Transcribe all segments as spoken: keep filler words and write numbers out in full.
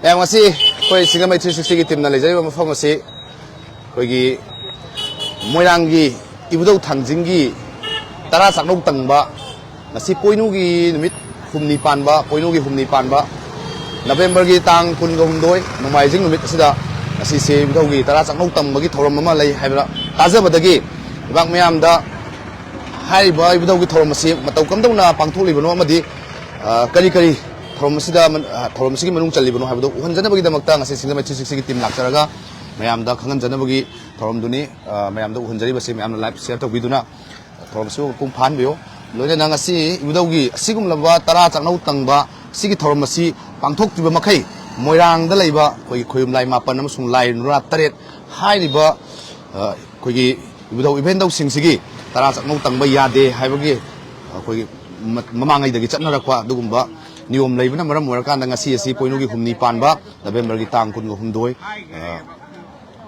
ꯃꯌꯥꯝ, ꯉꯁꯤ ꯑꯩꯈꯣꯏ ꯁꯤꯡꯖꯃꯩ ꯊ꯭ꯔꯤ ꯁꯤꯛꯁꯇꯤꯒꯤ ꯇꯤꯝꯅ ꯂꯩꯖꯔꯤꯕ ꯃꯐꯝ ꯑꯁꯤ ꯑꯩꯈꯣꯏꯒꯤ ꯃꯣꯏꯔꯥꯡꯒꯤ ꯏꯕꯨꯙꯧ ꯊꯥꯡꯖꯤꯡꯒꯤ ꯇꯔꯥ ꯆꯥꯛꯅꯧ ꯇꯪꯕ, ꯉꯁꯤ ꯄꯣꯏꯅꯨꯒꯤ ꯅꯨꯃꯤꯠ ꯍꯨꯝꯅꯤ ꯄꯥꯟꯕ, ꯄꯣꯏꯅꯨꯒꯤ ꯍꯨꯝꯅꯤ ꯄꯥꯟꯕ, ꯅꯕꯦꯝꯕꯔꯒꯤ ꯇꯥꯡ ꯀꯨꯟꯒ ꯍꯨꯝꯗꯣꯏ, ꯅꯣꯡꯃꯥꯏꯖꯤꯡ ꯅꯨꯃꯤꯠ ꯑꯁꯤꯗ ꯉꯁꯤꯁꯦ ꯏꯕꯨꯙꯧꯒꯤ ꯇꯔꯥ ꯆꯥꯛꯅꯧ ꯇꯪꯕꯒꯤ ꯊꯧꯔꯝ ꯑꯃ ꯂꯩ ꯍꯥꯏꯕ ꯇꯥꯖꯕꯗꯒꯤ ꯂꯩꯕꯥꯛ ꯃꯌꯥꯝꯗ ꯍꯥꯏꯔꯤꯕ ꯏꯕꯨꯙꯧꯒꯤ ꯊꯧꯔꯝ ꯑꯁꯤ ꯃꯇꯧ ꯀꯝꯗꯧꯅ ꯄꯥꯡꯊꯣꯛꯂꯤꯕꯅꯣ ꯑꯃꯗꯤ, ꯑ, ꯀꯔꯤ ꯀꯔꯤ ꯊꯧꯔꯝ ꯑꯁꯤꯗ ꯃꯟ-, ꯑ, ꯊꯧꯔꯝ ꯑꯁꯤꯒꯤ ꯃꯅꯨꯡ ꯆꯜꯂꯤꯕꯅꯣ ꯍꯥꯏꯕꯗꯨ ꯎꯍꯟꯖꯅꯕꯒꯤꯗꯃꯛꯇ ꯉꯁꯤ ꯁꯤꯡꯖꯃꯩ ꯊ꯭ꯔꯤ ꯁꯤꯛꯁꯇꯤꯒꯤ ꯇꯤꯝ ꯂꯥꯛꯆꯔꯒ ꯃꯌꯥꯝꯗ ꯈꯪꯍꯟꯖꯅꯕꯒꯤ ꯊꯧꯔꯝꯗꯨꯅꯤ꯫ ꯑ, ꯃꯌꯥꯝꯗ ꯎꯍꯟꯖꯔꯤꯕꯁꯤ ꯃꯌꯥꯝꯅ ꯂꯥꯏꯚ ꯁꯤꯌꯔ ꯇꯧꯕꯤꯗꯨꯅ ꯊꯧꯔꯝ ꯑꯁꯤꯕꯨ ꯃꯄꯨꯡ ꯐꯥꯍꯟꯕꯤꯌꯨ꯫ ꯂꯣꯏꯅꯅ ꯉꯁꯤ ꯏꯕꯨꯙꯧꯒꯤ ꯑꯁꯤꯒꯨꯝꯂꯕ ꯇꯔꯥ ꯆꯥꯛꯅꯧ ꯇꯪꯕ ꯑꯁꯤꯒꯤ ꯊꯧꯔꯝ ꯑꯁꯤ ꯄꯥꯡꯊꯣꯛꯇ꯭ꯔꯤꯕ ꯃꯈꯩ ꯃꯣꯏꯔꯥꯡꯗ ꯂꯩꯕ ꯑꯩꯈꯣꯏꯒꯤ ꯈꯣꯌꯨꯝ ꯂꯥꯏ ꯃꯥꯄꯟ ꯑꯃꯁꯨꯡ ꯂꯥꯏ ꯅꯨꯔꯥ ꯇꯔꯦꯠ ꯍꯥꯏꯔꯤꯕ, ꯑ, ꯑꯩꯈꯣꯏꯒꯤ ꯏꯕꯨꯙꯧ ꯏꯕꯦꯟꯗꯧꯁꯤꯡꯁꯤꯒꯤ ꯇꯔꯥ ꯆꯥꯛꯅꯧ ꯇꯪꯕ ꯌꯥꯗꯦ ꯍꯥꯏꯕꯒꯤ ꯑꯩꯈꯣꯏꯒꯤ ꯃ-, ꯃꯃꯥꯡꯉꯩꯗꯒꯤ ꯆꯠꯅꯔꯛꯄ ꯑꯗꯨꯒꯨꯝꯕ ꯅꯤꯌꯣꯝ ꯂꯩꯕꯅ ꯃꯔꯝ ꯑꯣꯏꯔꯀꯥꯟꯗ ꯉꯁꯤ ꯑꯁꯤ ꯄꯣꯏꯅꯨꯒꯤ ꯍꯨꯝꯅꯤ ꯄꯥꯟꯕ ꯅꯕꯦꯝꯕꯔꯒꯤ ꯇꯥꯡ ꯀꯨꯟꯒ ꯍꯨꯝꯗꯣꯏ, ꯑ,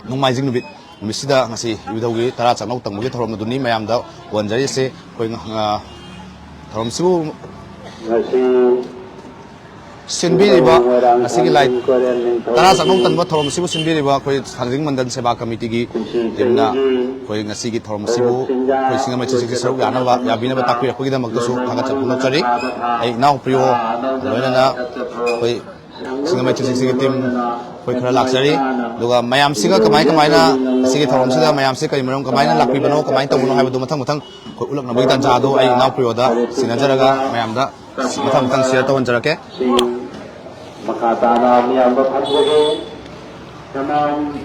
ꯅꯣꯡꯃꯥꯏꯖꯤꯡ ꯅꯨꯃꯤꯠ, ꯅꯨꯃꯤꯠꯁꯤꯗ ꯉꯁꯤ ꯏꯕꯨꯙꯧꯒꯤ ꯇꯔꯥ ꯆꯥꯛꯅꯧ ꯇꯪꯕꯒꯤ ꯊꯧꯔꯝ ꯑꯗꯨꯅꯤ ꯃꯌꯥꯝꯗ ꯎꯍꯟꯖꯔꯤꯁꯦ꯫ ꯑꯩꯈꯣꯏ ꯉ-, ꯑ, ꯊꯧꯔꯝꯁꯤꯕꯨ ꯉꯁꯤ ꯁꯤꯟꯕꯤꯔꯤꯕ, ꯉꯁꯤꯒꯤ ꯂꯥꯏ ꯇꯔꯥ ꯆꯥꯛꯅꯧ ꯇꯪꯕ ꯊꯧꯔꯝ ꯑꯁꯤꯕꯨ ꯁꯤꯟꯕꯤꯔꯤꯕ ꯑꯩꯈꯣꯏ ꯊꯥꯡꯖꯤꯡ ꯃꯟꯗꯟ ꯁꯦꯕꯥ ꯀꯃꯤꯇꯤꯒꯤ ꯇꯤꯝꯅ ꯑꯩꯈꯣꯏ ꯉꯁꯤꯒꯤ ꯊꯧꯔꯝ ꯑꯁꯤꯕꯨ ꯑꯩꯈꯣꯏ ꯁꯤꯡꯖꯃꯩ ꯊ꯭ꯔꯤ ꯁꯤꯛꯁꯇꯤꯒꯤ ꯁꯔꯨꯛ ꯌꯥꯅꯕ, ꯌꯥꯕꯤꯅꯕ ꯇꯥꯛꯄꯤꯔꯛꯄꯒꯤꯗꯃꯛꯇꯁꯨ ꯊꯥꯒꯠꯆꯕ ꯐꯣꯡꯗꯣꯛꯆꯔꯤ꯫ ꯑꯩ ꯏꯅꯥꯎ ꯄ꯭ꯔꯤꯌꯣ, ꯂꯣꯏꯅꯅ ꯑꯩꯈꯣꯏ ꯁꯤꯡꯖꯃꯩ ꯊ꯭ꯔꯤ ꯁꯤꯛꯁꯇꯤꯒꯤ ꯇꯤꯝ ꯑꯩꯈꯣꯏ ꯈꯔ ꯂꯥꯛꯆꯔꯤ꯫ ꯑꯗꯨꯒ ꯃꯌꯥꯝꯁꯤꯒ ꯀꯃꯥꯏ ꯀꯃꯥꯏꯅ ꯁꯤꯒꯤ ꯊꯧꯔꯝꯁꯤꯗ ꯃꯌꯥꯝꯁꯤ ꯀꯔꯤ ꯃꯔꯝ, ꯀꯃꯥꯏꯅ ꯂꯥꯛꯄꯤꯕꯅꯣ, ꯀꯃꯥꯏꯅ ꯇꯧꯕꯅꯣ ꯍꯥꯏꯕꯗꯨ ꯃꯊꯪ ꯃꯊꯪ ꯑꯩꯈꯣꯏ ꯎꯠꯂꯛꯅꯕꯒꯤ ꯇꯥꯟꯖꯥ ꯑꯗꯨ ꯑꯩ ꯏꯅꯥꯎ ꯄ꯭ꯔꯤꯌꯣꯗ ꯁꯤꯟꯅꯖꯔꯒ ꯃꯌꯥꯝꯗ ꯃꯊꯪ ꯃꯊꯪ ꯁꯤꯌꯔ ꯇꯧꯍꯟꯖꯔꯛꯀꯦ꯫ ꯃꯈꯥ ꯇꯥꯅ ꯃꯤꯌꯥꯝꯗ ꯊꯝꯖꯒꯦ꯫ ꯀꯃꯥꯟ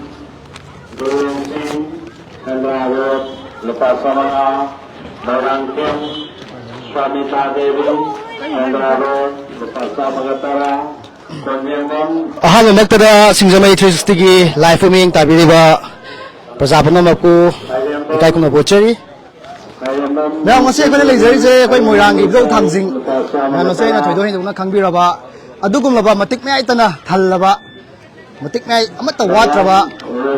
ꯕꯤꯔꯦꯟ ꯁꯤꯡ, ꯁꯦꯟꯗ꯭ꯔꯥ ꯔꯣꯗ, ꯂꯨꯄꯥ ꯆꯥꯃꯉꯥ, ꯃꯣꯏꯔꯥꯡꯊꯦꯝ, ꯁ꯭ꯋꯥꯃꯤꯇꯥ ꯗꯦꯕꯤ, ꯁꯦꯟꯗ꯭ꯔꯥ ꯔꯣꯗ, ꯂꯨꯄꯥ ꯆꯥꯝꯃꯒ ꯇꯔꯥ, ꯈꯣꯡꯖꯦꯝꯕꯝ꯫ ꯑꯍꯥꯟꯕꯃꯛꯇꯗ ꯁꯤꯡꯖꯃꯩ ꯊ꯭ꯔꯤ ꯁꯤꯛꯁꯇꯤꯒꯤ ꯂꯥꯏꯚ ꯃꯤꯠꯌꯦꯡ ꯇꯥꯕꯤꯔꯤꯕ ꯄ꯭ꯔꯖꯥ ꯄꯨꯝꯅꯃꯛꯄꯨ ꯏꯀꯥꯏ ꯈꯨꯝꯅꯕ ꯎꯠꯆꯔꯤ꯫ ꯃꯌꯥꯝ, ꯉꯁꯤ ꯑꯩꯈꯣꯏꯅ ꯂꯩꯖꯔꯤꯁꯦ ꯑꯩꯈꯣꯏ ꯃꯣꯏꯔꯥꯡꯒꯤ ꯏꯕꯨꯙꯧ ꯊꯥꯡꯖꯤꯡ, ꯃꯌꯥꯝꯅꯁꯨ ꯑꯩꯅ ꯊꯣꯏꯗꯣꯛ ꯍꯦꯟꯗꯣꯛꯅ ꯈꯪꯕꯤꯔꯕ, ꯑꯗꯨꯒꯨꯝꯂꯕ ꯃꯇꯤꯛ ꯃꯌꯥꯏꯇꯅ ꯊꯜꯂꯕ, ꯃꯇꯤꯛ ꯃꯌꯥꯏ ꯑꯃꯠꯇ ꯋꯥꯠꯇ꯭ꯔꯕ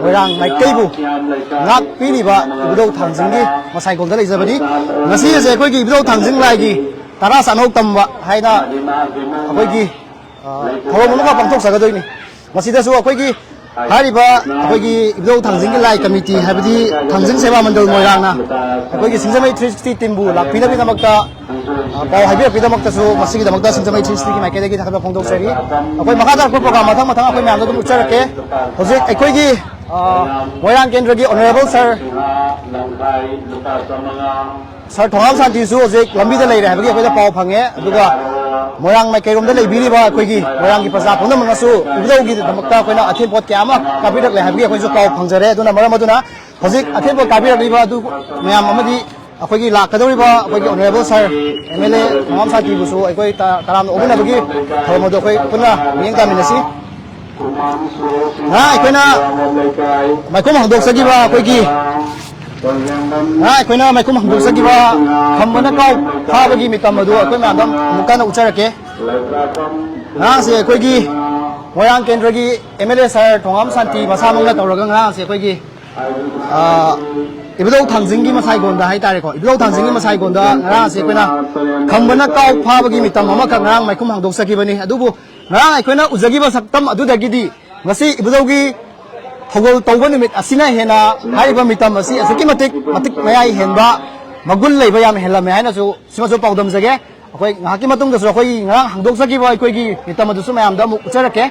ꯃꯣꯏꯔꯥꯡ ꯃꯥꯏꯀꯩꯕꯨ ꯉꯥꯛꯄꯤꯔꯤꯕ ꯏꯕꯨꯙꯧ ꯊꯥꯡꯖꯤꯡꯒꯤ ꯃꯁꯥꯏꯀꯣꯜꯗ ꯂꯩꯖꯕꯅꯤ꯫ ꯉꯁꯤ ꯑꯁꯦ ꯑꯩꯈꯣꯏꯒꯤ ꯏꯕꯨꯙꯧ ꯊꯥꯡꯖꯤꯡ ꯂꯥꯏꯒꯤ ꯇꯔꯥ ꯆꯥꯛꯅꯧ ꯇꯝꯕ ꯍꯥꯏꯅ ꯑꯩꯈꯣꯏꯒꯤ ꯊꯧꯔꯝ ꯑꯃꯈꯛ ꯄꯥꯡꯊꯣꯛꯆꯒꯗꯣꯏꯅꯤ꯫ ꯃꯁꯤꯗꯁꯨ ꯑꯩꯈꯣꯏꯒꯤ ꯍꯥꯏꯔꯤꯕ ꯑꯩꯈꯣꯏꯒꯤ ꯏꯕꯨꯙꯧ ꯊꯥꯡꯖꯤꯡꯒꯤ ꯂꯥꯏ ꯀꯃꯤꯇꯤ, ꯍꯥꯏꯕꯗꯤ ꯊꯥꯡꯖꯤꯡ ꯁꯦꯕꯥ ꯃꯟꯗꯜ ꯃꯣꯏꯔꯥꯡꯅ ꯑꯩꯈꯣꯏꯒꯤ ꯁꯤꯡꯖꯃꯩ ꯊ꯭ꯔꯤ ꯁꯤꯛꯁꯇꯤ ꯇꯤꯝꯕꯨ ꯂꯥꯛꯄꯤꯅꯕꯒꯤꯗꯃꯛꯇ, ꯑ, ꯄꯥꯎ ꯍꯥꯏꯕꯤꯔꯛꯄꯒꯤꯗꯃꯛꯇꯁꯨ ꯃꯁꯤꯒꯤꯗꯃꯛꯇ ꯁꯤꯡꯖꯃꯩ ꯊ꯭ꯔꯤ ꯁꯤꯛꯁꯇꯤꯒꯤ ꯃꯥꯏꯀꯩꯗꯒꯤ ꯊꯥꯒꯠꯄ ꯐꯣꯡꯗꯣꯛꯆꯔꯤ꯫ ꯑꯩꯈꯣꯏ ꯃꯈꯥ ꯇꯥꯔꯛꯄ ꯄ꯭ꯔꯣꯒ꯭ꯔꯥꯝ ꯃꯊꯪ ꯃꯊꯪ ꯑꯩꯈꯣꯏ ꯃꯌꯥꯝꯗ ꯑꯗꯨꯝ ꯎꯠꯆꯔꯛꯀꯦ꯫ ꯍꯧꯖꯤꯛ ꯑꯩꯈꯣꯏꯒꯤ, ꯑ, ꯃꯣꯏꯔꯥꯡ ꯀꯦꯟꯗ꯭ꯔꯒꯤ ꯑꯣꯅꯔꯦꯕꯜ ꯁꯥꯔ ꯁꯥꯔ ꯊꯣꯉꯥꯝ ꯁꯥꯟꯇꯤꯁꯨ ꯍꯧꯖꯤꯛ ꯂꯝꯕꯤꯗ ꯂꯩꯔꯦ ꯍꯥꯏꯕꯒꯤ ꯑꯩꯈꯣꯏꯗ ꯄꯥꯎ ꯐꯪꯉꯦ꯫ ꯑꯗꯨꯒ ꯃꯣꯏꯔꯥꯡ ꯃꯥꯏꯀꯩꯔꯣꯝꯗ ꯂꯩꯕꯤꯔꯤꯕ ꯑꯩꯈꯣꯏꯒꯤ ꯃꯣꯏꯔꯥꯡꯒꯤ ꯄ꯭ꯔꯖꯥ ꯄꯨꯝꯅꯃꯛꯅꯁꯨ ꯏꯕꯨꯙꯧꯒꯤꯗꯃꯛꯇ ꯑꯩꯈꯣꯏꯅ ꯑꯊꯦꯟ ꯄꯣꯠ ꯀꯌꯥ ꯑꯃ ꯀꯥꯕꯤꯔꯛꯂꯦ ꯍꯥꯏꯕꯒꯤ ꯑꯩꯈꯣꯏꯁꯨ ꯄꯥꯎ ꯐꯪꯖꯔꯦ꯫ ꯑꯗꯨꯅ ꯃꯔꯝ ꯑꯗꯨꯅ ꯍꯧꯖꯤꯛ ꯑꯊꯦꯟ ꯄꯣꯠ ꯀꯥꯕꯤꯔꯛꯂꯤꯕ ꯑꯗꯨ ꯃꯌꯥꯝ ꯑꯃꯗꯤ ꯑꯩꯈꯣꯏꯒꯤ ꯂꯥꯛꯀꯗꯧꯔꯤꯕ ꯑꯩꯈꯣꯏꯒꯤ honourable sir M L A Thongam ꯁꯥꯟꯇꯤꯕꯨꯁꯨ ꯑꯩꯈꯣꯏ ꯇ-, ꯇꯔꯥꯝꯅ ꯑꯣꯛꯃꯤꯟꯅꯕꯒꯤ ꯊꯧꯔꯝ ꯑꯗꯨ ꯑꯩꯈꯣꯏ ꯄꯨꯟꯅ ꯃꯤꯠꯌꯦꯡ ꯇꯥꯃꯤꯟꯅꯁꯤ꯫ ꯉꯔꯥꯡ ꯑꯩꯈꯣꯏꯅ ꯃꯥꯏꯈꯨꯝ ꯍꯥꯡꯗꯣꯛꯆꯈꯤꯕ ꯑꯩꯈꯣꯏꯒꯤ, ꯉꯔꯥꯡ ꯑꯩꯈꯣꯏꯅ ꯃꯥꯏꯈꯨꯝ ꯍꯥꯡꯗꯣꯛꯆꯈꯤꯕ ꯈꯝꯕꯅ ꯀꯥꯎ ꯐꯥꯕꯒꯤ ꯃꯤꯇꯝ ꯑꯗꯨ ꯑꯩꯈꯣꯏ ꯃꯌꯥꯝꯗ ꯑꯃꯨꯛ ꯀꯟꯅ ꯎꯠꯆꯔꯛꯀꯦ꯫ ꯉꯔꯥꯡꯁꯦ ꯑꯩꯈꯣꯏꯒꯤ ꯃꯣꯏꯔꯥꯡ ꯀꯦꯟꯗ꯭ꯔꯒꯤ M L A sir Thongam ꯁꯥꯟꯇꯤ ꯃꯁꯥꯃꯛꯅ ꯇꯧꯔꯒ ꯉꯔꯥꯡꯁꯦ ꯑꯩꯈꯣꯏꯒꯤ, ꯑ, ꯏꯕꯨꯙꯧ ꯊꯥꯡꯖꯤꯡꯒꯤ ꯃꯁꯥꯏꯒꯣꯟꯗ ꯍꯥꯏꯇꯥꯔꯦꯀꯣ, ꯏꯕꯨꯙꯧ ꯊꯥꯡꯖꯤꯡꯒꯤ ꯃꯁꯥꯏꯒꯣꯟꯗ ꯉꯔꯥꯡꯁꯦ ꯑꯩꯈꯣꯏꯅ ꯈꯝꯕꯅ ꯀꯥꯎ ꯐꯥꯕꯒꯤ ꯃꯤꯇꯝ ꯑꯃꯈꯛ ꯉꯔꯥꯡ ꯃꯥꯏꯈꯨꯝ ꯍꯥꯡꯗꯣꯛꯆꯈꯤꯕꯅꯤ꯫ ꯑꯗꯨꯕꯨ ꯉꯔꯥꯡ ꯑꯩꯈꯣꯏꯅ ꯎꯖꯈꯤꯕ ꯁꯛꯇꯝ ꯑꯗꯨꯗꯒꯤꯗꯤ ꯉꯁꯤ ꯏꯕꯨꯙꯧꯒꯤ ꯊꯧꯒꯜ ꯇꯧꯕ ꯅꯨꯃꯤꯠ ꯑꯁꯤꯅ ꯍꯦꯟꯅ ꯍꯥꯏꯔꯤꯕ ꯃꯤꯇꯝ ꯑꯁꯤ ꯑꯁꯨꯛꯀꯤ ꯃꯇꯤꯛ, ꯃꯇꯤꯛ ꯃꯌꯥꯏ ꯍꯦꯟꯕ, ꯃꯒꯨꯟ ꯂꯩꯕ ꯌꯥꯝ ꯍꯦꯜꯂꯝꯃꯦ ꯍꯥꯏꯅꯁꯨ ꯁꯤꯃꯁꯨ ꯄꯥꯎꯗꯝꯖꯒꯦ꯫ ꯑꯩꯈꯣꯏ ꯉꯥꯏꯍꯥꯛꯀꯤ ꯃꯇꯨꯡꯗꯁꯨ ꯑꯩꯈꯣꯏꯒꯤ ꯉꯔꯥꯡ ꯍꯥꯡꯗꯣꯛꯆꯈꯤꯕ ꯑꯩꯈꯣꯏꯒꯤ ꯃꯤꯇꯝ ꯑꯗꯨꯁꯨ ꯃꯌꯥꯝꯗ ꯑꯃꯨꯛ ꯎꯠꯆꯔꯛꯀꯦ꯫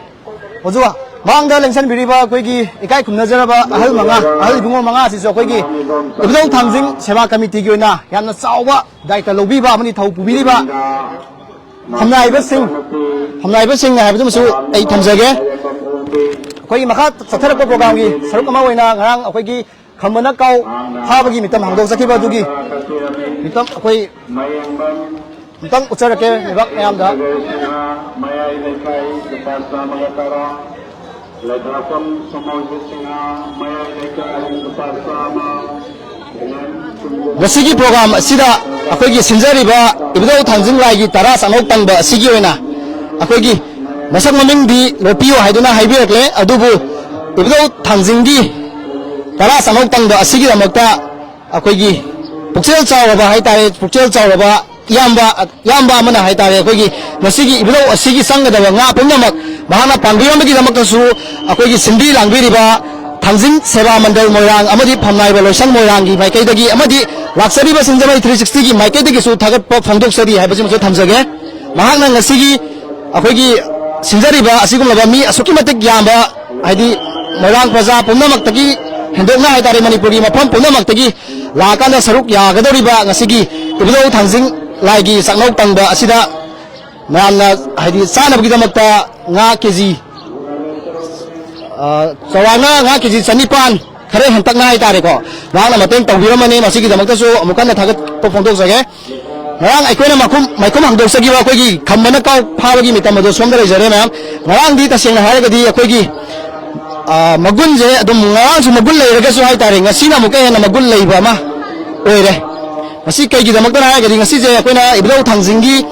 ꯍꯧꯖꯤꯛ ꯃꯥꯡꯗ ꯂꯦꯡꯁꯟꯕꯤꯔꯤꯕ ꯑꯩꯈꯣꯏꯒꯤ ꯏꯀꯥꯏ ꯈꯨꯝꯅꯖꯔꯕ ꯑꯍꯜ ꯃꯉꯥ, ꯑꯍꯜ ꯏꯕꯨꯡꯉꯣ ꯃꯉꯥ ꯑꯁꯤꯁꯨ ꯑꯩꯈꯣꯏꯒꯤ ꯏꯕꯨꯙꯧ ꯊꯥꯡꯖꯤꯡ ꯁꯦꯕꯥ ꯀꯃꯤꯇꯤꯒꯤ ꯑꯣꯏꯅ ꯌꯥꯝꯅ ꯆꯥꯎꯕ ꯗꯥꯏꯇ ꯂꯧꯕꯤꯕ ꯑꯃꯗꯤ ꯊꯧ ꯄꯨꯕꯤꯔꯤꯕ ꯐꯝꯅꯥꯏꯕꯁꯤꯡ, ꯐꯝꯅꯥꯏꯕꯁꯤꯡꯅ ꯍꯥꯏꯕꯗꯨꯃꯁꯨ ꯑꯩ ꯊꯝꯖꯒꯦ꯫ ꯑꯩꯈꯣꯏꯒꯤ ꯃꯈꯥ ꯆꯠꯊꯔꯛꯄ ꯄ꯭ꯔꯣꯒ꯭ꯔꯥꯝꯒꯤ ꯁꯔꯨꯛ ꯑꯃ ꯑꯣꯏꯅ ꯉꯔꯥꯡ ꯑꯩꯈꯣꯏꯒꯤ ꯈꯝꯕꯅ ꯀꯥꯎ ꯐꯥꯕꯒꯤ ꯃꯤꯇꯝ ꯍꯥꯡꯗꯣꯛꯆꯈꯤꯕ ꯑꯗꯨꯒꯤ ꯃꯤꯇꯝ ꯑꯩꯈꯣꯏ ꯑꯃꯨꯛꯇꯪ ꯎꯠꯆꯔꯛꯀꯦ ꯂꯩꯕꯥꯛ ꯃꯌꯥꯝꯗ꯫ ꯃꯌꯥꯏ ꯂꯩꯀꯥꯏ ꯂꯨꯄꯥ ꯆꯥꯝꯃꯒ ꯇꯔꯥ, ꯂꯩꯕꯥꯛꯐꯝ ꯁꯃꯣꯏꯕ ꯁꯤꯡꯍ, ꯃꯌꯥꯏ ꯂꯩꯀꯥꯏ ꯂꯨꯄꯥ ꯆꯥꯝꯃ, ꯉꯁꯤꯒꯤ ꯄ꯭ꯔꯣꯒ꯭ꯔꯥꯝ ꯑꯁꯤꯗ ꯑꯩꯈꯣꯏꯒꯤ ꯁꯤꯟꯖꯔꯤꯕ ꯏꯕꯨꯙꯧ ꯊꯥꯡꯖꯤꯡ ꯂꯥꯏꯒꯤ ꯇꯔꯥ ꯆꯥꯅꯧ ꯇꯪꯕ ꯑꯁꯤꯒꯤ ꯑꯣꯏꯅ ꯑꯩꯈꯣꯏꯒꯤ ꯃꯁꯛ ꯃꯃꯤꯡꯗꯤ ꯂꯣꯠꯄꯤꯌꯨ ꯍꯥꯏꯗꯨꯅ ꯍꯥꯏꯕꯤꯔꯛꯂꯦ, ꯑꯗꯨꯕꯨ ꯏꯕꯨꯙꯧ ꯊꯥꯡꯖꯤꯡꯒꯤ ꯇꯔꯥ ꯆꯥꯅꯧ ꯇꯪꯕ ꯑꯁꯤꯒꯤꯗꯃꯛꯇ ꯑꯩꯈꯣꯏꯒꯤ ꯄꯨꯛꯆꯦꯜ ꯆꯥꯎꯔꯕ ꯍꯥꯏꯇꯥꯔꯦ, ꯄꯨꯛꯆꯦꯜ ꯆꯥꯎꯔꯕ ꯏꯌꯥꯝꯕ, ꯏꯌꯥꯝꯕ ꯑꯃꯅ ꯍꯥꯏꯇꯥꯔꯦ, ꯑꯩꯈꯣꯏꯒꯤ ꯉꯁꯤꯒꯤ ꯏꯕꯨꯙꯧ ꯑꯁꯤꯒꯤ ꯆꯪꯒꯗꯕ ꯉꯥ ꯄꯨꯝꯅꯃꯛ ꯃꯍꯥꯛꯅ ꯄꯥꯡꯕꯤꯔꯝꯕꯒꯤꯗꯃꯛꯇꯁꯨ ꯑꯩꯈꯣꯏꯒꯤ ꯁꯤꯟꯕꯤ ꯂꯥꯡꯕꯤꯔꯤꯕ ꯊꯥꯡꯖꯤꯡ ꯁꯦꯕꯥ ꯃꯟꯗꯜ ꯃꯣꯏꯔꯥꯡ ꯑꯃꯗꯤ ꯐꯝꯅꯥꯏꯕ ꯂꯣꯏꯁꯪ ꯃꯣꯏꯔꯥꯡꯒꯤ ꯃꯥꯏꯀꯩꯗꯒꯤ ꯑꯃꯗꯤ ꯂꯥꯛꯆꯔꯤꯕ ꯁꯤꯡꯖꯃꯩ ꯊ꯭ꯔꯤ ꯁꯤꯛꯁꯇꯤꯒꯤ ꯃꯥꯏꯀꯩꯗꯒꯤꯁꯨ ꯊꯥꯒꯠꯄ ꯐꯣꯡꯗꯣꯛꯆꯔꯤ ꯍꯥꯏꯕꯁꯤꯃꯁꯨ ꯊꯝꯖꯒꯦ꯫ ꯃꯍꯥꯛꯅ ꯉꯁꯤꯒꯤ ꯑꯩꯈꯣꯏꯒꯤ ꯁꯤꯟꯖꯔꯤꯕ ꯑꯁꯤꯒꯨꯝꯂꯕ ꯃꯤ ꯑꯁꯨꯛꯀꯤ ꯃꯇꯤꯛ ꯌꯥꯝꯕ, ꯍꯥꯏꯗꯤ ꯃꯣꯏꯔꯥꯡ ꯄ꯭ꯔꯖꯥ ꯄꯨꯝꯅꯃꯛꯇꯒꯤ ꯍꯦꯟꯗꯣꯛꯅ ꯍꯥꯏꯇꯥꯔꯦ, ꯃꯅꯤꯄꯨꯔꯒꯤ ꯃꯐꯝ ꯄꯨꯝꯅꯃꯛꯇꯒꯤ ꯂꯥꯛꯑꯀꯥꯟꯗ ꯁꯔꯨꯛ ꯌꯥꯒꯗꯧꯔꯤꯕ ꯉꯁꯤꯒꯤ ꯏꯕꯨꯙꯧ ꯊꯥꯡꯖꯤꯡ ꯂꯥꯏꯒꯤ ꯆꯥꯛꯅꯧ ꯇꯪꯕ ꯑꯁꯤꯗ ꯃꯌꯥꯝꯅ, ꯍꯥꯏꯗꯤ, ꯆꯥꯅꯕꯒꯤꯗꯃꯛꯇ ꯉꯥ ꯀꯦ ꯖꯤ, ꯑ, ꯆꯥꯎꯔꯥꯛꯅ ꯉꯥ ꯀꯦ ꯖꯤ ꯆꯅꯤꯄꯥꯟ, ꯈꯔ ꯍꯦꯟꯇꯛꯅ ꯍꯥꯏꯇꯥꯔꯦꯀꯣ, ꯃꯍꯥꯛꯅ ꯃꯇꯦꯡ ꯇꯧꯕꯤꯔꯝꯕꯅꯤ꯫ ꯃꯁꯤꯒꯤꯗꯃꯛꯇꯁꯨ ꯑꯃꯨꯛ ꯍꯟꯅ ꯊꯥꯒꯠꯄ ꯐꯣꯡꯗꯣꯛꯆꯒꯦ꯫ ꯉꯔꯥꯡ ꯑꯩꯈꯣꯏꯅ ꯃꯈꯨꯝ, ꯃꯥꯏꯈꯨꯝ ꯍꯥꯡꯗꯣꯛꯆꯈꯤꯕ ꯑꯩꯈꯣꯏꯒꯤ ꯈꯝꯕꯅ ꯀꯥꯎ ꯐꯥꯕꯒꯤ ꯃꯇꯝ ꯑꯗꯨ ꯁꯣꯝꯗ ꯂꯩꯖꯔꯦ ꯃꯌꯥꯝ꯫ ꯉꯔꯥꯡꯗꯤ ꯇꯁꯦꯡꯅ ꯍꯥꯏꯔꯒꯗꯤ ꯑꯩꯈꯣꯏꯒꯤ, ꯑ, ꯃꯒꯨꯟꯁꯦ ꯑꯗꯨꯝ, ꯉꯔꯥꯡꯁꯨ ꯃꯒꯨꯟ ꯂꯩꯔꯒꯁꯨ ꯍꯥꯏꯇꯥꯔꯦ, ꯉꯁꯤꯅ ꯑꯃꯨꯛꯀ ꯍꯦꯟꯅ ꯃꯒꯨꯟ ꯂꯩꯕ ꯑꯃ ꯑꯣꯏꯔꯦ꯫ ꯃꯁꯤ ꯀꯩꯒꯤꯗꯃꯛꯇꯅ ꯍꯥꯏꯔꯒꯗꯤ ꯉꯁꯤꯁꯦ ꯑꯩꯈꯣꯏꯅ ꯏꯕꯨꯙꯧ ꯊꯥꯡꯖꯤꯡꯒꯤ,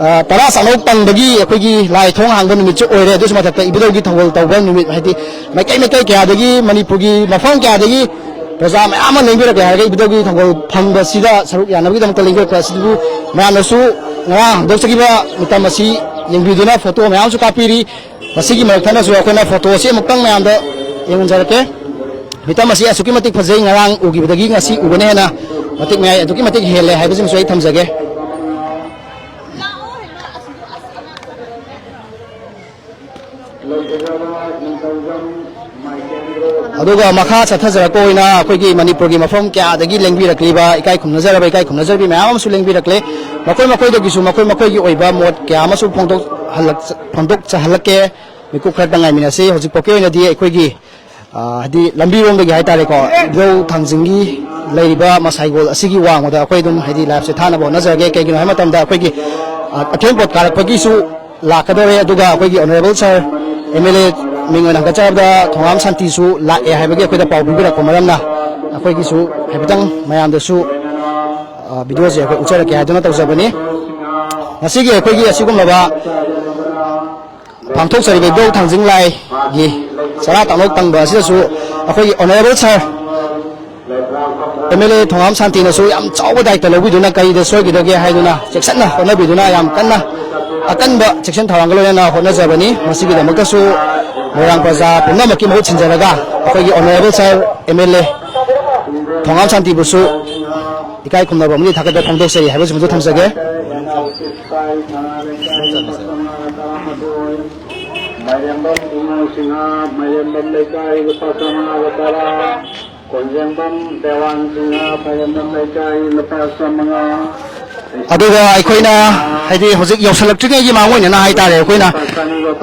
ꯑ, ꯇꯔꯥ ꯆꯥꯛꯅꯧ ꯇꯪꯕꯒꯤ ꯑꯩꯈꯣꯏꯒꯤ ꯂꯥꯏ ꯊꯣꯡ ꯍꯥꯡꯕ ꯅꯨꯃꯤꯠꯁꯨ ꯑꯣꯏꯔꯦ꯫ ꯑꯗꯨꯁꯨ ꯃꯊꯛꯇ ꯏꯕꯨꯙꯧꯒꯤ ꯊꯧꯒꯜ ꯇꯧꯕ ꯅꯨꯃꯤꯠ, ꯍꯥꯏꯗꯤ ꯃꯥꯏꯀꯩ ꯃꯥꯏꯀꯩ ꯀꯌꯥꯗꯒꯤ, ꯃꯅꯤꯄꯨꯔꯒꯤ ꯃꯐꯝ ꯀꯌꯥꯗꯒꯤ ꯄ꯭ꯔꯖꯥ ꯃꯌꯥꯝ ꯑꯃ ꯂꯦꯡꯕꯤꯔꯛꯀꯦ ꯍꯥꯏꯔꯒ ꯏꯕꯨꯙꯧꯒꯤ ꯊꯧꯒꯜ ꯐꯪꯕꯁꯤꯗ ꯁꯔꯨꯛ ꯌꯥꯅꯕꯒꯤꯗꯃꯛꯇ ꯂꯦꯡꯕꯤꯔꯛꯄ ꯑꯁꯤꯕꯨ ꯃꯌꯥꯝꯅꯁꯨ ꯉꯔꯥꯡ ꯍꯧꯗꯣꯛꯆꯈꯤꯕ ꯃꯇꯝ ꯑꯁꯤ ꯌꯦꯡꯕꯤꯗꯨꯅ ꯐꯣꯇꯣ ꯃꯌꯥꯝꯁꯨ ꯀꯥꯞꯄꯤꯔꯤ꯫ ꯃꯁꯤꯒꯤ ꯃꯔꯛ ꯊꯠꯅꯁꯨ ꯑꯩꯈꯣꯏꯅ ꯐꯣꯇꯣ ꯑꯁꯤ ꯑꯃꯨꯛꯇꯪ ꯃꯌꯥꯝꯗ ꯌꯦꯡꯍꯟꯖꯔꯛꯀꯦ꯫ ꯃꯤꯇꯝ ꯑꯁꯤ ꯑꯁꯨꯛꯀꯤ ꯃꯇꯤꯛ ꯐꯖꯩ, ꯉꯔꯥꯡ ꯎꯈꯤꯕꯗꯒꯤ ꯉꯁꯤ ꯎꯕꯅ ꯍꯦꯟꯅ ꯃꯇꯤꯛ ꯃꯌꯥꯏ ꯑꯗꯨꯛꯀꯤ ꯃꯇꯤꯛ ꯍꯦꯜꯂꯦ ꯍꯥꯏꯕꯁꯤꯃꯁꯨ ꯑꯩ ꯊꯝꯖꯒꯦ꯫ ꯑꯗꯨꯒ ꯃꯈꯥ ꯆꯠꯊꯖꯔꯛꯄ ꯑꯣꯏꯅ ꯑꯩꯈꯣꯏꯒꯤ ꯃꯅꯤꯄꯨꯔꯒꯤ ꯃꯐꯝ ꯀꯌꯥꯗꯒꯤ ꯂꯦꯡꯕꯤꯔꯛꯂꯤꯕ ꯏꯀꯥꯏ ꯈꯨꯝꯅꯖꯔꯕ ꯏꯀꯥꯏ ꯈꯨꯝꯅꯖꯔꯕꯤ ꯃꯌꯥꯝ ꯑꯃꯁꯨ ꯂꯦꯡꯕꯤꯔꯛꯂꯦ꯫ ꯃꯈꯣꯏ ꯃꯈꯣꯏꯗꯒꯤꯁꯨ ꯃꯈꯣꯏ ꯃꯈꯣꯏꯒꯤ ꯑꯣꯏꯕ ꯃꯣꯠ ꯀꯌꯥ ꯑꯃꯁꯨ ꯐꯣꯡꯗꯣꯛꯍꯜꯂꯛ-, ꯐꯣꯡꯗꯣꯛꯆꯍꯜꯂꯛꯀꯦ꯫ ꯃꯤꯀꯨꯞ ꯈꯔꯇ ꯉꯥꯏꯃꯤꯟꯅꯁꯤ꯫ ꯍꯧꯖꯤꯛ ꯐꯥꯎꯒꯤ ꯑꯣꯏꯅꯗꯤ ꯑꯩꯈꯣꯏꯒꯤ, ꯑ, ꯍꯥꯏꯗꯤ ꯂꯝꯕꯤꯔꯣꯝꯗꯒꯤ ꯍꯥꯏꯇꯥꯔꯦꯀꯣ, ꯏꯕꯨꯙꯧ ꯊꯥꯡꯖꯤꯡꯒꯤ ꯂꯩꯔꯤꯕ ꯃꯁꯥꯏꯒꯣꯜ ꯑꯁꯤꯒꯤ ꯋꯥꯡꯃꯗ ꯑꯩꯈꯣꯏ ꯑꯗꯨꯝ ꯍꯥꯏꯗꯤ ꯂꯥꯏꯐꯁꯦ ꯊꯥꯅꯕ ꯍꯣꯠꯅꯖꯔꯒꯦ꯫ ꯀꯩꯒꯤꯅꯣ ꯍꯥꯏꯕ ꯃꯇꯝꯗ ꯑꯩꯈꯣꯏꯒꯤ, ꯑ, ꯑꯊꯦꯟꯄꯣꯠ ꯀꯥꯔꯛꯄꯒꯤꯁꯨ ꯂꯥꯛꯀꯗꯧꯔꯦ꯫ ꯑꯗꯨꯒ ꯑꯩꯈꯣꯏꯒꯤ ꯑꯣꯅꯔꯦꯕꯜ ꯁꯥꯔ ꯑꯦꯝ ꯑꯦꯜ ꯑꯦ ꯃꯤꯡ ꯑꯣꯏꯅ ꯍꯪꯒꯠꯆꯔꯕꯗ ꯊꯣꯉꯥꯝ ꯁꯥꯟꯇꯤꯁꯨ ꯂꯥꯛꯑꯦ ꯍꯥꯏꯕꯒꯤ ꯑꯩꯈꯣꯏꯗ ꯄꯥꯎ ꯄꯤꯕꯤꯔꯛꯄ ꯃꯔꯝꯅ ꯑꯩꯈꯣꯏꯒꯤꯁꯨ ꯍꯥꯏꯐꯦꯠꯇꯪ ꯃꯌꯥꯝꯗꯁꯨ, ꯑ, ꯚꯤꯗꯤꯑꯣꯁꯦ ꯑꯩꯈꯣꯏ ꯎꯠꯆꯔꯛꯀꯦ ꯍꯥꯏꯗꯨꯅ ꯇꯧꯖꯕꯅꯤ꯫ ꯉꯁꯤꯒꯤ ꯑꯩꯈꯣꯏꯒꯤ ꯑꯁꯤꯒꯨꯝꯂꯕ ꯄꯥꯡꯊꯣꯛꯆꯔꯤꯕ ꯏꯕꯨꯙꯧ ꯊꯥꯡꯖꯤꯡ ꯂꯥꯏꯒꯤ ꯆꯔꯥ ꯇꯥꯡꯂꯣꯛ ꯇꯪꯕ ꯑꯁꯤꯗꯁꯨ ꯑꯩꯈꯣꯏꯒꯤ honourable sir M L A Thongam ꯁꯥꯟꯇꯤꯅꯁꯨ ꯌꯥꯝ ꯆꯥꯎꯕ ꯗꯥꯏꯇ ꯂꯧꯕꯤꯗꯨꯅ ꯀꯔꯤꯗ ꯁꯣꯏꯈꯤꯗꯒꯦ ꯍꯥꯏꯗꯨꯅ ꯆꯦꯛꯁꯤꯟꯅ ꯍꯣꯠꯅꯕꯤꯗꯨꯅ ꯌꯥꯝ ꯀꯟꯅ ꯑꯀꯟꯕ ꯆꯦꯛꯁꯤꯟ ꯊꯧꯔꯥꯡꯒ ꯂꯣꯏꯅꯅ ꯍꯣꯠꯅꯖꯕꯅꯤ꯫ ꯃꯁꯤꯒꯤꯗꯃꯛꯇꯁꯨ ꯃꯣꯏꯔꯥꯡ ꯄ꯭ꯔꯖꯥ ꯄꯨꯝꯅꯃꯛꯀꯤ ꯃꯍꯨꯠ ꯁꯤꯟꯖꯔꯒ ꯑꯩꯈꯣꯏꯒꯤ honourable sir M L A Thongam ꯁꯥꯟꯇꯤꯕꯨꯁꯨ ꯏꯀꯥꯏ ꯈꯨꯝꯅꯕ ꯑꯃꯗꯤ ꯊꯥꯒꯠꯄ ꯐꯣꯡꯗꯣꯛꯆꯔꯤ ꯍꯥꯏꯕꯁꯤꯃꯁꯨ ꯊꯝꯖꯒꯦ꯫ ꯃꯥꯏꯔꯦꯝꯕꯝ ꯏꯃꯣ ꯁꯤꯡꯍ, ꯃꯥꯏꯔꯦꯝꯕꯝ ꯂꯩꯀꯥꯏ ꯂꯨꯄꯥ ꯆꯥꯝꯃꯉꯥꯒ ꯇꯔꯥ, ꯀꯣꯟꯖꯦꯡꯕꯝ ꯗꯦꯋꯥꯟ ꯁꯤꯡꯍ, ꯃꯥꯏꯔꯦꯝꯕꯝ ꯂꯩꯀꯥꯏ ꯂꯨꯄꯥ ꯆꯥꯝꯃꯉꯥ꯫ ꯑꯗꯨꯒ ꯑꯩꯈꯣꯏꯅ ꯍꯥꯏꯗꯤ ꯍꯧꯖꯤꯛ ꯌꯧꯁꯤꯜꯂꯛꯇ꯭ꯔꯤꯉꯩꯒꯤ ꯃꯥꯡꯑꯣꯏꯅꯅ ꯍꯥꯏꯇꯥꯔꯦ, ꯑꯩꯈꯣꯏꯅ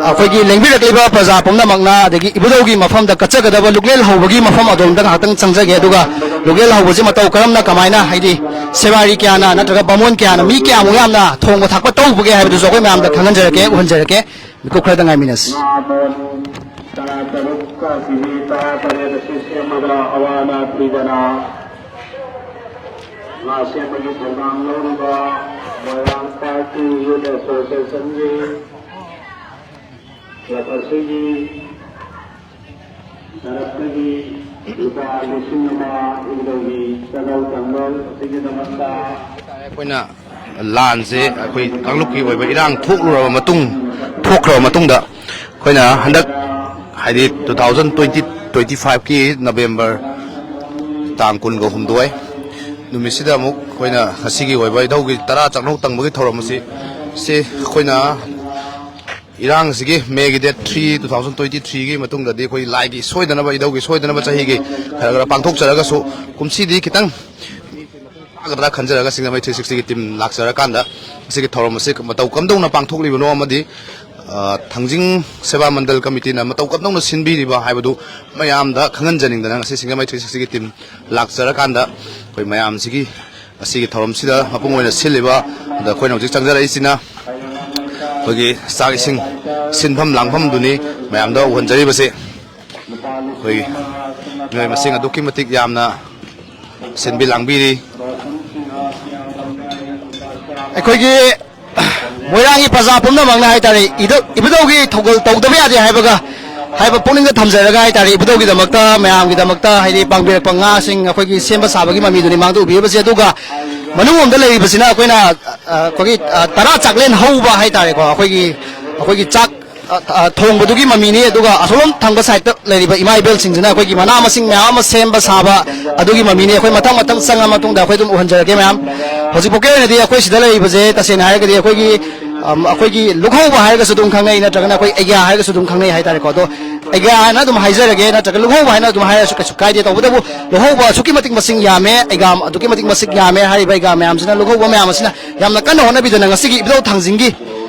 ꯑꯩꯈꯣꯏꯒꯤ ꯂꯦꯡꯕꯤꯔꯛꯂꯤꯕ ꯄ꯭ꯔꯖꯥ ꯄꯨꯝꯅꯃꯛꯅ ꯑꯗꯒꯤ ꯏꯕꯨꯙꯧꯒꯤ ꯃꯐꯝꯗ ꯀꯠꯆꯒꯗꯕ ꯂꯨꯛꯂꯦꯜ ꯍꯧꯕꯒꯤ ꯃꯐꯝ ꯑꯗꯣꯝꯗ ꯉꯥꯏꯍꯥꯛꯇꯪ ꯆꯪꯖꯒꯦ꯫ ꯑꯗꯨꯒ ꯂꯨꯛꯂꯦꯜ ꯍꯧꯕꯁꯤ ꯃꯇꯧ ꯀꯔꯝꯅ, ꯀꯃꯥꯏꯅ, ꯍꯥꯏꯗꯤ ꯁꯦꯕꯥꯔꯤ ꯀꯌꯥꯅ ꯅꯠꯇ꯭ꯔꯒ ꯕꯥꯃꯣꯟ ꯀꯌꯥꯅ, ꯃꯤ ꯀꯌꯥꯃꯨꯛ ꯌꯥꯝꯅ ꯊꯣꯡꯕ ꯊꯥꯛꯄ ꯇꯧꯕꯒꯦ ꯍꯥꯏꯕꯗꯨꯁꯨ ꯑꯩꯈꯣꯏ ꯃꯌꯥꯝꯗ ꯈꯪꯍꯟꯖꯔꯛꯀꯦ, ꯎꯍꯟꯖꯔꯛꯀꯦ꯫ ꯃꯤꯀꯨꯞ ꯈꯔꯗ ꯉꯥꯏꯃꯤꯟꯅꯁꯤ꯫ ꯉꯥ ꯃꯣꯟ ꯇꯔꯥ ꯇꯔꯨꯛꯀ ꯀꯦꯖꯤ ꯇꯔꯥ ꯇꯔꯦꯠ ꯑꯁꯤ ꯁꯦꯝꯃꯒ ꯑꯋꯥ ꯑꯅꯥ ꯊꯤꯗꯅ ꯉꯥ ꯁꯦꯝꯕꯒꯤ ꯊꯧꯗꯥꯡ ꯂꯧꯔꯤꯕ ꯃꯣꯏꯔꯥꯡ ꯄꯥꯔꯇꯤ ꯌꯨꯠ ꯑꯦꯁꯣꯁꯤꯌꯦꯁꯟꯒꯤ ꯀ꯭ꯂꯕ ꯑꯁꯤꯒꯤ ꯇꯔꯞꯇꯒꯤ ꯂꯨꯄꯥ ꯂꯤꯁꯤꯡ ꯑꯃ ꯏꯕꯨꯙꯧꯒꯤ ꯆꯥꯛꯂꯧ ꯇꯪꯕ ꯑꯁꯤꯒꯤꯗꯃꯛꯇ ꯑꯩꯈꯣꯏꯅ ꯂꯥꯟꯁꯦ ꯑꯩꯈꯣꯏ ꯀꯥꯡꯂꯨꯞꯀꯤ ꯑꯣꯏꯕ ꯏꯔꯥꯡ ꯊꯣꯛꯂꯨꯔꯕ ꯃꯇꯨꯡ, ꯊꯣꯛꯈ꯭ꯔꯕ ꯃꯇꯨꯡꯗ ꯑꯩꯈꯣꯏꯅ ꯍꯟꯗꯛ ꯍꯥꯏꯗꯤ two thousand twenty, twenty five ꯀꯤ November ꯇꯥꯡ ꯀꯨꯟꯒ ꯍꯨꯝꯗꯣꯏ ꯅꯨꯃꯤꯠꯁꯤꯗ ꯑꯃꯨꯛ ꯑꯩꯈꯣꯏꯅ ꯉꯁꯤꯒꯤ ꯑꯣꯏꯕ ꯏꯙꯧꯒꯤ ꯇꯔꯥ ꯆꯥꯛꯂꯧ ꯇꯪꯕꯒꯤ ꯊꯧꯔꯝ ꯑꯁꯤ, ꯁꯤ ꯑꯩꯈꯣꯏꯅ ꯏꯔꯥꯡꯁꯤꯒꯤ May ꯒꯤ date three, two thousand twenty three ꯒꯤ ꯃꯇꯨꯡꯗꯗꯤ ꯑꯩꯈꯣꯏ ꯂꯥꯏꯒꯤ ꯁꯣꯏꯗꯅꯕ, ꯏꯙꯧꯒꯤ ꯁꯣꯏꯗꯅꯕ ꯆꯍꯤꯒꯤ ꯈꯔ ꯈꯔ ꯄꯥꯡꯊꯣꯛꯆꯔꯒꯁꯨ, ꯀꯨꯝꯁꯤꯗꯤ ꯈꯤꯇꯪ ꯐꯥꯒꯗ꯭ꯔꯥ ꯈꯟꯖꯔꯒ ꯁꯤꯡꯖꯃꯩ three sixty ꯒꯤ team ꯂꯥꯛꯆꯔꯀꯥꯟꯗ ꯃꯁꯤꯒꯤ ꯊꯧꯔꯝ ꯑꯁꯤ ꯃꯇꯧ ꯀꯝꯗꯧꯅ ꯄꯥꯡꯊꯣꯛꯂꯤꯕꯅꯣ ꯑꯃꯗꯤ, ꯑ, ꯊꯥꯡꯖꯤꯡ ꯁꯦꯕꯥ ꯃꯟꯗꯜ ꯀꯃꯤꯇꯤꯅ ꯃꯇꯧ ꯀꯝꯗꯧꯅ ꯁꯤꯟꯕꯤꯔꯤꯕ ꯍꯥꯏꯕꯗꯨ ꯃꯌꯥꯝꯗ ꯈꯪꯍꯟꯖꯅꯤꯡꯗꯅ ꯉꯁꯤ ꯁꯤꯡꯖꯃꯩ three sixty ꯒꯤ team ꯂꯥꯛꯆꯔꯀꯥꯟꯗ ꯑꯩꯈꯣꯏ ꯃꯌꯥꯝꯁꯤꯒꯤ ꯑꯁꯤꯒꯤ ꯊꯧꯔꯝꯁꯤꯗ ꯃꯄꯨꯡ ꯑꯣꯏꯅ ꯁꯤꯜꯂꯤꯕ, ꯑꯗ ꯑꯩꯈꯣꯏꯅ ꯍꯧꯖꯤꯛ ꯆꯪꯖꯔꯛꯏꯁꯤꯅ ꯑꯩꯈꯣꯏꯒꯤ ꯆꯥꯛ ꯏꯁꯤꯡ ꯁꯤꯟꯐꯝ ꯂꯥꯡꯐꯝꯗꯨꯅꯤ ꯃꯌꯥꯝꯗ ꯎꯍꯟꯖꯔꯤꯕꯁꯦ꯫ ꯑꯩꯈꯣꯏ ꯃꯤꯑꯣꯏ ꯃꯁꯤꯡ ꯑꯗꯨꯛꯀꯤ ꯃꯇꯤꯛ ꯌꯥꯝꯅ ꯁꯤꯟꯕꯤ ꯂꯥꯡꯕꯤꯔꯤ꯫ ꯑꯩꯈꯣꯏꯒꯤ ꯃꯣꯏꯔꯥꯡꯒꯤ ꯄ꯭ꯔꯖꯥ ꯄꯨꯝꯅꯃꯛꯅ ꯍꯥꯏꯇꯥꯔꯦ, ꯏꯗ-, ꯏꯕꯨꯙꯧꯒꯤ ꯊꯧꯒꯜ ꯇꯧꯗꯕ ꯌꯥꯗꯦ ꯍꯥꯏꯕꯒ ꯍꯥꯏꯕ ꯄꯨꯛꯅꯤꯡꯗ ꯊꯝꯖꯔꯒ ꯍꯥꯏꯇꯥꯔꯦ, ꯏꯕꯨꯙꯧꯒꯤꯗꯃꯛꯇ, ꯃꯌꯥꯝꯒꯤꯗꯃꯛꯇ, ꯍꯥꯏꯗꯤ ꯄꯥꯡꯕꯤꯔꯛꯄ ꯉꯥꯁꯤꯡ ꯑꯩꯈꯣꯏꯒꯤ ꯁꯦꯝꯕ ꯁꯥꯕꯒꯤ ꯃꯃꯤꯗꯨꯅꯤ ꯃꯥꯡꯗ ꯎꯕꯤꯔꯤꯕꯁꯦ꯫ ꯑꯗꯨꯒ ꯃꯅꯨꯡꯂꯣꯝꯗ ꯂꯩꯔꯤꯕꯁꯤꯅ ꯑꯩꯈꯣꯏꯅ, ꯑ, ꯑꯩꯈꯣꯏꯒꯤ, ꯑ, ꯇꯔꯥ ꯆꯥꯛꯂꯦꯟ ꯍꯧꯕ ꯍꯥꯏꯇꯥꯔꯦꯀꯣ, ꯑꯩꯈꯣꯏꯒꯤ, ꯑꯩꯈꯣꯏꯒꯤ ꯆꯥꯛ, ꯑ, ꯑ, ꯊꯣꯡꯕꯗꯨꯒꯤ ꯃꯃꯤꯅꯤ꯫ ꯑꯗꯨꯒ ꯑꯁꯣꯝ ꯊꯪꯕ ꯁꯥꯏꯠꯇ ꯂꯩꯔꯤꯕ ꯏꯃꯥ ꯏꯕꯦꯜꯁꯤꯡꯁꯤꯅ ꯑꯩꯈꯣꯏꯒꯤ ꯃꯅꯥ ꯃꯁꯤꯡ ꯃꯌꯥꯝ ꯑꯃ ꯁꯦꯝꯕ ꯁꯥꯕ ꯑꯗꯨꯒꯤ ꯃꯃꯤꯅꯤ꯫ ꯑꯩꯈꯣꯏ ꯃꯊꯪ ꯃꯊꯪ ꯆꯪꯉ ꯃꯇꯨꯡꯗ ꯑꯩꯈꯣꯏ ꯑꯗꯨꯝ ꯎꯍꯟꯖꯔꯛꯀꯦ ꯃꯌꯥꯝ꯫ ꯍꯧꯖꯤꯛꯐꯥꯎꯒꯤ ꯑꯣꯏꯅꯗꯤ ꯑꯩꯈꯣꯏ ꯁꯤꯗ ꯂꯩꯔꯤꯕꯁꯦ ꯇꯁꯦꯡꯅ ꯍꯥꯏꯔꯒꯗꯤ ꯑꯩꯈꯣꯏꯒꯤ, ꯑꯝ, ꯑꯩꯈꯣꯏꯒꯤ ꯂꯨꯛꯍꯧꯕ ꯍꯥꯏꯔꯒꯁꯨ ꯑꯗꯨꯝ ꯈꯪꯅꯩ, ꯅꯠꯇ꯭ꯔꯒꯅ ꯑꯩꯈꯣꯏ ꯑꯩꯒ꯭ꯌꯥ ꯍꯥꯏꯔꯒꯁꯨ ꯑꯗꯨꯝ ꯈꯪꯅꯩ ꯍꯥꯏꯇꯥꯔꯦꯀꯣ꯫ ꯑꯗꯣ ꯑꯩꯒ꯭ꯌꯥ ꯍꯥꯏꯅ ꯑꯗꯨꯝ ꯍꯥꯏꯖꯔꯒꯦ, ꯅꯠꯇ꯭ꯔꯒ ꯂꯨꯛꯍꯧꯕ ꯍꯥꯏꯅ ꯑꯗꯨꯝ ꯍꯥꯏꯔꯁꯨ ꯀꯩꯁꯨ ꯀꯥꯏꯗꯦ꯫ ꯇꯧꯕꯇꯕꯨ ꯂꯨꯛꯍꯧꯕ ꯑꯁꯨꯛꯀꯤ ꯃꯇꯤꯛ ꯃꯁꯤꯡ ꯌꯥꯝꯃꯦ, ꯑꯩꯒ꯭ꯌꯥ ꯑꯗꯨꯛꯀꯤ ꯃꯇꯤꯛ ꯃꯁꯤꯡ ꯌꯥꯝꯃꯦ꯫ ꯍꯥꯏꯔꯤꯕ ꯑꯩꯒ꯭ꯌꯥ ꯃꯌꯥꯝꯁꯤꯅ ꯂꯨꯛꯍꯧꯕ ꯃꯌꯥꯝ ꯑꯁꯤꯅ ꯌꯥꯝꯅ ꯀꯟꯅ ꯍꯣꯠꯅꯕꯤꯗꯅ ꯉꯁꯤꯒꯤ ꯏꯕꯨꯙꯧ ꯊꯥꯡꯖꯤꯡꯒꯤ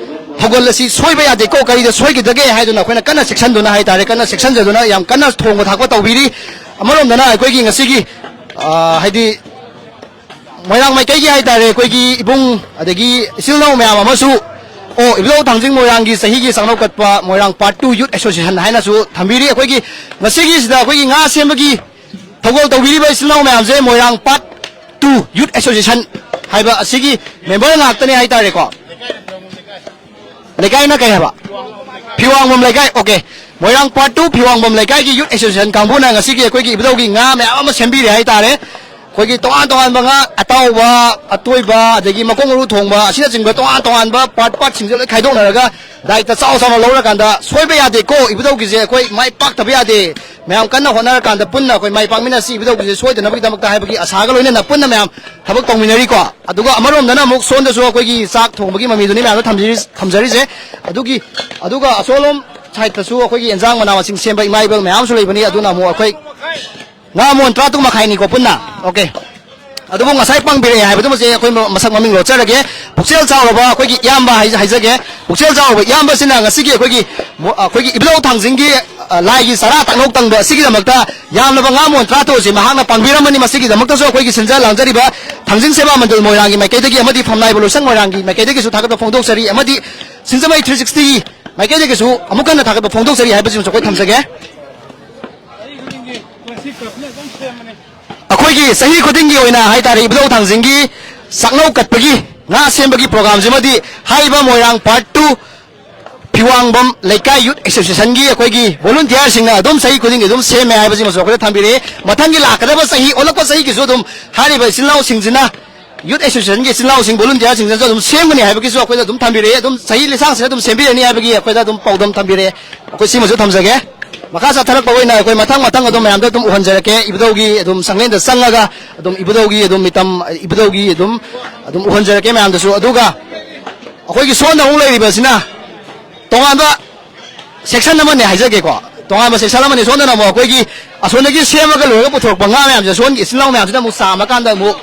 ꯊꯧꯒꯜ ꯑꯁꯤ ꯁꯣꯏꯕ ꯌꯥꯗꯦꯀꯣ, ꯀꯔꯤꯗ ꯁꯣꯏꯈꯤꯗꯒꯦ ꯍꯥꯏꯗꯨꯅ ꯑꯩꯈꯣꯏꯅ ꯀꯟꯅ ꯆꯦꯛꯁꯤꯟꯗꯨꯅ ꯍꯥꯏꯇꯥꯔꯦ, ꯀꯟꯅ ꯆꯦꯛꯁꯤꯟꯖꯗꯨꯅ ꯌꯥꯝ ꯀꯟꯅ ꯊꯣꯡꯕ ꯊꯥꯛꯄ ꯇꯧꯕꯤꯔꯤ꯫ ꯑꯃꯔꯣꯝꯗꯅ ꯑꯩꯈꯣꯏꯒꯤ ꯉꯁꯤꯒꯤ, ꯑ, ꯍꯥꯏꯗꯤ ꯃꯣꯏꯔꯥꯡ ꯃꯥꯏꯀꯩꯒꯤ ꯍꯥꯏꯇꯥꯔꯦ, ꯑꯩꯈꯣꯏꯒꯤ ꯏꯕꯨꯡ ꯑꯗꯒꯤ ꯏꯆꯤꯜ ꯏꯅꯥꯎ ꯃꯌꯥꯝ ꯑꯃꯁꯨ, ꯑꯣ, ꯏꯕꯨꯙꯧ ꯊꯥꯡꯖꯤꯡ ꯃꯣꯏꯔꯥꯡꯒꯤ ꯆꯍꯤꯒꯤ ꯆꯥꯡꯅꯧ ꯀꯠꯄ ꯃꯣꯏꯔꯥꯡ Part Two Youth Association ꯍꯥꯏꯅꯁꯨ ꯊꯝꯕꯤꯔꯤ꯫ ꯑꯩꯈꯣꯏꯒꯤ ꯉꯁꯤꯒꯤꯁꯤꯗ ꯑꯩꯈꯣꯏꯒꯤ ꯉꯥ ꯁꯦꯝꯕꯒꯤ ꯊꯧꯒꯜ ꯇꯧꯕꯤꯔꯤꯕ ꯏꯆꯤꯜ ꯏꯅꯥꯎ ꯃꯌꯥꯝꯁꯦ ꯃꯣꯏꯔꯥꯡ Part Two Youth Association ꯍꯥꯏꯕ ꯑꯁꯤꯒꯤ ꯃꯦꯝꯕꯔ ꯉꯥꯛꯇꯅꯤ ꯍꯥꯏꯇꯥꯔꯦꯀꯣ꯫ ꯂꯩꯀꯥꯏꯅ ꯀꯩ ꯍꯥꯏꯕ? ꯐꯤꯋꯥꯡꯕꯝ ꯂꯩꯀꯥꯏ꯫ ꯑꯣꯀꯦ, ꯃꯣꯏꯔꯥꯡ Part Two ꯐꯤꯋꯥꯡꯕꯝ ꯂꯩꯀꯥꯏꯒꯤ ꯌꯨꯠ ꯑꯦꯁꯣꯁꯤꯌꯦꯁꯟ ꯀꯥꯡꯕꯨꯅ ꯉꯁꯤꯒꯤ ꯑꯩꯈꯣꯏꯒꯤ ꯏꯕꯨꯙꯧꯒꯤ ꯉꯥ ꯃꯌꯥꯝ ꯑꯃ ꯁꯦꯝꯕꯤꯔꯦ ꯍꯥꯏꯇꯥꯔꯦ꯫ ꯑꯩꯈꯣꯏꯒꯤ ꯇꯣꯉꯥꯟ ꯇꯣꯉꯥꯟꯕ ꯉꯥ, ꯑꯇꯥꯎꯕ, ꯑꯇꯣꯏꯕ, ꯑꯗꯒꯤ ꯃꯀꯣꯛ ꯃꯔꯨ ꯊꯣꯡꯕ ꯑꯁꯤꯅꯆꯤꯡꯕ ꯇꯣꯉꯥꯟ ꯇꯣꯉꯥꯟꯕ ꯄꯥꯔꯠ ꯄꯥꯔꯠꯁꯤꯡꯁꯦ ꯂꯣꯏ ꯈꯥꯏꯗꯣꯛꯅꯔꯒ ꯗꯥꯏꯇ ꯆꯥꯎ ꯆꯥꯎꯅ ꯂꯧꯔꯀꯥꯟꯗ, ꯁꯣꯏꯕ ꯌꯥꯗꯦꯀꯣ ꯏꯕꯨꯙꯧꯒꯤꯁꯦ, ꯑꯩꯈꯣꯏ ꯃꯥꯏ ꯄꯥꯛꯇꯕ ꯌꯥꯗꯦ꯫ ꯃꯌꯥꯝ ꯀꯟꯅ ꯍꯣꯠꯅꯔꯀꯥꯟꯗ ꯄꯨꯟꯅ ꯑꯩꯈꯣꯏ ꯃꯥꯏ ꯄꯥꯛꯃꯤꯟꯅꯁꯤ ꯏꯕꯨꯙꯧꯒꯤꯁꯦ ꯁꯣꯏꯗꯅꯕꯒꯤꯗꯃꯛꯇ ꯍꯥꯏꯕꯒꯤ ꯑꯁꯥꯒ ꯂꯣꯏꯅꯅ ꯄꯨꯟꯅ ꯃꯌꯥꯝ ꯊꯕꯛ ꯇꯧꯃꯤꯟꯅꯔꯤꯀꯣ꯫ ꯑꯗꯨꯒ ꯑꯃꯔꯣꯝꯗꯅ ꯑꯃꯨꯛ ꯁꯣꯝꯗꯁꯨ ꯑꯩꯈꯣꯏꯒꯤ ꯆꯥꯛ ꯊꯣꯡꯕꯒꯤ ꯃꯃꯤꯗꯨꯅꯤ ꯃꯌꯥꯝꯗ ꯊꯝꯖꯔꯤ-, ꯊꯝꯖꯔꯤꯁꯦ꯫ ꯑꯗꯨꯒꯤ, ꯑꯗꯨꯒ ꯑꯁꯣꯝꯂꯣꯝ ꯁꯥꯏꯠꯇꯁꯨ ꯑꯩꯈꯣꯏꯒꯤ ꯑꯦꯟꯖꯥꯡ ꯃꯅꯥ ꯃꯁꯤꯡ ꯁꯦꯝꯕ ꯏꯃꯥ ꯏꯕꯦꯜ ꯃꯌꯥꯝ ꯑꯃꯁꯨ ꯂꯩꯕꯅꯤ꯫ ꯑꯗꯨꯅ ꯑꯃꯨꯛ ꯑꯩꯈꯣꯏ ꯉꯥ ꯃꯣꯟ ꯇꯔꯥ ꯇꯔꯨꯛ ꯃꯈꯥꯏꯅꯤꯀꯣ ꯄꯨꯟꯅ꯫ ꯑꯣꯀꯦ꯫ ꯑꯗꯨꯕꯨ ꯉꯁꯥꯏ ꯄꯥꯡꯕꯤꯔꯛꯑꯦ ꯍꯥꯏꯕꯗꯨꯃꯁꯦ ꯑꯩꯈꯣꯏ ꯃ-, ꯃꯁꯛ ꯃꯃꯤꯡ ꯂꯣꯠꯆꯔꯒꯦ꯫ ꯄꯨꯛꯆꯦꯜ ꯆꯥꯎꯔꯕ ꯑꯩꯈꯣꯏꯒꯤ ꯏꯌꯥꯝꯕ ꯍꯥꯏꯖ-, ꯍꯥꯏꯖꯒꯦ꯫ ꯄꯨꯛꯆꯦꯜ ꯆꯥꯎꯔꯕ ꯏꯌꯥꯝꯕꯁꯤꯅ ꯉꯁꯤꯒꯤ ꯑꯩꯈꯣꯏꯒꯤ ꯃꯣ-, ꯑꯩꯈꯣꯏꯒꯤ ꯏꯕꯨꯙꯧ ꯊꯥꯡꯖꯤꯡꯒꯤ, ꯑ, ꯂꯥꯏꯒꯤ ꯆꯔꯥ ꯇꯛꯅꯧ ꯇꯪꯕ ꯑꯁꯤꯒꯤꯗꯃꯛꯇ ꯌꯥꯝꯂꯕ ꯉꯥ ꯃꯣꯟ ꯇꯔꯥ ꯇꯔꯨꯛ ꯑꯁꯤ ꯃꯍꯥꯛꯅ ꯄꯥꯡꯕꯤꯔꯝꯕꯅꯤ꯫ ꯃꯁꯤꯒꯤꯗꯃꯛꯇꯁꯨ ꯑꯩꯈꯣꯏꯒꯤ ꯁꯤꯟꯖ ꯂꯥꯡꯖꯔꯤꯕ ꯊꯥꯡꯖꯤꯡ ꯁꯦꯕꯥ ꯃꯟꯗꯜ ꯃꯣꯏꯔꯥꯡꯒꯤ ꯃꯥꯏꯀꯩꯗꯒꯤ ꯑꯃꯗꯤ ꯐꯝꯅꯥꯏꯕ ꯂꯣꯏꯁꯪ ꯃꯣꯏꯔꯥꯡꯒꯤ ꯃꯥꯏꯀꯩꯗꯒꯤꯁꯨ ꯊꯥꯒꯠꯄ ꯐꯣꯡꯗꯣꯛꯆꯔꯤ, ꯑꯃꯗꯤ ꯁꯤꯡꯖꯃꯩ three sixty ꯃꯥꯏꯀꯩꯗꯒꯤꯁꯨ ꯑꯃꯨꯛ ꯍꯟꯅ ꯊꯥꯒꯠꯄ ꯐꯣꯡꯗꯣꯛꯆꯔꯤ ꯍꯥꯏꯕꯁꯤꯃꯁꯨ ꯑꯩꯈꯣꯏ ꯊꯝꯖꯒꯦ꯫ ꯑꯩꯈꯣꯏꯒꯤ ꯆꯍꯤ ꯈꯨꯗꯤꯡꯒꯤ ꯑꯣꯏꯅ ꯍꯥꯏꯇꯥꯔꯦ, ꯏꯕꯨꯙꯧ ꯊꯥꯡꯖꯤꯡꯒꯤ ꯆꯥꯛꯅꯧ ꯀꯠꯄꯒꯤ ꯉꯥ ꯁꯦꯝꯕꯒꯤ ꯄ꯭ꯔꯣꯒ꯭ꯔꯥꯝꯁꯤꯃꯗꯤ ꯍꯥꯏꯔꯤꯕ ꯃꯣꯏꯔꯥꯡ Part Two ꯐꯤꯋꯥꯡꯕꯝ ꯂꯩꯀꯥꯏ ꯌꯨꯠ ꯑꯦꯁꯣꯁꯤꯌꯦꯁꯟꯒꯤ ꯑꯩꯈꯣꯏꯒꯤ ꯚꯣꯂꯨꯟꯇꯤꯌꯥꯔꯁꯤꯡꯅ ꯑꯗꯨꯝ ꯆꯍꯤ ꯈꯨꯗꯤꯡꯒꯤ ꯑꯗꯨꯝ ꯁꯦꯝꯃꯦ ꯍꯥꯏꯕꯁꯤꯃꯁꯨ ꯑꯩꯈꯣꯏꯗ ꯊꯝꯕꯤꯔꯛꯏ꯫ ꯃꯊꯪꯒꯤ ꯂꯥꯛꯀꯗꯕ ꯆꯍꯤ, ꯑꯣꯜꯂꯛꯄ ꯆꯍꯤꯒꯤꯁꯨ ꯑꯗꯨꯝ ꯍꯥꯏꯔꯤꯕ ꯏꯆꯤꯜ ꯏꯅꯥꯎꯁꯤꯡꯁꯤꯅ, ꯌꯨꯠ ꯑꯦꯁꯣꯁꯤꯌꯦꯁꯟꯒꯤ ꯏꯆꯤꯜ ꯏꯅꯥꯎꯁꯤꯡ, ꯚꯣꯂꯨꯟꯇꯤꯌꯥꯔꯁꯤꯡꯁꯤꯅꯁꯨ ꯑꯗꯨꯝ ꯁꯦꯝꯒꯅꯤ ꯍꯥꯏꯕꯒꯤꯁꯨ ꯑꯩꯈꯣꯏꯗ ꯑꯗꯨꯝ ꯊꯝꯕꯤꯔꯛꯑꯦ꯫ ꯑꯗꯨꯝ ꯆꯍꯤ ꯂꯤꯁꯥꯡꯁꯤꯗ ꯑꯗꯨꯝ ꯁꯦꯝꯕꯤꯔꯅꯤ ꯍꯥꯏꯕꯒꯤ ꯑꯩꯈꯣꯏꯗ ꯑꯗꯨꯝ ꯄꯥꯎꯗꯝ ꯊꯝꯕꯤꯔꯛꯑꯦ꯫ ꯑꯩꯈꯣꯏ ꯁꯤꯃꯁꯨ ꯊꯝꯖꯒꯦ꯫ ꯃꯈꯥ ꯆꯠꯊꯔꯛꯄ ꯑꯣꯏꯅ ꯑꯩꯈꯣꯏ ꯃꯊꯪ ꯃꯊꯪ ꯑꯗꯨꯝ ꯃꯌꯥꯝꯗ ꯑꯗꯨꯝ ꯎꯍꯟꯖꯔꯛꯀꯦ꯫ ꯏꯕꯨꯙꯧꯒꯤ ꯑꯗꯨꯝ ꯁꯪꯂꯦꯟꯗ ꯆꯪꯉꯒ ꯑꯗꯨꯝ ꯏꯕꯨꯙꯧꯒꯤ ꯑꯗꯨꯝ ꯃꯤꯇꯝ, ꯏꯕꯨꯙꯧꯒꯤ ꯑꯗꯨꯝ, ꯑꯗꯨꯝ ꯎꯍꯟꯖꯔꯛꯀꯦ ꯃꯌꯥꯝꯗꯁꯨ꯫ ꯑꯗꯨꯒ ꯑꯩꯈꯣꯏꯒꯤ ꯁꯣꯝꯗ ꯑꯃꯨꯛ ꯂꯩꯔꯤꯕꯁꯤꯅ ꯇꯣꯉꯥꯟꯕ ꯁꯦꯛꯁꯟ ꯑꯃꯅꯦ ꯍꯥꯏꯖꯒꯦꯀꯣ꯫ ꯇꯣꯉꯥꯟꯕ ꯁꯦꯛꯁꯟ ꯑꯃꯅꯦ꯫ ꯁꯣꯝꯗꯅ ꯑꯃꯨꯛ ꯑꯩꯈꯣꯏꯒꯤ ꯑꯁꯣꯝꯗꯒꯤ ꯁꯦꯝꯃꯒ ꯂꯣꯏꯔꯒ ꯄꯨꯊꯣꯔꯛꯄ ꯉꯥ ꯃꯌꯥꯝꯁꯦ ꯁꯣꯝꯒꯤ ꯏꯆꯤꯜ ꯏꯅꯥꯎ ꯃꯌꯥꯝꯁꯤꯅ ꯑꯃꯨꯛ ꯆꯥꯝꯃꯀꯥꯟꯗ ꯑꯃꯨꯛ,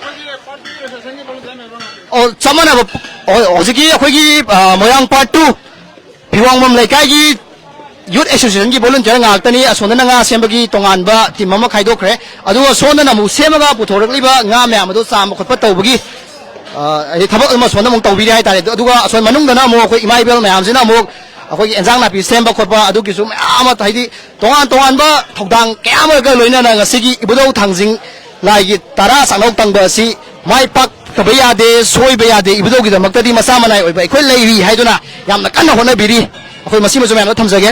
ꯑꯣ, ꯆꯞ ꯃꯥꯟꯅꯕ꯫ ꯑꯣ, ꯍꯧꯖꯤꯛꯀꯤ ꯑꯩꯈꯣꯏꯒꯤ, ꯑ, ꯃꯣꯏꯔꯥꯡ ꯄꯥꯔꯠ ꯇꯨ ꯐꯤꯋꯥꯡꯕꯝ ꯂꯩꯀꯥꯏꯒꯤ ꯌꯨꯠ ꯑꯦꯁꯣꯁꯤꯌꯦꯁꯟꯒꯤ ꯚꯣꯂꯨꯟꯇꯤꯌꯔ ꯉꯥꯛꯇꯅꯤ꯫ ꯑꯁꯣꯝꯗꯅ ꯉꯥ ꯁꯦꯝꯕꯒꯤ ꯇꯣꯉꯥꯟꯕ ꯇꯤꯝ ꯑꯃ ꯈꯥꯏꯗꯣꯛꯈ꯭ꯔꯦ꯫ ꯑꯗꯨꯒ ꯁꯣꯝꯗꯅ ꯑꯃꯨꯛ ꯁꯦꯝꯃꯒ ꯄꯨꯊꯣꯔꯛꯂꯤꯕ ꯉꯥ ꯃꯌꯥꯝ ꯑꯗꯨ ꯆꯥꯝꯕ ꯈꯣꯠꯄ ꯇꯧꯕꯒꯤ, ꯑ, ꯍꯥꯏꯗꯤ ꯊꯕꯛ ꯑꯃ ꯁꯣꯝꯗ ꯑꯃꯨꯛ ꯇꯧꯕꯤꯔꯦ ꯍꯥꯏꯇꯥꯔꯦ꯫ ꯑꯗꯨꯒ ꯑꯁꯣꯝ ꯃꯅꯨꯡꯗꯅ ꯑꯃꯨꯛ ꯑꯩꯈꯣꯏ ꯏꯃꯥ ꯏꯕꯦꯜ ꯃꯌꯥꯝꯁꯤꯅ ꯑꯃꯨꯛ ꯑꯩꯈꯣꯏꯒꯤ ꯑꯦꯟꯖꯥꯡ ꯅꯥꯄꯤ ꯁꯦꯝꯕ ꯈꯣꯠꯄ ꯑꯗꯨꯒꯤꯁꯨ ꯃꯌꯥꯝ ꯑꯃ, ꯍꯥꯏꯗꯤ ꯇꯣꯉꯥꯟ ꯇꯣꯉꯥꯟꯕ ꯊꯧꯗꯥꯡ ꯀꯌꯥ ꯑꯃꯒ ꯂꯣꯏꯅꯅ ꯉꯁꯤꯒꯤ ꯏꯕꯨꯙꯧ ꯊꯥꯡꯖꯤꯡ ꯂꯥꯏꯒꯤ ꯇꯔꯥ ꯆꯥꯛꯅꯧ ꯇꯪꯕ ꯑꯁꯤ ꯃꯥꯏ ꯄꯥꯛꯇꯕ ꯌꯥꯗꯦ, ꯁꯣꯏꯕ ꯌꯥꯗꯦ, ꯏꯕꯨꯙꯧꯒꯤꯗꯃꯛꯇꯗꯤ ꯃꯆꯥ ꯃꯅꯥꯏ ꯑꯣꯏꯕ ꯑꯩꯈꯣꯏ ꯂꯩꯔꯤ ꯍꯥꯏꯗꯨꯅ ꯌꯥꯝꯅ ꯀꯟꯅ ꯍꯣꯠꯅꯕꯤꯔꯤ꯫ ꯑꯩꯈꯣꯏ ꯃꯁꯤꯃꯁꯨ ꯃꯌꯥꯝꯗ ꯊꯝꯖꯒꯦ꯫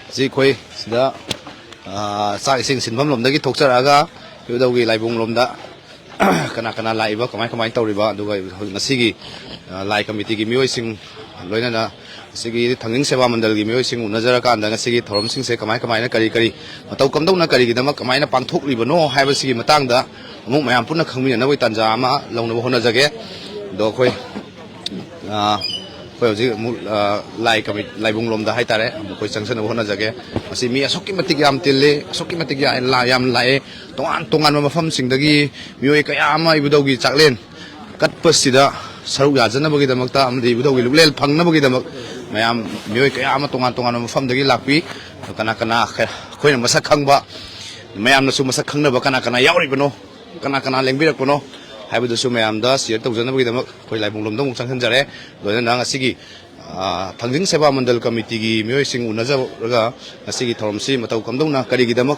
ꯍꯧꯖꯤꯛ ꯑꯩꯈꯣꯏ ꯁꯤꯗ, ꯑ, ꯆꯥꯛ ꯏꯁꯤꯡ ꯁꯤꯟꯐꯝ ꯂꯣꯝꯗꯒꯤ ꯊꯣꯛꯆꯔꯛꯑꯒ ꯏꯕꯨꯙꯧꯒꯤ ꯂꯥꯏꯕꯨꯡ ꯂꯣꯝꯗ ꯀꯅꯥ ꯀꯅꯥ ꯂꯥꯛꯏꯕ, ꯀꯃꯥꯏ ꯀꯃꯥꯏꯅ ꯇꯧꯔꯤꯕ, ꯑꯗꯨꯒ ꯍꯧꯖꯤꯛ ꯉꯁꯤꯒꯤ, ꯑ, ꯂꯥꯏ ꯀꯃꯤꯇꯤꯒꯤ ꯃꯤꯑꯣꯏꯁꯤꯡ, ꯂꯣꯏꯅꯅ ꯉꯁꯤꯒꯤ ꯊꯥꯡꯖꯤꯡ ꯁꯦꯕꯥ ꯃꯟꯗꯜꯒꯤ ꯃꯤꯑꯣꯏꯁꯤꯡ ꯎꯅꯖꯔꯀꯥꯟꯗ ꯉꯁꯤꯒꯤ ꯊꯧꯔꯝꯁꯤꯡꯁꯦ ꯀꯃꯥꯏ ꯀꯃꯥꯏꯅ, ꯀꯔꯤ ꯀꯔꯤ ꯃꯇꯧ ꯀꯝꯗꯧꯅ, ꯀꯔꯤꯒꯤꯗꯃꯛ, ꯀꯃꯥꯏꯅ ꯄꯥꯡꯊꯣꯛꯂꯤꯕꯅꯣ ꯍꯥꯏꯕꯁꯤꯒꯤ ꯃꯇꯥꯡꯗ ꯑꯃꯨꯛ ꯃꯌꯥꯝ ꯄꯨꯟꯅ ꯈꯪꯃꯤꯟꯅꯅꯕꯒꯤ ꯇꯥꯟꯖꯥ ꯑꯃ ꯂꯧꯅꯕ ꯍꯣꯠꯅꯖꯒꯦ꯫ ꯑꯗꯣ ꯑꯩꯈꯣꯏ ꯑ, ꯑꯩꯈꯣꯏ ꯍꯧꯖꯤꯛ ꯑꯃꯨꯛ, ꯑ, ꯂꯥꯏ ꯀꯃꯤ-, ꯂꯥꯏꯕꯨꯡ ꯂꯣꯝꯗ ꯍꯥꯏꯇꯥꯔꯦ, ꯑꯃꯨꯛ ꯑꯩꯈꯣꯏ ꯆꯪꯖꯅꯕ ꯍꯣꯠꯅꯖꯒꯦ꯫ ꯃꯁꯤ ꯃꯤ ꯑꯁꯨꯛꯀꯤ ꯃꯇꯤꯛ ꯌꯥꯝ ꯇꯤꯜꯂꯤ, ꯑꯁꯨꯛꯀꯤ ꯃꯇꯤꯛ ꯌꯥ-, ꯂꯥ-, ꯌꯥꯝ ꯂꯥꯛꯑꯦ꯫ ꯇꯣꯉꯥꯟ ꯇꯣꯉꯥꯟꯕ ꯃꯐꯝꯁꯤꯡꯗꯒꯤ ꯃꯤꯑꯣꯏ ꯀꯌꯥ ꯑꯃ ꯏꯕꯨꯙꯧꯒꯤ ꯆꯥꯛꯂꯦꯟ ꯀꯠꯄꯁꯤꯗ ꯁꯔꯨꯛ ꯌꯥꯖꯅꯕꯒꯤꯗꯃꯛꯇ ꯑꯃꯗꯤ ꯏꯕꯨꯙꯧꯒꯤ ꯂꯨꯞꯂꯦꯜ ꯐꯪꯅꯕꯒꯤꯗꯃꯛ ꯃꯌꯥꯝ, ꯃꯤꯑꯣꯏ ꯀꯌꯥ ꯑꯃ ꯇꯣꯉꯥꯟ ꯇꯣꯉꯥꯟꯕ ꯃꯐꯝꯗꯒꯤ ꯂꯥꯛꯄꯤ꯫ ꯑꯗꯣ ꯀꯅꯥ ꯀꯅꯥ ꯑꯩꯈꯣꯏꯅ ꯃꯁꯛ ꯈꯪꯕ, ꯃꯌꯥꯝꯅꯁꯨ ꯃꯁꯛ ꯈꯪꯅꯕ ꯀꯅꯥ ꯀꯅꯥ ꯌꯥꯎꯔꯤꯕꯅꯣ, ꯀꯅꯥ ꯀꯅꯥ ꯂꯦꯡꯕꯤꯔꯛꯄꯅꯣ ꯍꯥꯏꯕꯗꯨꯁꯨ ꯃꯌꯥꯝꯗ ꯁꯤꯌꯔ ꯇꯧꯖꯅꯕꯒꯤꯗꯃꯛ ꯑꯩꯈꯣꯏ ꯂꯥꯏꯕꯨꯡ ꯂꯣꯝꯗ ꯑꯃꯨꯛ ꯆꯪꯍꯟꯖꯔꯦ꯫ ꯂꯣꯏꯅꯅ ꯉꯁꯤꯒꯤ, ꯑ, ꯊꯥꯡꯖꯤꯡ ꯁꯦꯕꯥ ꯃꯟꯗꯜ ꯀꯃꯤꯇꯤꯒꯤ ꯃꯤꯑꯣꯏꯁꯤꯡ ꯎꯅꯖꯔꯒ ꯉꯁꯤꯒꯤ ꯊꯧꯔꯝꯁꯤ ꯃꯇꯧ ꯀꯝꯗꯧꯅ, ꯀꯔꯤꯒꯤꯗꯃꯛ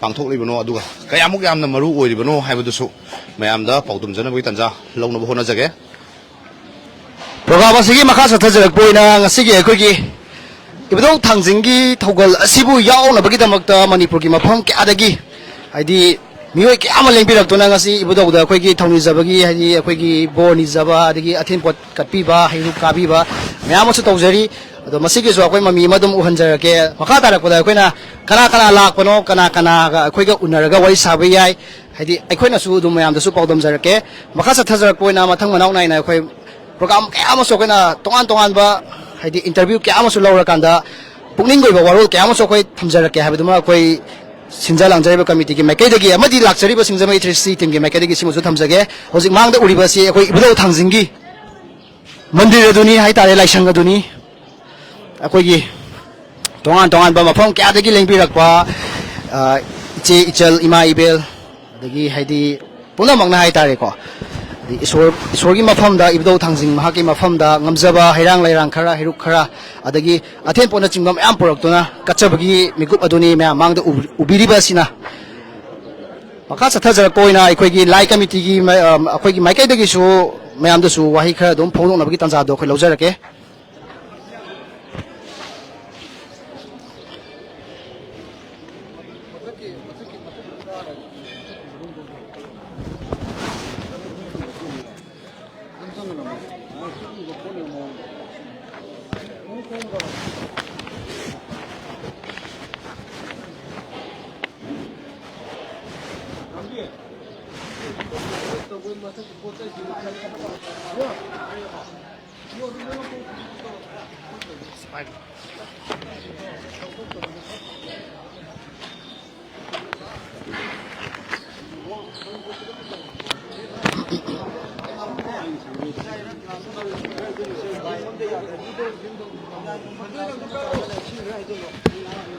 ꯄꯥꯡꯊꯣꯛꯂꯤꯕꯅꯣ, ꯑꯗꯨꯒ ꯀꯌꯥꯃꯨꯛ ꯌꯥꯝꯅ ꯃꯔꯨ ꯑꯣꯏꯔꯤꯕꯅꯣ ꯍꯥꯏꯕꯗꯨꯁꯨ ꯃꯌꯥꯝꯗ ꯄꯥꯎꯗꯝꯖꯅꯕꯒꯤ ꯇꯥꯟꯖꯥ ꯂꯧꯅꯕ ꯍꯣꯠꯅꯖꯒꯦ꯫ ꯄ꯭ꯔꯣꯒ꯭ꯔꯥꯝ ꯑꯁꯤꯒꯤ ꯃꯈꯥ ꯆꯠꯊꯖꯔꯛꯄ ꯑꯣꯏꯅ ꯉꯁꯤꯒꯤ ꯑꯩꯈꯣꯏꯒꯤ ꯏꯕꯨꯙꯧ ꯊꯥꯡꯖꯤꯡꯒꯤ ꯊꯧꯒꯜ ꯑꯁꯤꯕꯨ ꯌꯥꯎꯅꯕꯒꯤꯗꯃꯛꯇ ꯃꯅꯤꯄꯨꯔꯒꯤ ꯃꯐꯝ ꯀꯌꯥꯗꯒꯤ, ꯍꯥꯏꯗꯤ, ꯃꯤꯑꯣꯏ ꯀꯌꯥ ꯑꯃ ꯂꯦꯡꯕꯤꯔꯛꯇꯨꯅ ꯉꯁꯤ ꯏꯕꯨꯙꯧꯗ ꯑꯩꯈꯣꯏꯒꯤ ꯊꯧꯅꯤꯖꯕꯒꯤ, ꯍꯥꯏꯗꯤ, ꯑꯩꯈꯣꯏꯒꯤ ꯕꯣꯔ ꯅꯤꯖꯕ, ꯑꯗꯒꯤ ꯑꯊꯦꯟ ꯄꯣꯠ ꯀꯠꯄꯤꯕ, ꯍꯩꯔꯨꯛ ꯀꯥꯕꯤꯕ ꯃꯌꯥꯝ ꯑꯃꯁꯨ ꯇꯧꯖꯔꯤ꯫ ꯑꯗꯣ ꯃꯁꯤꯒꯤꯁꯨ ꯑꯩꯈꯣꯏ ꯃꯃꯤ ꯑꯃ ꯑꯗꯨꯝ ꯎꯍꯟꯖꯔꯛꯀꯦ꯫ ꯃꯈꯥ ꯇꯥꯔꯛꯄꯗ ꯑꯩꯈꯣꯏꯅ ꯀꯅꯥ ꯀꯅꯥ ꯂꯥꯛꯄꯅꯣ, ꯀꯅꯥ ꯀꯅꯥꯒ ꯑꯩꯈꯣꯏꯒ ꯎꯅꯔꯒ ꯋꯥꯔꯤ ꯁꯥꯕ ꯌꯥꯏ, ꯍꯥꯏꯗꯤ, ꯑꯩꯈꯣꯏꯅꯁꯨ ꯑꯗꯨꯝ ꯃꯌꯥꯝꯗꯁꯨ ꯄꯥꯎꯗꯝꯖꯔꯛꯀꯦ꯫ ꯃꯈꯥ ꯆꯠꯊꯖꯔꯛꯄ ꯑꯣꯏꯅ ꯃꯊꯪ ꯃꯅꯥꯎ ꯅꯥꯏꯅ ꯑꯩꯈꯣꯏ ꯄ꯭ꯔꯣꯒ꯭ꯔꯥꯝ ꯀꯌꯥ ꯑꯃꯁꯨ ꯑꯩꯈꯣꯏꯅ ꯇꯣꯉꯥꯟ ꯇꯣꯉꯥꯟꯕ, ꯍꯥꯏꯗꯤ, ꯏꯟꯇꯔꯚ꯭ꯌꯨ ꯀꯌꯥ ꯑꯃꯁꯨ ꯂꯧꯔꯀꯥꯟꯗ ꯄꯨꯛꯅꯤꯡꯒꯤ ꯑꯣꯏꯕ ꯋꯥꯔꯣꯜ ꯀꯌꯥ ꯑꯃꯁꯨ ꯑꯩꯈꯣꯏ ꯊꯝꯖꯔꯛꯀꯦ ꯍꯥꯏꯕꯗꯨꯃ ꯑꯩꯈꯣꯏ ꯁꯤꯟꯖ ꯂꯥꯡꯖꯔꯤꯕ ꯀꯃꯤꯇꯤꯒꯤ ꯃꯥꯏꯀꯩꯗꯒꯤ ꯑꯃꯗꯤ ꯂꯥꯛꯆꯔꯤꯕ ꯁꯤꯡꯖꯃꯩ ꯊ꯭ꯔꯤ ꯁꯤꯛꯁꯇꯤ ꯇꯤꯝꯒꯤ ꯃꯥꯏꯀꯩꯗꯒꯤ ꯁꯤꯃꯁꯨ ꯊꯝꯖꯒꯦ꯫ ꯍꯧꯖꯤꯛ ꯃꯥꯡꯗ ꯎꯔꯤꯕ ꯑꯁꯤ ꯑꯩꯈꯣꯏ ꯏꯕꯨꯙꯧ ꯊꯥꯡꯖꯤꯡꯒꯤ ꯃꯟꯗꯤꯔ ꯑꯗꯨꯅꯤ ꯍꯥꯏꯇꯥꯔꯦ, ꯂꯥꯏꯁꯪ ꯑꯗꯨꯅꯤ꯫ ꯑꯩꯈꯣꯏꯒꯤ ꯇꯣꯉꯥꯟ ꯇꯣꯉꯥꯟꯕ ꯃꯐꯝ ꯀꯌꯥꯗꯒꯤ ꯂꯦꯡꯕꯤꯔꯛꯄ, ꯑ, ꯏꯆꯦ ꯏꯆꯜ, ꯏꯃꯥ ꯏꯕꯦꯜ, ꯑꯗꯒꯤ, ꯍꯥꯏꯗꯤ, ꯄꯨꯝꯅꯃꯛꯅ ꯍꯥꯏꯇꯥꯔꯦꯀꯣ, ꯍꯥꯏꯗꯤ ꯏꯁꯣꯔ, ꯏꯁꯣꯔꯒꯤ ꯃꯐꯝꯗ, ꯏꯕꯨꯙꯧ ꯊꯥꯡꯖꯤꯡ ꯃꯍꯥꯛꯀꯤ ꯃꯐꯝꯗ ꯉꯝꯖꯕ ꯍꯩꯔꯥꯡ ꯂꯩꯔꯥꯡ ꯈꯔ, ꯍꯩꯔꯨꯛ ꯈꯔ, ꯑꯗꯒꯤ ꯑꯊꯦꯟ ꯄꯣꯠꯅꯆꯤꯡꯕ ꯃꯌꯥꯝ ꯄꯨꯔꯛꯇꯨꯅ ꯀꯠꯆꯕꯒꯤ ꯃꯤꯀꯨꯞ ꯑꯗꯨꯅꯤ ꯃꯌꯥꯝ ꯃꯥꯡꯗ ꯎ-, ꯎꯕꯤꯔꯤꯕ ꯑꯁꯤꯅ꯫ ꯃꯈꯥ ꯆꯠꯊꯖꯔꯛꯄ ꯑꯣꯏꯅ ꯑꯩꯈꯣꯏꯒꯤ ꯂꯥꯏ ꯀꯃꯤꯇꯤꯒꯤ ꯃ-, ꯑ, ꯑꯩꯈꯣꯏꯒꯤ ꯃꯥꯏꯀꯩꯗꯒꯤꯁꯨ ꯃꯌꯥꯝꯗꯁꯨ ꯋꯥꯍꯩ ꯈꯔ ꯑꯗꯨꯝ ꯐꯣꯡꯗꯣꯛꯅꯕꯒꯤ ꯇꯥꯟꯖꯥꯗꯣ ꯑꯩꯈꯣꯏ ꯂꯧꯖꯔꯛꯀꯦ꯫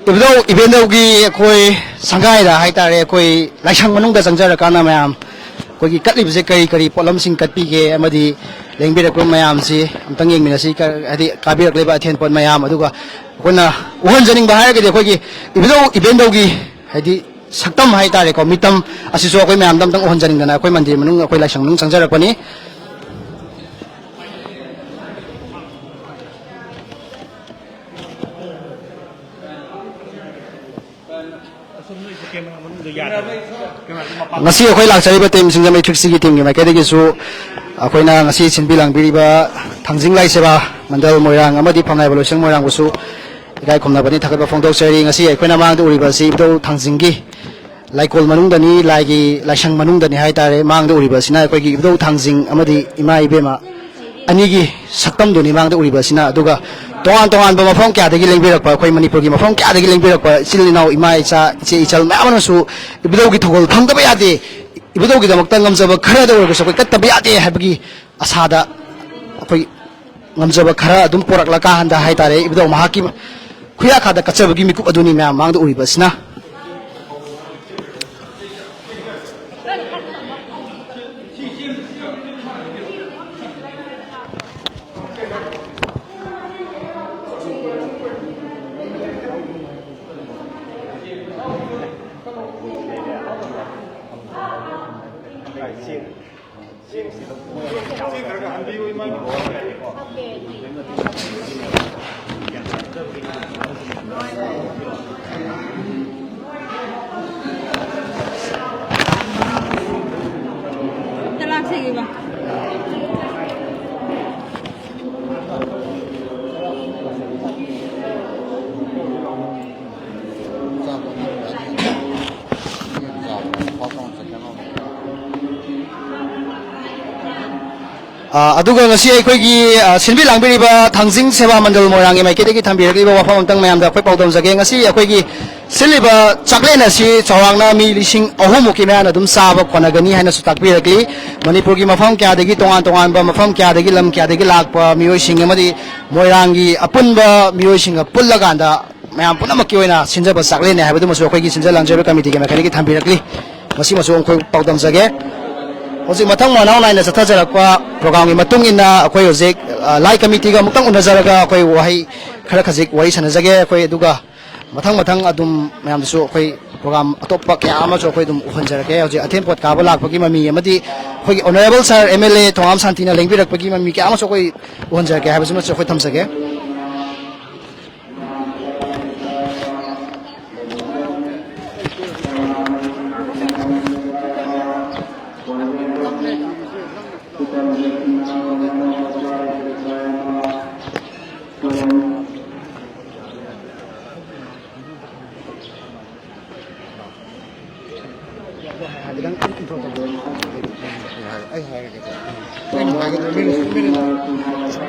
ꯏꯕꯨꯙꯧ ꯏꯕꯦꯟꯗꯧꯒꯤ ꯑꯩꯈꯣꯏ ꯁꯪꯒꯥꯏꯗ ꯍꯥꯏꯇꯥꯔꯦ, ꯑꯩꯈꯣꯏ ꯂꯥꯏꯁꯪ ꯃꯅꯨꯡꯗ ꯆꯪꯖꯔꯀꯥꯟꯗ ꯃꯌꯥꯝ ꯑꯩꯈꯣꯏꯒꯤ ꯀꯠꯂꯤꯕꯁꯦ ꯀꯔꯤ ꯀꯔꯤ ꯄꯣꯠꯂꯝꯁꯤꯡ ꯀꯠꯄꯤꯒꯦ ꯑꯃꯗꯤ ꯂꯦꯡꯕꯤꯔꯛꯄ ꯃꯌꯥꯝꯁꯤ ꯑꯝꯇꯪ ꯌꯦꯡꯃꯤꯟꯅꯁꯤ꯫ ꯀ-, ꯍꯥꯏꯗꯤ ꯀꯥꯕꯤꯔꯛꯂꯤꯕ ꯑꯊꯦꯟ ꯄꯣꯠ ꯃꯌꯥꯝ, ꯑꯗꯨꯒ ꯑꯩꯈꯣꯏꯅ ꯎꯍꯟꯖꯅꯤꯡꯕ ꯍꯥꯏꯔꯒꯗꯤ ꯑꯩꯈꯣꯏꯒꯤ ꯏꯕꯨꯙꯧ ꯏꯕꯦꯟꯗꯧꯒꯤ, ꯍꯥꯏꯗꯤ, ꯁꯛꯇꯝ ꯍꯥꯏꯇꯥꯔꯦꯀꯣ, ꯃꯤꯇꯝ ꯑꯁꯤꯁꯨ ꯑꯩꯈꯣꯏ ꯃꯌꯥꯝꯗ ꯑꯝꯇꯪ ꯎꯍꯟꯖꯅꯤꯡꯗꯅ ꯑꯩꯈꯣꯏ ꯃꯟꯗꯤꯔ ꯃꯅꯨꯡ, ꯑꯩꯈꯣꯏ ꯂꯥꯏꯁꯪ ꯃꯅꯨꯡ ꯆꯪꯖꯔꯛꯄꯅꯤ꯫ ꯉꯁꯤ ꯑꯩꯈꯣꯏ ꯂꯥꯛꯆꯔꯤꯕ ꯇꯤꯝ ꯁꯤꯡꯖꯃꯩ ꯊ꯭ꯔꯤ ꯁꯤꯛꯁꯇꯤꯒꯤ ꯇꯤꯝꯒꯤ ꯃꯥꯏꯀꯩꯗꯒꯤꯁꯨ ꯑꯩꯈꯣꯏꯅ ꯉꯁꯤ ꯁꯤꯟꯕꯤ ꯂꯥꯡꯕꯤꯔꯤꯕ ꯊꯥꯡꯖꯤꯡ ꯂꯥꯏ ꯁꯦꯕꯥ ꯃꯟꯗꯜ ꯃꯣꯏꯔꯥꯡ ꯑꯃꯗꯤ ꯐꯝꯅꯥꯏꯕ ꯂꯣꯏꯁꯪ ꯃꯣꯏꯔꯥꯡꯕꯨꯁꯨ ꯏꯀꯥꯏ ꯈꯨꯝꯅꯕꯅꯤ, ꯊꯥꯒꯠꯄ ꯐꯣꯡꯗꯣꯛꯆꯔꯤ꯫ ꯉꯁꯤ ꯑꯩꯈꯣꯏꯅ ꯃꯥꯡꯗ ꯎꯔꯤꯕ ꯑꯁꯤ ꯏꯕꯨꯙꯧ ꯊꯥꯡꯖꯤꯡꯒꯤ ꯂꯥꯏꯀꯣꯜ ꯃꯅꯨꯡꯗꯅꯤ, ꯂꯥꯏꯒꯤ ꯂꯥꯏꯁꯪ ꯃꯅꯨꯡꯗꯅꯤ ꯍꯥꯏꯇꯥꯔꯦ꯫ ꯃꯥꯡꯗ ꯎꯔꯤꯕ ꯑꯁꯤꯅ ꯑꯩꯈꯣꯏꯒꯤ ꯏꯕꯨꯙꯧ ꯊꯥꯡꯖꯤꯡ ꯑꯃꯗꯤ ꯏꯃꯥ ꯏꯕꯦꯝꯃ ꯑꯅꯤꯒꯤ ꯁꯛꯇꯝꯗꯨꯅꯤ ꯃꯥꯡꯗ ꯎꯔꯤꯕ ꯑꯁꯤꯅ꯫ ꯑꯗꯨꯒ ꯇꯣꯉꯥꯟ ꯇꯣꯉꯥꯟꯕ ꯃꯐꯝ ꯀꯌꯥꯗꯒꯤ ꯂꯦꯡꯕꯤꯔꯛꯄ, ꯑꯩꯈꯣꯏ ꯃꯅꯤꯄꯨꯔꯒꯤ ꯃꯐꯝ ꯀꯌꯥꯗꯒꯤ ꯂꯦꯡꯕꯤꯔꯛꯄ ꯏꯆꯤꯜ ꯏꯅꯥꯎ, ꯏꯃꯥ ꯏꯆꯥ, ꯏꯆꯦ ꯏꯆꯜ ꯃꯌꯥꯝ ꯑꯃꯅꯁꯨ ꯏꯕꯨꯙꯧꯒꯤ ꯊꯧꯒꯜ ꯐꯪꯗꯕ ꯌꯥꯗꯦ, ꯏꯕꯨꯙꯧꯒꯤꯗꯃꯛꯇ ꯉꯝꯖꯕ ꯈꯔꯗ ꯑꯣꯏꯔꯒꯁꯨ ꯑꯩꯈꯣꯏ ꯀꯠꯇꯕ ꯌꯥꯗꯦ ꯍꯥꯏꯕꯒꯤ ꯑꯁꯥꯗ ꯑꯩꯈꯣꯏ ꯉꯝꯖꯕ ꯈꯔ ꯑꯗꯨꯝ ꯄꯣꯔꯛꯂꯀꯥꯟꯗ ꯍꯥꯏꯇꯥꯔꯦ, ꯏꯕꯨꯙꯧ ꯃꯍꯥꯛꯀꯤ ꯈꯨꯌꯥꯈꯥꯗ ꯀꯠꯆꯕꯒꯤ ꯃꯤꯀꯨꯞ ꯑꯗꯨꯅꯤ ꯃꯌꯥꯝ ꯃꯥꯡꯗ ꯎꯔꯤꯕꯁꯤꯅ꯫ ꯑ, ꯑꯗꯨꯒ ꯉꯁꯤ ꯑꯩꯈꯣꯏꯒꯤ, ꯑ, ꯁꯤꯟꯕꯤ ꯂꯥꯡꯕꯤꯔꯤꯕ ꯊꯥꯡꯖꯤꯡ ꯁꯦꯕꯥ ꯃꯟꯗꯜ ꯃꯣꯏꯔꯥꯡꯒꯤ ꯃꯥꯏꯀꯩꯗꯒꯤ ꯊꯝꯕꯤꯔꯛꯂꯤꯕ ꯋꯥꯐꯝ ꯑꯝꯇꯪ ꯃꯌꯥꯝꯗ ꯑꯩꯈꯣꯏ ꯄꯥꯎꯗꯝꯖꯒꯦ꯫ ꯉꯁꯤ ꯑꯩꯈꯣꯏꯒꯤ ꯁꯤꯜꯂꯤꯕ ꯆꯥꯛꯂꯦꯟ ꯑꯁꯤ ꯆꯥꯎꯔꯥꯛꯅ ꯃꯤ ꯂꯤꯁꯤꯡ ꯑꯍꯨꯝ ꯃꯨꯛꯀꯤ ꯃꯌꯥꯅ ꯑꯗꯨꯝ ꯆꯥꯕ ꯀꯣꯟꯅꯒꯅꯤ ꯍꯥꯏꯅꯁꯨ ꯇꯥꯛꯄꯤꯔꯛꯂꯤ꯫ ꯃꯅꯤꯄꯨꯔꯒꯤ ꯃꯐꯝ ꯀꯌꯥꯗꯒꯤ, ꯇꯣꯉꯥꯟ ꯇꯣꯉꯥꯟꯕ ꯃꯐꯝ ꯀꯌꯥꯗꯒꯤ, ꯂꯝ ꯀꯌꯥꯗꯒꯤ ꯂꯥꯛꯄ ꯃꯤꯑꯣꯏꯁꯤꯡ ꯑꯃꯗꯤ ꯃꯣꯏꯔꯥꯡꯒꯤ ꯑꯄꯨꯟꯕ ꯃꯤꯑꯣꯏꯁꯤꯡꯒ ꯄꯨꯜꯂꯀꯥꯟꯗ ꯃꯌꯥꯝ ꯄꯨꯝꯅꯃꯛꯀꯤ ꯑꯣꯏꯅ ꯁꯤꯟꯖꯕ ꯆꯥꯛꯂꯦꯟꯅꯦ ꯍꯥꯏꯕꯗꯨꯃꯁꯨ ꯑꯩꯈꯣꯏꯒꯤ ꯁꯤꯟꯖ ꯂꯥꯡꯖꯔꯤꯕ ꯀꯃꯤꯇꯤꯒꯤ ꯃꯥꯏꯀꯩꯗꯒꯤ ꯊꯝꯕꯤꯔꯛꯂꯤ꯫ ꯃꯁꯤꯃꯁꯨ ꯑꯩꯈꯣꯏ ꯄꯥꯎꯗꯝꯖꯒꯦ꯫ ꯍꯧꯖꯤꯛ ꯃꯊꯪ ꯃꯅꯥꯎ ꯅꯥꯏꯅ ꯆꯠꯊꯖꯔꯛꯄ ꯄ꯭ꯔꯣꯒ꯭ꯔꯥꯝꯒꯤ ꯃꯇꯨꯡ ꯏꯟꯅ ꯑꯩꯈꯣꯏ ꯍꯧꯖꯤꯛ, ꯑ, ꯂꯥꯏ ꯀꯃꯤꯇꯤꯒ ꯑꯃꯨꯛꯇꯪ ꯎꯅꯖꯔꯒ ꯑꯩꯈꯣꯏ ꯋꯥꯍꯩ ꯈꯔ ꯈꯖꯤꯛ ꯋꯥꯔꯤ ꯁꯥꯟꯅꯖꯒꯦ꯫ ꯑꯩꯈꯣꯏ ꯑꯗꯨꯒ ꯃꯊꯪ ꯃꯊꯪ ꯑꯗꯨꯝ ꯃꯌꯥꯝꯗꯁꯨ ꯑꯩꯈꯣꯏ ꯄ꯭ꯔꯣꯒ꯭ꯔꯥꯝ ꯑꯇꯣꯞꯄ ꯀꯌꯥ ꯑꯃꯁꯨ ꯑꯩꯈꯣꯏ ꯑꯗꯨꯝ ꯎꯍꯟꯖꯔꯛꯀꯦ꯫ ꯍꯧꯖꯤꯛ ꯑꯊꯦꯟꯄꯣꯠ ꯀꯥꯕ ꯂꯥꯛꯄꯒꯤ ꯃꯃꯤ ꯑꯃꯗꯤ ꯑꯩꯈꯣꯏꯒꯤ honourable sir M L A Thongam ꯁꯥꯟꯇꯤꯅ ꯂꯦꯡꯕꯤꯔꯛꯄꯒꯤ ꯃꯃꯤ ꯀꯌꯥ ꯑꯃꯁꯨ ꯑꯩꯈꯣꯏ ꯎꯍꯟꯖꯔꯛꯀꯦ ꯍꯥꯏꯕꯁꯤꯃꯁꯨ ꯑꯩꯈꯣꯏ ꯊꯝꯖꯒꯦ꯫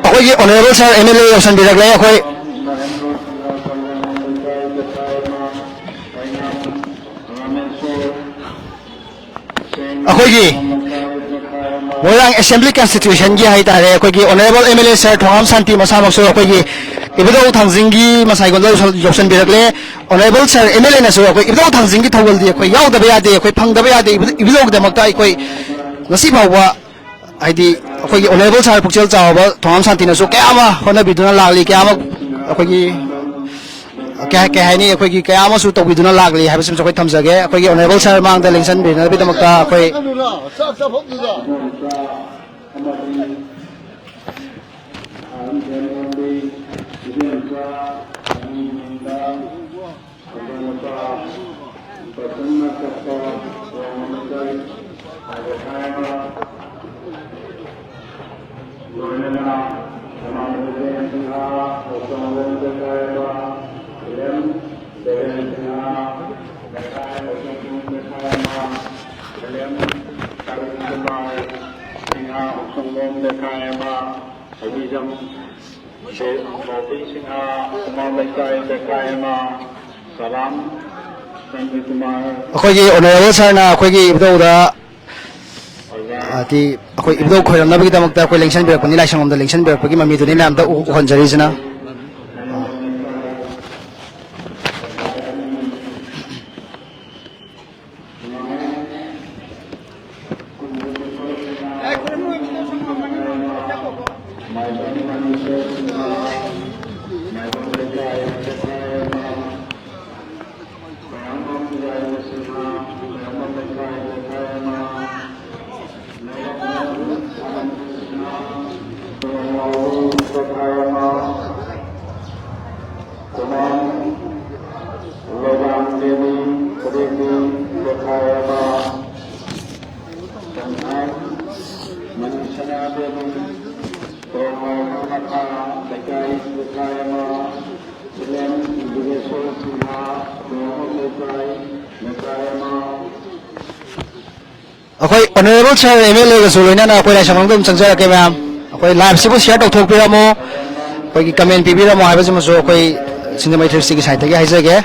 ꯑꯩꯈꯣꯏꯒꯤ honourable sir M L A ꯌꯧꯁꯟꯕꯤꯔꯛꯂꯦ꯫ ꯑꯩꯈꯣꯏ ꯑꯩꯈꯣꯏꯒꯤ ꯃꯣꯏꯔꯥꯡ ꯑꯦꯁꯦꯝꯕ꯭ꯂꯤ ꯀꯟꯁꯇꯤꯇ꯭ꯌꯨꯁꯟꯒꯤ ꯍꯥꯏꯇꯥꯔꯦ, ꯑꯩꯈꯣꯏꯒꯤ honourable M L A sir Thongam Shanti ꯃꯁꯥꯃꯛꯁꯨ ꯑꯩꯈꯣꯏꯒꯤ ꯏꯕꯨꯙꯧ ꯊꯥꯡꯖꯤꯡꯒꯤ ꯃꯁꯥꯏꯒꯣꯟꯗ ꯌꯧꯁꯟ-, ꯌꯧꯁꯟꯕꯤꯔꯛꯂꯦ꯫ ꯑꯣꯅꯔꯦꯕꯜ ꯁꯥꯔ ꯑꯦꯝ ꯑꯦꯜ ꯑꯦꯅꯁꯨ ꯑꯩꯈꯣꯏ ꯏꯕꯨꯙꯧ ꯊꯥꯡꯖꯤꯡꯒꯤ ꯊꯧꯒꯜꯗꯤ ꯑꯩꯈꯣꯏ ꯌꯥꯎꯗꯕ ꯌꯥꯗꯦ, ꯑꯩꯈꯣꯏ ꯐꯪꯗꯕ ꯌꯥꯗꯦ꯫ ꯏꯕꯨ-, ꯏꯕꯨꯙꯧꯒꯤꯗꯃꯛꯇ ꯑꯩꯈꯣꯏ ꯉꯁꯤ ꯐꯥꯎꯕ, ꯍꯥꯏꯗꯤ, ꯑꯩꯈꯣꯏꯒꯤ ꯑꯣꯅꯔꯦꯕꯜ ꯁꯥꯔ ꯄꯨꯛꯆꯦꯜ ꯆꯥꯎꯕ ꯊꯣꯉꯥꯝ ꯁꯥꯟꯇꯤꯅꯁꯨ ꯀꯌꯥ ꯑꯃ ꯍꯣꯠꯅꯕꯤꯗꯨꯅ ꯂꯥꯛꯂꯤ, ꯀꯌꯥ ꯑꯃ ꯑꯩꯈꯣꯏꯒꯤ, ꯀꯩ, ꯀꯩ ꯍꯥꯏꯅꯤ, ꯑꯩꯈꯣꯏꯒꯤ ꯀꯌꯥ ꯑꯃꯁꯨ ꯇꯧꯕꯤꯗꯨꯅ ꯂꯥꯛꯂꯤ ꯍꯥꯏꯕꯁꯤꯃꯁꯨ ꯑꯩꯈꯣꯏ ꯊꯝꯖꯒꯦ꯫ ꯑꯩꯈꯣꯏꯒꯤ ꯑꯣꯅꯔꯦꯕꯜ ꯁꯥꯔ ꯃꯥꯡꯗ ꯂꯦꯡꯁꯤꯟꯕꯤꯅꯕꯒꯤꯗꯃꯛꯇ ꯑꯩꯈꯣꯏ ꯂꯣꯏꯅꯅ ꯁꯅꯥꯃꯍꯤ ꯁꯤꯡꯍ, ꯎꯁꯣꯡꯕꯝ ꯂꯩꯀꯥꯏ ꯑꯃ, ꯏꯂꯦꯝ ꯗꯦꯕꯦꯟ ꯁꯤꯡꯍ, ꯂꯩꯀꯥꯏ ꯎꯁꯣꯡꯕꯝ ꯂꯩꯀꯥꯏ ꯑꯃ, ꯏꯂꯦꯝ ꯇꯔꯨꯟ ꯀꯨꯃꯥꯔ ꯁꯤꯡꯍ, ꯎꯁꯣꯡꯕꯝ ꯂꯩꯀꯥꯏ ꯑꯃ, ꯍꯩꯕꯤꯖꯝ ꯁꯦ ꯕꯣꯕꯤ ꯁꯤꯡꯍ, ꯎꯃꯥ ꯂꯩꯀꯥꯏ ꯂꯩꯀꯥꯏ ꯑꯃ, ꯁꯂꯥꯝ ꯆꯟꯗ꯭ꯔ ꯀꯨꯃꯥꯔ꯫ ꯑꯩꯈꯣꯏꯒꯤ ꯑꯣꯅꯔꯦꯕꯜ ꯁꯥꯔꯅ ꯑꯩꯈꯣꯏꯒꯤ ꯏꯕꯨꯙꯧꯗ, ꯍꯥꯏꯗꯤ, ꯑꯩꯈꯣꯏ ꯏꯕꯨꯙꯧ ꯈꯣꯏꯔꯝꯅꯕꯒꯤꯗꯃꯛꯇ ꯑꯩꯈꯣꯏ ꯂꯦꯡꯁꯤꯟꯕꯤꯔꯛꯄꯅꯤ, ꯂꯥꯏꯁꯪꯂꯣꯝꯗ ꯂꯦꯡꯁꯤꯟꯕꯤꯔꯛꯄꯒꯤ ꯃꯃꯤꯗꯨꯅꯤ ꯃꯌꯥꯝꯗ ꯎ-, ꯎꯍꯟꯖꯔꯤꯁꯤꯅ꯫ ꯑꯩꯈꯣꯏ ꯑꯣꯅꯔꯦꯕꯜ ꯁꯥꯔ ꯑꯦꯝ ꯑꯦꯜ ꯑꯦꯒꯁꯨ ꯂꯣꯏꯅꯅ ꯑꯩꯈꯣꯏ ꯂꯥꯏꯁꯪ ꯃꯅꯨꯡꯗ ꯑꯗꯨꯝ ꯆꯪꯖꯔꯛꯀꯦ ꯃꯌꯥꯝ꯫ ꯑꯩꯈꯣꯏ ꯂꯥꯏꯚꯁꯤꯕꯨ ꯁꯤꯌꯔ ꯇꯧꯊꯣꯛꯄꯤꯔꯝꯃꯣ, ꯑꯩꯈꯣꯏꯒꯤ ꯀꯃꯦꯟ ꯄꯤꯕꯤꯔꯝꯃꯣ ꯍꯥꯏꯕꯁꯤꯃꯁꯨ ꯑꯩꯈꯣꯏ ꯁꯤꯡꯖꯃꯩ ꯊ꯭ꯔꯤ ꯁꯤꯛꯁꯇꯤꯒꯤ ꯁꯥꯏꯠꯇꯒꯤ ꯍꯥꯏꯖꯒꯦ꯫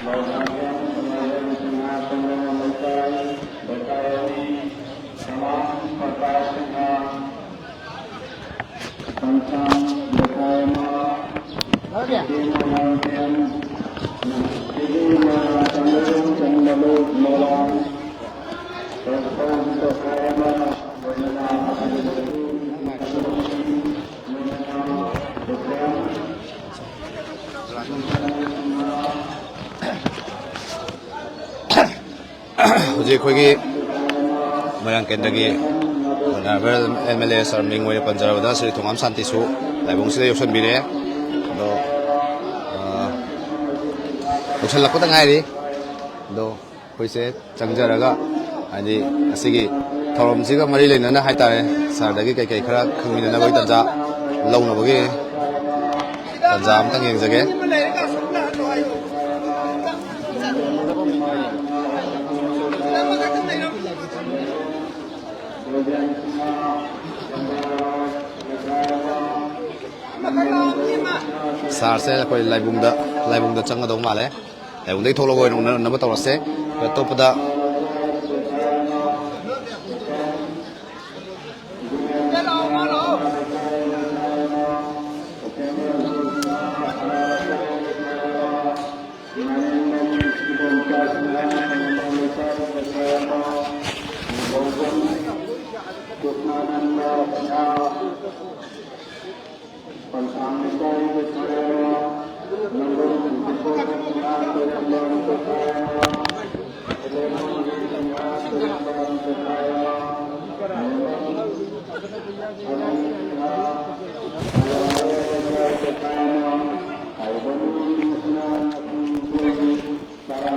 ꯍꯧꯖꯤꯛ ꯑꯩꯈꯣꯏꯒꯤ ꯃꯣꯏꯔꯥꯡ ꯀꯦꯟꯗ꯭ꯔꯒꯤ ꯑꯣꯅꯔꯦꯕꯜ ꯑꯦꯝ ꯑꯦꯜ ꯑꯦ ꯁꯥꯔ ꯃꯤꯡ ꯑꯣꯏꯅ ꯄꯟꯖꯔꯕꯗ ꯁ꯭ꯔꯤ ꯊꯣꯉꯥꯝ ꯁꯥꯟꯇꯤꯁꯨ ꯂꯥꯏꯕꯨꯡꯁꯤꯗ ꯌꯧꯁꯤꯟꯕꯤꯔꯛꯑꯦ꯫ ꯑꯗꯣ, ꯑ, ꯌꯧꯁꯤꯜꯂꯛꯄꯗ ꯉꯥꯏꯔꯤ꯫ ꯑꯗꯣ ꯑꯩꯈꯣꯏꯁꯦ ꯆꯪꯖꯔꯒ, ꯍꯥꯏꯗꯤ, ꯑꯁꯤꯒꯤ ꯊꯧꯔꯝꯁꯤꯒ ꯃꯔꯤ ꯂꯩꯅꯅ ꯍꯥꯏꯇꯥꯔꯦ, ꯁꯥꯔꯗꯒꯤ ꯀꯩꯀꯩ ꯈꯔ ꯈꯪꯃꯤꯟꯅꯅꯕꯒꯤ ꯇꯥꯟꯖꯥ ꯂꯧꯅꯕꯒꯤ ꯇꯥꯟꯖꯥ ꯑꯝꯇꯪ ꯌꯦꯡꯖꯒꯦ꯫ ꯁꯥꯔꯁꯦ ꯑꯩꯈꯣꯏ ꯂꯥꯏꯕꯨꯡꯗ, ꯂꯥꯏꯕꯨꯡꯗ ꯆꯪꯒꯗꯧ ꯃꯥꯜꯂꯦ꯫ ꯂꯥꯏꯕꯨꯡꯗꯒꯤ ꯊꯣꯛꯂꯛꯑꯒ ꯑꯣꯏꯅ ꯎꯅꯅꯕ ꯇꯧꯔꯁꯦ꯫ ꯑꯇꯣꯞꯄꯗ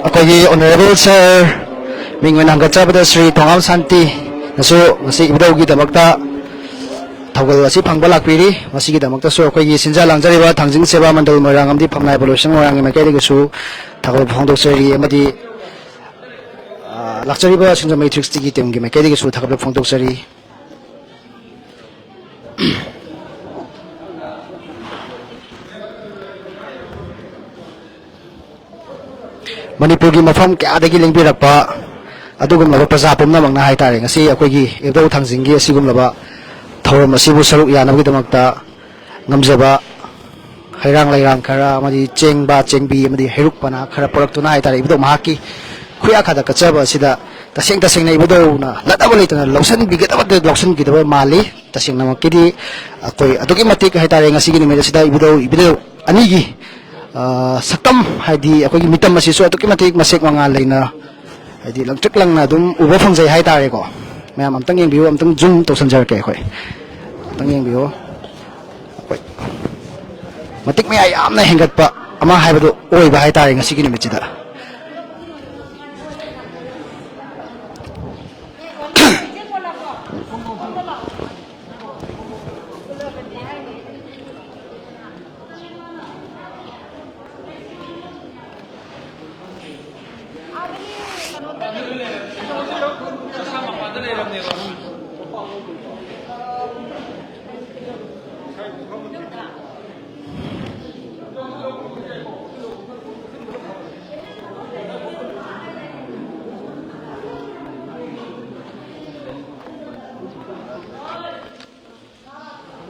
ꯑꯩꯈꯣꯏꯒꯤ ꯑꯣꯅꯔꯦꯕꯜ ꯁꯥꯔ ꯃꯤꯡ ꯑꯣꯏꯅ ꯍꯪꯒꯠꯆꯕꯗ ꯁ꯭ꯔꯤ ꯊꯣꯉꯥꯝ ꯁꯥꯟꯇꯤꯅꯁꯨ ꯉꯁꯤ ꯏꯕꯨꯙꯧꯒꯤꯗꯃꯛꯇ ꯊꯧꯒꯜ ꯑꯁꯤ ꯐꯪꯕ ꯂꯥꯛꯄꯤꯔꯤ꯫ ꯃꯁꯤꯒꯤꯗꯃꯛꯇꯁꯨ ꯑꯩꯈꯣꯏꯒꯤ ꯁꯤꯟꯖꯥ ꯂꯥꯡꯖꯔꯤꯕ ꯊꯥꯡꯖꯤꯡ ꯁꯦꯕꯥ ꯃꯟꯗꯜ ꯃꯣꯏꯔꯥꯡ ꯑꯃꯗꯤ ꯐꯝꯅꯥꯏꯕ ꯂꯣꯏꯁꯪ ꯃꯣꯏꯔꯥꯡꯒꯤ ꯃꯥꯏꯀꯩꯗꯒꯤꯁꯨ ꯊꯥꯒꯠꯄ ꯐꯣꯡꯗꯣꯛꯆꯔꯤ꯫ ꯑꯃꯗꯤ, ꯑ, ꯂꯥꯛꯆꯔꯤꯕ ꯁꯤꯡꯖꯃꯩ ꯊ꯭ꯔꯤ ꯁꯤꯛꯁꯇꯤꯒꯤ ꯇꯤꯝꯒꯤ ꯃꯥꯏꯀꯩꯗꯒꯤꯁꯨ ꯊꯥꯒꯠꯄ ꯐꯣꯡꯗꯣꯛꯆꯔꯤ꯫ ꯃꯅꯤꯄꯨꯔꯒꯤ ꯃꯐꯝ ꯀꯌꯥꯗꯒꯤ ꯂꯦꯡꯕꯤꯔꯛꯄ ꯑꯗꯨꯒꯨꯝꯂꯕ ꯄ꯭ꯔꯖꯥ ꯄꯨꯝꯅꯃꯛꯅ ꯍꯥꯏꯇꯥꯔꯦ, ꯉꯁꯤ ꯑꯩꯈꯣꯏꯒꯤ ꯏꯕꯨꯙꯧ ꯊꯥꯡꯖꯤꯡꯒꯤ ꯑꯁꯤꯒꯨꯝꯂꯕ ꯊꯧꯔꯝ ꯑꯁꯤꯕꯨ ꯁꯔꯨꯛ ꯌꯥꯅꯕꯒꯤꯗꯃꯛꯇ ꯉꯝꯖꯕ ꯍꯩꯔꯥꯡ ꯂꯩꯔꯥꯡ ꯈꯔ ꯑꯃꯗꯤ ꯆꯦꯡꯕ ꯆꯦꯡꯕꯤ ꯑꯃꯗꯤ ꯍꯩꯔꯨꯛ ꯄꯅꯥ ꯈꯔ ꯄꯨꯔꯛꯇꯨꯅ ꯍꯥꯏꯇꯥꯔꯦ, ꯏꯕꯨꯙꯧ ꯃꯍꯥꯛꯀꯤ ꯈꯨꯌꯥ ꯈꯥꯗ ꯀꯠꯆꯕ ꯑꯁꯤꯗ ꯇꯁꯦꯡ ꯇꯁꯦꯡꯅ ꯏꯕꯨꯙꯧꯅ ꯂꯠꯅꯕ ꯂꯩꯇꯅ ꯂꯧꯁꯤꯟꯕꯤꯒꯗꯕꯗ ꯂꯧꯁꯤꯟꯕꯤꯗꯕ ꯃꯥꯜꯂꯤ꯫ ꯇꯁꯦꯡꯅꯃꯛꯀꯤꯗꯤ ꯑꯩꯈꯣꯏ ꯑꯗꯨꯛꯀꯤ ꯃꯇꯤꯛ ꯍꯥꯏꯇꯥꯔꯦ, ꯉꯁꯤꯒꯤ ꯅꯨꯃꯤꯠ ꯑꯁꯤꯗ ꯏꯕꯨꯙꯧ ꯏꯕꯨꯙꯧ ꯑꯅꯤꯒꯤ, ꯑ, ꯁꯛꯇꯝ ꯍꯥꯏꯗꯤ ꯑꯩꯈꯣꯏꯒꯤ ꯃꯤꯇꯝ ꯑꯁꯤꯁꯨ ꯑꯗꯨꯛꯀꯤ ꯃꯇꯤꯛ ꯃꯁꯦꯛ ꯃꯉꯥꯜ ꯂꯩꯅ ꯍꯥꯏꯗꯤ ꯂꯪꯇ꯭ꯔꯤꯛ ꯂꯪꯅ ꯑꯗꯨꯝ ꯎꯕ ꯐꯪꯖꯩ ꯍꯥꯏꯇꯥꯔꯦꯀꯣ꯫ ꯃꯌꯥꯝ ꯑꯝꯇꯪ ꯌꯦꯡꯕꯤꯌꯨ, ꯑꯝꯇꯪ ꯖꯨꯝ ꯇꯧꯁꯟꯖꯔꯛꯀꯦ ꯑꯩꯈꯣꯏ꯫ ꯑꯝꯇꯪ ꯌꯦꯡꯕꯤꯌꯨ꯫ ꯑꯩꯈꯣꯏ ꯃꯇꯤꯛ ꯃꯌꯥꯏ ꯌꯥꯝꯅ ꯍꯦꯟꯒꯠꯄ ꯑꯃ ꯍꯥꯏꯕꯗꯨ ꯑꯣꯏꯕ ꯍꯥꯏꯇꯥꯔꯦ ꯉꯁꯤꯒꯤ ꯅꯨꯃꯤꯠꯁꯤꯗ꯫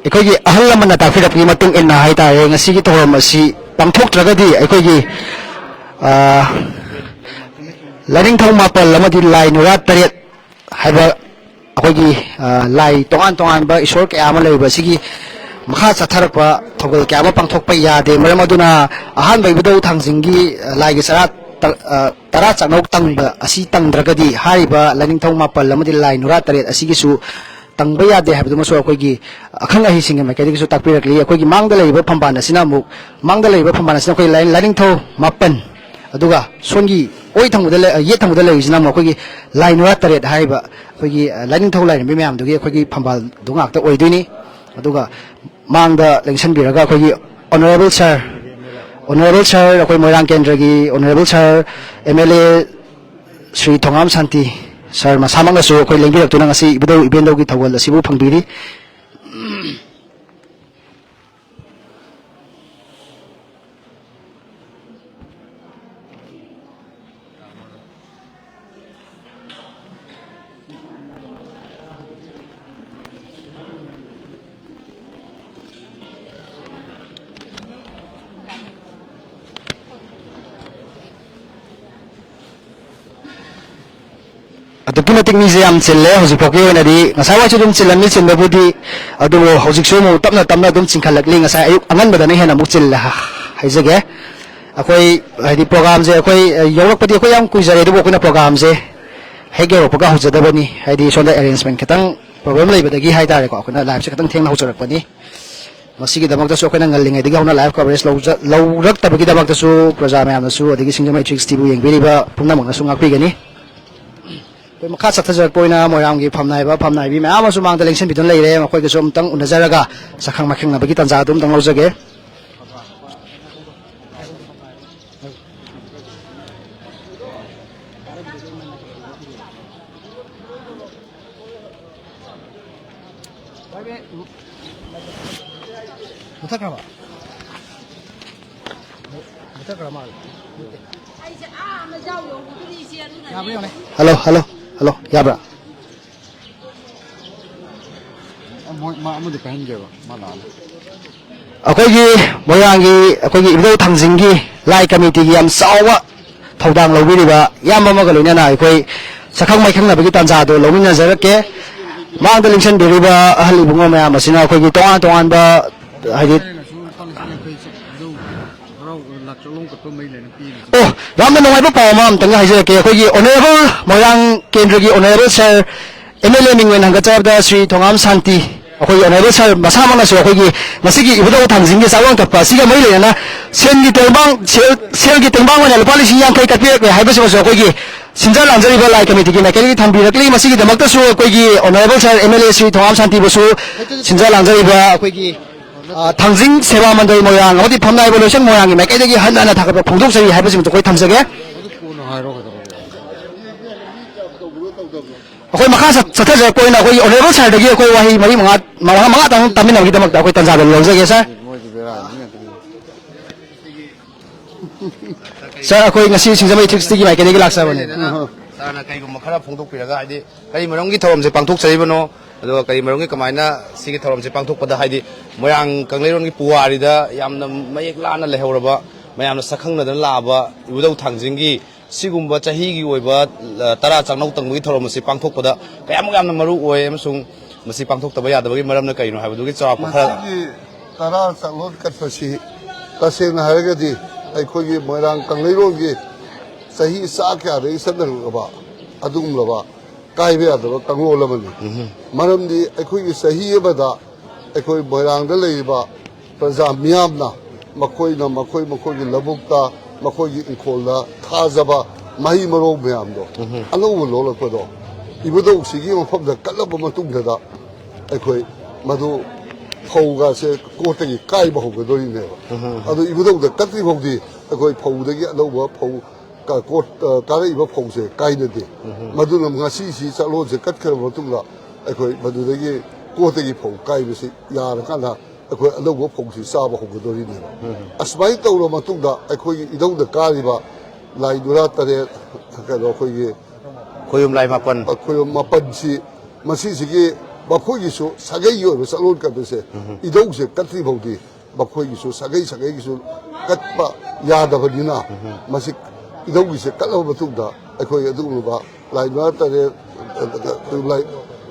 ꯑꯩꯈꯣꯏꯒꯤ ꯑꯍꯜ ꯂꯃꯟꯅ ꯇꯥꯛꯄꯤꯔꯛꯄꯒꯤ ꯃꯇꯨꯡ ꯏꯟꯅ ꯍꯥꯏꯇꯥꯔꯦ, ꯉꯁꯤꯒꯤ ꯊꯧꯔꯝ ꯑꯁꯤ ꯄꯥꯡꯊꯣꯛꯇ꯭ꯔꯒꯗꯤ ꯑꯩꯈꯣꯏꯒꯤ, ꯑ, ꯂꯥꯏꯅꯤꯡꯊꯧ ꯃꯥꯄꯜ ꯑꯃꯗꯤ ꯂꯥꯏ ꯅꯨꯔꯥ ꯇꯔꯦꯠ ꯍꯥꯏꯕ ꯑꯩꯈꯣꯏꯒꯤ, ꯑ, ꯂꯥꯏ ꯇꯣꯉꯥꯟ ꯇꯣꯉꯥꯟꯕ ꯏꯁꯣꯔ ꯀꯌꯥ ꯑꯃ ꯂꯩꯔꯤꯕ ꯑꯁꯤꯒꯤ ꯃꯈꯥ ꯆꯠꯊꯔꯛꯄ ꯊꯧꯒꯜ ꯀꯌꯥ ꯑꯃ ꯄꯥꯡꯊꯣꯛꯄ ꯌꯥꯗꯦ꯫ ꯃꯔꯝ ꯑꯗꯨꯅ ꯑꯍꯥꯟꯕ ꯏꯕꯨꯙꯧ ꯊꯥꯡꯖꯤꯡꯒꯤ, ꯑ, ꯂꯥꯏꯒꯤ ꯆꯔꯥ ꯇ-, ꯑ, ꯇꯔꯥ ꯆꯥꯛꯅꯧ ꯇꯪꯕ ꯑꯁꯤ ꯇꯪꯗ꯭ꯔꯒꯗꯤ ꯍꯥꯏꯔꯤꯕ ꯂꯥꯏꯅꯤꯡꯊꯧ ꯃꯥꯄꯜ ꯑꯃꯗꯤ ꯂꯥꯏ ꯅꯨꯔꯥ ꯇꯔꯦꯠ ꯑꯁꯤꯒꯤꯁꯨ ꯇꯪꯕ ꯌꯥꯗꯦ ꯍꯥꯏꯕꯗꯨꯃꯁꯨ ꯑꯩꯈꯣꯏꯒꯤ ꯑꯈꯪ ꯑꯍꯩꯁꯤꯡꯒꯤ ꯃꯥꯏꯀꯩꯗꯒꯤꯁꯨ ꯇꯥꯛꯄꯤꯔꯛꯂꯤ꯫ ꯑꯩꯈꯣꯏꯒꯤ ꯃꯥꯡꯗ ꯂꯩꯔꯤꯕ ꯐꯝꯕꯥꯜ ꯑꯁꯤꯅ ꯑꯃꯨꯛ, ꯃꯥꯡꯗ ꯂꯩꯔꯤꯕ ꯐꯝꯕꯥꯜ ꯑꯁꯤꯅ ꯑꯩꯈꯣꯏ ꯂꯥꯏ-, ꯂꯥꯏꯅꯤꯡꯊꯧ ꯃꯥꯄꯟ, ꯑꯗꯨꯒ ꯁꯣꯝꯒꯤ ꯑꯣꯏ ꯊꯪꯕꯗ ꯂꯩ-, ꯌꯦꯠ ꯊꯪꯕꯗ ꯂꯩꯔꯤꯁꯤꯅ ꯑꯃꯨꯛ ꯑꯩꯈꯣꯏꯒꯤ ꯂꯥꯏ ꯅꯨꯔꯥ ꯇꯔꯦꯠ ꯍꯥꯏꯔꯤꯕ ꯑꯩꯈꯣꯏꯒꯤ, ꯑ, ꯂꯥꯏꯅꯤꯡꯊꯧ ꯂꯥꯏꯔꯦꯝꯕꯤ ꯃꯌꯥꯝꯗꯨꯒꯤ ꯑꯩꯈꯣꯏꯒꯤ ꯐꯝꯕꯥꯜꯗꯨ ꯉꯥꯛꯇ ꯑꯣꯏꯗꯣꯏꯅꯤ꯫ ꯑꯗꯨꯒ ꯃꯥꯡꯗ ꯂꯦꯡꯁꯟꯕꯤꯔꯒ ꯑꯩꯈꯣꯏꯒꯤ honourable sir, honourable sir, ꯑꯩꯈꯣꯏ ꯃꯣꯏꯔꯥꯡ ꯀꯦꯟꯗ꯭ꯔꯒꯤ honourable sir, M L A Shri ꯊꯣꯉꯥꯝ ꯁꯥꯟꯇꯤ ꯁꯥꯔ ꯃꯁꯥꯃꯛꯅꯁꯨ ꯑꯩꯈꯣꯏ ꯂꯦꯡꯕꯤꯔꯛꯇꯨꯅ ꯉꯁꯤ ꯏꯕꯨꯙꯧ ꯏꯕꯦꯟꯗꯧꯒꯤ ꯊꯧꯒꯜ ꯑꯁꯤꯕꯨ ꯐꯪꯕꯤꯔꯤ꯫ ꯑꯗꯨꯛꯀꯤ ꯃꯇꯤꯛ ꯃꯤꯁꯦ ꯌꯥꯝ ꯆꯤꯜꯂꯦ ꯍꯧꯖꯤꯛ ꯐꯥꯎꯒꯤ ꯑꯣꯏꯅꯗꯤ꯫ ꯉꯁꯥꯏ ꯋꯥꯏꯁꯨ ꯑꯗꯨꯝ ꯆꯤꯜꯂꯝꯃꯤ ꯆꯤꯟꯕꯕꯨꯗꯤ, ꯑꯗꯨꯕꯨ ꯍꯧꯖꯤꯛꯁꯨ ꯑꯃꯨꯛ ꯇꯞꯅ ꯇꯞꯅ ꯑꯗꯨꯝ ꯆꯤꯟꯈꯠꯂꯛꯂꯤ꯫ ꯉꯁꯥꯏ ꯑꯌꯨꯛ ꯑꯉꯟꯕꯗꯅ ꯍꯦꯟꯅ ꯑꯃꯨꯛ ꯆꯤꯜꯂꯦ ꯍꯥ-, ꯍꯥꯏꯖꯒꯦ꯫ ꯑꯩꯈꯣꯏ ꯍꯥꯏꯗꯤ ꯄ꯭ꯔꯣꯒꯥꯝꯁꯦ ꯑꯩꯈꯣꯏ ꯌꯧꯔꯛꯄꯗꯤ ꯑꯩꯈꯣꯏ ꯌꯥꯝ ꯀꯨꯏꯖꯔꯦ, ꯑꯗꯨꯕꯨ ꯑꯩꯈꯣꯏꯅ ꯄ꯭ꯔꯣꯒꯥꯝꯁꯦ ꯍꯦꯛ ꯌꯧꯔꯛꯄꯒ ꯍꯧꯖꯗꯕꯅꯤ꯫ ꯍꯥꯏꯗꯤ ꯁꯣꯝꯗ ꯑꯦꯔꯦꯟꯖꯃꯦꯟ ꯈꯤꯇꯪ ꯄ꯭ꯔꯣꯕ꯭ꯂꯦꯝ ꯂꯩꯕꯗꯒꯤ ꯍꯥꯏꯇꯥꯔꯦꯀꯣ, ꯑꯩꯈꯣꯏꯅ ꯂꯥꯏꯞꯁꯦ ꯈꯤꯇꯪ ꯊꯦꯡꯅ ꯍꯧꯖꯔꯛꯄꯅꯤ꯫ ꯃꯁꯤꯒꯤꯗꯃꯛꯇꯁꯨ ꯑꯩꯈꯣꯏꯅ ꯉꯜꯂꯤꯉꯩꯗꯒꯤ ꯍꯧꯅ ꯂꯥꯏꯚ ꯀꯚꯔꯦꯖ ꯂꯧꯖ-, ꯂꯧꯔꯛꯇꯕꯒꯤꯗꯃꯛꯇꯁꯨ ꯄ꯭ꯔꯖꯥ ꯃꯌꯥꯝꯅꯁꯨ ꯑꯗꯒꯤ ꯁꯤꯡꯖꯃꯩ ꯊ꯭ꯔꯤ ꯁꯤꯛꯁꯇꯤꯕꯨ ꯌꯦꯡꯕꯤꯔꯤꯕ ꯄꯨꯝꯅꯃꯛꯅꯁꯨ ꯉꯥꯛꯄꯤꯒꯅꯤ꯫ ꯑꯩꯈꯣꯏ ꯃꯈꯥ ꯆꯠꯊꯖꯔꯛꯄ ꯑꯣꯏꯅ ꯃꯣꯏꯔꯥꯡꯒꯤ ꯐꯝꯅꯥꯏꯕ ꯐꯝꯅꯥꯏꯕꯤ ꯃꯌꯥꯝ ꯑꯃꯁꯨ ꯃꯥꯡꯗ ꯂꯦꯡꯁꯤꯟꯕꯤꯗꯨꯅ ꯂꯩꯔꯦ꯫ ꯃꯈꯣꯏꯒꯁꯨ ꯑꯃꯨꯛꯇꯪ ꯎꯅꯖꯔꯒ ꯁꯛꯈꯪ ꯃꯥꯏꯈꯪꯅꯕꯒꯤ ꯇꯥꯟꯖꯥ ꯑꯗꯨ ꯑꯃꯨꯛꯇꯪ ꯂꯧꯖꯒꯦ꯫ ꯃꯨꯊꯠꯈ꯭ꯔꯕ? ꯃꯨꯊꯠꯈ꯭ꯔ ꯃꯥꯜꯂꯦ꯫ ꯌꯥꯕ꯭ꯔꯥ ꯌꯦꯡꯉꯨꯅꯦ꯫ ꯍꯜꯂꯣ, ꯍꯜꯂꯣ, ꯍꯜꯂꯣ, ꯌꯥꯕ꯭ꯔꯥ? ꯃꯣꯏ, ꯃꯥ ꯑꯃꯗꯤ ꯄꯥꯏꯍꯟꯒꯦꯕ, ꯃꯥ ꯂꯥꯛꯑꯅꯤ꯫ ꯑꯩꯈꯣꯏꯒꯤ ꯃꯣꯏꯔꯥꯡꯒꯤ ꯑꯩꯈꯣꯏꯒꯤ ꯏꯕꯨꯙꯧ ꯊꯥꯡꯖꯤꯡꯒꯤ ꯂꯥꯏ ꯀꯃꯤꯇꯤꯒꯤ ꯌꯥꯝ ꯆꯥꯎꯕ ꯊꯧꯗꯥꯡ ꯂꯧꯕꯤꯔꯤꯕ ꯏꯌꯥꯝꯕ ꯑꯃꯒ ꯂꯣꯏꯅꯅ ꯑꯩꯈꯣꯏ ꯁꯛꯈꯪ ꯃꯥꯏꯈꯪꯅꯕꯒꯤ ꯇꯥꯟꯖꯥꯗꯣ ꯂꯧꯃꯤꯟꯅꯖꯔꯛꯀꯦ꯫ ꯃꯥꯡꯗ ꯂꯦꯡꯁꯤꯟꯕꯤꯔꯤꯕ ꯑꯍꯜ ꯏꯕꯨꯡꯉꯣ ꯃꯌꯥꯝ ꯑꯁꯤꯅ ꯑꯩꯈꯣꯏꯒꯤ ꯇꯣꯉꯥꯟ ꯇꯣꯉꯥꯟꯕ ꯍꯥꯏꯗꯤ ꯍꯔꯥꯎ ꯂꯥꯛ ꯆꯥꯛꯂꯣꯡ ꯀꯠꯄ ꯃꯩ ꯂꯩꯅ ꯄꯤꯔꯤꯁꯦ꯫ ꯑꯣ, ꯌꯥꯝꯅ ꯅꯨꯡꯉꯥꯏꯕ ꯄꯥꯎ ꯑꯃ ꯑꯝꯇꯪꯒ ꯍꯥꯏꯖꯔꯛꯀꯦ꯫ ꯑꯩꯈꯣꯏꯒꯤ ꯑꯣꯅꯔꯦꯕꯜ ꯃꯣꯏꯔꯥꯡ ꯀꯦꯟꯗ꯭ꯔꯒꯤ ꯑꯣꯅꯔꯦꯕꯜ ꯁꯥꯔ ꯑꯦꯝ ꯑꯦꯜ ꯑꯦ ꯃꯤꯡ ꯑꯣꯏꯅ ꯍꯪꯒꯠꯆꯔꯕꯗ ꯁ꯭ꯔꯤ ꯊꯣꯉꯥꯝ ꯁꯥꯟꯇꯤ, ꯑꯩꯈꯣꯏꯒꯤ ꯑꯣꯅꯔꯦꯕꯜ ꯁꯥꯔ ꯃꯁꯥꯃꯛꯅꯁꯨ ꯑꯩꯈꯣꯏꯒꯤ ꯉꯁꯤꯒꯤ ꯏꯕꯨꯙꯧ ꯊꯥꯡꯖꯤꯡꯒꯤ ꯆꯥꯛꯂꯣꯟ ꯀꯠꯄ ꯑꯁꯤꯒ ꯃꯔꯤ ꯂꯩꯅꯅ ꯁꯦꯜꯒꯤ ꯇꯦꯡꯕꯥꯡ, ꯁꯦꯜ, ꯁꯦꯜꯒꯤ ꯇꯦꯡꯕꯥꯡ ꯑꯣꯏꯅ ꯂꯨꯄꯥ ꯂꯤꯁꯤꯡ ꯌꯥꯡꯈꯩ ꯀꯠꯄꯤꯔꯛꯂꯦ ꯍꯥꯏꯕꯁꯤꯃꯁꯨ ꯑꯩꯈꯣꯏꯒꯤ ꯁꯤꯟꯖꯥ ꯂꯥꯡꯖꯔꯤꯕ ꯂꯥꯏ ꯀꯃꯤꯇꯤꯒꯤ ꯃꯥꯏꯀꯩꯗꯒꯤ ꯊꯝꯕꯤꯔꯛꯂꯤ꯫ ꯃꯁꯤꯒꯤꯗꯃꯛꯇꯁꯨ ꯑꯩꯈꯣꯏꯒꯤ honourable sir M L A Shri Thongam ꯁꯥꯟꯇꯤꯕꯨꯁꯨ ꯁꯤꯟꯖꯥ ꯂꯥꯡꯖꯔꯤꯕ ꯑꯩꯈꯣꯏꯒꯤ ꯑ, ꯊꯥꯡꯖꯤꯡ ꯁꯦꯕꯥ ꯃꯟꯗꯜ ꯃꯣꯏꯔꯥꯡ ꯑꯃꯗꯤ ꯐꯝꯅꯥꯏꯕ ꯂꯣꯏꯁꯪ ꯃꯣꯏꯔꯥꯡꯒꯤ ꯃꯥꯏꯀꯩꯗꯒꯤ ꯍꯟꯅ ꯍꯟꯅ ꯊꯥꯒꯠꯄ ꯐꯣꯡꯗꯣꯛꯆꯔꯤ ꯍꯥꯏꯕꯁꯤꯃꯁꯨ ꯑꯩꯈꯣꯏ ꯊꯝꯖꯒꯦ꯫ ꯑꯗꯨ ꯀꯣꯟꯅ ꯍꯥꯏꯔꯣ ꯀꯩꯗꯧꯔꯒꯦ? ꯑꯩꯈꯣꯏ ꯃꯈꯥ ꯆꯠ- ꯆꯠꯊꯖꯔꯛꯄ ꯑꯣꯏꯅ ꯑꯩꯈꯣꯏ ꯑꯣꯅꯔꯦꯕꯜ ꯁꯥꯔꯗꯒꯤ ꯑꯩꯈꯣꯏ ꯋꯥꯍꯩ ꯃꯔꯤ ꯃꯉꯥ, ꯃꯉꯥ, ꯃꯉꯥꯇꯪ ꯇꯥꯃꯤꯟꯅꯕꯒꯤꯗꯃꯛꯇ ꯑꯩꯈꯣꯏ ꯇꯥꯟꯖꯥꯗ ꯂꯧꯖꯒꯦ, ꯁꯥꯔ꯫ ꯃꯣꯏꯗꯤ ꯕꯦꯔꯥꯅꯤ ꯉꯥꯛꯇꯅꯤ꯫ ꯁꯥꯔ, ꯑꯩꯈꯣꯏ ꯉꯁꯤ ꯁꯤꯡꯖꯃꯩ ꯊ꯭ꯔꯤ ꯁꯤꯛꯁꯇꯤꯒꯤ ꯃꯥꯏꯀꯩꯗꯒꯤ ꯂꯥꯛꯆꯕꯅꯤ꯫ ꯁꯥꯔꯅ ꯀꯩꯒꯨꯝꯕ ꯈꯔ ꯐꯣꯡꯗꯣꯛꯄꯤꯔꯒ, ꯍꯥꯏꯗꯤ, ꯀꯔꯤ ꯃꯔꯝꯒꯤ ꯊꯧꯔꯝꯁꯦ ꯄꯥꯡꯊꯣꯛꯆꯔꯤꯕꯅꯣ, ꯑꯗꯨꯒ ꯀꯔꯤ ꯃꯔꯝꯒꯤ, ꯀꯃꯥꯏꯅ ꯁꯤꯒꯤ ꯊꯧꯔꯝꯁꯦ ꯄꯥꯡꯊꯣꯛꯄꯗ, ꯍꯥꯏꯗꯤ, ꯃꯣꯏꯔꯥꯡ ꯀꯪꯂꯩꯔꯣꯟꯒꯤ ꯄꯨꯋꯥꯔꯤꯗ ꯌꯥꯝꯅ ꯃꯌꯦꯛ ꯂꯥꯅ ꯂꯩꯍꯧꯔꯕ, ꯃꯌꯥꯝꯅ ꯁꯛꯈꯪꯅꯗꯅ ꯂꯥꯛꯑꯕ ꯏꯕꯨꯙꯧ ꯊꯥꯡꯖꯤꯡꯒꯤ ꯁꯤꯒꯨꯝꯕ ꯆꯍꯤꯒꯤ ꯑꯣꯏꯕ, ꯑ, ꯇꯔꯥ ꯆꯥꯛꯅꯧ ꯇꯪꯕꯒꯤ ꯊꯧꯔꯝ ꯑꯁꯤ ꯄꯥꯡꯊꯣꯛꯄꯗ ꯀꯌꯥꯃꯨꯛ ꯌꯥꯝꯅ ꯃꯔꯨ ꯑꯣꯏ, ꯑꯃꯁꯨꯡ ꯃꯁꯤ ꯄꯥꯡꯊꯣꯛꯇꯕ ꯌꯥꯗꯕꯒꯤ ꯃꯔꯝꯅ ꯀꯔꯤꯅꯣ ꯍꯥꯏꯕꯗꯨꯒꯤ ꯆꯥꯎꯔꯥꯛꯄ ꯈꯔ꯫ ꯃꯁꯤꯒꯤ ꯇꯔꯥ ꯆꯥꯛꯂꯣꯟ ꯀꯠꯄꯁꯤ, ꯇꯁꯦꯡꯅ ꯍꯥꯏꯔꯒꯗꯤ, ꯑꯩꯈꯣꯏꯒꯤ ꯃꯣꯏꯔꯥꯡ ꯀꯪꯂꯩꯔꯣꯟꯒꯤ ꯆꯍꯤ ꯆꯥ ꯀꯌꯥꯗꯒꯤ ꯆꯠꯅꯔꯛꯂꯕ ꯑꯗꯨꯒꯨꯝꯂꯕ ꯀꯥꯏꯕ ꯌꯥꯗꯕ ꯀꯥꯡꯂꯣꯟ ꯑꯃꯅꯤ꯫ ꯃꯔꯝꯗꯤ ꯑꯩꯈꯣꯏꯒꯤ ꯆꯍꯤ ꯑꯃꯗ ꯑꯩꯈꯣꯏ ꯃꯣꯏꯔꯥꯡꯗ ꯂꯩꯔꯤꯕ ꯄ꯭ꯔꯖꯥ ꯃꯤꯌꯥꯝꯅ, ꯃꯈꯣꯏꯅ ꯃꯈꯣꯏ ꯃꯈꯣꯏꯒꯤ ꯂꯧꯕꯨꯛꯇ, ꯃꯈꯣꯏꯒꯤ ꯏꯪꯈꯣꯜꯗ ꯊꯥꯖꯕ ꯃꯍꯩ ꯃꯔꯣꯡ ꯃꯌꯥꯝꯗꯣ ꯑꯅꯧꯕ ꯂꯣꯛꯂꯛꯄꯗꯣ, ꯏꯕꯨꯙꯧꯁꯤꯒꯤ ꯃꯐꯝꯗ ꯀꯠꯂꯕ ꯃꯇꯨꯡꯗ ꯑꯩꯈꯣꯏ ꯃꯗꯨ ꯐꯧꯒꯁꯦ ꯀꯣꯠꯇꯒꯤ ꯀꯥꯏꯕ ꯍꯧꯒꯗꯣꯔꯤꯅꯦꯕ꯫ ꯑꯗꯨ ꯏꯕꯨꯙꯧꯗ ꯀꯠꯇ꯭ꯔꯤ ꯐꯥꯎꯗꯤ ꯑꯩꯈꯣꯏ ꯐꯧꯗꯒꯤ ꯑꯅꯧꯕ ꯐꯧ ꯀ-, ꯀꯣꯠ-, ꯑ, ꯀꯥꯔꯛꯏꯕ ꯐꯧꯁꯦ ꯀꯥꯏꯅꯗꯦ꯫ ꯃꯗꯨꯅ ꯉꯁꯤꯁꯤ ꯆꯥꯛꯂꯣꯟꯁꯦ ꯀꯠꯈ꯭ꯔꯕ ꯃꯇꯨꯡꯗ ꯑꯩꯈꯣꯏ ꯃꯗꯨꯗꯒꯤ ꯀꯣꯠꯇꯒꯤ ꯐꯧ ꯀꯥꯏꯕꯁꯤ ꯌꯥꯔꯀꯥꯟꯗ ꯑꯩꯈꯣꯏ ꯑꯅꯧꯕ ꯐꯧꯁꯤ ꯆꯥꯕ ꯍꯧꯒꯗꯣꯔꯤꯅꯦꯕ꯫ ꯑꯁꯨꯃꯥꯏꯅ ꯇꯧꯔꯕ ꯃꯇꯨꯡꯗ ꯑꯩꯈꯣꯏꯒꯤ ꯏꯙꯧꯗ ꯀꯥꯔꯤꯕ ꯂꯥꯏ ꯅꯨꯔꯥ ꯇꯔꯦꯠ, ꯀꯩꯅꯣ, ꯑꯩꯈꯣꯏꯒꯤ ꯈꯣꯏꯌꯨꯝ ꯂꯥꯏ ꯃꯥꯄꯟ꯫ ꯑ, ꯈꯣꯏꯌꯨꯝ ꯃꯥꯄꯟꯁꯤ, ꯃꯁꯤꯁꯤꯒꯤ ꯃꯈꯣꯏꯒꯤꯁꯨ ꯁꯥꯒꯩꯒꯤ ꯑꯣꯏꯕ ꯆꯥꯛꯂꯣꯟ ꯀꯠꯄꯁꯦ ꯏꯙꯧꯁꯦ ꯀꯠꯇ꯭ꯔꯤ ꯐꯥꯎꯗꯤ ꯃꯈꯣꯏꯒꯤꯁꯨ ꯁꯥꯒꯩ ꯁꯥꯒꯩꯒꯤꯁꯨ ꯀꯠꯄ ꯌꯥꯗꯕꯅꯤꯅ, ꯃꯁꯤ ꯏꯙꯧꯒꯤꯁꯦ ꯀꯠꯂꯕ ꯃꯇꯨꯡꯗ ꯑꯩꯈꯣꯏ ꯑꯗꯨꯒꯨꯝꯂꯕ ꯂꯥꯏ ꯃꯉꯥ ꯇꯔꯦꯠ, ꯂꯥꯏ,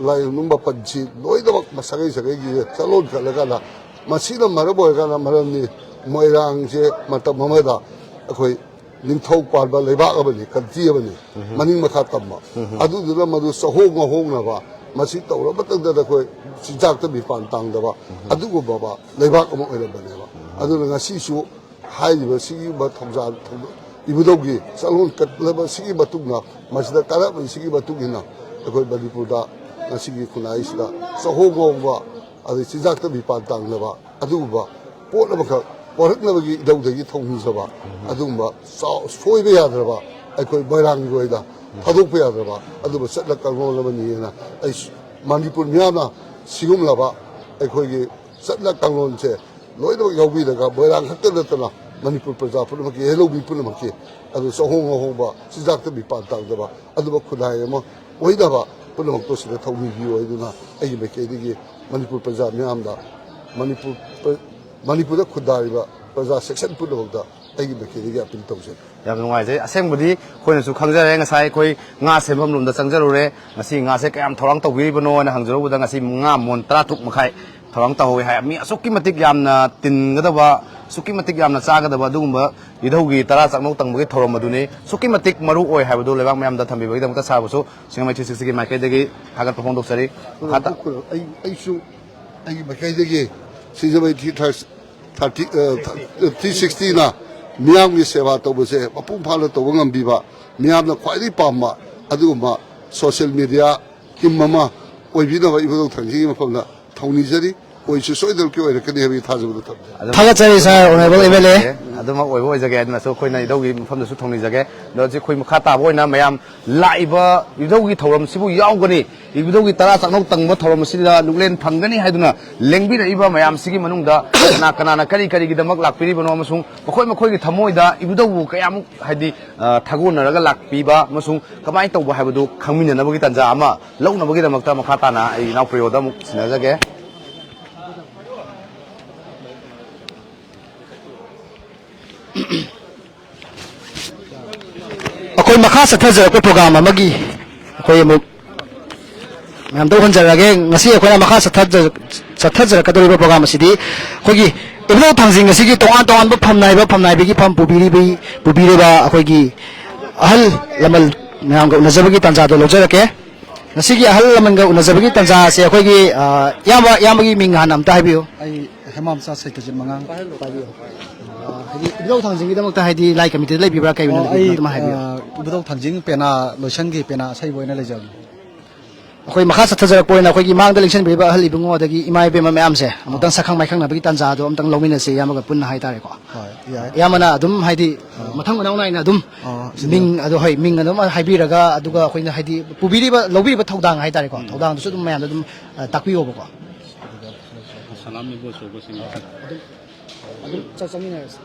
ꯂꯥꯏ ꯃꯥꯄꯟꯁꯤ ꯂꯣꯏꯅꯃꯛ ꯁꯥꯒꯩ ꯁꯥꯒꯩꯒꯤ ꯆꯥꯛꯂꯣꯟ ꯀꯠꯂꯀꯥꯟꯗ, ꯃꯁꯤꯅ ꯃꯔꯝ ꯑꯣꯏꯔꯀꯥꯟꯗ, ꯃꯔꯝꯗꯤ ꯃꯣꯏꯔꯥꯡꯁꯦ ꯃꯇꯝ ꯑꯃꯗ ꯑꯩꯈꯣꯏ ꯅꯤꯡꯊꯧ ꯄꯥꯟꯕ ꯂꯩꯕꯥꯛ ꯑꯃꯅꯤ, ꯀꯟꯇ꯭ꯔꯤ ꯑꯃꯅꯤ, ꯃꯅꯤꯡ ꯃꯈꯥ ꯇꯝꯕ꯫ ꯑꯗꯨꯗꯨꯅ ꯃꯗꯨ ꯆꯥꯍꯣꯡ ꯉꯥꯍꯣꯡꯅꯕ, ꯃꯁꯤ ꯇꯧꯔꯕ ꯃꯇꯝꯗ ꯑꯩꯈꯣꯏ ꯆꯤꯟꯖꯥꯛꯇ ꯃꯤꯄꯥꯟ ꯇꯥꯡꯗꯕ ꯑꯗꯨꯒꯨꯝꯕ ꯂꯩꯕꯥꯛ ꯑꯃ ꯑꯣꯏꯔꯝꯕꯅꯦꯕ꯫ ꯑꯗꯨꯅ ꯉꯁꯤꯁꯨ ꯍꯥꯏꯔꯤꯕ ꯁꯤꯒꯨꯝꯕ ꯊꯧꯖꯥꯜ ꯊꯧ-, ꯏꯕꯨꯙꯧꯒꯤ ꯆꯥꯛꯂꯣꯟ ꯀꯠꯂꯕ ꯁꯤꯒꯤ ꯃꯇꯨꯡꯗ, ꯃꯁꯤꯗ ꯀꯥꯔꯛꯂꯤꯕ ꯁꯤꯒꯤ ꯃꯇꯨꯡ ꯏꯟꯅ ꯑꯩꯈꯣꯏ ꯃꯅꯤꯄꯨꯔꯗ ꯉꯁꯤꯒꯤ ꯈꯨꯟꯅꯥꯏꯁꯤꯗ ꯆꯥꯍꯣꯡ ꯉꯥꯍꯣꯡꯕ, ꯑꯗꯩ ꯆꯤꯟꯖꯥꯛꯇ ꯃꯤꯄꯥꯟ ꯇꯥꯡꯗꯕ ꯑꯗꯨꯒꯨꯝꯕ ꯄꯣꯠ ꯑꯃꯈꯛ ꯄꯣꯔꯛꯅꯕꯒꯤ ꯏꯙꯧꯗꯒꯤ ꯊꯧꯅꯤꯖꯕ ꯑꯗꯨꯒꯨꯝꯕ ꯆꯥꯎ-, ꯁꯣꯏꯕ ꯌꯥꯗ꯭ꯔꯕ ꯑꯩꯈꯣꯏ ꯃꯣꯏꯔꯥꯡꯒꯤ ꯑꯣꯏꯅ ꯊꯥꯗꯣꯛꯄ ꯌꯥꯗ꯭ꯔꯕ ꯑꯗꯨꯒꯨꯝꯕ ꯆꯠꯅ ꯀꯥꯡꯂꯣꯟ ꯑꯃꯅꯤꯅ ꯑꯩ ꯃꯅꯤꯄꯨꯔ ꯃꯤꯌꯥꯝꯅ ꯁꯤꯒꯨꯝꯂꯕ ꯑꯩꯈꯣꯏꯒꯤ ꯆꯠꯅ ꯀꯥꯡꯂꯣꯟꯁꯦ ꯂꯣꯏꯅꯃꯛ ꯌꯥꯎꯕꯤꯔꯒ ꯃꯣꯏꯔꯥꯡ ꯈꯛꯇ ꯅꯠꯇꯅ ꯃꯅꯤꯄꯨꯔ ꯄ꯭ꯔꯖꯥ ꯄꯨꯝꯅꯃꯛꯀꯤ, ꯌꯦꯜꯍꯧꯃꯤ ꯄꯨꯝꯅꯃꯛꯀꯤ, ꯑꯗꯨꯁꯨ ꯑꯍꯣꯡ ꯑꯍꯣꯡꯕ ꯆꯤꯟꯖꯥꯛꯇ ꯃꯤꯄꯥꯟ ꯇꯥꯡꯗꯕ ꯑꯗꯨꯒꯨꯝꯕ ꯈꯨꯟꯅꯥꯏ ꯑꯃ ꯑꯣꯏꯅꯕ ꯄꯨꯝꯅꯃꯛꯇꯣ ꯁꯤꯗ ꯊꯧꯅꯤꯕꯤꯌꯨ ꯍꯥꯏꯗꯨꯅ ꯑꯩꯒꯤ ꯃꯥꯏꯀꯩꯗꯒꯤ ꯃꯅꯤꯄꯨꯔ ꯄ꯭ꯔꯖꯥ ꯃꯤꯌꯥꯝꯗ, ꯃꯅꯤꯄꯨꯔ ꯄ꯭ꯔ-, ꯃꯅꯤꯄꯨꯔꯗ ꯈꯨꯟꯗꯥꯔꯤꯕ ꯄ꯭ꯔꯖꯥ ꯁꯦꯛꯁꯟ ꯄꯨꯝꯅꯃꯛꯇ ꯑꯩꯒꯤ ꯃꯥꯏꯀꯩꯗꯒꯤ ꯑꯄꯤꯜ ꯇꯧꯖꯔꯤ꯫ ꯌꯥꯝ ꯅꯨꯡꯉꯥꯏꯖꯩ꯫ ꯑꯁꯦꯡꯕꯗꯤ ꯑꯩꯈꯣꯏꯅꯁꯨ ꯈꯪꯖꯔꯦ, ꯉꯁꯥꯏ ꯑꯩꯈꯣꯏ ꯉꯥ ꯁꯦꯝꯐꯝ ꯂꯣꯝꯗ ꯆꯪꯖꯔꯨꯔꯦ꯫ ꯉꯁꯤ ꯉꯥꯁꯦ ꯀꯌꯥꯝ ꯊꯧꯔꯥꯡ ꯇꯧꯕꯤꯔꯤꯕꯅꯣ ꯍꯥꯏꯅ ꯍꯪꯖꯔꯨꯕꯗ, ꯉꯁꯤ ꯉꯥ ꯃꯣꯟ ꯇꯔꯥ ꯇꯔꯨꯛ ꯃꯈꯥꯏ ꯊꯧꯔꯥꯡ ꯇꯧꯍꯧꯋꯤ ꯍꯥꯏ꯫ ꯃꯤ ꯑꯁꯨꯛꯀꯤ ꯃꯇꯤꯛ ꯌꯥꯝꯅ ꯇꯤꯟꯒꯗꯕ, ꯑꯁꯨꯛꯀꯤ ꯃꯇꯤꯛ ꯌꯥꯝꯅ ꯆꯥꯒꯗꯕ ꯑꯗꯨꯒꯨꯝꯕ ꯏꯙꯧꯒꯤ ꯇꯔꯥ ꯆꯥꯛꯅꯧ ꯇꯪꯕꯒꯤ ꯊꯧꯔꯝ ꯑꯗꯨꯅꯤ꯫ ꯑꯁꯨꯛꯀꯤ ꯃꯇꯤꯛ ꯃꯔꯨ ꯑꯣꯏ ꯍꯥꯏꯕꯗꯨ ꯂꯩꯕꯥꯛ ꯃꯌꯥꯝꯗ ꯊꯝꯕꯤꯕꯒꯤꯗꯃꯛꯇ ꯁꯥꯔꯕꯁꯨ ꯁꯤꯡꯖꯃꯩ ꯊ꯭ꯔꯤ ꯁꯤꯛꯁꯇꯤꯒꯤ ꯃꯥꯏꯀꯩꯗꯒꯤ ꯊꯥꯒꯠꯄ ꯐꯣꯡꯗꯣꯛꯆꯔꯤ꯫ ꯃꯈꯥ ꯇꯥ- ꯑꯩ, ꯑꯩꯁꯨ ꯑꯩꯒꯤ ꯃꯥꯏꯀꯩꯗꯒꯤ ꯁꯤꯡꯖꯃꯩ ꯊ꯭ꯔꯤ ꯊꯥꯔꯇꯤ, ꯑ, ꯊ꯭ꯔꯤ ꯁꯤꯛꯁꯇꯤꯅ ꯃꯤꯌꯥꯝꯒꯤ ꯁꯦꯕꯥ ꯇꯧꯕꯁꯦ ꯃꯄꯨꯡ ꯐꯥꯅ ꯇꯧꯕ ꯉꯝꯕꯤꯕ, ꯃꯤꯌꯥꯝꯅ ꯈ꯭ꯋꯥꯏꯗꯒꯤ ꯄꯥꯝꯕ ꯑꯗꯨꯒꯨꯝꯕ ꯁꯣꯁꯤꯌꯦꯜ ꯃꯦꯗꯤꯌꯥ ꯇꯤꯝ ꯑꯃ ꯑꯣꯏꯕꯤꯅꯕ ꯏꯕꯨꯙꯧ ꯊꯥꯡꯖꯤꯡꯒꯤ ꯃꯐꯝꯗ ꯊꯧꯅꯤꯖꯔꯤ꯫ ꯑꯣꯏꯁꯨ ꯁꯣꯏꯗꯅꯃꯛꯀꯤ ꯑꯣꯏꯔꯛꯀꯅꯤ ꯍꯥꯏꯕꯒꯤ ꯊꯥꯖꯕꯗꯨ ꯊꯝꯖꯩ꯫ ꯑꯗꯨꯝ ꯊꯥꯒꯠꯆꯔꯤ ꯁꯥꯔ, ꯑꯣꯅꯔꯦꯕꯜ ꯑꯦꯝ ꯑꯦꯜ ꯑꯦ꯫ ꯑꯗꯨꯃꯛ ꯑꯣꯏꯕ ꯑꯣꯏꯖꯒꯦ ꯍꯥꯏꯗꯨꯅꯁꯨ ꯑꯩꯈꯣꯏꯅ ꯏꯙꯧꯒꯤ ꯃꯐꯝꯗꯁꯨ ꯊꯧꯅꯤꯖꯒꯦ꯫ ꯑꯗꯣ ꯍꯧꯖꯤꯛ ꯑꯩꯈꯣꯏ ꯃꯈꯥ ꯇꯥꯕ ꯑꯣꯏꯅ ꯃꯌꯥꯝ ꯂꯥꯛꯏꯕ ꯏꯙꯧꯒꯤ ꯊꯧꯔꯝꯁꯤꯕꯨ ꯌꯥꯎꯒꯅꯤ, ꯏꯙꯧꯒꯤ ꯇꯔꯥ ꯆꯥꯛꯅꯧ ꯇꯪꯕ ꯊꯧꯔꯝ ꯑꯁꯤꯗ ꯂꯨꯛꯂꯦꯟ ꯐꯪꯒꯅꯤ ꯍꯥꯏꯗꯨꯅ ꯂꯦꯡꯕꯤꯔꯛꯏꯕ ꯃꯌꯥꯝꯁꯤꯒꯤ ꯃꯅꯨꯡꯗ ꯀꯅꯥ ꯀꯅꯥꯅ ꯀꯔꯤ ꯀꯔꯤꯒꯤꯗꯃꯛ ꯂꯥꯛꯄꯤꯔꯤꯕꯅꯣ ꯑꯃꯁꯨꯡ ꯃꯈꯣꯏ ꯃꯈꯣꯏꯒꯤ ꯊꯃꯣꯏꯗ ꯏꯕꯨꯙꯧꯕꯨ ꯀꯌꯥꯃꯨꯛ, ꯍꯥꯏꯗꯤ, ꯑ, ꯊꯥꯒꯣꯟꯅꯔꯒ ꯂꯥꯛꯄꯤꯕ ꯑꯃꯁꯨꯡ ꯀꯃꯥꯏꯅ ꯇꯧꯕ ꯍꯥꯏꯕꯗꯨ ꯈꯪꯃꯤꯟꯅꯅꯕꯒꯤ ꯇꯥꯟꯖꯥ ꯑꯃ ꯂꯧꯅꯕꯒꯤꯗꯃꯛꯇ ꯃꯈꯥ ꯇꯥꯅ ꯑꯩ ꯏꯅꯥꯎ ꯄ꯭ꯔꯤꯌꯣꯗ ꯑꯃꯨꯛ ꯁꯤꯟꯅꯖꯒꯦ꯫ ꯑꯩꯈꯣꯏ ꯃꯈꯥ ꯆꯠꯊꯖꯔꯛꯄ ꯄ꯭ꯔꯣꯒ꯭ꯔꯥꯝ ꯑꯃꯒꯤ ꯑꯩꯈꯣꯏ ꯑꯃꯨꯛ ꯃꯌꯥꯝꯗ ꯎꯍꯟꯖꯔꯛꯑꯒꯦ꯫ ꯉꯁꯤ ꯑꯩꯈꯣꯏꯅ ꯃꯈꯥ ꯆꯠꯊꯖ-, ꯆꯠꯊꯖꯔꯛꯀꯗꯧꯔꯤꯕ ꯄ꯭ꯔꯣꯒ꯭ꯔꯥꯝ ꯑꯁꯤꯗꯤ ꯑꯩꯈꯣꯏꯒꯤ ꯏꯕꯨꯙꯧ ꯊꯥꯡꯖꯤꯡ ꯑꯁꯤꯒꯤ ꯇꯣꯉꯥꯟ ꯇꯣꯉꯥꯟꯕ ꯐꯝ ꯅꯥꯏꯕ ꯐꯝ ꯅꯥꯏꯕꯒꯤ ꯐꯝ ꯄꯨꯕꯤꯔꯤꯕꯤ-, ꯄꯨꯕꯤꯔꯤꯕ ꯑꯩꯈꯣꯏꯒꯤ ꯑꯍꯜ ꯂꯃꯟ ꯃꯌꯥꯝꯒ ꯎꯅꯖꯕꯒꯤ ꯇꯥꯟꯖꯥꯗꯣ ꯂꯧꯖꯔꯛꯀꯦ꯫ ꯉꯁꯤꯒꯤ ꯑꯍꯜ ꯂꯃꯟꯒ ꯎꯅꯖꯕꯒꯤ ꯇꯥꯟꯖꯥ ꯑꯁꯦ ꯑꯩꯈꯣꯏꯒꯤ, ꯑ, ꯏꯌꯥꯝꯕ, ꯏꯌꯥꯝꯕꯒꯤ ꯃꯤꯡ ꯍꯥꯟꯅ ꯑꯝꯇ ꯍꯥꯏꯕꯤꯌꯨ꯫ ꯑꯩ ꯍꯦꯃꯥꯝꯆꯥ ꯁꯩꯀꯖꯤꯠ ꯃꯉꯥꯡ꯫ ꯄꯥꯏꯕꯤꯌꯨ꯫ ꯑ, ꯍꯥꯏꯗꯤ ꯏꯕꯨꯙꯧ ꯊꯥꯡꯖꯤꯡꯒꯤꯗꯃꯛꯇ ꯍꯥꯏꯗꯤ ꯂꯥꯏ ꯀꯃꯤꯇꯤꯗ ꯂꯩꯕꯤꯕ꯭ꯔꯥ, ꯀꯩ ꯑꯣꯏꯅ ꯑꯣ, ꯂꯩꯕꯤꯕꯅꯣ ꯑꯩ, ꯑꯗꯨꯝ ꯍꯥꯏꯕꯤꯌꯨ꯫ ꯑ, ꯏꯕꯨꯙꯧ ꯊꯥꯡꯖꯤꯡ ꯄꯦꯅꯥ ꯂꯣꯏꯁꯪꯒꯤ ꯄꯦꯅꯥ ꯑꯁꯩꯕ ꯑꯣꯏꯅ ꯂꯩꯖꯕꯅꯤ꯫ ꯑꯩꯈꯣꯏ ꯃꯈꯥ ꯆꯠꯊꯖꯔꯛꯄ ꯑꯣꯏꯅ ꯑꯩꯈꯣꯏꯒꯤ ꯃꯥꯡꯗ ꯂꯦꯡꯁꯤꯟꯕꯤꯔꯤꯕ ꯑꯍꯜ ꯏꯕꯨꯡꯉꯣ ꯑꯗꯒꯤ ꯏꯃꯥ ꯏꯕꯦꯝꯃ ꯃꯌꯥꯝꯁꯦ ꯑꯃꯨꯛꯇꯪ ꯁꯛꯈꯪ ꯃꯥꯏꯈꯪꯅꯕꯒꯤ ꯇꯥꯟꯖꯥꯗꯣ ꯑꯃꯨꯛꯇꯪ ꯂꯧꯃꯤꯟꯅꯁꯦ, ꯏꯌꯥꯝꯕꯒ ꯄꯨꯟꯅ ꯍꯥꯏꯇꯥꯔꯦꯀꯣ꯫ ꯍꯣꯏ, ꯌꯥꯏ꯫ ꯏꯌꯥꯝꯕꯅ ꯑꯗꯨꯝ ꯍꯥꯏꯗꯤ, ꯑꯥ, ꯃꯊꯪ ꯃꯅꯥꯎ ꯅꯥꯏꯅ ꯑꯗꯨꯝ ꯑꯥ, ꯁꯤꯗ꯫ ꯃꯤꯡ ꯑꯗꯣ, ꯍꯣꯏ, ꯃꯤꯡ ꯑꯗꯨꯝ ꯍꯥꯏꯕꯤꯔꯒ, ꯑꯗꯨꯒ ꯑꯩꯈꯣꯏꯅ ꯍꯥꯏꯗꯤ ꯄꯨꯕꯤꯔꯤꯕ, ꯂꯧꯕꯤꯔꯤꯕ ꯊꯧꯗꯥꯡ ꯍꯥꯏꯇꯥꯔꯦꯀꯣ, ꯎꯝ꯫ ꯊꯧꯗꯥꯡꯗꯨꯁꯨ ꯑꯗꯨꯝ ꯃꯌꯥꯝꯗ ꯑꯗꯨꯝ, ꯑ, ꯇꯥꯛꯄꯤꯌꯣꯕꯀꯣ꯫ ꯁꯂꯥꯝ ꯏꯕꯣꯆꯧꯕꯁꯤꯡ꯫ ꯑꯗꯨꯝ, ꯑꯗꯨꯝ ꯆꯠ-, ꯆꯠꯃꯤꯟꯅꯔꯁꯤ꯫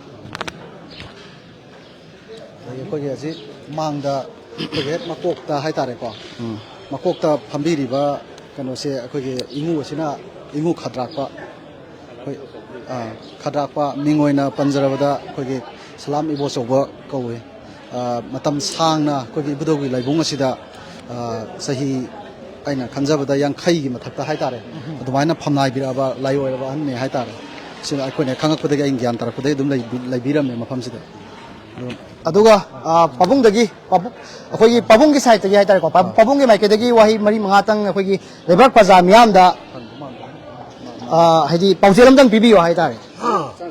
ꯑꯗꯒꯤ ꯑꯩꯈꯣꯏꯒꯤ ꯍꯧꯖꯤꯛ ꯃꯥꯡꯗ ꯑꯩꯈꯣꯏꯒꯤ ꯍꯦꯛ ꯃꯀꯣꯛꯇ ꯍꯥꯏꯇꯥꯔꯦꯀꯣ, ꯎꯝ꯫ ꯃꯀꯣꯛꯇ ꯐꯝꯕꯤꯔꯤꯕ ꯀꯩꯅꯣꯁꯦ ꯑꯩꯈꯣꯏꯒꯤ ꯏꯉꯨ ꯑꯁꯤꯅ ꯏꯉꯨ ꯈꯗ꯭ꯔꯥꯛꯄ, ꯑꯩꯈꯣꯏ, ꯑꯥ, ꯈꯗ꯭ꯔꯥꯛꯄ ꯃꯤꯡ ꯑꯣꯏꯅ ꯄꯟꯖꯔꯕꯗ ꯑꯩꯈꯣꯏꯒꯤ ꯁꯂꯥꯝ ꯏꯕꯣꯆꯧꯕ ꯀꯧꯏ꯫ ꯑꯥ, ꯃꯇꯝ ꯁꯥꯡꯅ ꯑꯩꯈꯣꯏꯒꯤ ꯏꯕꯨꯙꯧꯒꯤ ꯂꯥꯏꯕꯨꯡ ꯑꯁꯤꯗ, ꯑꯥ, ꯆꯍꯤ ꯑꯩꯅ ꯈꯟꯖꯕꯗ ꯌꯥꯡꯈꯩꯒꯤ ꯃꯊꯛꯇ ꯍꯥꯏꯇꯥꯔꯦ, ꯎꯝ꯫ ꯑꯗꯨꯃꯥꯏꯅ ꯐꯝꯅꯥꯏꯕꯤꯔꯛꯑꯕ ꯂꯥꯏꯑꯣꯏꯔꯕ ꯑꯍꯟꯅꯤ ꯍꯥꯏꯇꯥꯔꯦ꯫ ꯁꯤꯅ ꯑꯩꯈꯣꯏꯅ ꯈꯪꯉꯛꯄꯗꯒꯤ, ꯑꯩꯅ ꯒ꯭ꯌꯥꯟ ꯇꯥꯔꯛꯄꯗꯒꯤ ꯑꯗꯨꯝ ꯂꯩꯕꯤ-, ꯂꯩꯕꯤꯔꯝꯃꯦ ꯃꯐꯝꯁꯤꯗ꯫ ꯑꯗꯨ ꯑꯗꯨꯒ, ꯑ, ꯄꯥꯕꯨꯡꯗꯒꯤ, ꯄꯥꯕꯨꯡ, ꯑꯩꯈꯣꯏꯒꯤ ꯄꯥꯕꯨꯡꯒꯤ ꯁꯥꯏꯠꯇꯒꯤ ꯍꯥꯏꯇꯥꯔꯦꯀꯣ, ꯄꯥ-, ꯑꯥ꯫ ꯄꯥꯕꯨꯡꯒꯤ ꯃꯥꯏꯀꯩꯗꯒꯤ ꯋꯥꯍꯩ ꯃꯔꯤ ꯃꯉꯥꯇꯪ ꯑꯩꯈꯣꯏꯒꯤ ꯂꯩꯕꯥꯛ ꯄ꯭ꯔꯖꯥ ꯃꯤꯌꯥꯝꯗ, ꯑ, ꯍꯥꯏꯗꯤ ꯄꯥꯎꯖꯦꯜ ꯑꯃꯇꯪ ꯄꯤꯕꯤꯌꯨ ꯍꯥꯏꯇꯥꯔꯦ꯫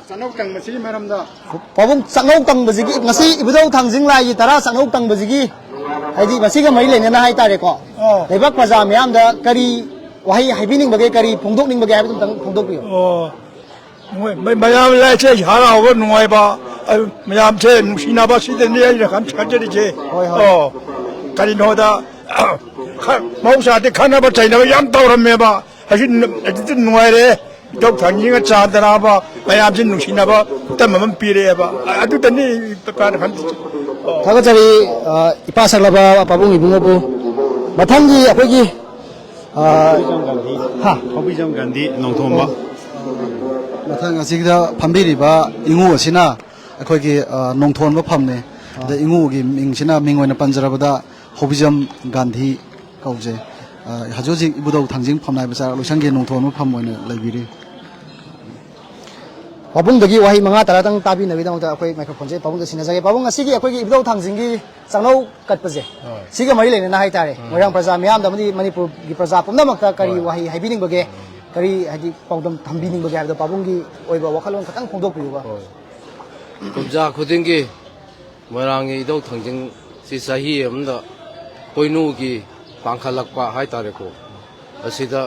ꯆꯥꯛꯅꯧ ꯇꯪꯕꯁꯤꯒꯤ ꯃꯔꯝꯗ꯫ ꯄꯥꯕꯨꯡ, ꯆꯥꯛꯅꯧ ꯇꯪꯕꯁꯤꯒꯤ ꯉꯁꯤ ꯏꯕꯨꯙꯧ ꯊꯥꯡꯖꯤꯡ ꯂꯥꯏꯒꯤ ꯇꯔꯥ ꯆꯥꯛꯅꯧ ꯇꯪꯕꯁꯤꯒꯤ, ꯍꯥꯏꯗꯤ ꯃꯁꯤꯒ ꯃꯔꯤ ꯂꯩꯅꯅ ꯍꯥꯏꯇꯥꯔꯦꯀꯣ, ꯑꯣ꯫ ꯂꯩꯕꯥꯛ ꯄ꯭ꯔꯖꯥ ꯃꯤꯌꯥꯝꯗ ꯀꯔꯤ ꯋꯥꯍꯩ ꯍꯥꯏꯕꯤꯅꯤꯡꯕꯒꯦ, ꯀꯔꯤ ꯐꯣꯡꯗꯣꯛꯅꯤꯡꯕꯒꯦ ꯍꯥꯏꯕꯗꯨ ꯑꯝꯇꯪ ꯐꯣꯡꯗꯣꯛꯄꯤꯌꯨ꯫ ꯑꯣ꯫ ꯃꯣꯏ, ꯃꯣꯏ ꯃꯌꯥꯝ ꯂꯥꯏꯁꯦ ꯍꯔꯥꯎꯕ ꯅꯨꯡꯉꯥꯏꯕ, ꯑ, ꯃꯌꯥꯝꯁꯦ ꯅꯨꯡꯁꯤꯅꯕ ꯁꯤꯗꯅꯤ ꯑꯩꯅ ꯈꯟ-, ꯈꯟꯖꯔꯤꯁꯦ꯫ ꯍꯣꯏ, ꯍꯣꯏ꯫ ꯑꯣ, ꯀꯔꯤꯅꯣꯗ, ꯈ-, ꯃꯍꯧꯁꯥꯗꯤ ꯈꯠꯅꯕ ꯆꯩꯅꯕ ꯌꯥꯝ ꯇꯧꯔꯝꯃꯦꯕ꯫ ꯍꯧꯖꯤꯛ ꯅ-, ꯍꯧꯖꯤꯛꯇꯤ ꯅꯨꯡꯉꯥꯏꯔꯦ꯫ ꯏꯙꯧ ꯊꯥꯡꯖꯤꯡꯒ ꯆꯥꯟꯗꯅꯕ ꯃꯌꯥꯝꯁꯦ ꯅꯨꯡꯁꯤꯅꯕ ꯈꯨꯗꯝ ꯑꯃ ꯄꯤꯔꯛꯑꯦꯕ꯫ ꯑ-, ꯑꯗꯨꯗꯅꯤ ꯏꯄꯥꯅ ꯈꯟꯖꯔꯤꯁꯦ꯫ ꯑꯣ꯫ ꯊꯥꯒꯠꯆꯔꯤ, ꯑ, ꯏꯄꯥ ꯁꯛꯂꯕ ꯄꯥꯕꯨꯡ ꯏꯕꯨꯡꯉꯣꯕꯨ꯫ ꯃꯊꯪꯒꯤ ꯑꯩꯈꯣꯏꯒꯤ, ꯑ, ꯍꯥ? ꯍꯣꯕꯤꯖꯝ ꯒꯥꯟꯙꯤ ꯅꯣꯡꯊꯣꯝꯕ꯫ ꯃꯊꯪ ꯑꯁꯤꯗ ꯐꯝꯕꯤꯔꯤꯕ ꯏꯉꯨ ꯑꯁꯤꯅ ꯑꯩꯈꯣꯏꯒꯤ, ꯑ, ꯅꯣꯡꯊꯣꯟꯕ ꯐꯝꯅꯦ꯫ ꯑꯥ꯫ ꯑꯗ ꯏꯉꯨꯒꯤ ꯃꯤꯡꯁꯤꯅ, ꯃꯤꯡ ꯑꯣꯏꯅ ꯄꯟꯖꯔꯕꯗ ꯍꯣꯕꯤꯖꯝ ꯒꯥꯟꯙꯤ ꯀꯧꯖꯩ꯫ ꯑ, ꯍꯧꯖꯤꯛ ꯍꯧꯖꯤꯛ ꯏꯕꯨꯙꯧ ꯊꯥꯡꯖꯤꯡ ꯐꯝꯅꯥꯏꯕ ꯆꯥꯔꯛ ꯂꯣꯏꯁꯪꯒꯤ ꯅꯣꯡꯊꯣꯟꯕ ꯐꯝ ꯑꯣꯏꯅ ꯂꯩꯕꯤꯔꯤ꯫ ꯄꯥꯕꯨꯡꯗꯒꯤ ꯋꯥꯍꯩ ꯃꯉꯥ ꯇꯔꯥꯇꯪ ꯇꯥꯕꯤꯅꯕꯒꯤꯗꯃꯛꯇ ꯑꯩꯈꯣꯏ ꯃꯥꯏꯀ꯭ꯔꯣꯐꯣꯟꯁꯦ ꯄꯥꯕꯨꯡꯗ ꯁꯤꯟꯅꯖꯒꯦ꯫ ꯄꯥꯕꯨꯡ, ꯉꯁꯤꯒꯤ ꯑꯩꯈꯣꯏꯒꯤ ꯏꯕꯨꯙꯧ ꯊꯥꯡꯖꯤꯡꯒꯤ ꯆꯥꯛꯅꯧ ꯀꯠꯄꯁꯦ, ꯍꯣꯏ꯫ ꯁꯤꯒ ꯃꯔꯤ ꯂꯩꯅꯅ ꯍꯥꯏꯇꯥꯔꯦ, ꯎꯝ꯫ ꯃꯣꯏꯔꯥꯡ ꯄ꯭ꯔꯖꯥ ꯃꯤꯌꯥꯝꯗ ꯑꯃꯗꯤ ꯃꯅꯤꯄꯨꯔꯒꯤ ꯄ꯭ꯔꯖꯥ ꯄꯨꯝꯅꯃꯛꯇ ꯀꯔꯤ, ꯍꯣꯏ꯫ ꯋꯥꯍꯩ ꯍꯥꯏꯕꯤꯅꯤꯡꯕꯒꯦ, ꯎꯝ꯫ ꯀꯔꯤ ꯍꯥꯏꯗꯤ ꯄꯥꯎꯗꯝ ꯊꯝꯕꯤꯅꯤꯡꯕꯒꯦ ꯍꯥꯏꯕꯗꯣ ꯄꯥꯕꯨꯡꯒꯤ ꯑꯣꯏꯕ ꯋꯥꯈꯜꯂꯣꯟ ꯈꯛꯇꯪ ꯐꯣꯡꯗꯣꯛꯄꯤꯌꯨꯕ꯫ ꯍꯣꯏ꯫ ꯀꯨꯝꯖꯥ ꯈꯨꯗꯤꯡꯒꯤ ꯃꯣꯏꯔꯥꯡꯒꯤ ꯏꯙꯧ ꯊꯥꯡꯖꯤꯡꯁꯤ ꯆꯍꯤ ꯑꯃꯗ ꯄꯣꯏꯅꯨꯒꯤ ꯄꯥꯡꯈꯠꯂꯛꯄ ꯍꯥꯏꯇꯥꯔꯦꯀꯣ꯫ ꯑꯁꯤꯗ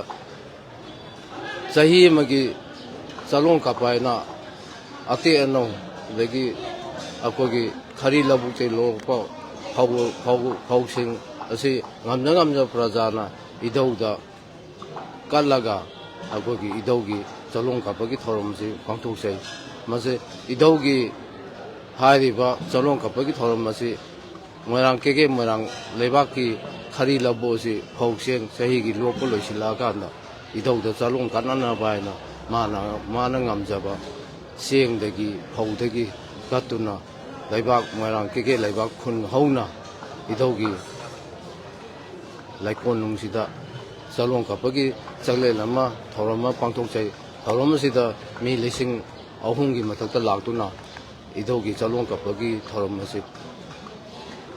ꯆꯍꯤ ꯑꯃꯒꯤ ꯆꯥꯂꯣꯡ ꯀꯞꯄ ꯍꯥꯏꯅ ꯑꯇꯦꯛ ꯑꯅꯧ, ꯑꯗꯒꯤ ꯑꯩꯈꯣꯏꯒꯤ ꯈꯔꯤ ꯂꯧꯕꯨꯛꯇꯒꯤ ꯂꯣꯛꯄ ꯐꯧ, ꯐꯧ, ꯐꯧꯁꯤꯡ ꯑꯁꯤ ꯉꯝꯖ ꯉꯝꯖ ꯄ꯭ꯔꯖꯥꯅ ꯏꯙꯧꯗ ꯀꯠꯂꯒ ꯑꯩꯈꯣꯏꯒꯤ ꯏꯙꯧꯒꯤ ꯆꯥꯂꯣꯡ ꯀꯞꯄꯒꯤ ꯊꯧꯔꯝ ꯑꯁꯤ ꯄꯥꯡꯊꯣꯛꯆꯩ꯫ ꯃꯁꯤ ꯏꯙꯧꯒꯤ ꯍꯥꯏꯔꯤꯕ ꯆꯥꯂꯣꯡ ꯀꯞꯄꯒꯤ ꯊꯧꯔꯝ ꯑꯁꯤ ꯃꯣꯏꯔꯥꯡ ꯀꯦꯒꯦ ꯃꯣꯏꯔꯥꯡ ꯂꯩꯕꯥꯛꯀꯤ ꯈꯔꯤ ꯂꯧꯕꯨꯛ ꯑꯁꯤ ꯐꯧ ꯆꯦꯡ ꯆꯍꯤꯒꯤ ꯂꯣꯛꯄ ꯂꯣꯏꯁꯤꯜꯂꯛꯑꯀꯥꯟꯗ ꯏꯙꯧꯗ ꯆꯥꯂꯣꯡ ꯀꯠꯅꯅꯕ ꯍꯥꯏꯅ ꯃꯥꯅ, ꯃꯥꯅ ꯉꯝꯖꯕ ꯆꯦꯡꯗꯒꯤ, ꯐꯧꯗꯒꯤ ꯀꯠꯇꯨꯅ ꯂꯩꯕꯥꯛ, ꯃꯣꯏꯔꯥꯡ ꯀꯦꯒꯦ ꯂꯩꯕꯥꯛ ꯈꯨꯟ ꯍꯧꯅ ꯏꯙꯧꯒꯤ ꯂꯩꯀꯣꯜꯅꯨꯡꯁꯤꯗ ꯆꯥꯂꯣꯡ ꯀꯞꯄꯒꯤ ꯆꯥꯛꯂꯦꯟ ꯑꯃ, ꯊꯧꯔꯝ ꯑꯃ ꯄꯥꯡꯊꯣꯛꯆꯩ꯫ ꯊꯧꯔꯝ ꯑꯁꯤꯗ ꯃꯤ ꯂꯤꯁꯤꯡ ꯑꯍꯨꯝꯒꯤ ꯃꯊꯛꯇ ꯂꯥꯛꯇꯨꯅ ꯏꯙꯧꯒꯤ ꯆꯥꯂꯣꯡ ꯀꯞꯄꯒꯤ ꯊꯧꯔꯝ ꯑꯁꯤ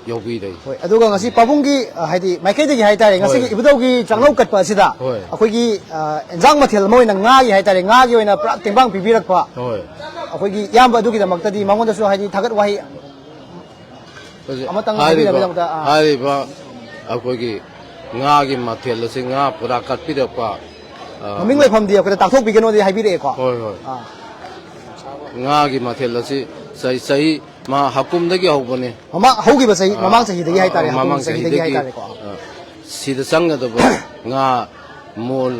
ꯌꯥꯎꯕꯤꯔꯦ꯫ ꯍꯣꯏ, ꯑꯗꯨꯒ ꯉꯁꯤ ꯄꯥꯕꯨꯡꯒꯤ, ꯑ, ꯍꯥꯏꯗꯤ ꯃꯥꯏꯀꯩꯗꯒꯤ ꯍꯥꯏꯇꯥꯔꯦ, ꯉꯁꯤꯒꯤ ꯍꯣꯏ꯫ ꯏꯕꯨꯙꯧꯒꯤ ꯆꯥꯛꯂꯧ ꯀꯠꯄ ꯑꯁꯤꯗ ꯍꯣꯏ꯫ ꯑꯩꯈꯣꯏꯒꯤ, ꯑ, ꯏꯟꯖꯥꯡ ꯃꯊꯦꯜ ꯑꯃ ꯑꯣꯏꯅ ꯉꯥꯒꯤ ꯍꯥꯏꯇꯥꯔꯦ, ꯉꯥꯒꯤ ꯑꯣꯏꯅ ꯄꯨꯔꯥ ꯇꯦꯡꯕꯥꯡ ꯄꯤꯕꯤꯔꯛꯄ ꯍꯣꯏ꯫ ꯑꯩꯈꯣꯏꯒꯤ ꯏꯌꯥꯝꯕ ꯑꯗꯨꯒꯤꯗꯃꯛꯇꯗꯤ ꯃꯉꯣꯟꯗꯁꯨ ꯍꯥꯏꯗꯤ ꯊꯥꯒꯠ ꯋꯥꯍꯩ ꯍꯧꯖꯤꯛ ꯑꯃꯇꯪ ꯍꯥꯏꯔꯤꯕ, ꯍꯥꯏꯕꯤꯅꯕꯒꯤꯗꯃꯛꯇ, ꯑꯥ꯫ ꯍꯥꯏꯔꯤꯕ ꯑꯩꯈꯣꯏꯒꯤ ꯉꯥꯒꯤ ꯃꯊꯦꯜ ꯑꯁꯤ ꯉꯥ ꯄꯨꯔꯥ ꯀꯠꯄꯤꯔꯛꯄ, ꯑ, ꯃꯃꯤꯡ ꯂꯩꯐꯝꯗꯤ ꯑꯩꯈꯣꯏꯗ ꯇꯥꯛꯊꯣꯛꯄꯤꯒꯅꯣꯗꯤ ꯍꯥꯏꯕꯤꯔꯛꯑꯦꯀꯣ꯫ ꯍꯣꯏ, ꯍꯣꯏ꯫ ꯑꯥ꯫ ꯉꯥꯒꯤ ꯃꯊꯦꯜ ꯑꯁꯤ ꯆꯍꯤ, ꯆꯍꯤ ꯃꯥ ꯍꯀꯨꯝꯗꯒꯤ ꯍꯧꯕꯅꯦ꯫ ꯃꯃꯥꯡ ꯍꯧꯈꯤꯕ ꯆꯍꯤ, ꯑ, ꯃꯃꯥꯡ ꯆꯍꯤꯗꯒꯤ ꯑ, ꯍꯥꯏꯇꯥꯔꯦ, ꯍꯀꯨꯝ ꯃꯃꯥꯡ ꯆꯍꯤꯗꯒꯤ ꯆꯍꯤꯗꯒꯤ, ꯍꯥꯏꯇꯥꯔꯦꯀꯣ꯫ ꯑ, ꯁꯤꯗ ꯆꯪꯒꯗꯕ ꯉꯥ ꯃꯣꯜ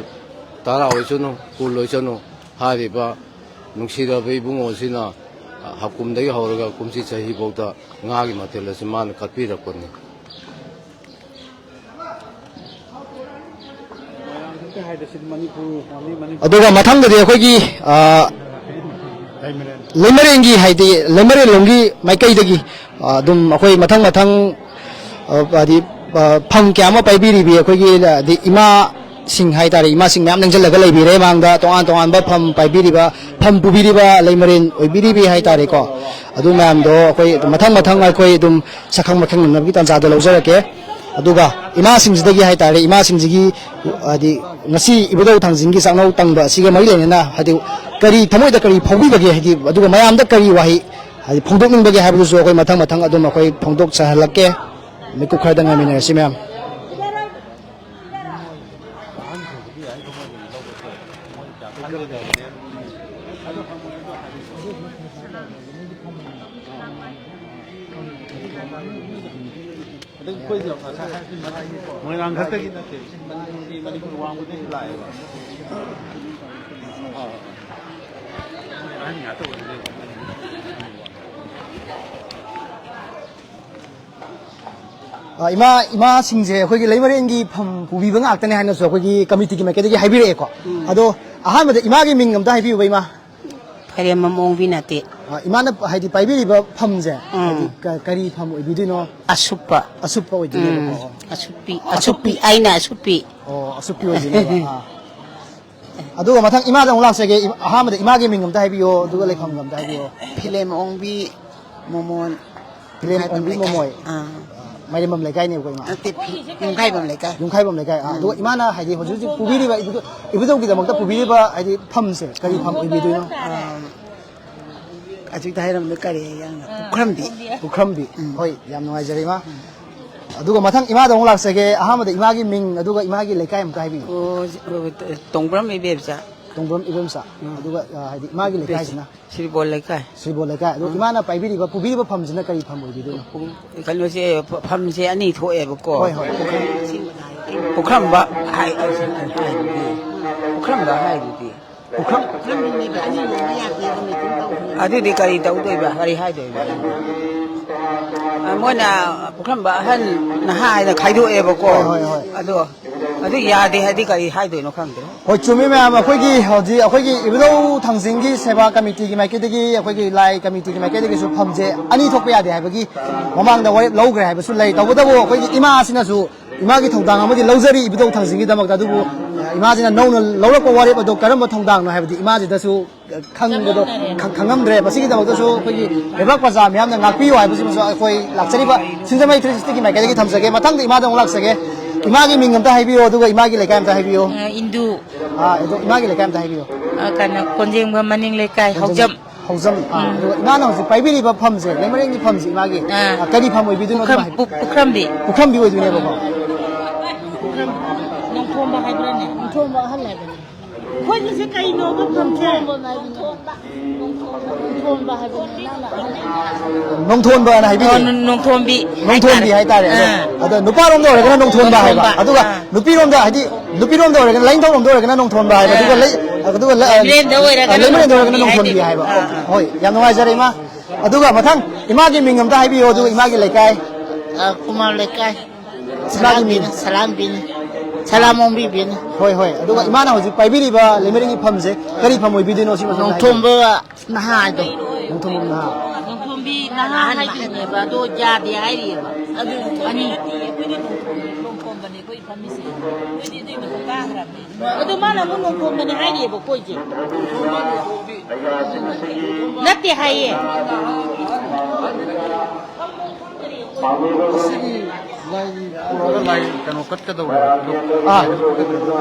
ꯇꯔꯥ ꯑꯣꯏꯁꯅꯨ, ꯀꯨꯟ ꯑꯣꯏꯁꯅꯨ, ꯍꯥꯏꯔꯤꯕ ꯅꯨꯡꯁꯤꯔꯕ ꯏꯕꯨꯡꯉꯣꯁꯤꯅ ꯍꯀꯨꯝꯗꯒꯤ ꯍꯧꯔꯒ ꯀꯨꯝꯁꯤ ꯆꯍꯤꯐꯥꯎꯗ ꯉꯥꯒꯤ ꯃꯊꯦꯜ ꯑꯁꯤ ꯃꯥꯅ ꯀꯠꯄꯤꯔꯛꯄꯅꯤ꯫ ꯑꯗꯨꯒ ꯃꯊꯪꯗꯗꯤ ꯑꯩꯈꯣꯏꯒꯤ, ꯑ, ꯂꯩꯃꯔꯦꯟꯒꯤ, ꯍꯥꯏꯗꯤ ꯂꯩꯃꯔꯦꯟꯂꯣꯝꯒꯤ ꯃꯥꯏꯀꯩꯗꯒꯤ, ꯑ, ꯑꯗꯨꯝ ꯑꯩꯈꯣꯏ ꯃꯊꯪ ꯃꯊꯪ, ꯑ, ꯍꯥꯏꯗꯤ, ꯑ, ꯐꯝ ꯀꯌꯥ ꯑꯃ ꯄꯥꯏꯕꯤꯔꯤꯕꯤ ꯑꯩꯈꯣꯏꯒꯤ, ꯑ, ꯍꯥꯏꯗꯤ ꯏꯃꯥꯁꯤꯡ ꯍꯥꯏꯇꯥꯔꯦ, ꯏꯃꯥꯁꯤꯡ ꯃꯌꯥꯝ ꯂꯦꯡꯁꯤꯜꯂꯒ ꯂꯩꯕꯤꯔꯦ ꯃꯥꯡꯗ, ꯇꯣꯉꯥꯟ ꯇꯣꯉꯥꯟꯕ ꯐꯝ ꯄꯥꯏꯕꯤꯔꯤꯕ, ꯐꯝ ꯄꯨꯕꯤꯔꯤꯕ ꯂꯩꯃꯔꯦꯟ ꯑꯣꯏꯕꯤꯔꯤꯕꯤ ꯍꯥꯏꯇꯥꯔꯦꯀꯣ꯫ ꯑꯗꯨ ꯃꯌꯥꯝꯗꯣ ꯑꯩꯈꯣꯏ ꯑꯗꯨꯝ ꯃꯊꯪ ꯃꯊꯪ ꯑꯩꯈꯣꯏ ꯑꯗꯨꯝ ꯁꯛꯈꯪ ꯃꯥꯏꯈꯪꯅꯅꯕꯒꯤ ꯇꯥꯟꯖꯥꯗꯣ ꯂꯧꯖꯔꯛꯀꯦ꯫ ꯑꯗꯨꯒ ꯏꯃꯥꯁꯤꯡꯁꯤꯗꯒꯤ ꯍꯥꯏꯇꯥꯔꯦ, ꯏꯃꯥꯁꯤꯡꯁꯤꯒꯤ, ꯍꯥꯏꯗꯤ ꯉꯁꯤ ꯏꯕꯨꯙꯧ ꯊꯥꯡꯖꯤꯡꯒꯤ ꯆꯥꯛꯅꯧ ꯇꯪꯕ ꯑꯁꯤꯒ ꯃꯔꯤ ꯂꯩꯅꯅ, ꯍꯥꯏꯗꯤ ꯀꯔꯤ ꯊꯃꯣꯏꯗ ꯀꯔꯤ ꯐꯥꯎꯕꯤꯕꯒꯦ, ꯍꯥꯏꯗꯤ ꯑꯗꯨꯒ ꯃꯌꯥꯝꯗ ꯀꯔꯤ ꯋꯥꯍꯩ, ꯍꯥꯏꯗꯤ ꯐꯣꯡꯗꯣꯛꯅꯤꯡꯕꯒꯦ ꯍꯥꯏꯕꯗꯨꯁꯨ ꯑꯩꯈꯣꯏ ꯃꯊꯪ ꯃꯊꯪ ꯑꯗꯨꯝ ꯑꯩꯈꯣꯏ ꯐꯣꯡꯗꯣꯛꯆꯍꯜꯂꯛꯀꯦ꯫ ꯃꯤꯀꯨꯞ ꯈꯔꯗ ꯉꯥꯏꯃꯤꯟꯅꯔꯁꯤ ꯃꯌꯥꯝ꯫ ꯃꯣꯏꯔꯥꯡ ꯈꯛꯇꯒꯤ ꯅꯠꯇꯦ, ꯃꯅꯤꯄꯨꯔ ꯋꯥꯡꯃꯗꯒꯤ ꯂꯥꯛꯑꯦꯕ꯫ ꯑꯍꯟ ꯉꯥꯛꯇ ꯑꯣꯏꯕꯅꯦ꯫ ꯑ, ꯏꯃꯥ, ꯏꯃꯥꯁꯤꯡꯁꯦ ꯑꯩꯈꯣꯏꯒꯤ ꯂꯩꯃꯔꯦꯟꯒꯤ ꯐꯝ ꯄꯨꯕꯤꯕ ꯉꯥꯛꯇꯅꯦ ꯍꯥꯏꯅꯁꯨ ꯑꯩꯈꯣꯏꯒꯤ ꯀꯃꯤꯇꯤꯒꯤ ꯃꯥꯏꯀꯩꯗꯒꯤ ꯍꯥꯏꯕꯤꯔꯛꯑꯦꯀꯣ꯫ ꯎꯝ꯫ ꯑꯗꯣ ꯑꯍꯥꯟꯕꯗ ꯏꯃꯥꯒꯤ ꯃꯤꯡ ꯑꯝꯇ ꯍꯥꯏꯕꯤꯌꯨꯕ, ꯏꯃꯥ꯫ ꯐꯔꯦꯝꯕꯝ ꯑꯣꯡꯕꯤ ꯅꯠꯇꯦ꯫ ꯑ, ꯏꯃꯥꯅ ꯍꯥꯏꯗꯤ ꯄꯥꯏꯕꯤꯔꯤꯕ ꯐꯝꯁꯦ, ꯎꯝ꯫ ꯍꯥꯏꯗꯤ ꯀ-, ꯀꯔꯤ ꯐꯝ ꯑꯣꯏꯕꯤꯗꯣꯏꯅꯣ? ꯑꯁꯨꯞꯄ꯫ ꯑꯁꯨꯞꯄ ꯑꯣꯏꯗꯣꯏꯅꯦꯕꯀꯣ꯫ ꯎꯝ꯫ ꯑꯣ꯫ ꯑꯁꯨꯞꯄꯤ, ꯑꯁꯨꯞꯄꯤ꯫ ꯑꯁꯨꯞꯄꯤ, ꯑꯩꯅ ꯑꯁꯨꯞꯄꯤ꯫ ꯑꯣ, ꯑꯁꯨꯞꯄꯤ ꯑꯣꯏꯗꯣꯏꯅꯦꯕ꯫ ꯑꯥ꯫ ꯑꯗꯨꯒ ꯃꯊꯪ ꯏꯃꯥꯗ ꯑꯃꯨꯛ ꯂꯥꯛꯆꯒꯦ꯫ ꯏ-, ꯑꯍꯥꯟꯕꯗ ꯏꯃꯥꯒꯤ ꯃꯤꯡ ꯑꯝꯇ ꯍꯥꯏꯕꯤꯌꯣ, ꯑꯗꯨꯒ ꯂꯩꯐꯝ ꯑꯝꯇ ꯍꯥꯏꯕꯤꯌꯣ꯫ ꯐꯤꯂꯦꯝ ꯑꯣꯡꯕꯤ ꯃꯣꯃꯣꯟ꯫ ꯐꯤꯂꯦꯝ ꯌꯨꯝꯈꯥꯏꯕꯝ ꯑꯣꯡꯕꯤ ꯂꯩꯀꯥꯏ꯫ ꯃꯣꯃꯣꯏ꯫ ꯑꯥ꯫ ꯃꯥꯏꯔꯦꯝꯕꯝ ꯂꯩꯀꯥꯏꯅꯦꯕꯀꯣ, ꯏꯃꯥ? ꯅꯠꯇꯦ, ꯐꯤ-, ꯌꯨꯝꯈꯥꯏꯕꯝ ꯂꯩꯀꯥꯏ꯫ ꯌꯨꯝꯈꯥꯏꯕꯝ ꯂꯩꯀꯥꯏ꯫ ꯑꯥ, ꯎꯝ꯫ ꯑꯗꯨꯒ ꯏꯃꯥꯅ ꯍꯥꯏꯗꯤ ꯍꯧꯖꯤꯛ ꯍꯧꯖꯤꯛ ꯄꯨꯕꯤꯔꯤꯕ ꯏꯕꯨꯙꯧ-, ꯏꯕꯨꯙꯧꯒꯤꯗꯃꯛꯇ ꯄꯨꯕꯤꯔꯤꯕ ꯍꯥꯏꯗꯤ ꯐꯝꯁꯦ ꯀꯔꯤ ꯐꯝ ꯑꯣꯏꯕꯤꯗꯣꯏꯅꯣ? ꯑꯥ, ꯍꯧꯖꯤꯛꯇ ꯍꯥꯏꯔꯝꯕꯗꯣ ꯀꯔꯤ ꯍꯥꯏꯅ? ꯄꯨꯈ꯭ꯔꯝꯕꯤ꯫ ꯄꯨꯈ꯭ꯔꯝꯕꯤ꯫ ꯎꯝ꯫ ꯍꯣꯏ, ꯌꯥꯝ ꯅꯨꯡꯉꯥꯏꯖꯔꯦ, ꯏꯃꯥ꯫ ꯎꯝ꯫ ꯑꯗꯨꯒ ꯃꯊꯪ ꯏꯃꯥꯗ ꯑꯃꯨꯛ ꯂꯥꯛꯆꯒꯦ꯫ ꯑꯍꯥꯟꯕꯗ ꯏꯃꯥꯒꯤ ꯃꯤꯡ, ꯑꯗꯨꯒ ꯏꯃꯥꯒꯤ ꯂꯩꯀꯥꯏ ꯑꯝꯇ ꯍꯥꯏꯕꯤꯌꯨ꯫ ꯑꯣ, ꯇꯣꯡꯕ꯭ꯔꯝ ꯏꯕꯦꯝꯆꯥ꯫ ꯇꯣꯡꯕ꯭ꯔꯝ ꯏꯕꯦꯝꯆꯥ꯫ ꯎꯝ꯫ ꯑꯗꯨꯒ, ꯑ, ꯍꯥꯏꯗꯤ ꯏꯃꯥꯒꯤ ꯂꯩꯀꯥꯏꯁꯤꯅ? ꯁ꯭ꯔꯤꯕꯣꯜ ꯂꯩꯀꯥꯏ꯫ ꯁ꯭ꯔꯤꯕꯣꯜ ꯂꯩꯀꯥꯏ꯫ ꯑꯗꯣ ꯎꯝ꯫ ꯏꯃꯥꯅ ꯄꯥꯏꯕꯤꯔꯤꯕ, ꯄꯨꯕꯤꯔꯤꯕ ꯐꯝꯁꯤꯅ ꯀꯔꯤ ꯐꯝ ꯑꯣꯏꯕꯤꯗꯣꯏꯅꯣ? ꯄꯨ-, ꯀꯩꯅꯣꯁꯦ, ꯐ-, ꯐꯝꯁꯦ ꯑꯅꯤ ꯊꯣꯛꯑꯦꯕꯀꯣ꯫ ꯍꯣꯏ, ꯍꯣꯏ꯫ ꯄꯨꯈ꯭ꯔꯝꯕ ꯍꯥꯏ-, ꯍꯥꯏꯗꯨꯗꯤ, ꯄꯨꯈ꯭ꯔꯝꯕ ꯍꯥꯏꯗꯨꯗꯤ꯫ ꯄꯨꯈ꯭ꯔꯝ-, ꯄꯨꯈ꯭ꯔꯝꯕꯤꯅꯦꯕ, ꯑꯅꯤ ꯂꯣꯟꯕ ꯌꯥꯗꯦꯕ, ꯃꯦꯆꯤꯟ ꯇꯧꯕꯅꯤꯅ꯫ ꯑꯗꯨꯗꯤ ꯀꯔꯤ ꯇꯧꯗꯣꯏꯕ? ꯀꯔꯤ ꯍꯥꯏꯗꯣꯏꯕ? ꯑ, ꯃꯣꯏꯅ ꯄꯨꯈ꯭ꯔꯝꯕ ꯑꯍꯟ ꯅꯍꯥ ꯍꯥꯏꯅ ꯈꯥꯏꯗꯣꯛꯑꯦꯕꯀꯣ꯫ ꯍꯣꯏ, ꯍꯣꯏ, ꯍꯣꯏ꯫ ꯑꯗꯣ ꯑꯗꯨ ꯌꯥꯗꯦ ꯍꯥꯏꯗꯤ ꯀꯔꯤ ꯍꯥꯏꯗꯣꯏꯅꯣ ꯈꯪꯗ꯭ꯔꯦ꯫ ꯍꯣꯏ, ꯆꯨꯝꯃꯤ ꯃꯌꯥꯝ꯫ ꯑꯩꯈꯣꯏꯒꯤ ꯍꯧꯖꯤꯛ ꯑꯩꯈꯣꯏꯒꯤ ꯏꯕꯨꯙꯧ ꯊꯥꯡꯖꯤꯡꯒꯤ ꯁꯦꯕꯥ ꯀꯃꯤꯇꯤꯒꯤ ꯃꯥꯏꯀꯩꯗꯒꯤ, ꯑꯩꯈꯣꯏꯒꯤ ꯂꯥꯏ ꯀꯃꯤꯇꯤꯒꯤ ꯃꯥꯏꯀꯩꯗꯒꯤꯁꯨ ꯐꯝꯁꯦ ꯑꯅꯤ ꯊꯣꯛꯄ ꯌꯥꯗꯦ ꯍꯥꯏꯕꯒꯤ ꯃꯃꯥꯡꯗ ꯋꯥꯔꯦꯞ ꯂꯧꯈ꯭ꯔꯦ ꯍꯥꯏꯕꯁꯨ ꯂꯩ꯫ ꯇꯧꯕꯇꯕꯨ ꯑꯩꯈꯣꯏꯒꯤ ꯏꯃꯥ ꯑꯁꯤꯅꯁꯨ ꯏꯃꯥꯒꯤ ꯊꯧꯗꯥꯡ ꯑꯃꯗꯤ ꯂꯧꯖꯔꯤ ꯏꯕꯨꯙꯧ ꯊꯥꯡꯖꯤꯡꯒꯤꯗꯃꯛꯇ꯫ ꯑꯗꯨꯕꯨ ꯏꯃꯥꯁꯤꯅ ꯅꯧꯅ ꯂꯧꯔꯛꯄ ꯋꯥꯔꯦꯞ ꯑꯗꯣ ꯀꯔꯝꯕ ꯊꯧꯗꯥꯡꯅꯣ ꯍꯥꯏꯕꯗꯤ ꯏꯃꯥꯁꯤꯗꯁꯨ ꯈꯪꯕꯗꯣ ꯈꯪ-, ꯈꯪꯉꯝꯗ꯭ꯔꯦ꯫ ꯃꯁꯤꯒꯤꯗꯃꯛꯇꯁꯨ ꯑꯩꯈꯣꯏꯒꯤ ꯂꯩꯕꯥꯛ ꯄ꯭ꯔꯖꯥ ꯃꯤꯌꯥꯝꯅ ꯉꯥꯛꯄꯤꯌꯨ ꯍꯥꯏꯕꯁꯤꯃꯁꯨ ꯑꯩꯈꯣꯏ ꯂꯥꯛꯆꯔꯤꯕ ꯁꯤꯡꯖꯃꯩ ꯊ꯭ꯔꯤ ꯁꯤꯛꯁꯇꯤꯒꯤ ꯃꯥꯏꯀꯩꯗꯒꯤ ꯊꯝꯖꯒꯦ꯫ ꯃꯊꯪꯗ ꯏꯃꯥꯗ ꯑꯃꯨꯛ ꯂꯥꯛꯆꯒꯦ꯫ ꯏꯃꯥꯒꯤ ꯃꯤꯡ ꯑꯝꯇ ꯍꯥꯏꯕꯤꯌꯨ, ꯑꯗꯨꯒ ꯏꯃꯥꯒꯤ ꯂꯩꯀꯥꯏ ꯑꯝꯇ ꯍꯥꯏꯕꯤꯌꯨ꯫ ꯑ, ꯏꯟꯗꯨ꯫ ꯑꯥ, ꯑꯗꯣ ꯏꯃꯥꯒꯤ ꯂꯩꯀꯥꯏ ꯑꯝꯇ ꯍꯥꯏꯕꯤꯌꯨ꯫ ꯑ, ꯀꯩꯅꯣ, ꯀꯣꯟꯖꯦꯡꯕꯝ ꯃꯅꯤꯡ ꯂꯩꯀꯥꯏ, ꯀꯣꯟꯖꯦꯡ-, ꯍꯧꯖꯝ꯫ ꯍꯧꯖꯝ꯫ ꯑꯥ, ꯎꯝ꯫ ꯑꯗꯨꯒ ꯏꯃꯥꯅ ꯍꯧꯖꯤꯛ ꯄꯥꯏꯕꯤꯔꯤꯕ ꯐꯝꯁꯦ, ꯂꯩꯃꯔꯦꯟꯒꯤ ꯐꯝꯁꯦ ꯏꯃꯥꯒꯤ, ꯑꯥ꯫ ꯑ, ꯀꯔꯤ ꯐꯝ ꯑꯣꯏꯕꯤꯗꯣꯏꯅꯣ? ꯄꯨꯈ꯭ꯔꯝ-, ꯑꯗꯨꯝ ꯍꯥꯏꯕꯤꯌꯨ꯫ ꯄꯨ-, ꯄꯨꯈ꯭ꯔꯝꯕꯤ꯫ ꯄꯨꯈ꯭ꯔꯝꯕꯤ ꯑꯣꯏꯗꯣꯏꯅꯦꯕꯀꯣ꯫ ꯄꯨꯈ꯭ꯔꯝ-, ꯅꯣꯡꯊꯣꯝꯕ ꯍꯥꯏꯕ꯭ꯔꯥꯅꯦ? ꯅꯣꯡꯊꯣꯝꯕ ꯑꯍꯜ ꯍꯥꯏꯕꯅꯦ꯫ ꯑꯩꯈꯣꯏꯒꯤꯁꯦ ꯀꯩꯅꯣꯕ ꯐꯝꯁꯦ? ꯅꯣꯡꯊꯣꯟꯕ ꯍꯥꯏꯕꯅꯦ, ꯅꯪꯅ ꯑꯍꯜ ꯅꯣꯡꯊꯣꯟꯕꯅ ꯍꯥꯏꯕꯤꯔꯦ꯫ ꯅꯣꯡ-, ꯅꯣꯡꯊꯣꯟꯕꯤ ꯅꯣꯡꯊꯣꯟꯕꯤ ꯍꯥꯏꯇꯥꯔꯦ꯫ ꯍꯥꯏꯇꯥꯔꯦ꯫ ꯑꯗꯣ, ꯑꯥ꯫ ꯑꯗꯣ ꯅꯨꯄꯥꯔꯣꯝꯗ ꯑꯣꯏꯔꯒꯅ ꯅꯣꯡꯊꯣꯟꯕ ꯍꯥꯏꯕ꯫ ꯅꯣꯡꯊꯣꯟꯕ, ꯑꯗꯨꯒ ꯑꯥ꯫ ꯅꯨꯄꯤꯔꯣꯝꯗ, ꯍꯥꯏꯗꯤ ꯅꯨꯄꯤꯔꯣꯝꯗ ꯍꯣꯏ, ꯂꯩꯃꯔꯦꯟꯗ ꯑꯣꯏꯔꯒꯅ ꯅꯣꯡꯊꯣꯟꯕꯤ ꯍꯥꯏꯕ꯫ ꯑꯥ, ꯂꯩꯃꯔꯦꯟꯗ ꯑꯣꯏꯔꯒꯅ ꯅꯣꯡꯊꯣꯟꯕꯤ ꯍꯥꯏꯕ꯫ ꯑꯥ, ꯑꯥ꯫ ꯍꯣꯏ, ꯌꯥꯝ ꯅꯨꯡꯉꯥꯏꯖꯔꯦ, ꯏꯃꯥ꯫ ꯑꯗꯨꯒ ꯃꯊꯪ ꯏꯃꯥꯒꯤ ꯃꯤꯡ ꯑꯝꯇ ꯍꯥꯏꯕꯤꯌꯨ, ꯑꯗꯨꯒ ꯏꯃꯥꯒꯤ ꯂꯩꯀꯥꯏ꯫ ꯑ, ꯀꯨꯃꯥꯔ ꯂꯩꯀꯥꯏ꯫ ꯏꯃꯥꯒꯤ ꯃꯤꯡ꯫ ꯁꯂꯥꯝꯕꯤꯅꯤ, ꯁꯂꯥꯝꯕꯤꯅꯤ꯫ ꯁꯂꯥꯝ ꯑꯣꯡꯕꯤꯕꯤꯅꯤ꯫ ꯍꯣꯏ, ꯍꯣꯏ꯫ ꯑꯗꯨꯒ ꯏꯃꯥꯅ ꯍꯧꯖꯤꯛ ꯄꯥꯏꯕꯤꯔꯤꯕ ꯂꯩꯃꯔꯦꯟꯒꯤ ꯐꯝꯁꯦ ꯀꯔꯤ ꯐꯝ ꯑꯣꯏꯕꯤꯗꯣꯏꯅꯣ, ꯁꯤ ꯃꯊꯪꯗ ꯍꯥꯏꯕꯤꯌꯨ꯫ ꯅꯣꯡꯊꯣꯝꯕ ꯅꯍꯥ ꯍꯥꯏꯗꯣ꯫ ꯅꯣꯡꯊꯣꯝꯕ ꯅꯍꯥ꯫ ꯅꯣꯡꯊꯣꯝꯕꯤ ꯅꯍꯥ ꯍꯥꯏꯗꯣꯏꯅꯦꯕ, ꯑꯗꯣ ꯌꯥꯗꯦ ꯍꯥꯏꯔꯤꯑꯕ꯫ ꯑꯗꯨ ꯑꯅꯤ꯫ ꯑꯩꯈꯣꯏꯗꯤ ꯅꯣꯡꯊꯣꯝꯕꯅꯦ ꯑꯩꯈꯣꯏ ꯐꯝꯃꯤꯁꯦ꯫ ꯅꯣꯏꯗꯤ ꯑꯗꯨꯏ ꯃꯊꯛ ꯀꯥꯈ꯭ꯔꯕꯅꯦ꯫ ꯑꯗꯣ ꯃꯥꯅ ꯑꯃꯨꯛ ꯅꯣꯡꯊꯣꯝꯕꯅꯦ ꯍꯥꯏꯔꯤꯑꯕꯀꯣ, ꯏꯆꯦ꯫ ꯅꯠꯇꯦ ꯍꯥꯏꯌꯦ꯫ ꯑꯥ꯫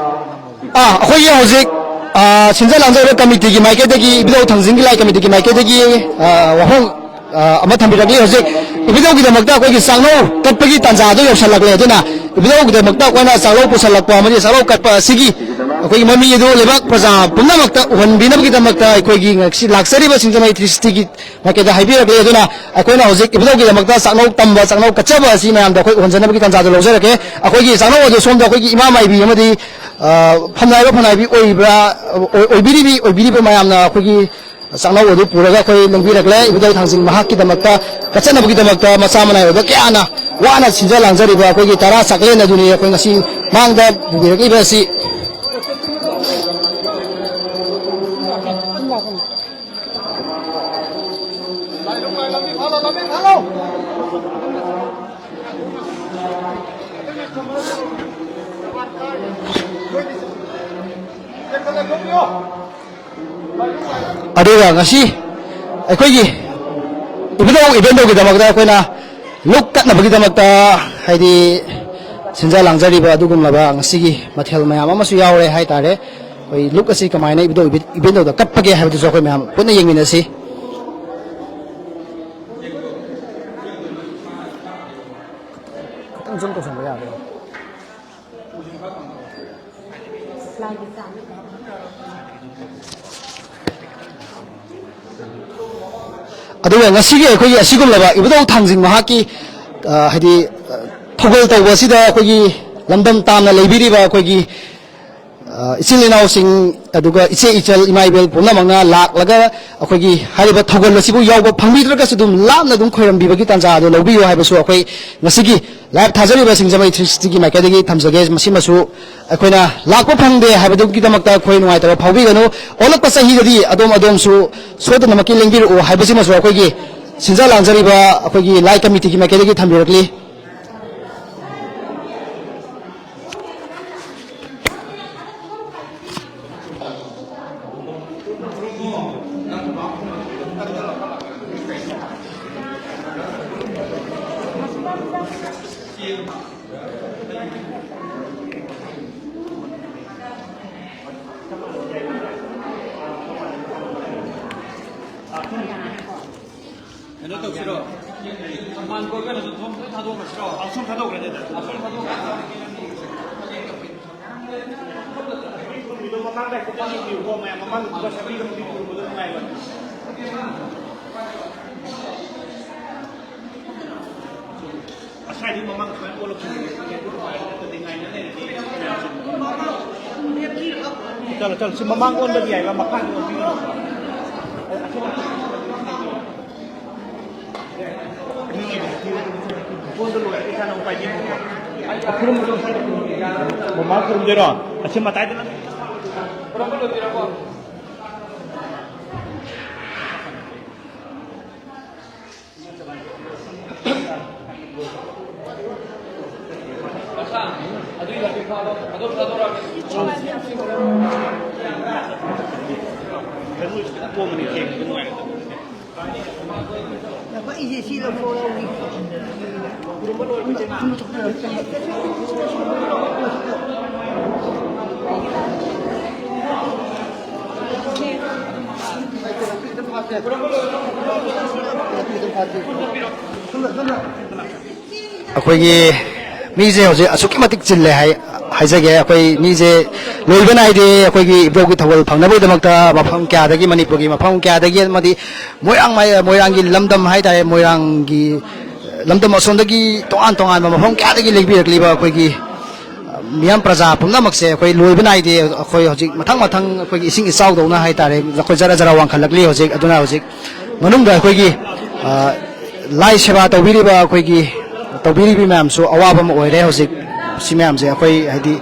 ꯑꯥ, ꯑꯩꯈꯣꯏꯒꯤ ꯍꯧꯖꯤꯛ, ꯑꯥ, ꯁꯤꯟꯖ ꯂꯥꯡꯖꯔꯤꯕ ꯀꯃꯤꯇꯤꯒꯤ ꯃꯥꯏꯀꯩꯗꯒꯤ, ꯏꯕꯨꯙꯧ ꯊꯥꯡꯖꯤꯡꯒꯤ ꯂꯥꯏ ꯀꯃꯤꯇꯤꯒꯤ ꯃꯥꯏꯀꯩꯗꯒꯤ, ꯑꯥ, ꯋꯥꯍꯣꯡ, ꯑꯥ, ꯑꯃ ꯊꯝꯕꯤꯔꯛꯂꯤ꯫ ꯍꯧꯖꯤꯛ ꯏꯕꯨꯙꯧꯒꯤꯗꯃꯛꯇ ꯑꯩꯈꯣꯏꯒꯤ ꯆꯥꯛꯅꯧ ꯀꯠꯄꯒꯤ ꯇꯥꯟꯖꯥ ꯑꯗꯨ ꯌꯧꯁꯜꯂꯛꯂꯦ꯫ ꯑꯗꯨꯅ ꯏꯕꯨꯙꯧꯒꯤꯗꯃꯛꯇ ꯑꯩꯈꯣꯏꯅ ꯆꯥꯛꯅꯧ ꯄꯨꯁꯜꯂꯛꯄ ꯑꯃꯗꯤ ꯆꯥꯛꯅꯧ ꯀꯠꯄ ꯑꯁꯤꯒꯤ ꯑꯩꯈꯣꯏꯒꯤ ꯃꯃꯤ ꯑꯗꯨ ꯂꯩꯕꯥꯛ ꯄ꯭ꯔꯖꯥ ꯄꯨꯝꯅꯃꯛꯇ ꯎꯍꯟꯕꯤꯅꯕꯒꯤꯗꯃꯛꯇ ꯑꯩꯈꯣꯏꯒꯤ ꯉꯁꯤ ꯂꯥꯛꯆꯔꯤꯕ ꯁꯤꯡꯖꯃꯩ ꯇ꯭ꯔꯤꯁꯇꯤꯒꯤ ꯃꯥꯏꯀꯩꯗ ꯍꯥꯏꯕꯤꯔꯛꯂꯦ꯫ ꯑꯗꯨꯅ ꯑꯩꯈꯣꯏꯅ ꯍꯧꯖꯤꯛ ꯏꯕꯨꯙꯧꯒꯤꯗꯃꯛꯇ ꯆꯥꯛꯅꯧ ꯇꯝꯕ, ꯆꯥꯛꯅꯧ ꯀꯠꯆꯕ ꯑꯁꯤ ꯃꯌꯥꯝꯗ ꯑꯩꯈꯣꯏ ꯎꯍꯟꯖꯅꯕꯒꯤ ꯇꯥꯟꯖꯥꯗꯨ ꯂꯧꯖꯔꯛꯀꯦ꯫ ꯑꯩꯈꯣꯏꯒꯤ ꯆꯥꯛꯅꯧ ꯑꯗꯨ ꯁꯣꯝꯗ ꯑꯩꯈꯣꯏꯒꯤ ꯏꯃꯥ ꯃꯥꯏꯕꯤ ꯑꯃꯗꯤ, ꯑ, ꯐꯝꯅꯥꯏꯕ ꯐꯝꯅꯥꯏꯕꯤ ꯑꯣꯏꯕ꯭ꯔꯥ, ꯑꯣꯏ-, ꯑꯣꯏꯕꯤꯔꯤꯕꯤ-, ꯑꯣꯏꯕꯤꯔꯤꯕ ꯃꯌꯥꯝꯅ ꯑꯩꯈꯣꯏꯒꯤ ꯆꯥꯛꯅꯧ ꯑꯗꯨ ꯄꯨꯔꯒ ꯑꯩꯈꯣꯏ ꯂꯦꯡꯕꯤꯔꯛꯂꯦ꯫ ꯏꯕꯨꯙꯧ ꯊꯥꯡꯖꯤꯡ ꯃꯍꯥꯛꯀꯤꯗꯃꯛꯇ ꯀꯠꯆꯅꯕꯒꯤꯗꯃꯛꯇ ꯃꯆꯥ ꯃꯅꯥꯏ ꯑꯣꯏꯕ ꯀꯌꯥꯅ ꯋꯥꯅ ꯁꯤꯟꯖ ꯂꯥꯡꯖꯔꯤꯕ ꯑꯩꯈꯣꯏꯒꯤ ꯇꯔꯥ ꯆꯥꯛꯂꯦꯟ ꯑꯗꯨꯅꯤ ꯑꯩꯈꯣꯏ ꯉꯁꯤ ꯃꯥꯡꯗ ꯄꯨꯕꯤꯔꯛꯂꯤꯕ ꯑꯁꯤ꯫ ꯑꯗꯨꯒ ꯉꯁꯤ ꯑꯩꯈꯣꯏꯒꯤ ꯏꯕꯨꯙꯧ ꯏꯕꯦꯟꯗꯧꯒꯤꯗꯃꯛꯇ ꯑꯩꯈꯣꯏꯅ ꯂꯨꯛ ꯀꯠꯅꯕꯒꯤꯗꯃꯛꯇ, ꯍꯥꯏꯗꯤ ꯁꯤꯟꯖ ꯂꯥꯡꯖꯔꯤꯕ ꯑꯗꯨꯒꯨꯝꯂꯕ ꯉꯁꯤꯒꯤ ꯃꯊꯦꯜ ꯃꯌꯥꯝ ꯑꯃꯁꯨ ꯌꯥꯎꯔꯦ ꯍꯥꯏꯇꯥꯔꯦ꯫ ꯑꯩꯈꯣꯏ ꯂꯨꯛ ꯑꯁꯤ ꯀꯃꯥꯏꯅ ꯏꯕꯨꯙꯧ ꯏꯕꯦꯟ-, ꯏꯕꯦꯟꯗꯧꯗ ꯀꯠꯄꯒꯦ ꯍꯥꯏꯕꯗꯨꯁꯨ ꯑꯩꯈꯣꯏ ꯃꯌꯥꯝ ꯄꯨꯟꯅ ꯌꯦꯡꯃꯤꯟꯅꯁꯤ꯫ ꯈꯤꯇꯪ ꯖꯨꯝ ꯇꯧꯁꯟꯕ ꯌꯥꯕ꯭ꯔꯣ? ꯑꯗꯨꯒ ꯉꯁꯤꯒꯤ ꯑꯩꯈꯣꯏꯒꯤ ꯑꯁꯤꯒꯨꯝꯂꯕ ꯏꯕꯨꯙꯧ ꯊꯥꯡꯖꯤꯡ ꯃꯍꯥꯛꯀꯤ, ꯑ, ꯍꯥꯏꯗꯤ, ꯑ, ꯊꯧꯒꯜ ꯇꯧꯕ ꯑꯁꯤꯗ ꯑꯩꯈꯣꯏꯒꯤ ꯂꯝꯗꯝ ꯇꯥꯝꯅ ꯂꯩꯕꯤꯔꯤꯕ ꯑꯩꯈꯣꯏꯒꯤ, ꯑ, ꯏꯆꯤꯜ ꯏꯅꯥꯎꯁꯤꯡ, ꯑꯗꯨꯒ ꯏꯆꯦ ꯏꯆꯜ ꯏꯃꯥ ꯏꯕꯦꯜ ꯄꯨꯝꯅꯃꯛꯅ ꯂꯥꯛꯂꯒ ꯑꯩꯈꯣꯏꯒꯤ ꯍꯥꯏꯔꯤꯕ ꯊꯧꯒꯜ ꯑꯁꯤꯕꯨ ꯌꯥꯎꯕ ꯐꯪꯕꯤꯗ꯭ꯔꯒꯁꯨ ꯑꯗꯨꯝ ꯂꯥꯞꯅ ꯑꯗꯨꯝ ꯈꯣꯏꯔꯝꯕꯤꯕꯒꯤ ꯇꯥꯟꯖꯥ ꯑꯗꯨ ꯂꯧꯕꯤꯌꯨ ꯍꯥꯏꯕꯁꯨ ꯑꯩꯈꯣꯏ ꯉꯁꯤꯒꯤ live ꯊꯥꯖꯔꯤꯕ ꯁꯤꯡꯖꯃꯩ three sixtyꯒꯤ ꯃꯥꯏꯀꯩꯗꯒꯤ ꯊꯝꯖꯒꯦ꯫ ꯃꯁꯤꯃꯁꯨ ꯑꯩꯈꯣꯏꯅ ꯂꯥꯛꯄ ꯐꯪꯗꯦ ꯍꯥꯏꯕꯗꯨꯒꯤꯗꯃꯛꯇ ꯑꯩꯈꯣꯏ ꯅꯨꯡꯉꯥꯏꯇꯕ ꯐꯥꯎꯕꯤꯒꯅꯨ꯫ ꯑꯣꯜꯂꯛꯄ ꯆꯍꯤꯗꯗꯤ ꯑꯗꯣꯝ ꯑꯗꯣꯝꯁꯨ ꯁꯣꯏꯗꯅꯃꯛꯀꯤ ꯂꯦꯡꯕꯤꯔꯛꯎ ꯍꯥꯏꯕꯁꯤꯃꯁꯨ ꯑꯩꯈꯣꯏꯒꯤ ꯁꯤꯟꯖꯥ ꯂꯥꯡꯖꯔꯤꯕ ꯑꯩꯈꯣꯏꯒꯤ ꯂꯥꯏ ꯀꯃꯤꯇꯤꯒꯤ ꯃꯥꯏꯀꯩꯗꯒꯤ ꯊꯝꯕꯤꯔꯛꯂꯤ꯫ ꯀꯩꯅꯣ ꯇꯧꯁꯤꯔꯣ? ꯊꯝꯕꯥꯜ ꯀꯣꯏꯕꯅ ꯑꯗꯨꯝ ꯊꯣꯡ ꯂꯣꯏ ꯊꯥꯗꯣꯛꯈ꯭ꯔꯁꯤꯔꯣ? ꯑꯁꯣꯝ ꯊꯥꯗꯣꯛꯈ꯭ꯔꯁꯤꯗ꯫ ꯑꯁꯣꯝ ꯊꯥꯗꯣꯛꯈ꯭ꯔꯁꯤꯗ꯫ ꯃꯃꯥꯡꯗ ꯍꯥꯏꯐꯦꯠꯇꯪ ꯌꯦꯡꯕꯤꯌꯨꯀꯣ, ꯃꯌꯥꯝ ꯃꯃꯥꯡꯗ ꯁꯛꯄꯤꯗꯕꯗꯤ ꯄꯨꯔꯛꯄꯗꯣ ꯅꯨꯡꯉꯥꯏꯕꯅꯤ꯫ ꯑꯁꯥꯏꯗꯤ ꯃꯃꯥꯡ ꯁꯨꯃꯥꯏꯅ ꯑꯣꯜꯂꯛꯄꯅꯦ꯫ ꯅꯠꯇ꯭ꯔꯗꯤ ꯉꯥꯏꯅ ꯂꯩꯔꯗꯤ ꯃꯌꯥꯝꯁꯦ꯫ ꯆꯠꯂꯣ, ꯆꯠꯂꯣ꯫ ꯁꯤ ꯃꯃꯥꯡ ꯑꯣꯟꯕꯗꯤ ꯌꯥꯏꯕ, ꯃꯈꯥꯗꯤ ꯑꯣꯟꯕꯤꯒꯅꯨ꯫ ꯐꯣꯟꯗ ꯂꯣꯏꯔꯒ ꯏꯁꯥꯅ ꯑꯃꯨꯛ ꯄꯥꯏꯕꯤꯌꯨꯀꯣ꯫ ꯈꯨꯔꯨꯝꯕꯗꯣ ꯁ꯭ꯋꯥꯏꯗ ꯈꯨꯔꯨꯝꯕꯤꯌꯨ꯫ ꯃꯃꯥꯡ ꯈꯨꯔꯨꯝꯗꯣꯏꯔꯣ? ꯑꯁꯤ ꯃꯇꯥꯏꯗ ꯅꯪ꯫ ꯑꯩꯈꯣꯏꯒꯤ ꯃꯤꯁꯦ ꯍꯧꯖꯤꯛ ꯑꯁꯨꯛꯀꯤ ꯃꯇꯤꯛ ꯆꯤꯜꯂꯦ ꯍꯥꯏ-, ꯍꯥꯏꯖꯒꯦ꯫ ꯑꯩꯈꯣꯏ ꯃꯤꯁꯦ ꯂꯣꯏꯕ ꯅꯥꯏꯗꯦ꯫ ꯑꯩꯈꯣꯏꯒꯤ ꯏꯕꯨꯙꯧꯒꯤ ꯊꯧꯒꯜ ꯐꯪꯅꯕꯒꯤꯗꯃꯛꯇ ꯃꯐꯝ ꯀꯌꯥꯗꯒꯤ, ꯃꯅꯤꯄꯨꯔꯒꯤ ꯃꯐꯝ ꯀꯌꯥꯗꯒꯤ, ꯑꯃꯗꯤ ꯃꯣꯏꯔꯥꯡ ꯃꯥꯏ-, ꯃꯣꯏꯔꯥꯡꯒꯤ ꯂꯝꯗꯝ ꯍꯥꯏꯇꯥꯔꯦ, ꯃꯣꯏꯔꯥꯡꯒꯤ ꯂꯝꯗꯝ ꯑꯁꯣꯝꯗꯒꯤ ꯇꯣꯉꯥꯟ ꯇꯣꯉꯥꯟꯕ ꯃꯐꯝ ꯀꯌꯥꯗꯒꯤ ꯂꯦꯛꯄꯤꯔꯛꯂꯤꯕ ꯑꯩꯈꯣꯏꯒꯤ ꯃꯤꯌꯥꯝ ꯄ꯭ꯔꯖꯥ ꯄꯨꯝꯅꯃꯛꯁꯦ ꯑꯩꯈꯣꯏ ꯂꯣꯏꯕ ꯅꯥꯏꯗꯦ꯫ ꯑꯩꯈꯣꯏ ꯍꯧꯖꯤꯛ ꯃꯊꯪ ꯃꯊꯪ ꯑꯩꯈꯣꯏꯒꯤ ꯏꯁꯤꯡ ꯏꯆꯥꯎꯗꯧꯅ ꯍꯥꯏꯇꯥꯔꯦ, ꯑꯩꯈꯣꯏ ꯖꯔ ꯖꯔ ꯋꯥꯡꯈꯠꯂꯛꯂꯤ ꯍꯧꯖꯤꯛ꯫ ꯑꯗꯨꯅ ꯍꯧꯖꯤꯛ ꯃꯅꯨꯡꯗ ꯑꯩꯈꯣꯏꯒꯤ, ꯑ, ꯂꯥꯏ ꯁꯦꯕꯥ ꯇꯧꯕꯤꯔꯤꯕ ꯑꯩꯈꯣꯏꯒꯤ, ꯇꯧꯕꯤꯔꯤꯕ ꯃꯌꯥꯝꯁꯨ ꯑꯋꯥꯕ ꯑꯃ ꯑꯣꯏꯔꯦ ꯍꯧꯖꯤꯛ꯫ ꯁꯤ ꯃꯌꯥꯝꯁꯦ ꯑꯩꯈꯣꯏ ꯍꯥꯏꯗꯤ,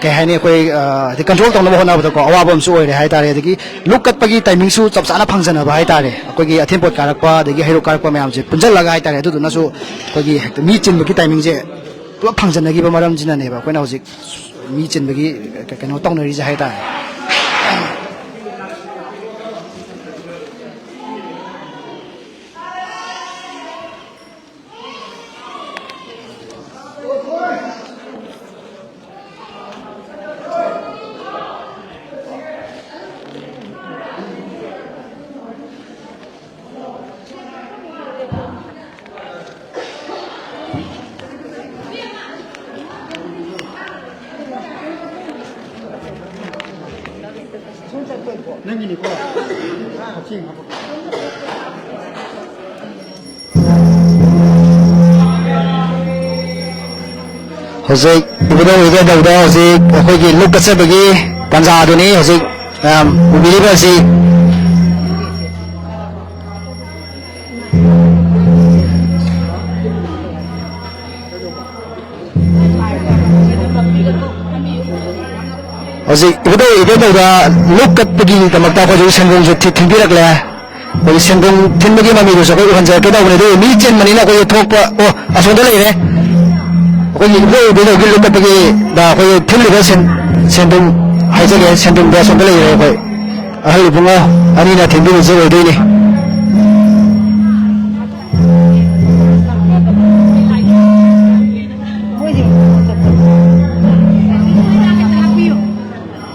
ꯀꯩ ꯍꯥꯏꯅꯤ, ꯑꯩꯈꯣꯏ, ꯑ, ꯍꯥꯏꯗꯤ control ꯇꯧꯅꯕ ꯍꯣꯠꯅꯕꯗꯀꯣ ꯑꯋꯥꯕ ꯑꯃꯁꯨ ꯑꯣꯏꯔꯦ ꯍꯥꯏꯇꯥꯔꯦ꯫ ꯑꯗꯒꯤ ꯂꯨꯞ ꯀꯠꯄꯒꯤ timingꯁꯨ ꯆꯞ ꯆꯥꯅ ꯐꯪꯖꯅꯕ ꯍꯥꯏꯇꯥꯔꯦ꯫ ꯑꯩꯈꯣꯏꯒꯤ ꯑꯊꯦꯟ ꯄꯣꯠ ꯀꯥꯔꯛꯄ, ꯑꯗꯒꯤ ꯍꯩꯔꯨꯛ ꯀꯥꯔꯛꯄ ꯃꯌꯥꯝꯁꯦ ꯄꯨꯟꯁꯤꯜꯂꯒ ꯍꯥꯏꯇꯥꯔꯦ꯫ ꯑꯗꯨꯗꯨꯅꯁꯨ ꯑꯩꯈꯣꯏꯒꯤ ꯍꯦꯛꯇ ꯃꯤ ꯆꯤꯟꯕꯒꯤ timingꯁꯦ ꯄꯨꯂꯞ ꯐꯪꯖꯟꯅꯈꯤꯕ ꯃꯔꯝꯁꯤꯅꯅꯦꯕ ꯑꯩꯈꯣꯏꯅ ꯍꯧꯖꯤꯛ ꯃꯤ ꯆꯤꯟꯕꯒꯤ ꯀꯩꯅꯣ ꯇꯧꯅꯔꯤꯁꯦ ꯍꯥꯏꯇꯥꯔꯦ꯫ ꯍꯧꯖꯤꯛ ꯏꯕꯨꯙꯧ ꯏꯕꯦꯟꯗꯧꯗ ꯍꯧꯖꯤꯛ ꯑꯩꯈꯣꯏꯒꯤ ꯂꯨꯞ ꯀꯠꯆꯕꯒꯤ ꯇꯥꯟꯖꯥꯗꯨꯅꯤ ꯍꯧꯖꯤꯛ ꯃꯌꯥꯝ ꯎꯕꯤꯔꯤꯕ ꯑꯁꯤ꯫ ꯍꯧꯖꯤꯛ ꯏꯕꯨꯙꯧ ꯏꯕꯦꯟꯗꯧꯗ ꯂꯨꯞ ꯀꯠꯄꯒꯤꯗꯃꯛꯇ ꯑꯩꯈꯣꯏꯁꯨ ꯁꯦꯟꯗꯣꯡꯁꯨ ꯊꯤ-, ꯊꯤꯟꯕꯤꯔꯛꯂꯦ꯫ ꯑꯩꯈꯣꯏꯒꯤ ꯁꯦꯟꯗꯣꯡ ꯊꯤꯟꯕꯒꯤ ꯃꯃꯤꯗꯨꯁꯨ ꯑꯩꯈꯣꯏ ꯎꯍꯟꯖꯔꯛꯀꯦ ꯇꯧꯕꯅꯦ, ꯑꯗꯨꯕꯨ ꯃꯤ ꯆꯤꯟꯕꯅꯤꯅ ꯑꯩꯈꯣꯏꯁꯨ ꯊꯣꯛꯄ, ꯑꯣ, ꯑꯁꯣꯝꯗ ꯂꯩꯔꯦ꯫ ꯑꯩꯈꯣꯏꯒꯤ ꯏꯕꯨꯙꯧ ꯏꯕꯦꯟꯗꯧꯒꯤ ꯂꯨꯞ ꯀꯠꯄꯒꯤꯗ ꯑꯩꯈꯣꯏ ꯊꯤꯜꯂꯤꯕ ꯁꯦꯟ-, ꯁꯦꯟꯗꯣꯡ ꯍꯥꯏꯖꯒꯦ, ꯁꯦꯟꯗꯣꯡꯗꯣ ꯑꯁꯣꯝꯗ ꯂꯩꯔꯦ꯫ ꯑꯩꯈꯣꯏ ꯑꯍꯜ ꯏꯕꯨꯡꯉꯣ ꯑꯅꯤꯅ ꯊꯤꯟꯕꯤꯕꯁꯦ ꯑꯣꯏꯗꯣꯏꯅꯤ꯫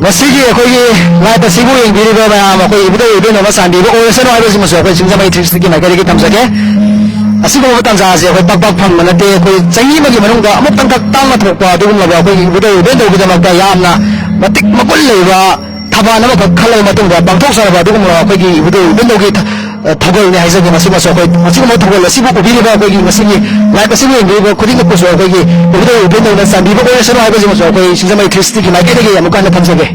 ꯉꯁꯤꯒꯤ ꯑꯩꯈꯣꯏꯒꯤ live ꯑꯁꯤꯕꯨ ꯌꯦꯡꯕꯤꯔꯤꯕ ꯃꯌꯥꯝ, ꯑꯩꯈꯣꯏ ꯏꯕꯨꯙꯧ ꯏꯕꯦꯟꯗꯧꯅ ꯆꯥꯟꯕꯤꯕ ꯑꯣꯏꯔꯁꯅꯨ ꯍꯥꯏꯕꯁꯤꯃꯁꯨ ꯑꯩꯈꯣꯏ ꯁꯤꯡꯖꯃꯩ ꯊ꯭ꯔꯤ ꯁꯤꯛꯁꯇꯤꯒꯤ ꯃꯥꯏꯀꯩꯗꯒꯤ ꯊꯝꯖꯒꯦ꯫ ꯑꯁꯤꯒꯨꯝꯕ ꯇꯥꯟꯖꯥꯁꯦ ꯑꯩꯈꯣꯏ ꯄꯥꯛ ꯄꯥꯛ ꯐꯪꯕ ꯅꯠꯇꯦ꯫ ꯑꯩꯈꯣꯏ ꯆꯍꯤ ꯑꯃꯒꯤ ꯃꯅꯨꯡꯗ ꯑꯃꯨꯛꯇꯪꯈꯛ ꯇꯥꯡꯅ ꯊꯣꯛꯄ ꯑꯗꯨꯒꯨꯝꯂꯕ ꯑꯩꯈꯣꯏꯒꯤ ꯏꯕꯨꯙꯧ ꯏꯕꯦꯟꯗꯧꯒꯤꯗꯃꯛꯇ ꯌꯥꯝꯅ ꯃꯇꯤꯛ ꯃꯒꯨꯟ ꯂꯩꯕ ꯊꯕꯥꯟ ꯑꯃꯈꯛ ꯈꯜꯂꯕ ꯃꯇꯨꯡꯗ ꯄꯥꯡꯊꯣꯛꯆꯔꯕ ꯑꯗꯨꯒꯨꯝꯂꯕ ꯑꯩꯈꯣꯏꯒꯤ ꯏꯕꯨꯙꯧ ꯏꯕꯦꯟꯗꯧꯒꯤ ꯊ-, ꯊꯧꯒꯜꯅꯤ ꯍꯥꯏꯖꯒꯦ꯫ ꯃꯁꯤꯃꯁꯨ ꯑꯩꯈꯣꯏ ꯑꯁꯤꯒꯨꯝꯕ ꯊꯧꯒꯜ ꯑꯁꯤꯕꯨ ꯎꯕꯤꯔꯤꯕ ꯑꯩꯈꯣꯏꯒꯤ ꯉꯁꯤꯒꯤ live ꯑꯁꯤꯕꯨ ꯌꯦꯡꯕꯤꯔꯤꯕ ꯈꯨꯗꯤꯡꯃꯛꯄꯨꯁꯨ ꯑꯩꯈꯣꯏꯒꯤ ꯏꯕꯨꯙꯧ ꯏꯕꯦꯟꯗꯧꯅ ꯆꯥꯟꯕꯤꯕ ꯑꯣꯏꯔꯁꯅꯨ ꯍꯥꯏꯕꯁꯤꯃꯁꯨ ꯑꯩꯈꯣꯏ ꯁꯤꯡꯖꯃꯩ three sixty ꯒꯤ ꯃꯥꯏꯀꯩꯗꯒꯤ ꯑꯃꯨꯛꯀ ꯍꯟꯅ ꯊꯝꯖꯒꯦ꯫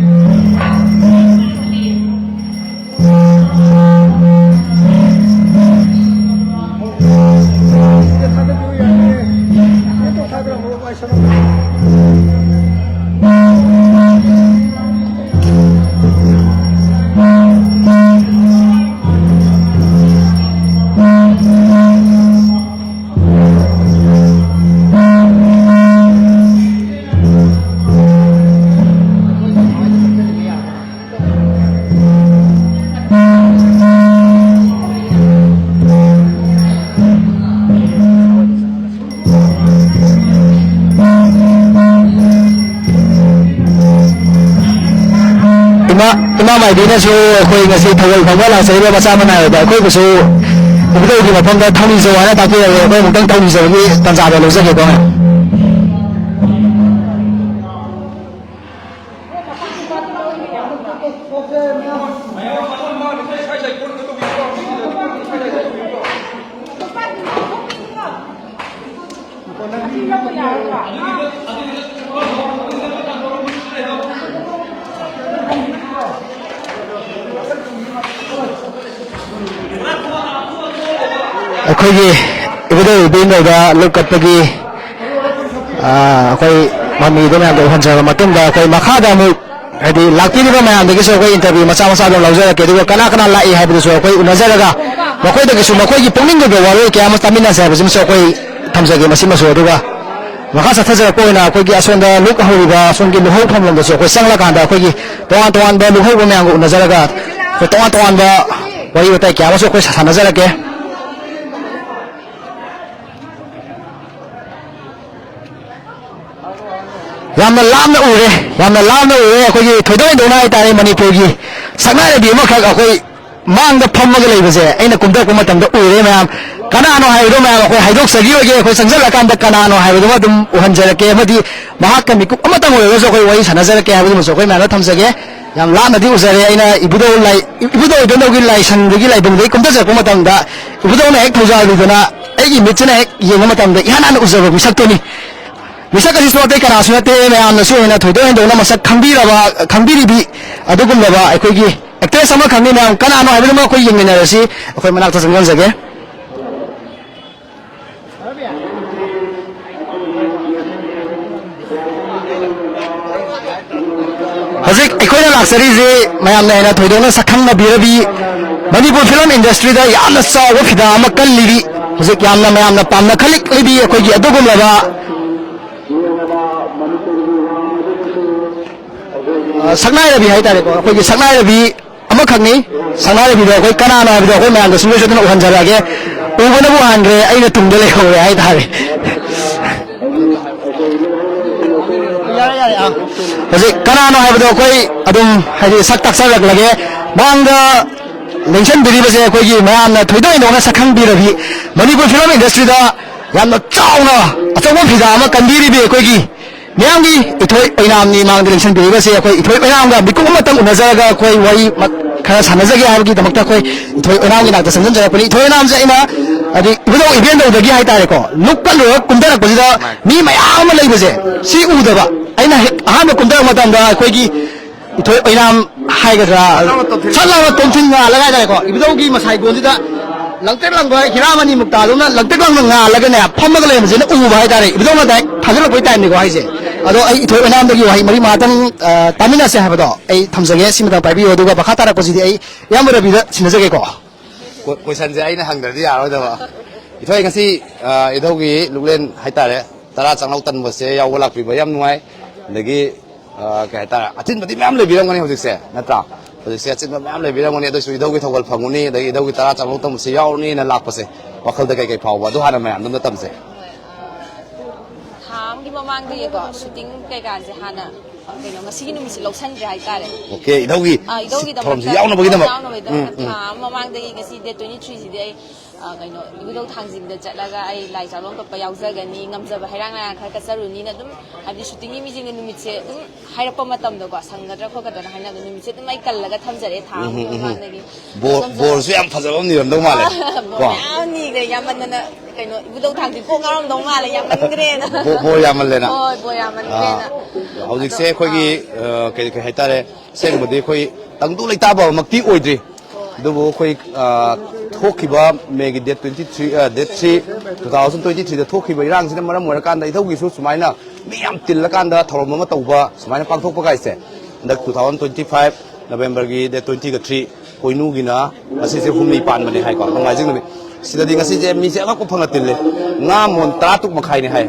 ꯏꯃꯥ, ꯏꯃꯥ ꯃꯥꯏꯕꯤꯅꯁꯨ ꯑꯩꯈꯣꯏ ꯉꯁꯤ ꯊꯧꯒꯜ ꯐꯝꯕ ꯂꯥꯛꯆꯔꯤꯕ ꯃꯆꯥ ꯃꯅꯥꯏ ꯑꯣꯏꯕ ꯑꯩꯈꯣꯏꯕꯨꯁꯨ ꯏꯕꯨꯙꯧꯒꯤ ꯃꯐꯝꯗ ꯊꯧꯅꯤꯖꯧ ꯍꯥꯏꯅ ꯇꯥꯛꯄꯤꯔꯛꯑꯦ꯫ ꯑꯩꯈꯣꯏ ꯑꯃꯨꯛꯇꯪ ꯊꯧꯅꯤꯖꯧꯒꯤ ꯇꯥꯟꯖꯥꯗꯣ ꯂꯧꯖꯒꯦꯀꯣ꯫ ꯑꯩꯈꯣꯏꯒꯤ ꯏꯕꯨꯙꯧ ꯏꯕꯦꯟꯗꯧꯗ ꯂꯨꯛ ꯀꯠꯄꯒꯤ, ꯑ, ꯑꯩꯈꯣꯏ ꯃꯃꯤꯗꯣ ꯃꯌꯥꯝꯗ ꯎꯍꯟꯖꯔꯕ ꯃꯇꯨꯡꯗ ꯑꯩꯈꯣꯏ ꯃꯈꯥꯗ ꯑꯃꯨꯛ ꯍꯥꯏꯗꯤ ꯂꯥꯛꯄꯤꯔꯤꯕ ꯃꯌꯥꯝꯗꯒꯤꯁꯨ ꯑꯩꯈꯣꯏ interview ꯃꯆꯥ ꯃꯆꯥ ꯑꯗꯨꯝ ꯂꯧꯖꯔꯛꯀꯦ, ꯑꯗꯨꯒ ꯀꯅꯥ ꯀꯅꯥ ꯂꯥꯛꯏ ꯍꯥꯏꯕꯗꯨꯁꯨ ꯑꯩꯈꯣꯏ ꯎꯅꯖꯔꯒ ꯃꯈꯣꯏꯗꯒꯤꯁꯨ ꯃꯈꯣꯏꯒꯤ ꯄꯨꯛꯅꯤꯡꯒꯤ ꯑꯣꯏꯕ ꯋꯥꯔꯣꯏ ꯀꯌꯥ ꯑꯃ ꯇꯥꯃꯤꯟꯅꯁꯦ ꯍꯥꯏꯕꯁꯤꯃꯁꯨ ꯑꯩꯈꯣꯏ ꯊꯝꯖꯒꯦ꯫ ꯃꯁꯤꯃꯁꯨ ꯑꯗꯨꯒ ꯃꯈꯥ ꯆꯠꯊꯖꯔꯛꯄ ꯑꯣꯏꯅ ꯑꯩꯈꯣꯏꯒꯤ ꯑꯁꯣꯝꯗ ꯂꯨꯛ ꯍꯧꯔꯤꯕ ꯑꯁꯣꯝꯒꯤ ꯂꯨꯍꯧꯐꯝ ꯂꯣꯝꯗꯁꯨ ꯑꯩꯈꯣꯏ ꯆꯪꯂꯀꯥꯟꯗ ꯑꯩꯈꯣꯏꯒꯤ ꯇꯣꯉꯥꯟ ꯇꯣꯉꯥꯟꯕ ꯂꯨꯍꯧꯕ ꯃꯌꯥꯝꯒ ꯎꯅꯖꯔꯒ ꯑꯩꯈꯣꯏ ꯇꯣꯉꯥꯟ ꯇꯣꯉꯥꯟꯕ ꯋꯥꯔꯤ ꯋꯥꯇꯥꯏ ꯀꯌꯥ ꯑꯃꯁꯨ ꯑꯩꯈꯣꯏ ꯁꯥꯟꯅꯖꯔꯛꯀꯦ꯫ ꯌꯥꯝꯅ ꯂꯥꯞꯅ ꯎꯔꯦ, ꯌꯥꯝꯅ ꯂꯥꯞꯅ ꯎꯔꯦ꯫ ꯑꯩꯈꯣꯏꯒꯤ ꯊꯣꯏꯗꯣꯛ ꯍꯦꯟꯗꯣꯛꯅ ꯍꯥꯏꯇꯥꯔꯦ, ꯃꯅꯤꯄꯨꯔꯒꯤ ꯁꯛꯅꯥꯏꯔꯕꯤ ꯑꯃꯈꯛ ꯑꯩꯈꯣꯏ ꯃꯥꯡꯗ ꯐꯝꯃꯒ ꯂꯩꯕꯁꯦ ꯑꯩꯅ ꯀꯨꯝꯊꯔꯛꯄ ꯃꯇꯝꯗ ꯎꯔꯦ ꯃꯌꯥꯝ꯫ ꯀꯅꯥꯅꯣ ꯍꯥꯏꯕꯗꯣ ꯃꯌꯥꯝ ꯑꯩꯈꯣꯏ ꯍꯥꯏꯗꯣꯛꯆꯈꯤꯔꯣꯏꯒꯦ꯫ ꯑꯩꯈꯣꯏ ꯆꯪꯁꯤꯜꯂꯀꯥꯟꯗ ꯀꯅꯥꯅꯣ ꯍꯥꯏꯕꯗꯨꯃ ꯑꯗꯨꯝ ꯎꯍꯟꯖꯔꯛꯀꯦ, ꯑꯃꯗꯤ ꯃꯍꯥꯛꯀ ꯃꯤꯀꯨꯞ ꯑꯃꯇꯪ ꯑꯣꯏꯔꯒꯁꯨ ꯑꯩꯈꯣꯏ ꯋꯥꯔꯤ ꯁꯥꯟꯅꯖꯔꯛꯀꯦ ꯍꯥꯏꯕꯗꯨꯃꯁꯨ ꯑꯩꯈꯣꯏ ꯃꯌꯥꯝꯗ ꯊꯝꯖꯒꯦ꯫ ꯌꯥꯝ ꯂꯥꯞꯅꯗꯤ ꯎꯖꯔꯦ꯫ ꯑꯩꯅ ꯏꯕꯨꯙꯧ ꯂꯥꯏ-, ꯏꯕꯨꯙꯧ ꯏꯕꯦꯟꯗꯧꯒꯤ ꯂꯥꯏꯁꯪꯗꯒꯤ ꯂꯥꯏꯕꯨꯡꯗꯒꯤ ꯀꯨꯝꯊꯖꯔꯛꯄ ꯃꯇꯝꯗ ꯏꯕꯨꯙꯧꯅ ꯍꯦꯛ ꯊꯧꯖꯥꯜꯕꯤꯗꯨꯅ ꯑꯩꯒꯤ ꯃꯤꯠꯁꯤꯅ ꯍꯦꯛ ꯌꯦꯡꯕ ꯃꯇꯝꯗ ꯏꯍꯥꯟ ꯍꯥꯟꯅ ꯎꯖꯕ ꯃꯤꯁꯛꯇꯨꯅꯤ꯫ ꯃꯤꯁꯛ ꯑꯁꯤꯁꯨ ꯑꯇꯩ ꯀꯅꯥꯁꯨ ꯅꯠꯇꯦ, ꯃꯌꯥꯝꯅꯁꯨ ꯍꯦꯟꯅ ꯊꯣꯏꯗꯣꯛ ꯍꯦꯟꯗꯣꯛꯅ ꯃꯁꯛ ꯈꯪꯕꯤꯔꯕ, ꯈꯪꯕꯤꯔꯤꯕꯤ ꯑꯗꯨꯒꯨꯝꯂꯕ ꯑꯩꯈꯣꯏꯒꯤ ꯑꯦꯛꯇ꯭ꯔꯦꯁ ꯑꯃꯈꯛꯅꯤ꯫ ꯃꯌꯥꯝ ꯀꯅꯥꯅꯣ ꯍꯥꯏꯕꯗꯨꯃ ꯑꯩꯈꯣꯏ ꯌꯦꯡꯃꯤꯟꯅꯔꯁꯤ꯫ ꯑꯩꯈꯣꯏ ꯃꯅꯥꯛꯇ ꯆꯪꯁꯤꯟꯖꯒꯦ꯫ ꯍꯧꯖꯤꯛ ꯑꯩꯈꯣꯏꯅ ꯂꯥꯛꯆꯔꯤꯁꯤ ꯃꯌꯥꯝꯅ ꯍꯦꯟꯅ ꯊꯣꯏꯗꯣꯛꯅ ꯁꯛꯈꯪꯅꯕꯤꯔꯕꯤ, ꯃꯅꯤꯄꯨꯔ ꯐꯤꯂꯝ ꯏꯟꯗꯁꯇ꯭ꯔꯤꯗ ꯌꯥꯝꯅ ꯆꯥꯎꯕ ꯐꯤꯗꯥ ꯑꯃ ꯀꯜꯂꯤꯕꯤ, ꯍꯧꯖꯤꯛ ꯌꯥꯝꯅ ꯃꯌꯥꯝꯅ ꯄꯥꯝꯅ ꯈꯜꯂꯛꯂꯤꯕꯤ ꯑꯩꯈꯣꯏꯒꯤ ꯑꯗꯨꯒꯨꯝꯂꯕ ꯑ, ꯁꯛꯅꯥꯏꯔꯕꯤ ꯍꯥꯏꯇꯥꯔꯦꯀꯣ, ꯑꯩꯈꯣꯏꯒꯤ ꯁꯛꯅꯥꯏꯔꯕꯤ ꯑꯃꯈꯛꯅꯤ꯫ ꯁꯛꯅꯥꯏꯔꯕꯤꯗꯣ ꯑꯩꯈꯣꯏ ꯀꯅꯥꯅꯣ ꯍꯥꯏꯕꯗꯣ ꯑꯩꯈꯣꯏ ꯃꯌꯥꯝꯗ ꯁꯨꯡꯁꯣꯏ ꯁꯣꯏꯗꯅ ꯎꯍꯟꯖꯔꯛꯑꯒꯦ꯫ ꯎꯕꯅꯕꯨ ꯍꯥꯟꯈ꯭ꯔꯦ, ꯑꯩꯅ ꯇꯨꯡꯗ ꯂꯩꯍꯧꯔꯦ ꯍꯥꯏꯇꯥꯔꯦ꯫ ꯍꯧꯖꯤꯛ ꯀꯅꯥꯅꯣ ꯍꯥꯏꯕꯗꯣ ꯑꯩꯈꯣꯏ ꯑꯗꯨꯝ, ꯍꯥꯏꯗꯤ, ꯁꯛ ꯇꯥꯛꯆꯔꯛꯂꯒꯦ꯫ ꯃꯥꯡꯗ ꯂꯦꯡꯁꯟꯕꯤꯔꯤꯕꯁꯦ ꯑꯩꯈꯣꯏꯒꯤ ꯃꯌꯥꯝꯅ ꯊꯣꯏꯗꯣꯛ ꯍꯦꯟꯗꯣꯛꯅ ꯁꯛꯈꯪꯕꯤꯔꯕꯤ, ꯃꯅꯤꯄꯨꯔ ꯐꯤꯂꯝ ꯏꯟꯗꯁꯇ꯭ꯔꯤꯗ ꯌꯥꯝꯅ ꯆꯥꯎꯅ ꯑꯆꯧꯕ ꯐꯤꯗꯥ ꯑꯃ ꯀꯟꯕꯤꯔꯤꯕꯤ ꯑꯩꯈꯣꯏꯒꯤ ꯃꯤꯌꯥꯝꯒꯤ ꯏꯊꯣꯏ ꯑꯣꯏꯅꯥꯝꯅꯤ꯫ ꯃꯥꯡꯗ ꯂꯦꯡꯁꯤꯟꯕꯤꯔꯤꯕꯁꯦ ꯑꯩꯈꯣꯏ ꯏꯊꯣꯏ ꯑꯣꯏꯅꯥꯝꯒ ꯃꯤꯀꯨꯞ ꯑꯃꯇꯪ ꯎꯅꯖꯔꯒ ꯑꯩꯈꯣꯏ ꯋꯥꯔꯤ ꯃ-, ꯈꯔ ꯁꯥꯟꯅꯖꯒꯦ ꯍꯥꯏꯕꯒꯤꯗꯃꯛꯇ ꯑꯩꯈꯣꯏ ꯏꯊꯣꯏ ꯑꯣꯏꯅꯥꯝꯒꯤ ꯅꯥꯛꯇ ꯆꯪꯁꯤꯟꯖꯔꯛꯄꯅꯤ꯫ ꯏꯊꯣꯏ ꯑꯣꯏꯅꯥꯝꯁꯦ ꯑꯩꯅ, ꯍꯥꯏꯗꯤ, ꯏꯕꯨꯙꯧ ꯏꯕꯦꯟꯗꯧꯗꯒꯤ ꯍꯥꯏꯇꯥꯔꯦꯀꯣ, ꯂꯨꯞ ꯀꯠꯂꯨꯔꯒ ꯀꯨꯝꯊꯔꯛꯄꯁꯤꯗ ꯃꯤ ꯃꯌꯥꯝ ꯑꯃ ꯂꯩꯕꯁꯦ ꯁꯤ ꯎꯗꯕ꯫ ꯑꯩꯅ ꯍꯦꯛ ꯑꯍꯥꯟꯕ ꯀꯨꯝꯊꯔꯛꯄ ꯃꯇꯝꯗ ꯑꯩꯈꯣꯏꯒꯤ ꯏꯊꯣꯏ ꯑꯣꯏꯅꯥꯝ ꯍꯥꯏꯒꯗ꯭ꯔꯥ, ꯁꯠ ꯂꯥꯎꯅ ꯇꯣꯝꯊꯤꯟ ꯉꯥꯜꯂꯒ ꯍꯥꯏꯇꯥꯔꯦꯀꯣ, ꯏꯕꯨꯙꯧꯒꯤ ꯃꯁꯥꯏꯒꯣꯟꯁꯤꯗ ꯂꯪꯇ꯭ꯔꯤꯛ ꯂꯪꯕ ꯍꯤꯔꯥꯃꯅꯤ ꯃꯨꯛꯇꯥꯗꯧꯅ ꯂꯪꯇ꯭ꯔꯤꯛ ꯂꯪꯅ ꯉꯥꯜꯂꯒꯅꯦ ꯐꯝꯃꯒ ꯂꯩꯔꯝꯕꯁꯤꯅ ꯎꯕ ꯍꯥꯏꯇꯥꯔꯦ꯫ ꯏꯕꯨꯙꯧꯅ ꯗꯥꯏꯔꯦꯛ ꯊꯥꯖꯤꯜꯂꯛꯄꯩ ꯇꯥꯏꯞꯅꯤꯀꯣ ꯍꯥꯏꯁꯦ꯫ ꯑꯗꯣ ꯑꯩ ꯏꯊꯣꯏ ꯑꯣꯏꯅꯥꯝꯗꯒꯤ ꯋꯥꯍꯩ ꯃꯔꯤ ꯃꯉꯥꯇꯪ, ꯑ, ꯇꯥꯃꯤꯟꯅꯁꯦ ꯍꯥꯏꯕꯗꯣ ꯑꯩ ꯊꯝꯖꯒꯦ꯫ ꯁꯤꯃꯇꯪ ꯄꯥꯏꯕꯤꯌꯨ, ꯑꯗꯨꯒ ꯃꯈꯥ ꯇꯥꯔꯛꯄꯁꯤꯗꯤ ꯑꯩ ꯏꯌꯥꯝꯕ ꯔꯕꯤꯗ ꯁꯤꯟꯅꯖꯒꯦꯀꯣ꯫ ꯀꯣ-, ꯀꯣꯏꯁꯟꯁꯦ ꯑꯩꯅ ꯍꯪꯗ꯭ꯔꯗꯤ ꯌꯥꯔꯣꯏꯗꯕ꯫ ꯏꯊꯣꯏ ꯉꯁꯤ, ꯑ, ꯏꯙꯧꯒꯤ ꯂꯨꯛꯂꯦꯟ ꯍꯥꯏꯇꯥꯔꯦ, ꯇꯔꯥ ꯆꯥꯡꯂꯧ ꯇꯟꯕꯁꯦ ꯌꯥꯎꯕ ꯂꯥꯛꯄꯤꯕ ꯌꯥꯝ ꯅꯨꯡꯉꯥꯏ꯫ ꯑꯗꯒꯤ, ꯑ, ꯀꯩ ꯍꯥꯏꯇꯥꯔꯦ, ꯑꯆꯤꯟꯕꯗꯤ ꯃꯌꯥꯝ ꯂꯩꯕꯤꯔꯝꯒꯅꯤ ꯍꯧꯖꯤꯛꯁꯦ, ꯅꯠꯇ꯭ꯔꯥ? ꯍꯧꯖꯤꯛꯁꯦ ꯑꯆꯤꯟꯕ ꯃꯌꯥꯝ ꯂꯩꯕꯤꯔꯝꯒꯅꯤ, ꯑꯗꯨꯁꯨ ꯏꯙꯧꯒꯤ ꯊꯧꯒꯜ ꯐꯪꯉꯨꯅꯤ, ꯑꯗꯒꯤ ꯏꯙꯧꯒꯤ ꯇꯔꯥ ꯆꯥꯡꯂꯧ ꯇꯝꯕꯁꯦ ꯌꯥꯎꯔꯅꯤꯅ ꯂꯥꯛꯄꯁꯦ, ꯋꯥꯈꯜꯗ ꯀꯩ ꯀꯩ ꯐꯥꯎꯕ, ꯑꯗꯨ ꯍꯥꯟꯅ ꯃꯌꯥꯝꯗ ꯑꯝꯇ ꯇꯝꯁꯦ꯫ ꯊꯥ ꯑꯃꯒꯤ ꯃꯃꯥꯡꯗꯒꯤꯀꯣ ꯁꯨꯇꯤꯡ ꯀꯩꯀꯥꯁꯦ ꯍꯥꯟꯅ, ꯀꯩꯅꯣ, ꯉꯁꯤꯒꯤ ꯅꯨꯃꯤꯠꯁꯦ ꯂꯧꯁꯟꯗ꯭ꯔꯦ ꯍꯥꯏꯇꯥꯔꯦ꯫ ꯑꯣꯀꯦ, ꯏꯙꯧꯒꯤ ꯑꯥ, ꯏꯙꯧꯒꯤꯗꯃꯛꯇ ꯊꯧꯔꯝꯁꯦ ꯌꯥꯎꯅꯕꯒꯤꯗꯃꯛ꯫ ꯌꯥꯎꯅꯕꯒꯤꯗꯃꯛꯇ ꯎꯝ, ꯎꯝ꯫ ꯊꯥ ꯑꯃ ꯃꯃꯥꯡꯗꯒꯤ ꯉꯁꯤ ꯗꯦꯠ ꯇ꯭ꯋꯦꯟꯇꯤ ꯊ꯭ꯔꯤꯁꯤꯗꯤ ꯑꯩ ꯑ, ꯀꯩꯅꯣ, ꯏꯕꯨꯙꯧ ꯊꯥꯡꯖꯤꯡꯗ ꯆꯠꯂꯒ ꯑꯩ ꯂꯥꯏ ꯆꯥꯛꯂꯣꯟ ꯀꯠꯄ ꯌꯥꯎꯖꯒꯅꯤ, ꯉꯝꯖꯕ ꯍꯩꯔꯥꯡ ꯂꯩꯔꯥꯡ ꯈꯔ ꯀꯠꯆꯔꯨꯅꯤꯅ ꯑꯗꯨꯝ, ꯍꯥꯏꯕꯗꯤ ꯁꯨꯇꯤꯡꯒꯤ ꯃꯤꯁꯤꯡꯅ ꯅꯨꯃꯤꯠꯁꯦ ꯑꯗꯨꯝ ꯍꯥꯏꯔꯛꯄ ꯃꯇꯝꯗꯀꯣ, ꯁꯪꯒꯗ꯭ꯔꯥ ꯈꯣꯠꯀꯗ꯭ꯔꯥꯅ ꯍꯥꯏꯅꯕꯗꯣ, ꯅꯨꯃꯤꯠꯁꯦ ꯑꯗꯨꯝ ꯑꯩ ꯀꯜꯂꯒ ꯊꯝꯖꯔꯛꯑꯦ, ꯊꯥ ꯎꯝ, ꯑꯃꯒꯤ ꯎꯝ, ꯎꯝ꯫ ꯃꯃꯥꯡꯗꯒꯤ꯫ ꯕꯣꯔ-, ꯁꯣꯝꯁꯨ ꯕꯣꯔꯁꯨ ꯌꯥꯝ ꯐꯖꯕ ꯑꯃ ꯅꯤꯔꯝꯗꯧ ꯃꯥꯜꯂꯦ꯫ ꯕꯣꯔ ꯀꯣ? ꯃꯌꯥꯝ ꯅꯤꯈ꯭ꯔꯦ, ꯌꯥꯝꯃꯟꯗꯅ ꯀꯩꯅꯣ, ꯏꯕꯨꯙꯧ ꯊꯥꯡꯖꯤꯡ ꯀꯣꯛ ꯉꯥꯎꯔꯝꯗꯧ ꯃꯥꯜꯂꯦ, ꯌꯥꯝꯃꯟꯈ꯭ꯔꯦꯅ꯫ ꯕꯣ-, ꯕꯣꯔ ꯌꯥꯝꯃꯜꯂꯦꯅ? ꯍꯣꯏ, ꯕꯣꯔ ꯌꯥꯝꯃꯟꯈ꯭ꯔꯦꯅ꯫ ꯑꯥ, ꯍꯧꯖꯤꯛꯁꯦ ꯑꯗꯣ, ꯑꯩꯈꯣꯏꯒꯤ, ꯑꯥ, ꯑ, ꯀꯩ, ꯀꯩ ꯍꯥꯏꯇꯥꯔꯦ, ꯑꯁꯦꯡꯕꯗꯤ ꯑꯩꯈꯣꯏ ꯇꯪꯗꯨ ꯂꯩꯇꯥꯕꯃꯛꯇꯤ ꯑꯣꯏꯗ꯭ꯔꯤ꯫ ꯍꯣꯏ꯫ ꯑꯗꯨꯕꯨ ꯑꯩꯈꯣꯏ, ꯑ, ꯊꯣꯛꯈꯤꯕ ꯃꯦꯒꯤ date twenty three, ꯑ, date three, two thousand twenty three ꯗ ꯊꯣꯛꯈꯤꯕ ꯏꯔꯥꯡꯁꯤꯅ ꯃꯔꯝ ꯑꯣꯏꯔꯀꯥꯟꯗ ꯏꯙꯧꯒꯤꯁꯨ ꯁꯨꯃꯥꯏꯅ ꯃꯤ ꯌꯥꯝ ꯇꯤꯜꯂꯀꯥꯟꯗ ꯊꯧꯔꯝ ꯑꯃ ꯇꯧꯕ, ꯁꯨꯃꯥꯏꯅ ꯄꯥꯡꯊꯣꯛꯄ ꯀꯥꯏꯁꯦ, ꯍꯟꯗꯛ two thousand twenty five November ꯒꯤ date twenty ꯒ three, ꯄꯣꯏꯅꯨꯒꯤꯅ ꯉꯁꯤꯁꯦ ꯍꯨꯝꯅꯤ ꯄꯥꯟꯕꯅꯦ ꯍꯥꯏꯀꯣ, ꯅꯣꯡꯃꯥꯏꯖꯤꯡ ꯅꯨꯃꯤꯠ꯫ ꯁꯤꯗꯗꯤ ꯉꯁꯤꯁꯦ ꯃꯤꯁꯦ ꯑꯉꯛꯄ ꯐꯪꯅ ꯇꯤꯜꯂꯦ꯫ ꯉꯥ ꯃꯣꯟ ꯇꯔꯥ ꯇꯨꯛ ꯃꯈꯥꯏꯅꯦ ꯍꯥꯏ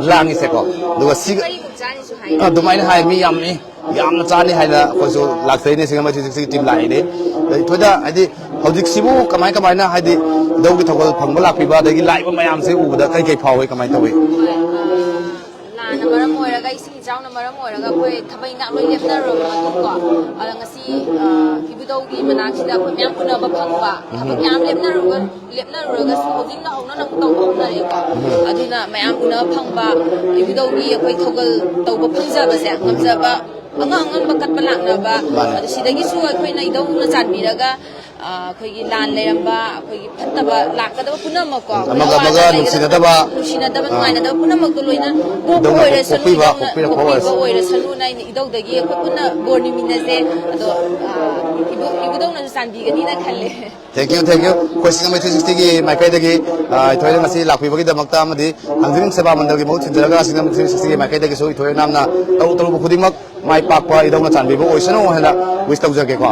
ꯂꯥꯡꯉꯤꯁꯦꯀꯣ꯫ ꯑꯗꯨꯒ ꯁꯤꯒ ꯀꯔꯤꯃꯨꯛ ꯆꯥꯔꯤꯁꯨ ꯍꯥꯏ꯫ ꯑꯗꯨꯃꯥꯏꯅ ꯍꯥꯏ, ꯃꯤ ꯌꯥꯝꯃꯤ, ꯌꯥꯝꯅ ꯆꯥꯅꯤ ꯍꯥꯏꯅ ꯑꯩꯈꯣꯏꯁꯨ ꯂꯥꯛꯆꯩꯅꯦ꯫ ꯁꯤꯡꯖꯃꯩ three sixty team ꯂꯥꯛꯏꯅꯦ꯫ ꯑꯗꯩ ꯊꯣꯏꯗ ꯍꯥꯏꯗꯤ ꯍꯧꯖꯤꯛꯁꯤꯕꯨ ꯀꯃꯥꯏ ꯀꯃꯥꯏꯅ ꯍꯥꯏꯗꯤ ꯏꯙꯧꯒꯤ ꯊꯧꯒꯜ ꯐꯪꯕ ꯂꯥꯛꯄꯤꯕ ꯑꯗꯒꯤ ꯂꯥꯛꯏꯕ ꯃꯌꯥꯝꯁꯦ ꯎꯕꯗ ꯀꯩ ꯀꯩ ꯐꯥꯎꯏ, ꯀꯃꯥꯏꯅ ꯇꯧꯏ? ꯂꯥꯟꯅ ꯃꯔꯝ ꯑꯣꯏꯔꯒ, ꯏꯁꯤꯡ ꯏꯆꯥꯎꯅ ꯃꯔꯝ ꯑꯣꯏꯔꯒ ꯑꯩꯈꯣꯏ ꯊꯕꯛ ꯏꯟꯈꯥꯡ ꯂꯣꯏ ꯂꯦꯞꯅꯔꯕ ꯃꯇꯨꯡꯀꯣ, ꯑꯗ ꯉꯁꯤ, ꯑ, ꯏꯕꯨꯙꯧꯒꯤ ꯃꯅꯥꯛꯁꯤꯗ ꯑꯩꯈꯣꯏ ꯃꯌꯥꯝ ꯎꯅꯕ ꯐꯪꯕ, ꯊꯕꯛ ꯃꯌꯥꯝ ꯂꯦꯞꯅꯔꯨꯔꯒ, ꯂꯦꯞꯅꯔꯨꯔꯒꯁꯨ ꯍꯧꯖꯤꯛꯅ ꯍꯧꯅ ꯑꯃꯨꯛ ꯇꯧꯕ ꯍꯧꯅꯔꯦꯀꯣ꯫ ꯑꯗꯨꯅ ꯃꯌꯥꯝ ꯎꯅꯕ ꯐꯪꯕ, ꯏꯕꯨꯙꯧꯒꯤ ꯑꯩꯈꯣꯏ ꯊꯧꯒꯜ ꯇꯧꯕ ꯐꯪꯖꯕꯁꯦ, ꯉꯝꯖꯕ ꯑꯉꯝ ꯑꯉꯝꯕ ꯀꯠꯄ ꯂꯥꯛꯅꯕ, ꯃꯥꯅꯦ꯫ ꯑꯗꯨ ꯁꯤꯗꯒꯤꯁꯨ ꯑꯩꯈꯣꯏꯅ ꯏꯙꯧꯅ ꯆꯥꯟꯕꯤꯔꯒ, ꯑ, ꯑꯩꯈꯣꯏꯒꯤ ꯂꯥꯟ ꯂꯩꯔꯝꯕ, ꯑꯩꯈꯣꯏꯒꯤ ꯐꯠꯇꯕ ꯂꯥꯛꯀꯗꯕ ꯄꯨꯝꯅꯃꯛꯀꯣ, ꯑꯩꯈꯣꯏ ꯑꯃꯒ ꯑꯋꯥ ꯑꯃꯒ ꯑꯅꯥ ꯂꯩꯒꯗꯕ, ꯅꯨꯡꯁꯤꯅꯗꯕ, ꯅꯨꯡꯁꯤꯅꯗꯕ, ꯑꯥ꯫ ꯅꯨꯡꯉꯥꯏꯅꯗꯕ ꯄꯨꯝꯅꯃꯛꯇꯣ ꯂꯣꯏꯅ ꯏꯙꯧꯅ ꯀꯣꯛꯄ ꯑꯣꯏꯔꯁꯅꯨ, ꯀꯣꯛꯄꯤꯕ, ꯏꯙꯧꯅ ꯀꯣꯛꯄꯤꯔꯛꯄ ꯀꯣꯛꯄꯤꯕ ꯑꯣꯏꯔꯁꯅꯨ꯫ ꯑꯣꯏꯔꯁꯅꯨꯅ ꯑꯩꯅ ꯏꯙꯧꯗꯒꯤ ꯑꯩꯈꯣꯏ ꯄꯨꯟꯅ ꯕꯣꯔ ꯅꯤꯃꯤꯟꯅꯁꯦ꯫ ꯑꯗꯣ, ꯑ, ꯏꯕꯨ-, ꯏꯕꯨꯙꯧꯅꯁꯨ ꯆꯥꯟꯕꯤꯒꯅꯤꯅ ꯈꯜꯂꯦ꯫ Thank you, thank you꯫ ꯑꯩꯈꯣꯏ ꯁꯤꯡꯖꯃꯩ three sixty ꯒꯤ ꯃꯥꯏꯀꯩꯗꯒꯤ, ꯑ, ꯏꯊꯣꯏꯅ ꯉꯁꯤ ꯂꯥꯛꯄꯤꯕꯒꯤꯗꯃꯛꯇ ꯑꯃꯗꯤ ꯊꯥꯡꯖꯤꯡ ꯁꯦꯕꯥ ꯃꯟꯗꯜꯒꯤ ꯃꯍꯨꯠ ꯁꯤꯟꯖꯔꯒ ꯁꯤꯡꯖꯃꯩ three sixty ꯒꯤ ꯃꯥꯏꯀꯩꯗꯒꯤꯁꯨ ꯏꯊꯣꯏ ꯏꯅꯥꯝꯅ ꯇꯧꯔꯨ ꯇꯧꯔꯨꯕ ꯈꯨꯗꯤꯡꯃꯛ ꯃꯥꯏ ꯄꯥꯛꯄ ꯏꯙꯧꯅ ꯆꯥꯟꯕꯤꯕ ꯑꯣꯏꯁꯅꯨ ꯍꯥꯏꯅ wish ꯇꯧꯖꯒꯦꯀꯣ꯫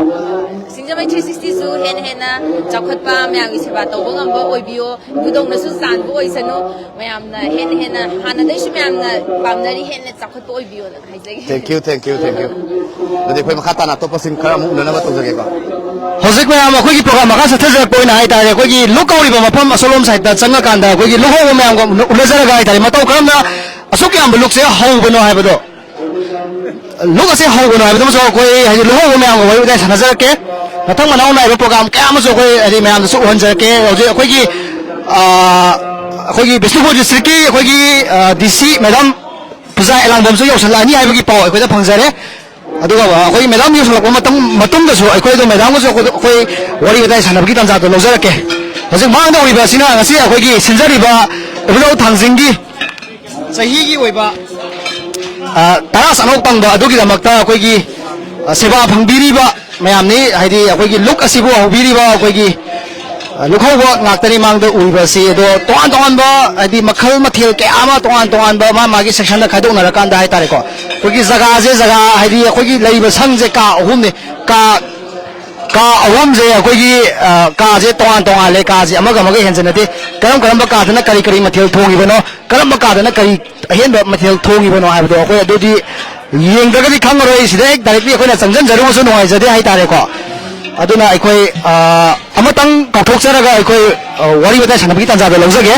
ꯁꯤꯡꯖꯃꯩ three sixty ꯁꯨ ꯍꯦꯟꯅ ꯍꯦꯟꯅ ꯆꯥꯎꯈꯠꯄ, ꯃꯌꯥꯝꯒꯤ ꯁꯦꯕꯥ ꯇꯧꯕ ꯉꯝꯕ ꯑꯣꯏꯕꯤꯌꯣ, ꯏꯕꯨꯙꯧꯅꯁꯨ ꯆꯥꯟꯕ ꯑꯣꯏꯁꯅꯨ, ꯃꯌꯥꯝꯅ ꯍꯦꯟꯅ ꯍꯦꯟꯅ ꯍꯥꯟꯅꯗꯩꯁꯨ ꯃꯌꯥꯝꯅ ꯄꯥꯝꯅꯔꯤ, ꯍꯦꯟꯅ ꯆꯥꯎꯈꯠꯄ ꯑꯣꯏꯕꯤꯌꯣꯅ ꯍꯥꯏꯖꯒꯦ꯫ Thank you, thank you, thank you꯫ ꯑꯗꯨꯗꯤ ꯑꯩꯈꯣꯏ ꯃꯈꯥ ꯇꯥꯅ ꯑꯇꯣꯞꯄꯁꯤꯡ ꯈꯔ ꯑꯃꯨꯛ ꯎꯅꯅꯕ ꯇꯧꯖꯒꯦꯀꯣ꯫ ꯍꯧꯖꯤꯛ ꯃꯌꯥꯝ ꯑꯩꯈꯣꯏꯒꯤ program ꯃꯈꯥ ꯆꯠꯊꯖꯔꯛꯄ ꯑꯣꯏꯅ ꯍꯥꯏꯇꯥꯔꯦ, ꯑꯩꯈꯣꯏꯒꯤ ꯂꯨꯛ ꯀꯧꯔꯤꯕ ꯃꯐꯝ ꯑꯁꯣꯂꯣꯝ side ꯇ ꯆꯪꯉꯀꯥꯟꯗ ꯑꯩꯈꯣꯏꯒꯤ ꯂꯨꯛ ꯍꯧꯕ ꯃꯌꯥꯝꯒ ꯎꯅ-, ꯎꯅꯖꯔꯒ ꯍꯥꯏꯇꯥꯔꯦ, ꯃꯇꯧ ꯀꯔꯝꯅ ꯑꯁꯨꯛ ꯌꯥꯝꯕ ꯂꯨꯛꯁꯦ ꯍꯧꯕꯅꯣ ꯍꯥꯏꯕꯗꯣ, ꯂꯨꯛ ꯑꯁꯦ ꯍꯧꯕꯅꯣ ꯍꯥꯏꯕꯗꯨꯃꯁꯨ ꯑꯩꯈꯣꯏ ꯍꯥꯏꯗꯤ ꯂꯨꯍꯣꯡꯕ ꯃꯌꯥꯝꯒ ꯋꯥꯔꯤ ꯋꯥꯇꯥꯏ ꯁꯥꯟꯅꯖꯔꯛꯀꯦ꯫ ꯃꯊꯪ ꯃꯅꯥꯎ ꯅꯥꯏꯕ ꯄ꯭ꯔꯣꯒ꯭ꯔꯥꯝ ꯀꯌꯥ ꯑꯃꯁꯨ ꯑꯩꯈꯣꯏ ꯍꯥꯏꯗꯤ ꯃꯌꯥꯝꯗꯁꯨ ꯎꯍꯟꯖꯔꯛꯀꯦ꯫ ꯍꯧꯖꯤꯛ ꯑꯩꯈꯣꯏꯒꯤ, ꯑ, ꯑꯩꯈꯣꯏꯒꯤ ꯕꯤꯁꯅꯨꯄꯨꯔ ꯗꯤꯁꯇ꯭ꯔꯤꯛꯀꯤ ꯑꯩꯈꯣꯏꯒꯤ, ꯑ, ꯗꯤ ꯁꯤ ꯃꯦꯗꯥꯝ ꯄꯨꯖꯥ ꯑꯦꯂꯥꯡꯕꯝꯁꯨ ꯌꯧꯁꯜꯂꯛꯑꯅꯤ ꯍꯥꯏꯕꯒꯤ ꯄꯥꯎ ꯑꯩꯈꯣꯏꯗ ꯐꯪꯖꯔꯦ꯫ ꯑꯗꯨꯒ, ꯑ, ꯑꯩꯈꯣꯏ ꯃꯦꯗꯥꯝ ꯌꯧꯁꯜꯂꯛꯄ ꯃꯇꯝ, ꯃꯇꯨꯡꯗꯁꯨ ꯑꯩꯈꯣꯏ ꯑꯗꯨꯝ ꯃꯦꯗꯥꯝꯒꯁꯨ ꯑꯩꯈꯣꯏ, ꯑꯩꯈꯣꯏ ꯋꯥꯔꯤ ꯋꯥꯇꯥꯏ ꯁꯥꯟꯅꯕꯒꯤ ꯇꯥꯟꯖꯥꯗꯣ ꯂꯧꯖꯔꯛꯀꯦ꯫ ꯍꯧꯖꯤꯛ ꯃꯥꯡꯗ ꯎꯔꯤꯕ ꯑꯁꯤꯅ ꯉꯁꯤ ꯑꯩꯈꯣꯏꯒꯤ ꯁꯤꯟꯖꯔꯤꯕ ꯏꯕꯨꯙꯧ ꯊꯥꯡꯖꯤꯡꯒꯤ ꯆꯍꯤꯒꯤ ꯑꯣꯏꯕ, ꯑ, ꯇꯔꯥ ꯆꯠꯅꯧ ꯇꯝꯕ ꯑꯗꯨꯒꯤꯗꯃꯛꯇ ꯑꯩꯈꯣꯏꯒꯤ, ꯑ, ꯁꯦꯕꯥ ꯐꯪꯕꯤꯔꯤꯕ ꯃꯌꯥꯝꯅꯤ, ꯍꯥꯏꯗꯤ ꯑꯩꯈꯣꯏꯒꯤ ꯂꯨꯛ ꯑꯁꯤꯕꯨ ꯍꯧꯕꯤꯔꯤꯕ ꯑꯩꯈꯣꯏꯒꯤ, ꯑ, ꯂꯨꯛꯍꯧꯕ ꯉꯥꯛꯇꯅꯤ ꯃꯥꯡꯗ ꯎꯔꯤꯕ ꯑꯁꯤ꯫ ꯑꯗꯣ ꯇꯣꯉꯥꯟ ꯇꯣꯉꯥꯟꯕ, ꯍꯥꯏꯗꯤ ꯃꯈꯜ ꯃꯊꯦꯜ ꯀꯌꯥ ꯑꯃ ꯇꯣꯉꯥꯟ ꯇꯣꯉꯥꯟꯕ ꯃꯥ ꯃꯥꯒꯤ ꯁꯦꯛꯁꯟꯗ ꯈꯥꯏꯗꯣꯛꯅꯔꯀꯥꯟꯗ ꯍꯥꯏꯇꯥꯔꯦꯀꯣ, ꯑꯩꯈꯣꯏꯒꯤ ꯖꯒꯥꯁꯦ, ꯖꯒꯥ ꯍꯥꯏꯗꯤ ꯑꯩꯈꯣꯏꯒꯤ ꯂꯩꯔꯤꯕ ꯁꯪꯁꯦ ꯀꯥ ꯑꯍꯨꯝꯅꯤ꯫ ꯀꯥ ꯀꯥ ꯑꯍꯨꯝꯁꯦ ꯑꯩꯈꯣꯏꯒꯤ, ꯑ, ꯀꯥꯁꯦ ꯇꯣꯉꯥꯟ ꯇꯣꯉꯥꯜꯂꯦ, ꯀꯥꯁꯦ ꯑꯃꯒ ꯑꯃꯒ ꯍꯦꯟꯖꯟꯅꯗꯦ꯫ ꯀꯔꯝ ꯀꯔꯝꯕ ꯀꯥꯗꯅ ꯀꯔꯤ ꯀꯔꯤ ꯃꯊꯦꯜ ꯊꯣꯡꯉꯤꯕꯅꯣ, ꯀꯔꯝꯕ ꯀꯥꯗꯅ ꯀꯔꯤ ꯑꯍꯦꯟꯕ ꯃꯊꯦꯜ ꯊꯣꯡꯉꯤꯕꯅꯣ ꯍꯥꯏꯕꯗꯣ ꯑꯩꯈꯣꯏ ꯑꯗꯨꯗꯤ ꯌꯦꯡꯗ꯭ꯔꯒꯗꯤ ꯈꯪꯉꯔꯣꯏ꯫ ꯁꯤꯗ ꯍꯦꯛ ꯗꯥꯏꯔꯦꯛꯂꯤ ꯑꯩꯈꯣꯏꯅ ꯆꯪꯁꯤꯟꯖꯔꯨꯕꯁꯨ ꯅꯨꯡꯉꯥꯏꯖꯗꯦ ꯍꯥꯏꯇꯥꯔꯦꯀꯣ꯫ ꯑꯗꯨꯅ ꯑꯩꯈꯣꯏ, ꯑ, ꯑꯃꯇꯪ ꯀꯥꯎꯊꯣꯛꯆꯔꯒ ꯑꯩꯈꯣꯏ, ꯑ, ꯋꯥꯔꯤ ꯋꯥꯇꯥꯏ ꯁꯥꯟꯅꯕꯒꯤ ꯇꯥꯟꯖꯥꯗꯣ ꯂꯧꯖꯒꯦ꯫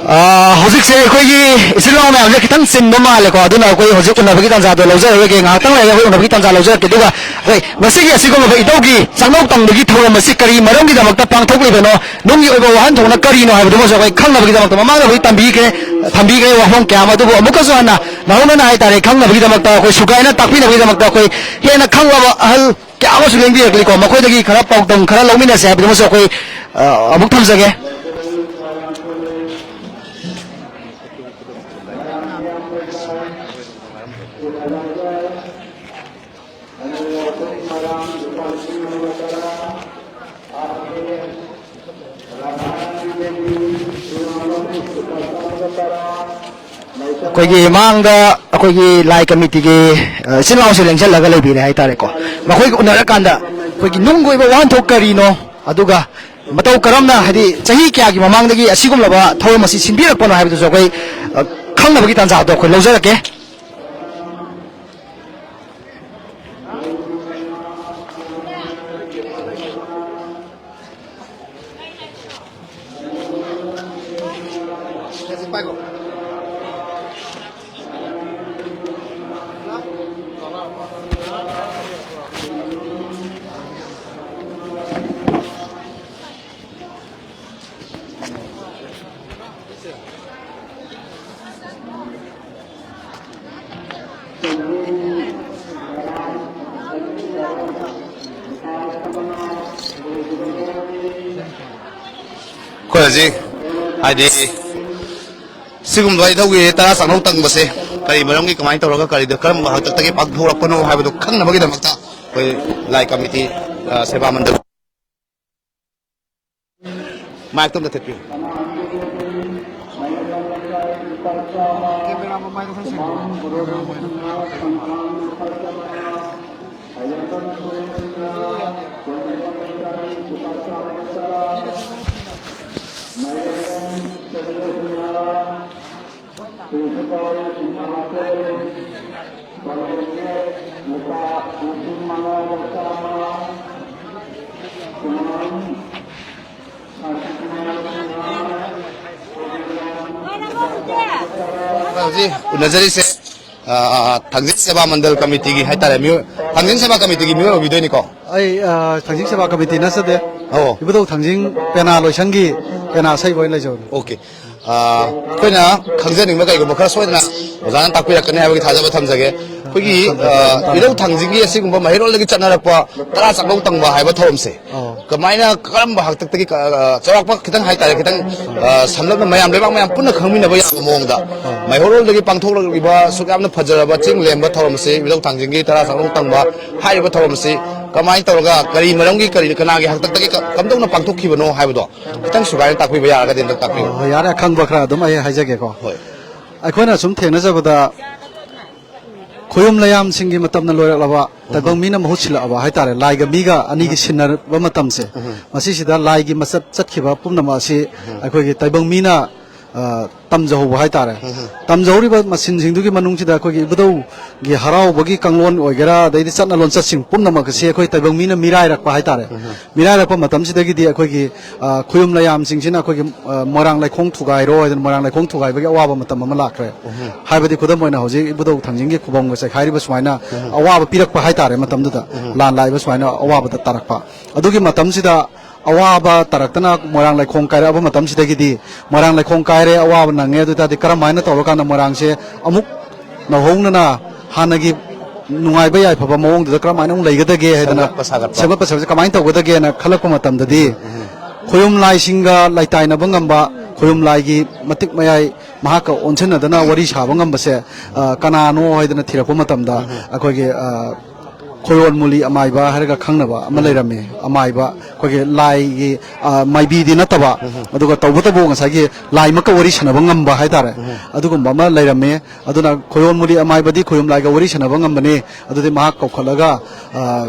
ꯑꯥ, ꯍꯧꯖꯤꯛꯁꯦ ꯑꯩꯈꯣꯏꯒꯤ ꯏꯆꯤꯜ ꯏꯅꯥꯎ ꯃꯌꯥꯝꯁꯦ ꯈꯤꯇꯪ ꯆꯤꯟꯕ ꯃꯥꯜꯂꯦꯀꯣ, ꯑꯗꯨꯅ ꯑꯩꯈꯣꯏ ꯍꯧꯖꯤꯛ ꯎꯅꯕꯒꯤ ꯇꯥꯟꯖꯥꯗꯣ ꯂꯧꯖꯔꯔꯣꯏꯒꯦ꯫ ꯉꯥꯏꯍꯥꯛꯇꯪ ꯂꯩꯔꯒ ꯑꯩꯈꯣꯏ ꯎꯅꯕꯒꯤ ꯇꯥꯟꯖꯥ ꯂꯧꯖꯔꯛꯀꯦ꯫ ꯑꯗꯨꯒ ꯑꯩꯈꯣꯏ ꯉꯁꯤꯒꯤ ꯑꯁꯤꯒꯨꯝꯂꯕ ꯏꯙꯧꯒꯤ ꯆꯥꯛꯅꯧ ꯇꯪꯕꯒꯤ ꯊꯧꯔꯝ ꯑꯁꯤ ꯀꯔꯤ ꯃꯔꯝꯒꯤꯗꯃꯛꯇ ꯄꯥꯡꯊꯣꯛꯂꯤꯕꯅꯣ, ꯅꯨꯡꯒꯤ ꯑꯣꯏꯕ ꯋꯥꯍꯟꯊꯣꯛꯅ ꯀꯔꯤꯅꯣ ꯍꯥꯏꯕꯗꯨꯃꯁꯨ ꯑꯩꯈꯣꯏ ꯈꯪꯅꯕꯒꯤꯗꯃꯛꯇ ꯃꯃꯥꯡꯗꯕꯨꯗꯤ ꯇꯝꯕꯤꯈ꯭ꯔꯦ, ꯊꯝꯕꯤꯈ꯭ꯔꯦ ꯋꯥꯐꯝ ꯀꯌꯥ ꯑꯃ꯫ ꯑꯗꯨꯕꯨ ꯑꯃꯨꯛꯀꯁꯨ ꯍꯟꯅ ꯅꯧꯍꯧꯅꯅ ꯍꯥꯏꯇꯥꯔꯦ, ꯈꯪꯅꯕꯒꯤꯗꯃꯛꯇ ꯑꯩꯈꯣꯏ ꯁꯨꯒꯥꯏꯅ ꯇꯥꯛꯄꯤꯅꯕꯒꯤꯗꯃꯛꯇ ꯑꯩꯈꯣꯏ ꯍꯦꯟꯅ ꯈꯪꯂꯕ ꯑꯍꯜ ꯀꯌꯥ ꯑꯃꯁꯨ ꯂꯦꯡꯕꯤꯔꯛꯂꯤꯀꯣ, ꯃꯈꯣꯏꯗꯒꯤ ꯈꯔ ꯄꯥꯎꯗꯝ ꯈꯔ ꯂꯧꯃꯤꯟꯅꯁꯦ ꯍꯥꯏꯕꯗꯨꯃꯁꯨ ꯑꯩꯈꯣꯏ, ꯑ, ꯑꯃꯨꯛ ꯊꯝꯖꯒꯦ꯫ ꯑꯩꯈꯣꯏꯒꯤ ꯃꯥꯡꯗ ꯑꯩꯈꯣꯏꯒꯤ ꯂꯥꯏ ꯀꯃꯤꯇꯤꯒꯤ, ꯑ, ꯏꯆꯤꯜ ꯏꯅꯥꯎꯁꯦ ꯂꯦꯡꯁꯤꯜꯂꯒ ꯂꯩꯕꯤꯔꯦ ꯍꯥꯏꯇꯥꯔꯦꯀꯣ꯫ ꯃꯈꯣꯏꯒ ꯎꯅꯔꯀꯥꯟꯗ ꯑꯩꯈꯣꯏꯒꯤ ꯅꯨꯡꯒꯤ ꯑꯣꯏꯕ ꯋꯥꯍꯟꯊꯣꯛ ꯀꯔꯤꯅꯣ, ꯑꯗꯨꯒ ꯃꯇꯧ ꯀꯔꯝꯅ, ꯍꯥꯏꯗꯤ ꯆꯍꯤ ꯀꯌꯥꯒꯤ ꯃꯃꯥꯡꯗꯒꯤ ꯑꯁꯤꯒꯨꯝꯂꯕ ꯊꯧꯔꯝ ꯑꯁꯤ ꯁꯤꯟꯕꯤꯔꯛꯄꯅꯣ ꯍꯥꯏꯕꯗꯨꯁꯨ ꯑꯩꯈꯣꯏ, ꯑ, ꯈꯪꯅꯕꯒꯤ ꯇꯥꯟꯖꯥꯗꯣ ꯑꯩꯈꯣꯏ ꯂꯧꯖꯔꯛꯀꯦ꯫ ꯍꯥꯏꯗꯤ, ꯁꯤꯒꯨꯝꯕ ꯏꯙꯧꯒꯤ ꯇꯔꯥ ꯆꯥꯛꯂꯧ ꯇꯪꯕꯁꯦ ꯀꯔꯤ ꯃꯔꯝꯒꯤ, ꯀꯃꯥꯏꯅ ꯇꯧꯔꯒ, ꯀꯔꯤꯗ, ꯀꯔꯝꯕ ꯍꯥꯛꯇꯛꯇꯒꯤ ꯄꯥꯡꯊꯣꯔꯛꯄꯅꯣ ꯍꯥꯏꯕꯗꯨ ꯈꯪꯅꯕꯒꯤꯗꯃꯛꯇ ꯑꯩꯈꯣꯏ ꯂꯥꯏ ꯀꯃꯤꯇꯤ, ꯑ, ꯁꯦꯕꯥ ꯃꯟꯗꯜ ꯃꯥꯏꯛꯇꯣ ꯑꯝꯇ ꯊꯦꯠꯄꯤꯌꯨ꯫ ꯍꯧꯖꯤꯛ ꯎꯅꯖꯔꯤꯁꯦ, ꯑ, ꯊꯥꯡꯖꯤꯡ ꯁꯦꯕꯥ ꯃꯟꯗꯜ ꯀꯃꯤꯇꯤꯒꯤ ꯍꯥꯏꯇꯥꯔꯦ, ꯃꯤꯑꯣꯏ-, ꯊꯥꯡꯖꯤꯡ ꯁꯦꯕꯥ ꯀꯃꯤꯇꯤꯒꯤ ꯃꯤꯑꯣꯏ ꯑꯣꯏꯕꯤꯗꯣꯏꯅꯤꯀꯣ? ꯑꯩ, ꯑ, ꯊꯥꯡꯖꯤꯡ ꯁꯦꯕꯥ ꯀꯃꯤꯇꯤ ꯅꯠꯆꯗꯦ꯫ ꯑꯣ꯫ ꯏꯕꯨꯙꯧ ꯊꯥꯡꯖꯤꯡ ꯄꯦꯅꯥ ꯂꯣꯏꯁꯪꯒꯤ ꯄꯦꯅꯥ ꯑꯁꯩꯕ ꯑꯣꯏꯅ ꯂꯩꯖꯕꯅꯤ꯫ ꯑꯣꯀꯦ꯫ ꯑ, ꯑꯩꯈꯣꯏꯅ ꯈꯪꯖꯅꯤꯡꯕ ꯀꯩꯒꯨꯝꯕ ꯈꯔ ꯁꯣꯏꯗꯅ ꯑꯣꯖꯥꯅ ꯇꯥꯛꯄꯤꯔꯛꯀꯅꯤ ꯍꯥꯏꯕꯒꯤ ꯊꯥꯖꯕ ꯊꯝꯖꯒꯦ꯫ ꯑꯩꯈꯣꯏꯒꯤ, ꯑ, ꯏꯙꯧ ꯊꯥꯡꯖꯤꯡꯒꯤ ꯑꯁꯤꯒꯨꯝꯕ ꯃꯩꯔꯣꯜꯗꯒꯤ ꯆꯠꯅꯔꯛꯄ ꯇꯔꯥ ꯆꯥꯛꯂꯧ ꯇꯪꯕ ꯍꯥꯏꯕ ꯊꯧꯔꯝꯁꯦ ꯑꯧ꯫ ꯀꯃꯥꯏꯅ, ꯀꯔꯝꯕ ꯍꯥꯛꯇꯛꯇꯒꯤ, ꯑ, ꯆꯥꯎꯔꯥꯛꯄ ꯈꯤꯇꯪ ꯍꯥꯏꯇꯥꯔꯦ, ꯈꯤꯇꯪ, ꯑ, ꯁꯝꯂꯞꯅ ꯃꯌꯥꯝ, ꯂꯩꯕꯥꯛ ꯃꯌꯥꯝ ꯄꯨꯟꯅ ꯈꯪꯃꯤꯟꯅꯕ ꯌꯥꯕ ꯃꯑꯣꯡꯗ ꯑꯧ꯫ ꯃꯩꯍꯧꯔꯣꯜꯗꯒꯤ ꯄꯥꯡꯊꯣꯛꯂꯛꯂꯤꯕ ꯑꯁꯨꯛ ꯌꯥꯝꯅ ꯐꯖꯔꯕ ꯆꯤꯡ ꯂꯦꯝꯕ ꯊꯧꯔꯝ ꯑꯁꯤ, ꯏꯙꯧ ꯊꯥꯡꯖꯤꯡꯒꯤ ꯇꯔꯥ ꯆꯥꯛꯂꯧ ꯇꯪꯕ ꯍꯥꯏꯔꯤꯕ ꯊꯧꯔꯝ ꯑꯁꯤ ꯀꯃꯥꯏꯅ ꯇꯧꯔꯒ, ꯀꯔꯤ ꯃꯔꯝꯒꯤ, ꯀꯔꯤ, ꯀꯅꯥꯒꯤ ꯍꯥꯛꯇꯛꯇꯒꯤ ꯀ-, ꯀꯝꯗꯧꯅ ꯄꯥꯡꯊꯣꯛꯈꯤꯕꯅꯣ ꯍꯥꯏꯕꯗꯣ ꯈꯤꯇꯪ ꯁꯨꯒꯥꯏꯅ ꯇꯥꯛꯄꯤꯕ ꯌꯥꯔꯒꯗꯤ ꯑꯝꯇ ꯇꯥꯛꯄꯤꯌꯨ꯫ ꯑꯣ, ꯌꯥꯔꯦ, ꯑꯈꯪꯕ ꯈꯔ ꯑꯗꯨꯝ ꯑꯩ ꯍꯥꯏꯖꯒꯦꯀꯣ꯫ ꯍꯣꯏ꯫ ꯑꯩꯈꯣꯏꯅ ꯁꯨꯝ ꯊꯦꯡꯅꯖꯕꯗ, ꯈꯣꯌꯨꯝ ꯂꯌꯥꯝꯁꯤꯡꯒꯤ ꯃꯇꯝꯅ ꯂꯣꯏꯔꯛꯂꯕ, ꯎꯝ꯫ ꯇꯥꯏꯕꯪ ꯃꯤꯅ ꯃꯍꯨꯠ ꯁꯤꯜꯂꯛꯑꯕ ꯍꯥꯏꯇꯥꯔꯦ, ꯂꯥꯏꯒ ꯃꯤꯒ ꯑꯅꯤꯒꯤ ꯎꯝ꯫ ꯁꯤꯟꯅꯔꯕ ꯃꯇꯝꯁꯦ, ꯎꯝ꯫ ꯃꯁꯤꯁꯤꯗ ꯂꯥꯏꯒꯤ ꯃꯆꯠ ꯆꯠꯈꯤꯕ ꯄꯨꯝꯅꯃꯛ ꯑꯁꯤ ꯎꯝ꯫ ꯑꯩꯈꯣꯏꯒꯤ ꯇꯥꯏꯕꯪ ꯃꯤꯅ, ꯑ, ꯇꯝꯖꯍꯧꯕ ꯍꯥꯏꯇꯥꯔꯦ꯫ ꯎꯝ꯫ ꯇꯝꯖꯍꯧꯔꯤꯕ ꯃꯁꯤꯟꯁꯤꯡꯗꯨꯒꯤ ꯃꯅꯨꯡꯁꯤꯗ ꯑꯩꯈꯣꯏꯒꯤ ꯏꯕꯨꯙꯧꯒꯤ ꯍꯔꯥꯎꯕꯒꯤ ꯀꯥꯡꯂꯣꯟ ꯑꯣꯏꯒꯦꯔꯥ, ꯑꯗꯩꯗꯤ ꯆꯠꯅ ꯂꯣꯟꯆꯠꯁꯤꯡ ꯄꯨꯝꯅꯃꯛ ꯑꯁꯤ ꯑꯩꯈꯣꯏ ꯇꯥꯏꯕꯪ ꯃꯤꯅ ꯃꯤꯔꯥꯏꯔꯛꯄ ꯍꯥꯏꯇꯥꯔꯦ꯫ ꯎꯝ꯫ ꯃꯤꯔꯥꯏꯔꯛꯄ ꯃꯇꯝꯁꯤꯗꯒꯤꯗꯤ ꯑꯩꯈꯣꯏꯒꯤ, ꯑ, ꯈꯣꯌꯨꯝ ꯂꯌꯥꯝꯁꯤꯡꯁꯤꯅ ꯑꯩꯈꯣꯏꯒꯤ, ꯑ, ꯃꯣꯏꯔꯥꯡ ꯂꯩꯈꯣꯡ ꯊꯨꯒꯥꯏꯔꯣ ꯍꯥꯏꯗꯅ ꯃꯣꯏꯔꯥꯡ ꯂꯩꯈꯣꯡ ꯊꯨꯒꯥꯏꯕꯒꯤ ꯑꯋꯥꯕ ꯃꯇꯝ ꯑꯃ ꯂꯥꯛꯈ꯭ꯔꯦ꯫ ꯎꯝ꯫ ꯍꯥꯏꯕꯗꯤ ꯈꯨꯗꯝ ꯑꯣꯏꯅ ꯍꯧꯖꯤꯛ ꯏꯕꯨꯙꯧ ꯊꯥꯡꯖꯤꯡꯒꯤ ꯈꯨꯕꯝꯒ ꯆꯩꯈꯥꯏꯔꯤꯕ ꯁꯨꯃꯥꯏꯅ ꯎꯝ꯫ ꯑꯋꯥꯕ ꯄꯤꯔꯛꯄ ꯍꯥꯏꯇꯥꯔꯦ ꯃꯇꯝꯗꯨꯗ꯫ ꯎꯝ꯫ ꯂꯥꯟ ꯂꯥꯛꯏꯕ ꯁꯨꯃꯥꯏꯅ ꯑꯋꯥꯕꯗ ꯇꯥꯔꯛꯄ꯫ ꯑꯗꯨꯒꯤ ꯃꯇꯝꯁꯤꯗ ꯑꯋꯥꯕ ꯇꯥꯔꯛꯇꯅ ꯃꯣꯏꯔꯥꯡ ꯂꯩꯈꯣꯡ ꯀꯥꯏꯔꯛꯑꯕ ꯃꯇꯝꯁꯤꯗꯒꯤꯗꯤ ꯃꯣꯏꯔꯥꯡ ꯂꯩꯈꯣꯡ ꯀꯥꯏꯔꯦ, ꯑꯋꯥꯕ ꯅꯪꯉꯦ, ꯑꯗꯨ ꯑꯣꯏ ꯇꯥꯔꯗꯤ ꯀꯔꯝ ꯍꯥꯏꯅ ꯇꯧꯔꯀꯥꯟꯗ ꯃꯣꯏꯔꯥꯡꯁꯦ ꯑꯃꯨꯛ ꯅꯧꯍꯧꯅꯅ ꯍꯥꯟꯅꯒꯤ ꯅꯨꯡꯉꯥꯏꯕ ꯌꯥꯏꯐꯕ ꯃꯑꯣꯡꯗꯨꯗ ꯀꯔꯝ ꯍꯥꯏꯅ ꯑꯃꯨꯛ ꯂꯩꯒꯗꯒꯦ ꯍꯥꯏꯗꯅ ꯁꯦꯝꯒꯠꯄ ꯁꯥꯒꯠꯄ꯫ ꯁꯦꯝꯒꯠꯄ ꯁꯥꯒꯠꯄꯁꯦ ꯀꯃꯥꯏꯅ ꯇꯧꯒꯗꯒꯦꯅ ꯈꯜꯂꯛꯄ ꯃꯇꯝꯗꯗꯤ ꯎꯝ, ꯎꯝ꯫ ꯈꯣꯌꯨꯝ ꯂꯥꯏꯁꯤꯡꯒ ꯂꯩꯇꯥꯏꯅꯕ ꯉꯝꯕ, ꯈꯣꯌꯨꯝ ꯂꯥꯏꯒꯤ ꯃꯇꯤꯛ ꯃꯌꯥꯏ ꯃꯍꯥꯛꯀ ꯑꯣꯟꯁꯤꯟꯅꯗꯅ ꯋꯥꯔꯤ ꯁꯥꯕ ꯉꯝꯕꯁꯦ, ꯑ, ꯀꯅꯥꯅꯣ ꯍꯥꯏꯗꯅ ꯊꯤꯔꯛꯄ ꯃꯇꯝꯗ, ꯑꯩꯈꯣꯏꯒꯤ, ꯑ, ꯈꯣꯌꯣꯟ ꯃꯨꯂꯤ ꯑꯃꯥꯏꯕ ꯍꯥꯏꯔꯒ ꯈꯪꯅꯕ ꯑꯃ ꯂꯩꯔꯝꯃꯤ꯫ ꯑꯃꯥꯏꯕ, ꯑꯩꯈꯣꯏꯒꯤ ꯂꯥꯏꯒꯤ, ꯑ, ꯃꯥꯏꯕꯤꯗꯤ ꯅꯠꯇꯕ, ꯑꯗꯨꯒ ꯇꯧꯕꯇꯕꯨ ꯉꯁꯥꯏꯒꯤ ꯂꯥꯏꯃꯛꯀ ꯋꯥꯔꯤ ꯁꯥꯟꯅꯕ ꯉꯝꯕ ꯍꯥꯏꯇꯥꯔꯦ꯫ ꯑꯗꯨꯒꯨꯝꯕ ꯑꯃ ꯂꯩꯔꯝꯃꯤ꯫ ꯑꯗꯨꯅ ꯈꯣꯌꯣꯟ ꯃꯨꯂꯤ ꯑꯃꯥꯏꯕꯗꯤ ꯈꯣꯌꯨꯝ ꯂꯥꯏꯒ ꯋꯥꯔꯤ ꯁꯥꯟꯅꯕ ꯉꯝꯕꯅꯤ꯫ ꯑꯗꯨꯗꯤ ꯃꯍꯥꯛ ꯀꯧꯈꯠꯂꯒ, ꯑ,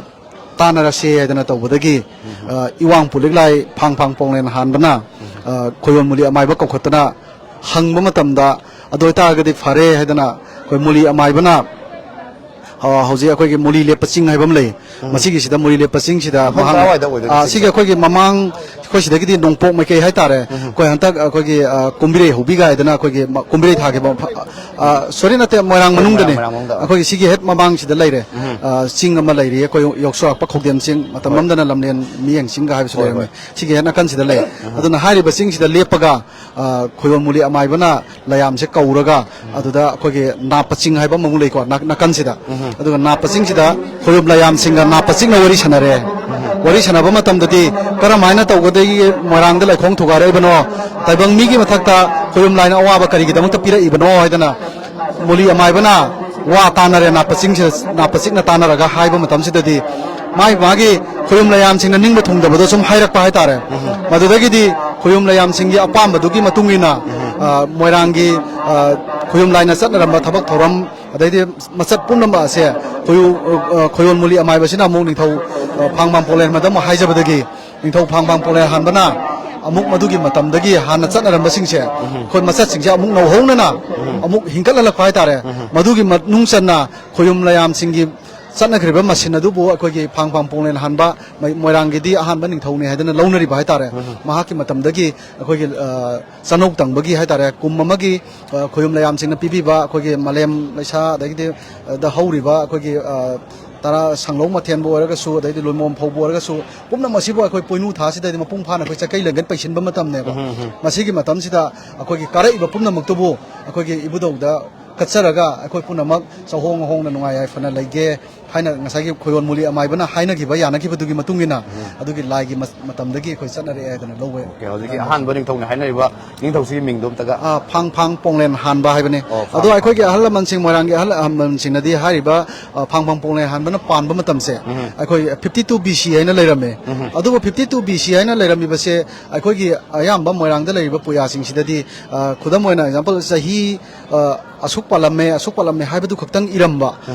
ꯇꯥꯟꯅꯔꯁꯦ ꯍꯥꯏꯗꯅ ꯇꯧꯕꯗꯒꯤ, ꯑ, ꯏꯋꯥꯡ ꯄꯨꯂꯤꯛ ꯂꯥꯏ ꯐꯥꯡ ꯐꯥꯡ ꯄꯣꯡꯂꯦꯟ ꯍꯥꯟꯕꯅ, ꯑ, ꯈꯣꯌꯣꯟ ꯃꯨꯂꯤ ꯑꯃꯥꯏꯕ ꯀꯧꯈꯠꯇꯅ ꯍꯪꯕ ꯃꯇꯝꯗ, ꯑꯗꯨ ꯑꯣꯏꯇꯥꯔꯒꯗꯤ ꯐꯔꯦ ꯍꯥꯏꯗꯅ ꯑꯩꯈꯣꯏ ꯃꯨꯂꯤ ꯑꯃꯥꯏꯕꯅ, ꯑ, ꯍꯧꯖꯤꯛ ꯑꯩꯈꯣꯏꯒꯤ ꯃꯨꯂꯤ ꯂꯦꯞꯄ ꯆꯤꯡ ꯍꯥꯏꯕ ꯑꯃ ꯂꯩ꯫ ꯃꯁꯤꯒꯤꯁꯤꯗ ꯃꯨꯂꯤ ꯂꯦꯞꯄ ꯆꯤꯡꯁꯤꯗ ꯃꯐꯝ ꯃꯍꯥꯛ, ꯀꯗꯥꯏꯋꯥꯏꯗ ꯑꯣꯏꯗꯣꯏꯅꯣ ꯑ, ꯁꯤꯒꯤ ꯆꯤꯡꯁꯦ? ꯑꯩꯈꯣꯏꯒꯤ ꯃꯃꯥꯡ, ꯑꯩꯈꯣꯏ ꯁꯤꯗꯒꯤꯗꯤ ꯅꯣꯡꯄꯣꯛ ꯃꯥꯏꯀꯩ ꯍꯥꯏꯇꯥꯔꯦ꯫ ꯑꯩꯈꯣꯏ ꯍꯟꯗꯛ ꯑꯩꯈꯣꯏꯒꯤ, ꯑ, ꯀꯨꯝꯕꯤꯔꯩ ꯍꯧꯕꯤ ꯀꯥꯏꯗꯅ ꯑꯩꯈꯣꯏꯒꯤ ꯃ-, ꯀꯨꯝꯕꯤꯔꯩ ꯊꯥꯈꯤꯕ ꯃꯐ-, ꯑ, ꯁꯣꯔꯤ ꯅꯠꯇꯦ, ꯃꯣꯏꯔꯥꯡ ꯃꯅꯨꯡꯗꯅꯦ꯫ ꯃꯣꯏꯔꯥꯡ ꯃꯅꯨꯡꯗ꯫ ꯑꯩꯈꯣꯏꯒꯤ ꯁꯤꯒꯤ ꯍꯦꯛ ꯃꯃꯥꯡꯁꯤꯗ ꯂꯩꯔꯦ꯫ ꯑ, ꯆꯤꯡ ꯑꯃ ꯂꯩꯔꯤꯌꯦ, ꯑꯩꯈꯣꯏ ꯌꯧ-, ꯌꯧꯁꯨꯔꯥꯛꯄ ꯈꯧꯗꯦꯝ ꯆꯤꯡ, ꯃꯇꯝ ꯑꯃꯗꯅ ꯂꯝꯂꯦꯟ ꯃꯤꯌꯦꯡ ꯆꯤꯡꯒ ꯍꯥꯏꯕꯁꯨ ꯂꯩꯔꯝꯃꯤ꯫ ꯁꯤꯒꯤ ꯍꯦꯛ ꯅꯥꯀꯟꯁꯤꯗ ꯂꯩ꯫ ꯑꯗꯨꯅ ꯍꯥꯏꯔꯤꯕ ꯆꯤꯡꯁꯤꯗ ꯂꯦꯞꯄꯒ, ꯑ, ꯈꯣꯌꯣꯟ ꯃꯨꯂꯤ ꯑꯃꯥꯏꯕꯅ ꯂꯩꯌꯥꯝꯁꯦ ꯀꯧꯔꯒ, ꯑꯗꯨꯗ ꯑꯩꯈꯣꯏꯒꯤ ꯅꯥꯞꯄ ꯆꯤꯡ ꯍꯥꯏꯕ ꯑꯃꯨꯛ ꯂꯩꯀꯣ, ꯅꯥꯛ-, ꯅꯥꯀꯟꯁꯤꯗ꯫ ꯑꯗꯨꯒ ꯅꯥꯞꯄ ꯆꯤꯡꯁꯤꯗ ꯈꯣꯌꯨꯝ ꯂꯩꯌꯥꯝꯁꯤꯡꯒ ꯅꯥꯞꯄ ꯆꯤꯡꯅ ꯋꯥꯔꯤ ꯁꯥꯟꯅꯔꯦ꯫ ꯋꯥꯔꯤ ꯁꯥꯟꯅꯕ ꯃꯇꯝꯗꯗꯤ ꯀꯔꯝꯍꯥꯏꯅ ꯇꯧꯒꯗꯒꯦ, ꯃꯣꯏꯔꯥꯡꯗ ꯂꯩꯈꯣꯡ ꯊꯨꯒꯥꯏꯔꯛꯏꯕꯅꯣ, ꯇꯥꯏꯕꯪ ꯃꯤꯒꯤ ꯃꯊꯛꯇ ꯈꯣꯌꯨꯝ ꯂꯥꯏꯅ ꯑꯋꯥꯕ ꯀꯔꯤꯒꯤꯗꯃꯛꯇ ꯄꯤꯔꯛꯏꯕꯅꯣ ꯍꯥꯏꯗꯅ ꯃꯨꯂꯤ ꯑꯃꯥꯏꯕꯅ ꯋꯥ ꯇꯥꯅꯔꯦ, ꯅꯥꯄ ꯆꯤꯡꯁꯤꯗ, ꯅꯥꯄ ꯆꯤꯡꯅ ꯇꯥꯅꯔꯒ ꯍꯥꯏꯕ ꯃꯇꯝꯁꯤꯗꯗꯤ ꯃꯥꯒꯤ, ꯃꯥꯒꯤ ꯈꯨꯌꯨꯝ ꯂꯩꯌꯥꯝꯁꯤꯡꯅ ꯅꯤꯡꯕ ꯊꯨꯡꯗꯕꯗꯣ ꯁꯨꯝ ꯍꯥꯏꯔꯛꯄ ꯍꯥꯏꯇꯥꯔꯦ꯫ ꯃꯗꯨꯗꯒꯤꯗꯤ ꯈꯨꯌꯨꯝ ꯂꯩꯌꯥꯝꯁꯤꯡꯒꯤ ꯑꯄꯥꯝꯕꯗꯨꯒꯤ ꯃꯇꯨꯡ ꯏꯟꯅ, ꯑ, ꯃꯣꯏꯔꯥꯡꯒꯤ, ꯑ, ꯈꯨꯌꯨꯝ ꯂꯥꯏꯅ ꯆꯠꯅꯔꯝꯕ ꯊꯕꯛ ꯊꯧꯔꯝ, ꯑꯗꯩꯗꯤ ꯃꯆꯠ ꯄꯨꯝꯅꯃꯛ ꯑꯁꯦ ꯈꯣꯌꯨ-, ꯑ, ꯈꯣꯌꯣꯟ ꯃꯨꯂꯤ ꯑꯃꯥꯏꯕꯁꯤꯅ ꯑꯃꯨꯛ ꯅꯤꯡꯊꯧ, ꯑ, ꯐꯥꯡꯕꯥꯝ ꯄꯣꯂꯦꯟ ꯃꯗ ꯑꯃꯨꯛ ꯍꯥꯏꯖꯕꯗꯒꯤ ꯅꯤꯡꯊꯧ ꯐꯥꯡꯕꯥꯝ ꯄꯣꯂꯦꯟ ꯍꯥꯟꯕꯅ ꯑꯃꯨꯛ ꯃꯗꯨꯒꯤ ꯃꯇꯝꯗꯒꯤ ꯍꯥꯟꯅ ꯆꯠꯅꯔꯝꯕꯁꯤꯡꯁꯦ, ꯑꯩꯈꯣꯏ ꯃꯆꯠꯁꯤꯡꯁꯦ ꯑꯃꯨꯛ ꯅꯧꯍꯧꯅꯅ ꯑꯃꯨꯛ ꯍꯤꯡꯒꯠꯍꯜꯂꯛꯄ ꯍꯥꯏꯇꯥꯔꯦ꯫ ꯃꯗꯨꯒꯤ ꯃꯅꯨꯡ ꯆꯟꯅ ꯈꯣꯌꯨꯝ ꯂꯩꯌꯥꯝꯁꯤꯡꯒꯤ ꯆꯠꯅꯈ꯭ꯔꯤꯕ ꯃꯁꯤꯟ ꯑꯗꯨꯕꯨ ꯑꯩꯈꯣꯏꯒꯤ ꯐꯥꯡ ꯐꯥꯡ ꯄꯣꯡꯂꯦꯟ ꯍꯥꯟꯕ ꯃꯩ-, ꯃꯣꯏꯔꯥꯡꯒꯤꯗꯤ ꯑꯍꯥꯟꯕ ꯅꯤꯡꯊꯧꯅꯤ ꯍꯥꯏꯗꯅ ꯂꯧꯅꯔꯤꯕ ꯍꯥꯏꯇꯥꯔꯦ꯫ ꯃꯍꯥꯛꯀꯤ ꯃꯇꯝꯗꯒꯤ ꯑꯩꯈꯣꯏꯒꯤ, ꯑ, ꯆꯅꯧ ꯇꯪꯕꯒꯤ ꯍꯥꯏꯇꯥꯔꯦ, ꯀꯨꯝ ꯑꯃꯒꯤ, ꯑ, ꯈꯣꯌꯨꯝ ꯂꯩꯌꯥꯝꯁꯤꯡꯅ ꯄꯤꯕꯤꯕ ꯑꯩꯈꯣꯏꯒꯤ ꯃꯥꯂꯦꯝ ꯂꯩꯁꯥ, ꯑꯗꯒꯤꯗꯤ, ꯑ, ꯗ ꯍꯧꯔꯤꯕ ꯑꯩꯈꯣꯏꯒꯤ, ꯑ, ꯇꯔꯥ ꯁꯪꯂꯧ ꯃꯊꯦꯟꯕꯨ ꯑꯣꯏꯔꯒꯁꯨ, ꯑꯗꯩꯗꯤ ꯂꯣꯏꯃꯣꯝ ꯐꯧꯕꯨ ꯑꯣꯏꯔꯒꯁꯨ, ꯄꯨꯝꯅꯃꯛꯁꯤꯕꯨ ꯑꯩꯈꯣꯏ ꯄꯣꯏꯅꯨ ꯊꯥꯁꯤꯗꯗꯤ ꯃꯄꯨꯡ ꯐꯥꯅ ꯑꯩꯈꯣꯏ ꯆꯩꯀꯩ ꯂꯦꯡꯒꯟ ꯄꯩꯁꯤꯟꯕ ꯃꯇꯝꯅꯦꯕ꯫ ꯃꯁꯤꯒꯤ ꯃꯇꯝꯁꯤꯗ ꯑꯩꯈꯣꯏꯒꯤ ꯀꯥꯔꯛꯏꯕ ꯄꯨꯝꯅꯃꯛꯇꯨꯕꯨ ꯑꯩꯈꯣꯏꯒꯤ ꯏꯕꯨꯙꯧꯗ ꯀꯠꯆꯔꯒ ꯑꯩꯈꯣꯏ ꯄꯨꯝꯅꯃꯛ ꯆꯍꯣꯡ ꯉꯍꯣꯡꯅ ꯅꯨꯡꯉꯥꯏ ꯌꯥꯏꯐꯅ ꯂꯩꯒꯦ ꯍꯥꯏꯅ ꯉꯁꯥꯏꯒꯤ ꯈꯣꯏꯔꯣꯟ ꯃꯨꯂꯤ ꯑꯃꯥꯏꯕꯅ ꯍꯥꯏꯅꯈꯤꯕ, ꯌꯥꯅꯈꯤꯕꯗꯨꯒꯤ ꯃꯇꯨꯡ ꯏꯟꯅ ꯑꯗꯨꯒꯤ ꯂꯥꯏꯒꯤ ꯃꯇꯝꯗꯒꯤ ꯑꯩꯈꯣꯏ ꯆꯠꯅꯔꯛꯑꯦ ꯍꯥꯏꯗꯅ ꯂꯧꯕ ꯌꯥꯏ꯫ ꯑꯣꯀꯦ, ꯍꯧꯖꯤꯛꯀꯤ ꯑꯍꯥꯟꯕ ꯅꯤꯡꯊꯧꯅ ꯍꯥꯏꯅꯔꯤꯕ ꯅꯤꯡꯊꯧꯁꯤꯒꯤ ꯃꯤꯡꯗꯣ ꯑꯝꯇꯒ꯫ ꯑꯥ, ꯐꯥꯡ ꯐꯥꯡ ꯄꯣꯡꯂꯦꯟ ꯍꯥꯟꯕ ꯍꯥꯏꯕꯅꯦ꯫ ꯑꯣ, ꯐꯥꯡ ꯑꯗꯣ ꯐꯥꯡ꯫ ꯑꯩꯈꯣꯏꯒꯤ ꯑꯍꯜ ꯂꯃꯟꯁꯤꯡ, ꯃꯣꯏꯔꯥꯡꯒꯤ ꯑꯍꯜ ꯂꯃꯟꯁꯤꯡꯅꯗꯤ ꯍꯥꯏꯔꯤꯕ, ꯑ, ꯐꯥꯡ ꯐꯥꯡ ꯄꯣꯡꯂꯦꯟ ꯍꯥꯟꯕꯅ ꯄꯥꯟꯕ ꯃꯇꯝꯁꯦ ꯑꯩꯈꯣꯏ ꯐꯤꯐꯇꯤ ꯇꯨ ꯕꯤ ꯁꯤ ꯍꯥꯏꯅ ꯂꯩꯔꯝꯃꯦ꯫ ꯑꯗꯨꯕꯨ ꯐꯤꯐꯇꯤ ꯇꯨ ꯕꯤ ꯁꯤ ꯍꯥꯏꯅ ꯂꯩꯔꯝꯃꯤꯕꯁꯦ ꯑꯩꯈꯣꯏꯒꯤ ꯑꯌꯥꯝꯕ ꯃꯣꯏꯔꯥꯡꯗ ꯂꯩꯔꯤꯕ ꯄꯨꯌꯥꯁꯤꯡꯁꯤꯗꯗꯤ, ꯑ, ꯈꯨꯗꯝ ꯑꯣꯏꯅ ꯑꯦꯛꯖꯥꯝꯄꯜ ꯆꯍꯤ, ꯑ, ꯑꯁꯨꯛ ꯄꯥꯜꯂꯝꯃꯦ, ꯑꯁꯨꯛ ꯄꯥꯜꯂꯝꯃꯦ ꯍꯥꯏꯕꯗꯨ ꯈꯛꯇꯪ ꯏꯔꯝꯕ,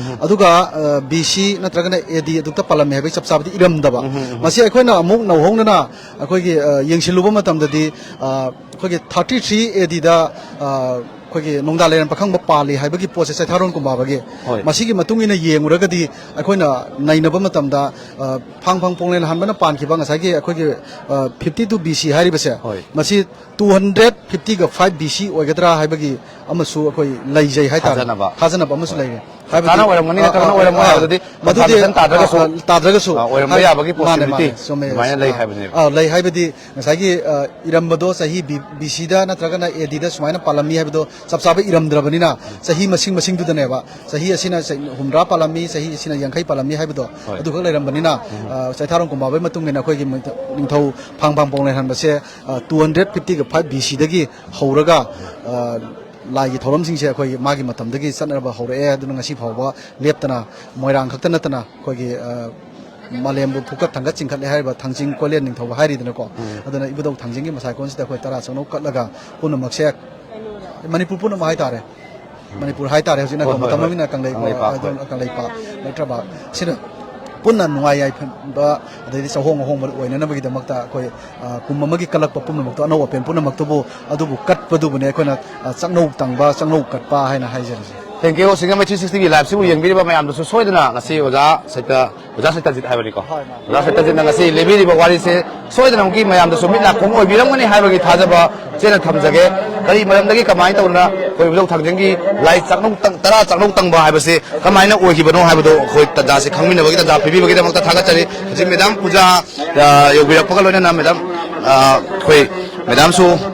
ꯑꯗꯨꯒ, ꯑ, ꯕꯤ ꯁꯤ ꯅꯠꯇ꯭ꯔꯒꯅ ꯑꯦ ꯗꯤ ꯑꯗꯨꯛꯇ ꯄꯥꯜꯂꯝꯃꯦ ꯍꯥꯏꯕꯒꯤ ꯆꯞ ꯆꯥꯕꯗꯤ ꯏꯔꯝꯗꯕ꯫ ꯃꯁꯤ ꯑꯩꯈꯣꯏꯅ ꯑꯃꯨꯛ ꯅꯧꯍꯧꯅꯅ ꯑꯩꯈꯣꯏꯒꯤ, ꯑ, ꯌꯦꯡꯁꯤꯜꯂꯨꯕ ꯃꯇꯝꯗꯗꯤ, ꯑ, ꯑꯩꯈꯣꯏꯒꯤ ꯊꯥꯔꯇꯤ ꯊ꯭ꯔꯤ ꯑꯦ ꯗꯤꯗ, ꯑ, ꯑꯩꯈꯣꯏꯒꯤ ꯅꯣꯡꯗꯥ ꯂꯩꯔꯦꯟ ꯄꯥꯈꯪꯕ ꯄꯥꯜꯂꯤ ꯍꯥꯏꯕꯒꯤ ꯄꯣꯠꯁꯦ ꯆꯩꯊꯥꯔꯣꯟ ꯀꯨꯝꯕꯥꯕꯒꯤ꯫ ꯍꯣꯏ꯫ ꯃꯁꯤꯒꯤ ꯃꯇꯨꯡ ꯏꯟꯅ ꯌꯦꯡꯉꯨꯔꯒꯗꯤ ꯑꯩꯈꯣꯏꯅ ꯅꯩꯅꯕ ꯃꯇꯝꯗ, ꯑ, ꯐꯥꯡ ꯐꯥꯡ ꯄꯣꯡꯂꯦꯟ ꯍꯥꯟꯕꯅ ꯄꯥꯟꯈꯤꯕ ꯉꯁꯥꯏꯒꯤ ꯑꯩꯈꯣꯏꯒꯤ, ꯑ, ꯐꯤꯐꯇꯤ ꯇꯨ ꯕꯤ ꯁꯤ ꯍꯥꯏꯔꯤꯕꯁꯦ, ꯍꯣꯏ꯫ ꯃꯁꯤ ꯇꯨ ꯍꯟꯗ꯭ꯔꯦꯠ ꯐꯤꯐꯇꯤꯒ ꯐꯥꯏꯚ ꯕꯤ ꯁꯤ ꯑꯣꯏꯒꯗ꯭ꯔꯥ ꯍꯥꯏꯕꯒꯤ ꯑꯃꯁꯨ ꯑꯩꯈꯣꯏ ꯂꯩꯖꯩ ꯍꯥꯏꯇꯥꯔꯦ꯫ ꯊꯥꯖꯅꯕ꯫ ꯊꯥꯖꯅꯕ ꯑꯃꯁꯨ ꯍꯣꯏ꯫ ꯂꯩꯔꯦ꯫ ꯍꯥꯏꯕꯗꯤ, ꯆꯞ ꯆꯥꯅ ꯑꯣꯏꯔꯝꯒꯅꯤ ꯑ, ꯅꯠꯇ꯭ꯔꯒꯅ ꯑ, ꯑꯣꯏꯔꯝꯃꯣꯏ ꯑ, ꯍꯥꯏꯕꯗꯨꯗꯤ ꯃꯗꯨꯗꯤ, confirmation ꯇꯥꯗ꯭ꯔꯒꯁꯨ, ꯑ, ꯑ, ꯇꯥꯗ꯭ꯔꯒꯁꯨ꯫ ꯑ, ꯑꯣꯏꯔꯝꯕ ꯍꯥꯏ-, ꯌꯥꯕꯒꯤ ꯃꯥꯅꯦ, possibility ꯃꯥꯅꯦ, ꯆꯨꯝꯃꯦ꯫ ꯑꯗꯨꯃꯥꯏꯅ ꯂꯩ ꯑ, ꯍꯥꯏꯕꯅꯦꯕ꯫ ꯑ, ꯂꯩ ꯍꯥꯏꯕꯗꯤ ꯉꯁꯥꯏꯒꯤ, ꯑ, ꯏꯔꯝꯕꯗꯣ ꯆꯍꯤ ꯕꯤ-, ꯕꯤ ꯁꯤꯗ ꯅꯠꯇ꯭ꯔꯒꯅ ꯑꯦ ꯗꯤꯗ ꯁꯨꯃꯥꯏꯅ ꯄꯥꯜꯂꯝꯃꯤ ꯍꯥꯏꯕꯗꯣ ꯆꯞ ꯆꯥꯕ ꯏꯔꯝꯗ꯭ꯔꯕꯅꯤꯅ, ꯆꯍꯤ ꯃꯁꯤꯡ ꯃꯁꯤꯡꯗꯨꯗꯅꯦꯕ, ꯆꯍꯤ ꯑꯁꯤꯅ ꯆ-, ꯍꯨꯝꯗ꯭ꯔꯥ ꯄꯥꯜꯂꯝꯃꯤ, ꯆꯍꯤ ꯑꯁꯤꯅ ꯌꯥꯡꯈꯩ ꯄꯥꯜꯂꯝꯃꯤ ꯍꯥꯏꯕꯗꯣ, ꯍꯣꯏ꯫ ꯑꯗꯨꯈꯛ ꯂꯩꯔꯝꯕꯅꯤꯅ, ꯎꯝ꯫ ꯑ, ꯆꯩꯊꯥꯔꯣꯟ ꯀꯨꯝꯕꯥꯕꯒꯤ ꯃꯇꯨꯡ ꯏꯟꯅ ꯑꯩꯈꯣꯏꯒꯤ ꯃꯩꯇ-, ꯅꯤꯡꯊꯧ ꯐꯥꯡ ꯐꯥꯡ ꯄꯣꯡꯂꯦꯟ ꯍꯥꯟꯕꯁꯦ, ꯑ, ꯇꯨ ꯍꯟꯗ꯭ꯔꯦꯠ ꯐꯤꯐꯇꯤꯒ ꯐꯥꯏꯚ ꯕꯤ ꯁꯤꯗꯒꯤ ꯍꯧꯔꯒ, ꯑ, ꯂꯥꯏꯒꯤ ꯊꯧꯔꯝꯁꯤꯡꯁꯦ ꯑꯩꯈꯣꯏꯒꯤ ꯃꯥꯒꯤ ꯃꯇꯝꯗꯒꯤ ꯆꯠꯅꯕ ꯍꯧꯔꯛꯑꯦ꯫ ꯑꯗꯨꯅ ꯉꯁꯤ ꯐꯥꯎꯕ ꯂꯦꯞꯇꯅ ꯃꯣꯏꯔꯥꯡ ꯈꯛꯇ ꯅꯠꯇꯅ ꯑꯩꯈꯣꯏꯒꯤ, ꯑ, ꯃꯥꯂꯦꯝꯕꯨ ꯐꯨꯀꯠ ꯊꯥꯡꯒꯠ ꯆꯤꯡꯈꯠꯂꯦ ꯍꯥꯏꯔꯤꯕ ꯊꯥꯡꯖꯤꯡ ꯀꯣꯂꯦꯟ ꯅꯤꯡꯊꯧ ꯍꯥꯏꯔꯤꯗꯅꯀꯣ꯫ ꯎꯝ꯫ ꯑꯗꯨꯅ ꯏꯕꯨꯙꯧ ꯊꯥꯡꯖꯤꯡꯒꯤ ꯃꯁꯥꯏꯀꯣꯟꯁꯤꯗ ꯑꯩꯈꯣꯏ ꯇꯔꯥ ꯆꯥꯛꯅꯧ ꯀꯠꯂꯒ ꯄꯨꯝꯅꯃꯛꯁꯦ, ꯃꯅꯤꯄꯨꯔ ꯄꯨꯝꯅꯃꯛ ꯍꯥꯏꯇꯥꯔꯦ, ꯃꯅꯤꯄꯨꯔ ꯍꯥꯏꯇꯥꯔꯦ ꯍꯧꯖꯤꯛꯅꯀꯣ, ꯍꯣꯏ, ꯍꯣꯏ, ꯃꯇꯝ ꯍꯣꯏ꯫ ꯑꯃꯅ ꯀꯪꯂꯩ-, ꯀꯪꯂꯩꯄꯥꯛ, ꯑꯗꯨꯝ ꯍꯣꯏ꯫ ꯀꯪꯂꯩꯄꯥꯛ ꯅꯠꯇ꯭ꯔꯕ, ꯁꯤꯅ ꯄꯨꯟꯅ ꯅꯨꯡꯉꯥꯏ ꯌꯥꯏꯐꯕ, ꯑꯗꯩꯗꯤ ꯆꯍꯣꯡ ꯑꯍꯣꯡꯕ ꯑꯣꯏꯅꯅꯕꯒꯤꯗꯃꯛꯇ ꯑꯩꯈꯣꯏ, ꯑ, ꯀꯨꯝ ꯑꯃꯒꯤ ꯀꯜꯂꯛꯄ ꯄꯨꯝꯅꯃꯛꯇꯣ, ꯑꯅꯧ ꯑꯄꯦꯟ ꯄꯨꯝꯅꯃꯛꯇꯨꯕꯨ, ꯑꯗꯨꯕꯨ ꯀꯠꯄꯗꯨꯕꯨꯅꯦ ꯑꯩꯈꯣꯏꯅ, ꯑ, ꯆꯥꯛꯅꯧ ꯇꯪꯕ, ꯆꯥꯛꯅꯧ ꯀꯠꯄ ꯍꯥꯏꯅ ꯍꯥꯏꯖꯔꯤꯁꯦ꯫ Thank you꯫ ꯁꯤꯡꯖꯃꯩ ꯊ꯭ꯔꯤ ꯁꯤꯛꯁꯇꯤꯒꯤ liveꯁꯤꯕꯨ ꯌꯦꯡꯕꯤꯔꯤꯕ ꯃꯌꯥꯝꯗꯁꯨ ꯁꯣꯏꯗꯅ ꯉꯁꯤ ꯑꯣꯖꯥ ꯁꯩꯇ-, ꯑꯣꯖꯥ ꯁꯩꯇꯖꯤꯠ ꯍꯥꯏꯕꯅꯤꯀꯣ꯫ ꯍꯣꯏ, ꯃꯥꯅꯦ꯫ ꯑꯣꯖꯥ ꯁꯩꯇꯖꯤꯠꯅ ꯉꯁꯤ ꯂꯤꯕꯤꯔꯤꯕ ꯋꯥꯔꯤꯁꯦ ꯁꯣꯏꯗꯅꯃꯛꯀꯤ ꯃꯌꯥꯝꯗꯁꯨ ꯃꯤꯠ ꯅꯥꯀꯣꯡ ꯑꯣꯏꯕꯤꯔꯝꯒꯅꯤ ꯍꯥꯏꯕꯒꯤ ꯊꯥꯖꯕ ꯆꯦꯠꯅ ꯊꯝꯖꯒꯦ꯫ ꯀꯔꯤ ꯃꯔꯝꯗꯒꯤ, ꯀꯃꯥꯏꯅ ꯇꯧꯗꯅ ꯑꯩꯈꯣꯏ ꯏꯕꯨꯙꯧ ꯊꯥꯡꯖꯤꯡꯒꯤ ꯂꯥꯏ ꯆꯥꯛꯅꯧ ꯇꯪ-, ꯇꯔꯥ ꯆꯥꯛꯅꯧ ꯇꯪꯕ ꯍꯥꯏꯕꯁꯤ ꯀꯃꯥꯏꯅ ꯑꯣꯏꯈꯤꯕꯅꯣ ꯍꯥꯏꯕꯗꯣ ꯑꯩꯈꯣꯏ ꯇꯟꯖꯥꯁꯤ ꯈꯪꯃꯤꯟꯅꯕꯒꯤ ꯇꯟꯖꯥ ꯄꯤꯕꯤꯕꯒꯤꯗꯃꯛꯇ ꯊꯥꯒꯠꯆꯔꯤ꯫ ꯍꯧꯖꯤꯛ ꯃꯦꯗꯥꯝ ꯄꯨꯖꯥ, ꯑ, ꯌꯧꯕꯤꯔꯛꯄꯒ ꯂꯣꯏꯅꯅ ꯃꯦꯗꯥꯝ, ꯑ, ꯑꯩꯈꯣꯏ ꯃꯦꯗꯥꯝꯁꯨ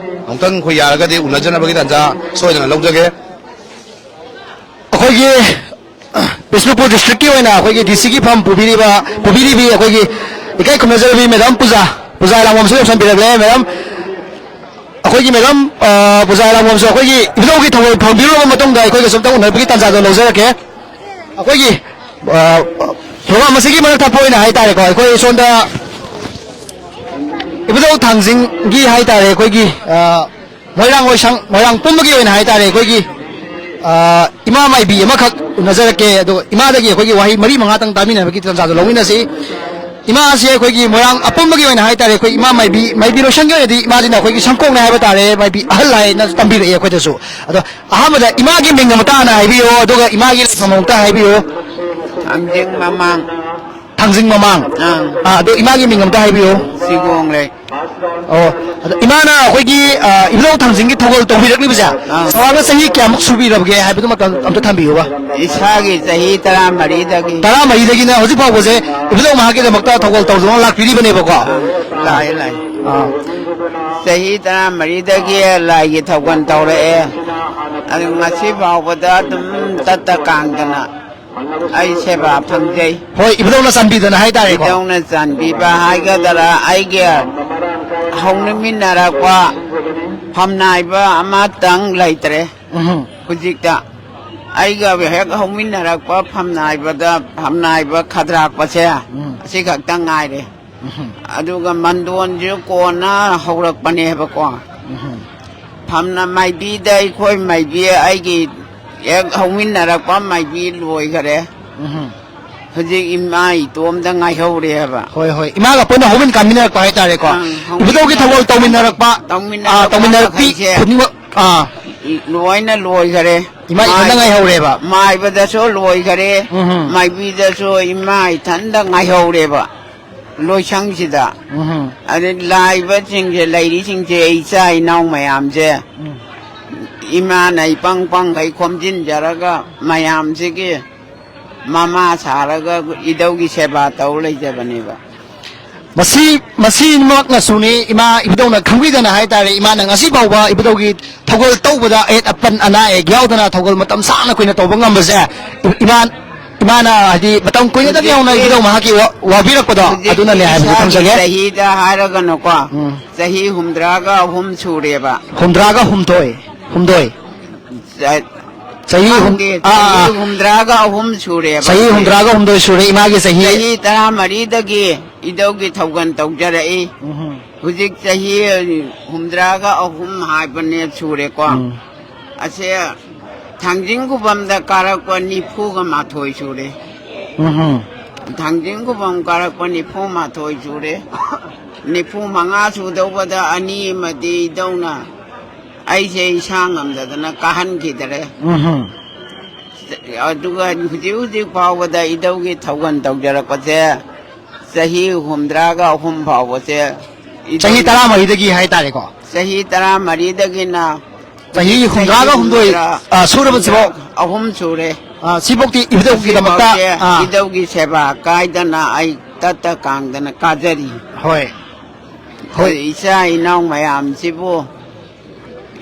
ꯑꯃꯨꯛꯇꯪ ꯑꯩꯈꯣꯏ ꯌꯥꯔꯒꯗꯤ ꯎꯅꯖꯅꯕꯒꯤ ꯇꯟꯖꯥ ꯁꯣꯏꯗꯅ ꯂꯧꯖꯒꯦ꯫ ꯑꯩꯈꯣꯏꯒꯤ ꯕꯤꯁꯅꯨꯄꯨꯔ ꯗꯤꯁꯇ꯭ꯔꯤꯛꯀꯤ ꯑꯣꯏꯅ ꯑꯩꯈꯣꯏꯒꯤ ꯗꯤ ꯁꯤꯒꯤ ꯐꯝ ꯄꯨꯕꯤꯔꯤꯕ, ꯄꯨꯕꯤꯔꯤꯕꯤ ꯑꯩꯈꯣꯏꯒꯤ ꯏꯀꯥꯏ ꯈꯨꯝꯅꯖꯔꯕꯤ ꯃꯦꯗꯥꯝ ꯄꯨꯖꯥ, ꯄꯨꯖꯥ ꯂꯥꯡꯕꯝꯁꯨ ꯌꯧꯁꯤꯟꯕꯤꯔꯛꯂꯦ꯫ ꯃꯦꯗꯥꯝ, ꯑꯩꯈꯣꯏꯒꯤ ꯃꯦꯗꯥꯝ, ꯑ, ꯄꯨꯖꯥ ꯂꯥꯡꯕꯝꯁꯨ ꯑꯩꯈꯣꯏꯒꯤ ꯏꯕꯨꯙꯧꯒꯤ ꯊꯧꯒꯜ ꯐꯪꯕꯤꯔꯨꯔꯕ ꯃꯇꯨꯡꯗ ꯑꯩꯈꯣꯏꯒꯁꯨ ꯑꯝꯇꯪ ꯎꯅꯕꯒꯤ ꯇꯥꯟꯖꯥꯗꯣ ꯂꯧꯖꯔꯛꯀꯦ꯫ ꯑꯩꯈꯣꯏꯒꯤ, ꯑ, ꯄ꯭ꯔꯣꯒ꯭ꯔꯥꯝ ꯑꯁꯤꯒꯤ ꯃꯔꯛ ꯊꯠꯄ ꯑꯣꯏꯅ ꯍꯥꯏꯇꯥꯔꯦꯀꯣ, ꯑꯩꯈꯣꯏ ꯁꯣꯝꯗ ꯏꯕꯨꯙꯧ ꯊꯥꯡꯖꯤꯡꯒꯤ ꯍꯥꯏꯇꯥꯔꯦ, ꯑꯩꯈꯣꯏꯒꯤ, ꯑ, ꯃꯣꯏꯔꯥꯡ ꯍꯣꯏꯁꯪ, ꯃꯣꯏꯔꯥꯡ ꯄꯨꯝꯕꯒꯤ ꯑꯣꯏꯅ ꯍꯥꯏꯇꯥꯔꯦ, ꯑꯩꯈꯣꯏꯒꯤ, ꯑ, ꯏꯃꯥ ꯃꯥꯏꯕꯤ ꯑꯃꯈꯛ ꯎꯅꯖꯔꯛꯀꯦ꯫ ꯑꯗꯨꯒ ꯏꯃꯥꯗꯒꯤ ꯑꯩꯈꯣꯏꯒꯤ ꯋꯥꯍꯩ ꯃꯔꯤ ꯃꯉꯥꯇꯪ ꯇꯥꯃꯤꯟꯅꯕꯒꯤ ꯇꯥꯟꯖꯥꯗꯣ ꯂꯧꯃꯤꯟꯅꯁꯤ꯫ ꯏꯃꯥꯁꯦ ꯑꯩꯈꯣꯏꯒꯤ ꯃꯣꯏꯔꯥꯡ ꯑꯄꯨꯝꯕꯒꯤ ꯑꯣꯏꯅ ꯍꯥꯏꯇꯥꯔꯦ, ꯑꯩꯈꯣꯏ ꯏꯃꯥ ꯃꯥꯏꯕꯤ, ꯃꯥꯏꯕꯤ ꯂꯣꯏꯁꯪꯒꯤ ꯑꯣꯏꯅꯗꯤ ꯏꯃꯥꯁꯤꯅ ꯑꯩꯈꯣꯏꯒꯤ ꯁꯪꯀꯣꯛꯅꯦ ꯍꯥꯏꯕ ꯇꯥꯔꯦ, ꯃꯥꯏꯕꯤ ꯑꯍꯜ ꯍꯥꯏꯅ ꯇꯝꯕꯤꯔꯛꯑꯦ ꯑꯩꯈꯣꯏꯗꯁꯨ꯫ ꯑꯗꯣ ꯑꯍꯥꯟꯕꯗ ꯏꯃꯥꯒꯤ ꯃꯤꯡ ꯑꯃꯇ ꯍꯥꯟꯅ ꯍꯥꯏꯕꯤꯌꯣ, ꯑꯗꯨꯒ ꯏꯃꯥꯒꯤ ꯂꯩꯐꯝ ꯑꯃꯇ ꯍꯥꯏꯕꯤꯌꯣ꯫ ꯊꯥꯡꯖꯤꯡ ꯃꯃꯥꯡ꯫ ꯊꯥꯡꯖꯤꯡ ꯃꯃꯥꯡ꯫ ꯑꯥ꯫ ꯑꯥ, ꯑꯗꯣ ꯏꯃꯥꯒꯤ ꯃꯤꯡ ꯑꯝꯇ ꯍꯥꯏꯕꯤꯌꯨ꯫ ꯆꯤꯒꯣꯡꯂꯩ꯫ ꯑꯣ, ꯑꯗꯣ ꯏꯃꯥꯅ ꯑꯩꯈꯣꯏꯒꯤ, ꯑꯥ, ꯏꯕꯨꯙꯧ ꯊꯥꯡꯖꯤꯡꯒꯤ ꯊꯧꯒꯜ ꯇꯧꯕꯤꯔꯛꯂꯤꯕꯁꯦ, ꯑꯥ꯫ ꯆꯥꯎꯔꯥꯛꯅ ꯆꯍꯤ ꯀꯌꯥꯃꯨꯛ ꯁꯨꯕꯤꯔꯕꯒꯦ ꯍꯥꯏꯕꯗꯨꯃ ꯑꯝꯇ ꯊꯝꯕꯤꯌꯨꯕ꯫ ꯏꯁꯥꯒꯤ ꯆꯍꯤ ꯇꯔꯥꯃꯔꯤꯗꯒꯤ꯫ ꯇꯔꯥꯃꯔꯤꯗꯒꯤꯅ ꯍꯧꯖꯤꯛ ꯐꯥꯎꯕꯁꯦ ꯏꯕꯨꯙꯧ ꯃꯍꯥꯛꯀꯤꯗꯃꯛꯇ ꯊꯧꯒꯜ ꯇꯧꯗꯨꯅ ꯂꯥꯛꯄꯤꯔꯤꯕꯅꯦꯕꯀꯣ꯫ ꯑꯥ, ꯂꯥꯛꯑꯦ, ꯂꯥꯛꯑꯦ꯫ ꯑꯥ꯫ ꯆꯍꯤ ꯇꯔꯥꯃꯔꯤꯗꯒꯤ ꯂꯥꯏꯒꯤ ꯊꯧꯒꯜ ꯇꯧꯔꯛꯑꯦ꯫ ꯑꯗꯨ ꯉꯁꯤ ꯐꯥꯎꯕꯗ ꯑꯗꯨꯝ ꯇꯠꯇ ꯀꯥꯡꯗꯅ ꯑꯩ ꯁꯦꯕꯥ ꯐꯪꯖꯩ꯫ ꯍꯣꯏ, ꯏꯕꯨꯙꯧꯅ ꯆꯥꯟꯕꯤꯗꯅ ꯍꯥꯏꯇꯥꯔꯦꯀꯣ꯫ ꯏꯕꯨꯙꯧꯅ ꯆꯥꯟꯕꯤꯕ ꯍꯥꯏꯒꯗ꯭ꯔꯥ, ꯑꯩꯒꯤ ꯍꯧꯅꯃꯤꯟꯅꯔꯛꯄ ꯐꯝꯅꯥꯏꯕ ꯑꯃꯇꯪ ꯂꯩꯇ꯭ꯔꯦ꯫ ꯎꯝꯍꯨꯝ꯫ ꯍꯧꯖꯤꯛꯇ ꯑꯩꯒ ꯍꯦꯛ ꯍꯧꯃꯤꯟꯅꯔꯛꯄ ꯐꯝꯅꯥꯏꯕꯗ, ꯐꯝꯅꯥꯏꯕ ꯈꯗ꯭ꯔꯥꯛꯄꯁꯦ ꯎꯝ꯫ ꯑꯁꯤ ꯈꯛꯇ ꯉꯥꯏꯔꯦ꯫ ꯎꯝꯍꯨꯝ꯫ ꯑꯗꯨꯒ ꯃꯟꯗꯣꯟꯁꯨ ꯀꯣꯟꯅ ꯍꯧꯔꯛꯄꯅꯦꯕꯀꯣ꯫ ꯎꯝꯍꯨꯝ꯫ ꯐꯝꯅ ꯃꯥꯏꯕꯤꯗ ꯑꯩꯈꯣꯏ ꯃꯥꯏꯕꯤ ꯑꯩꯒꯤ ꯍꯦꯛ ꯍꯧꯃꯤꯟꯅꯔꯛꯄ ꯃꯥꯏꯕꯤ ꯂꯣꯏꯈꯔꯦ꯫ ꯎꯝꯍꯨꯝ꯫ ꯍꯧꯖꯤꯛ ꯏꯃꯥ ꯏꯇꯣꯝꯗ ꯉꯥꯏꯍꯧꯔꯦꯕ꯫ ꯍꯣꯏ, ꯍꯣꯏ꯫ ꯏꯃꯥꯒ ꯄꯨꯟꯅ ꯍꯧꯃꯤꯟ ꯀꯥꯃꯤꯟꯅꯔꯛꯄ ꯍꯥꯏꯇꯥꯔꯦꯀꯣ꯫ ꯑꯪ, ꯏꯕꯨꯙꯧꯒꯤ ꯊꯧꯒꯜ ꯇꯧꯃꯤꯟꯅꯔꯛꯄ, ꯇꯧꯃꯤꯟꯅꯔꯛꯄ ꯑꯥ, ꯇꯧꯃꯤꯟꯅꯔꯛꯄꯤ ꯃꯈꯩꯁꯦ ꯈꯨꯗꯤꯡꯃꯛ, ꯑꯥ꯫ ꯂꯣꯏꯅ ꯂꯣꯏꯈꯔꯦ꯫ ꯏꯃꯥ ꯏꯊꯟꯗ ꯃꯥꯏ-, ꯉꯥꯏꯍꯧꯔꯦꯕ꯫ ꯃꯥꯏꯕꯗꯁꯨ ꯂꯣꯏꯈꯔꯦ, ꯎꯝꯍꯨꯝ꯫ ꯃꯥꯏꯕꯤꯗꯁꯨ ꯏꯃꯥ ꯏꯊꯟꯗ ꯉꯥꯏꯍꯧꯔꯦꯕ꯫ ꯂꯣꯏꯁꯪꯁꯤꯗ꯫ ꯎꯝꯍꯨꯝ꯫ ꯑꯗꯩ ꯂꯥꯛꯏꯕꯁꯤꯡꯁꯦ, ꯂꯩꯔꯤꯁꯤꯡꯁꯦ ꯏꯆꯥ ꯏꯅꯥꯎ ꯃꯌꯥꯝꯁꯦ ꯎꯝ꯫ ꯏꯃꯥꯅ ꯏꯄꯪ ꯄꯪꯈꯩ ꯈꯣꯝꯖꯤꯟꯖꯔꯒ ꯃꯌꯥꯝꯁꯤꯒꯤ ꯃꯃꯥ ꯁꯥꯔꯒ ꯏꯙꯧꯒꯤ ꯁꯦꯕꯥ ꯇꯧ ꯂꯩꯖꯕꯅꯦꯕ꯫ ꯃꯁꯤ, ꯃꯁꯤꯃꯛꯅꯁꯨꯅꯤ, ꯏꯃꯥ ꯏꯕꯨꯙꯧꯅ ꯈꯪꯕꯤꯗꯅ ꯍꯥꯏꯇꯥꯔꯦ, ꯏꯃꯥꯅ ꯉꯁꯤ ꯐꯥꯎꯕ ꯏꯕꯨꯙꯧꯒꯤ ꯊꯧꯒꯜ ꯇꯧꯕꯗ ꯑꯌꯦꯠ ꯑꯄꯟ ꯑꯅꯥ ꯑꯌꯦꯛ ꯌꯥꯎꯗꯅ ꯊꯧꯒꯜ ꯃꯇꯝ ꯁꯥꯡꯅ ꯀꯨꯏꯅ ꯇꯧꯕ ꯉꯝꯕꯁꯦ, ꯏꯃꯥ, ꯏꯃꯥꯅ ꯍꯥꯏꯗꯤ ꯃꯇꯝ ꯀꯨꯏꯅꯗꯒꯤ ꯍꯧꯅ ꯍꯧꯖꯤꯛꯇꯤ, ꯏꯕꯨꯙꯧ ꯃꯍꯥꯛꯀꯤ ꯋꯥ-, ꯋꯥꯕꯤꯔꯛꯄꯗꯣ ꯍꯧꯖꯤꯛꯇꯤ ꯑꯗꯨꯅꯅꯦ ꯍꯥꯏꯕꯗꯨ ꯏꯁꯥꯒꯤ ꯊꯝꯖꯒꯦ꯫ ꯆꯍꯤꯗ ꯍꯥꯏꯔꯒꯅꯨꯀꯣ, ꯎꯝ꯫ ꯆꯍꯤ ꯍꯨꯝꯗ꯭ꯔꯥꯒ ꯑꯍꯨꯝ ꯁꯨꯔꯦꯕ꯫ ꯍꯨꯝꯗ꯭ꯔꯥꯒ ꯍꯨꯝꯗꯣꯏ, ꯍꯨꯝꯗꯣꯏ꯫ ꯆ-, ꯆꯍꯤ ꯍꯨꯝ-, ꯈꯪꯗꯦ, ꯑꯥ, ꯆꯍꯤ ꯑꯥ꯫ ꯍꯨꯝꯗ꯭ꯔꯥꯒ ꯑꯍꯨꯝ ꯁꯨꯔꯦꯕ ꯆꯍꯤ ꯍꯧꯖꯤꯛ꯫ ꯍꯨꯝꯗ꯭ꯔꯥꯒ ꯍꯨꯝꯗꯣꯏ ꯁꯨꯔꯦ ꯏꯃꯥꯒꯤ ꯆꯍꯤ꯫ ꯆꯍꯤ ꯇꯔꯥꯃꯔꯤꯗꯒꯤ ꯏꯙꯧꯒꯤ ꯊꯧꯒꯜ ꯇꯧꯖꯔꯛꯏ꯫ ꯎꯝꯍꯨꯝ꯫ ꯍꯧꯖꯤꯛ ꯆꯍꯤ ꯍꯨꯝꯗ꯭ꯔꯥꯒ ꯑꯍꯨꯝ ꯍꯥꯏꯕꯅꯦ ꯁꯨꯔꯦꯀꯣ꯫ ꯎꯝ꯫ ꯑꯁꯦ ꯊꯥꯡꯖꯤꯡ ꯈꯨꯕꯝꯗ ꯀꯥꯔꯛꯄ ꯅꯤꯐꯨꯒ ꯃꯥꯊꯣꯏ ꯁꯨꯔꯦ꯫ ꯎꯝꯍꯨꯝ꯫ ꯊꯥꯡꯖꯤꯡ ꯈꯨꯕꯝ ꯀꯥꯔꯛꯄ ꯅꯤꯐꯨ ꯃꯥꯊꯣꯏ ꯁꯨꯔꯦ꯫ ꯅꯤꯐꯨ ꯃꯉꯥ ꯁꯨꯗꯧꯕꯗ ꯑꯅꯤ ꯑꯃꯗꯤ ꯏꯙꯧꯅ ꯑꯩꯁꯦ ꯏꯁꯥ ꯉꯝꯗꯗꯅ ꯀꯥꯍꯟꯈꯤꯗꯔꯦ꯫ ꯎꯝꯍꯨꯝ꯫ ꯑꯗꯨꯒ ꯍꯧꯖꯤꯛ ꯍꯧꯖꯤꯛ ꯐꯥꯎꯕꯗ ꯏꯙꯧꯒꯤ ꯊꯧꯒꯜ ꯇꯧꯖꯔꯛꯄꯁꯦ ꯆꯍꯤ ꯍꯨꯝꯗ꯭ꯔꯥꯒ ꯑꯍꯨꯝ ꯐꯥꯎꯕꯁꯦ ꯏꯙꯧ ꯆꯍꯤ ꯇꯔꯥꯃꯔꯤꯗꯒꯤ ꯍꯥꯏꯇꯥꯔꯦꯀꯣ꯫ ꯆꯍꯤ ꯇꯔꯥꯃꯔꯤꯗꯒꯤꯅ ꯆꯍꯤ ꯍꯧꯖꯤꯛ ꯆꯍꯤ ꯍꯨꯝꯗ꯭ꯔꯥꯒ ꯍꯨꯝꯗꯣꯏ, ꯍꯨꯝꯗ꯭ꯔꯥ, ꯑ, ꯁꯨꯔꯕꯁꯤꯕꯣ? ꯍꯨꯝꯗ꯭ꯔꯥ ꯑꯍꯨꯝ ꯁꯨꯔꯦ꯫ ꯑ, ꯁꯤꯐꯧꯗꯤ ꯏꯙꯧꯒꯤꯗꯃꯛꯇ, ꯁꯤꯐꯧꯁꯦ ꯑ, ꯏꯙꯧꯒꯤ ꯁꯦꯕꯥ ꯀꯥꯏꯗꯅ ꯑꯩ ꯇꯠꯇ ꯀꯥꯡꯗꯅ ꯀꯥꯖꯔꯤ꯫ ꯍꯣꯏ꯫ ꯍꯣꯏ꯫ ꯏꯆꯥ ꯏꯅꯥꯎ ꯃꯌꯥꯝꯁꯤꯕꯨ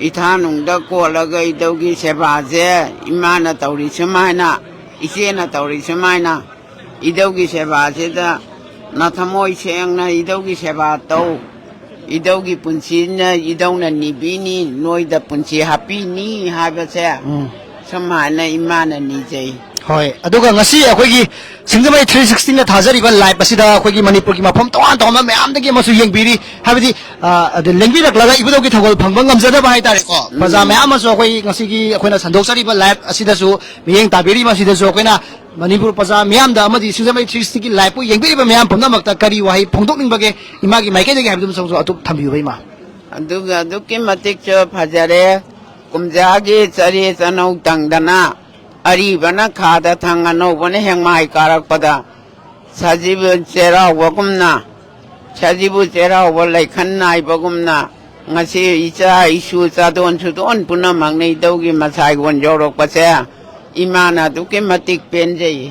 ꯏꯊꯥꯅꯨꯡꯗ ꯀꯣꯜꯂꯒ ꯏꯙꯧꯒꯤ ꯁꯦꯕꯥꯁꯦ ꯏꯃꯥꯅ ꯇꯧꯔꯤ ꯁꯨꯃꯥꯏꯅ, ꯏꯆꯦꯅ ꯇꯧꯔꯤ ꯁꯨꯃꯥꯏꯅ, ꯏꯙꯧꯒꯤ ꯁꯦꯕꯥꯁꯤꯗ ꯅꯊꯃꯣꯏ ꯁꯦꯡꯅ ꯏꯙꯧꯒꯤ ꯁꯦꯕꯥ ꯇꯧ꯫ ꯏꯙꯧꯒꯤ ꯄꯨꯟꯁꯤꯅ ꯏꯙꯧꯅ ꯅꯤꯕꯤꯅꯤ, ꯅꯣꯏꯗ ꯄꯨꯟꯁꯤ ꯍꯥꯞꯄꯤꯅꯤ ꯍꯥꯏꯕꯁꯦ ꯎꯝ꯫ ꯁꯨꯃꯥꯏꯅ ꯏꯃꯥꯅ ꯅꯤꯖꯩ꯫ ꯍꯣꯏ, ꯑꯗꯨꯒ ꯉꯁꯤ ꯑꯩꯈꯣꯏꯒꯤ ꯁꯤꯡꯖꯃꯩ ꯊ꯭ꯔꯤ ꯁꯤꯛꯁꯇꯤꯅ ꯊꯥꯖꯔꯤꯕ ꯂꯥꯏꯞ ꯑꯁꯤꯗ ꯑꯩꯈꯣꯏꯒꯤ ꯃꯅꯤꯄꯨꯔꯒꯤ ꯃꯐꯝ ꯇꯣꯉꯥꯟ ꯇꯣꯉꯥꯟꯕ ꯃꯌꯥꯝꯗꯒꯤ ꯑꯃꯁꯨ ꯌꯦꯡꯕꯤꯔꯤ, ꯍꯥꯏꯕꯗꯤ, ꯑ, ꯑꯗ ꯂꯦꯡꯕꯤꯔꯛꯂꯒ ꯏꯕꯨꯙꯧꯒꯤ ꯊꯧꯒꯜ ꯐꯪꯕ ꯉꯝꯖꯗꯕ ꯍꯥꯏꯇꯥꯔꯦꯀꯣ꯫ ꯎꯝ꯫ ꯄ꯭ꯔꯖꯥ ꯃꯌꯥꯝ ꯑꯃꯁꯨ ꯑꯩꯈꯣꯏ ꯉꯁꯤꯒꯤ ꯑꯩꯈꯣꯏꯅ ꯁꯟꯗꯣꯛꯆꯔꯤꯕ ꯂꯥꯏꯞ ꯑꯁꯤꯗꯁꯨ ꯃꯤꯠꯌꯦꯡ ꯇꯥꯕꯤꯔꯤꯕ ꯑꯁꯤꯗꯁꯨ ꯑꯩꯈꯣꯏꯅ ꯃꯅꯤꯄꯨꯔ ꯄ꯭ꯔꯖꯥ ꯃꯤꯌꯥꯝꯗ ꯑꯃꯗꯤ ꯁꯤꯡꯖꯃꯩ ꯊ꯭ꯔꯤ ꯁꯤꯛꯁꯇꯤꯒꯤ ꯂꯥꯏꯞꯄꯨ ꯌꯦꯡꯕꯤꯔꯤꯕ ꯃꯌꯥꯝ ꯄꯨꯝꯅꯃꯛꯇ ꯀꯔꯤ ꯋꯥꯍꯩ ꯐꯣꯡꯗꯣꯛꯅꯤꯡꯕꯒꯦ ꯏꯃꯥꯒꯤ ꯃꯥꯏꯀꯩꯗꯒꯤ ꯍꯥꯏꯕꯗꯨꯃꯁꯨ ꯑꯗꯨꯝ ꯊꯝꯕꯤꯌꯨꯕ, ꯏꯃꯥ꯫ ꯑꯗꯨꯒ ꯑꯗꯨꯛꯀꯤ ꯃꯇꯤꯛꯁꯨ ꯐꯖꯔꯦ꯫ ꯀꯨꯝꯖꯥꯒꯤ ꯆꯔꯦ ꯆꯅꯧ ꯇꯪꯗꯅ, ꯑꯔꯤꯕꯅ ꯈꯥꯗ ꯊꯪ, ꯑꯅꯧꯕꯅ ꯍꯦꯛꯃꯥꯏ ꯀꯥꯔꯛꯄꯗ, ꯁꯖꯤꯕꯨ ꯆꯩꯔꯥꯎꯕꯒꯨꯝꯅ, ꯁꯖꯤꯕꯨ ꯆꯩꯔꯥꯎꯕ ꯂꯩꯈꯟ ꯅꯥꯏꯕꯒꯨꯝꯅ, ꯉꯁꯤ ꯏꯆꯥ ꯏꯁꯨ ꯆꯥꯗꯣꯟ ꯁꯨꯗꯣꯟ ꯄꯨꯝꯅꯃꯛꯅ ꯏꯙꯧꯒꯤ ꯃꯁꯥꯏꯒꯣꯟ ꯌꯧꯔꯛꯄꯁꯦ ꯏꯃꯥꯅ ꯑꯗꯨꯛꯀꯤ ꯃꯇꯤꯛ ꯄꯦꯟꯖꯩ꯫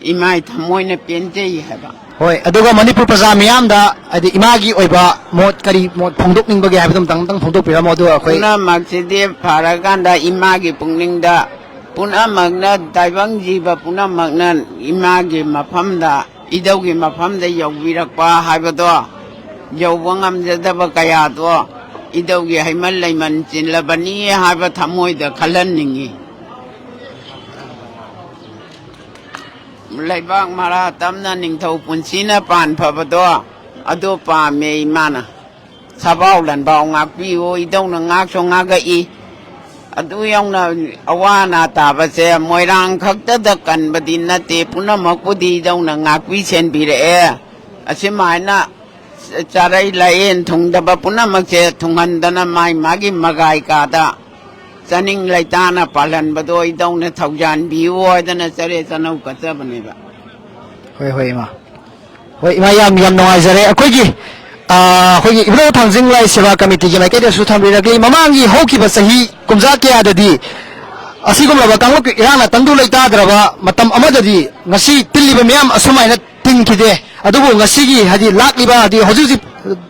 ꯏꯃꯥꯏ ꯊꯃꯣꯏꯅ ꯄꯦꯟꯖꯩ ꯍꯥꯏꯕ꯫ ꯍꯣꯏ, ꯑꯗꯨꯒ ꯃꯅꯤꯄꯨꯔ ꯄ꯭ꯔꯖꯥ ꯃꯤꯌꯥꯝꯗ ꯍꯥꯏꯗꯤ ꯏꯃꯥꯒꯤ ꯑꯣꯏꯕ ꯃꯣꯠ, ꯀꯔꯤ ꯃꯣꯠ ꯐꯣꯡꯗꯣꯛꯅꯤꯡꯕꯒꯦ ꯍꯥꯏꯕꯗꯨ ꯑꯝꯇꯪ, ꯑꯝꯇꯪ ꯐꯣꯡꯗꯣꯛꯄꯤꯔꯝꯃꯣ, ꯑꯗꯨꯒ ꯑꯩꯈꯣꯏ ꯄꯨꯝꯅꯃꯛꯁꯤꯗꯤ ꯐꯔꯀꯥꯟꯗ ꯏꯃꯥꯒꯤ ꯄꯨꯛꯅꯤꯡꯗ ꯄꯨꯝꯅꯃꯛꯅ, ꯇꯥꯏꯕꯪ ꯖꯤꯕ ꯄꯨꯝꯅꯃꯛꯅ ꯏꯃꯥꯒꯤ ꯃꯐꯝꯗ, ꯏꯙꯧꯒꯤ ꯃꯐꯝꯗ ꯌꯧꯕꯤꯔꯛꯄ ꯍꯥꯏꯕꯗꯣ, ꯌꯧꯕ ꯉꯝꯖꯗꯕ ꯀꯌꯥꯗꯣ ꯏꯙꯧꯒꯤ ꯍꯩꯃꯟ ꯂꯩꯃꯟ ꯆꯤꯜꯂꯕꯅꯤ ꯍꯥꯏꯕ ꯊꯃꯣꯏꯗ ꯈꯜꯍꯟꯅꯤꯡꯏ꯫ ꯂꯩꯕꯥꯛ ꯃꯔꯥ ꯇꯝꯅ ꯅꯤꯡꯊꯧ ꯄꯨꯟꯁꯤꯅ ꯄꯥꯟ ꯐꯕꯗꯣ ꯑꯗꯨ ꯄꯥꯝꯃꯦ ꯏꯃꯥꯅ꯫ ꯁꯥꯕꯥꯎ ꯂꯟꯕꯥꯎ ꯉꯥꯛꯄꯤꯌꯨ, ꯏꯙꯧꯅ ꯉꯥꯛꯁꯨ ꯉꯥꯛꯂꯛꯏ꯫ ꯑꯗꯨ ꯌꯧꯅ ꯑꯋꯥ ꯑꯅꯥ ꯇꯥꯕꯁꯦ ꯃꯣꯏꯔꯥꯡ ꯈꯛꯇꯗ ꯀꯟꯕꯗꯤ ꯅꯠꯇꯦ, ꯄꯨꯝꯅꯃꯛꯄꯨꯗꯤ ꯏꯙꯧꯅ ꯉꯥꯛꯄꯤ ꯁꯦꯟꯕꯤꯔꯛꯑꯦ꯫ ꯑꯁꯨꯃꯥꯏꯅ ꯆꯥꯔꯩ ꯂꯥꯏꯌꯦꯟ ꯊꯨꯡꯗꯕ ꯄꯨꯝꯅꯃꯛꯁꯦ ꯊꯨꯡꯍꯟꯗꯅ ꯃꯥꯏ ꯃꯥꯒꯤ ꯃꯒꯥꯏ ꯀꯥꯗ ꯆꯥꯅꯤꯡ ꯂꯩꯇꯥꯅ ꯄꯥꯜꯍꯟꯕꯗꯣ ꯏꯙꯧꯅ ꯊꯧꯖꯥꯟꯕꯤꯌꯨ ꯍꯥꯏꯗꯅ ꯆꯔꯦ ꯆꯅꯧ ꯀꯠꯆꯕꯅꯦꯕ꯫ ꯍꯣꯏ, ꯍꯣꯏ, ꯏꯃꯥ꯫ ꯍꯣꯏ, ꯏꯃꯥ, ꯌꯥꯝ, ꯌꯥꯝ ꯅꯨꯡꯉꯥꯏꯖꯔꯦ꯫ ꯑꯩꯈꯣꯏꯒꯤ, ꯑ, ꯑꯩꯈꯣꯏꯒꯤ ꯏꯕꯨꯙꯧ ꯊꯥꯡꯖꯤꯡ ꯂꯥꯏ ꯁꯦꯕꯥ ꯀꯃꯤꯇꯤꯒꯤ ꯃꯥꯏꯀꯩꯗꯁꯨ ꯊꯝꯕꯤꯔꯛꯂꯤ꯫ ꯃꯃꯥꯡꯒꯤ ꯍꯧꯈꯤꯕ ꯆꯍꯤ ꯀꯨꯝꯖꯥ ꯀꯌꯥꯗꯗꯤ ꯑꯁꯤꯒꯨꯝꯂꯕ ꯀꯥꯡꯂꯨꯞꯀꯤ ꯏꯔꯥꯡꯅ ꯇꯪꯗꯨ ꯂꯩꯇꯥꯗ꯭ꯔꯕ ꯃꯇꯝ ꯑꯃꯗꯗꯤ ꯉꯁꯤ ꯇꯤꯜꯂꯤꯕ ꯃꯤꯌꯥꯝ ꯑꯁꯨꯃꯥꯏꯅ ꯇꯤꯟꯈꯤꯗꯦ꯫ ꯑꯗꯨꯕꯨ ꯉꯁꯤꯒꯤ, ꯍꯥꯏꯗꯤ, ꯂꯥꯛꯂꯤꯕ, ꯍꯥꯏꯗꯤ, ꯍꯧꯖꯤꯛ ꯍꯧꯖꯤꯛ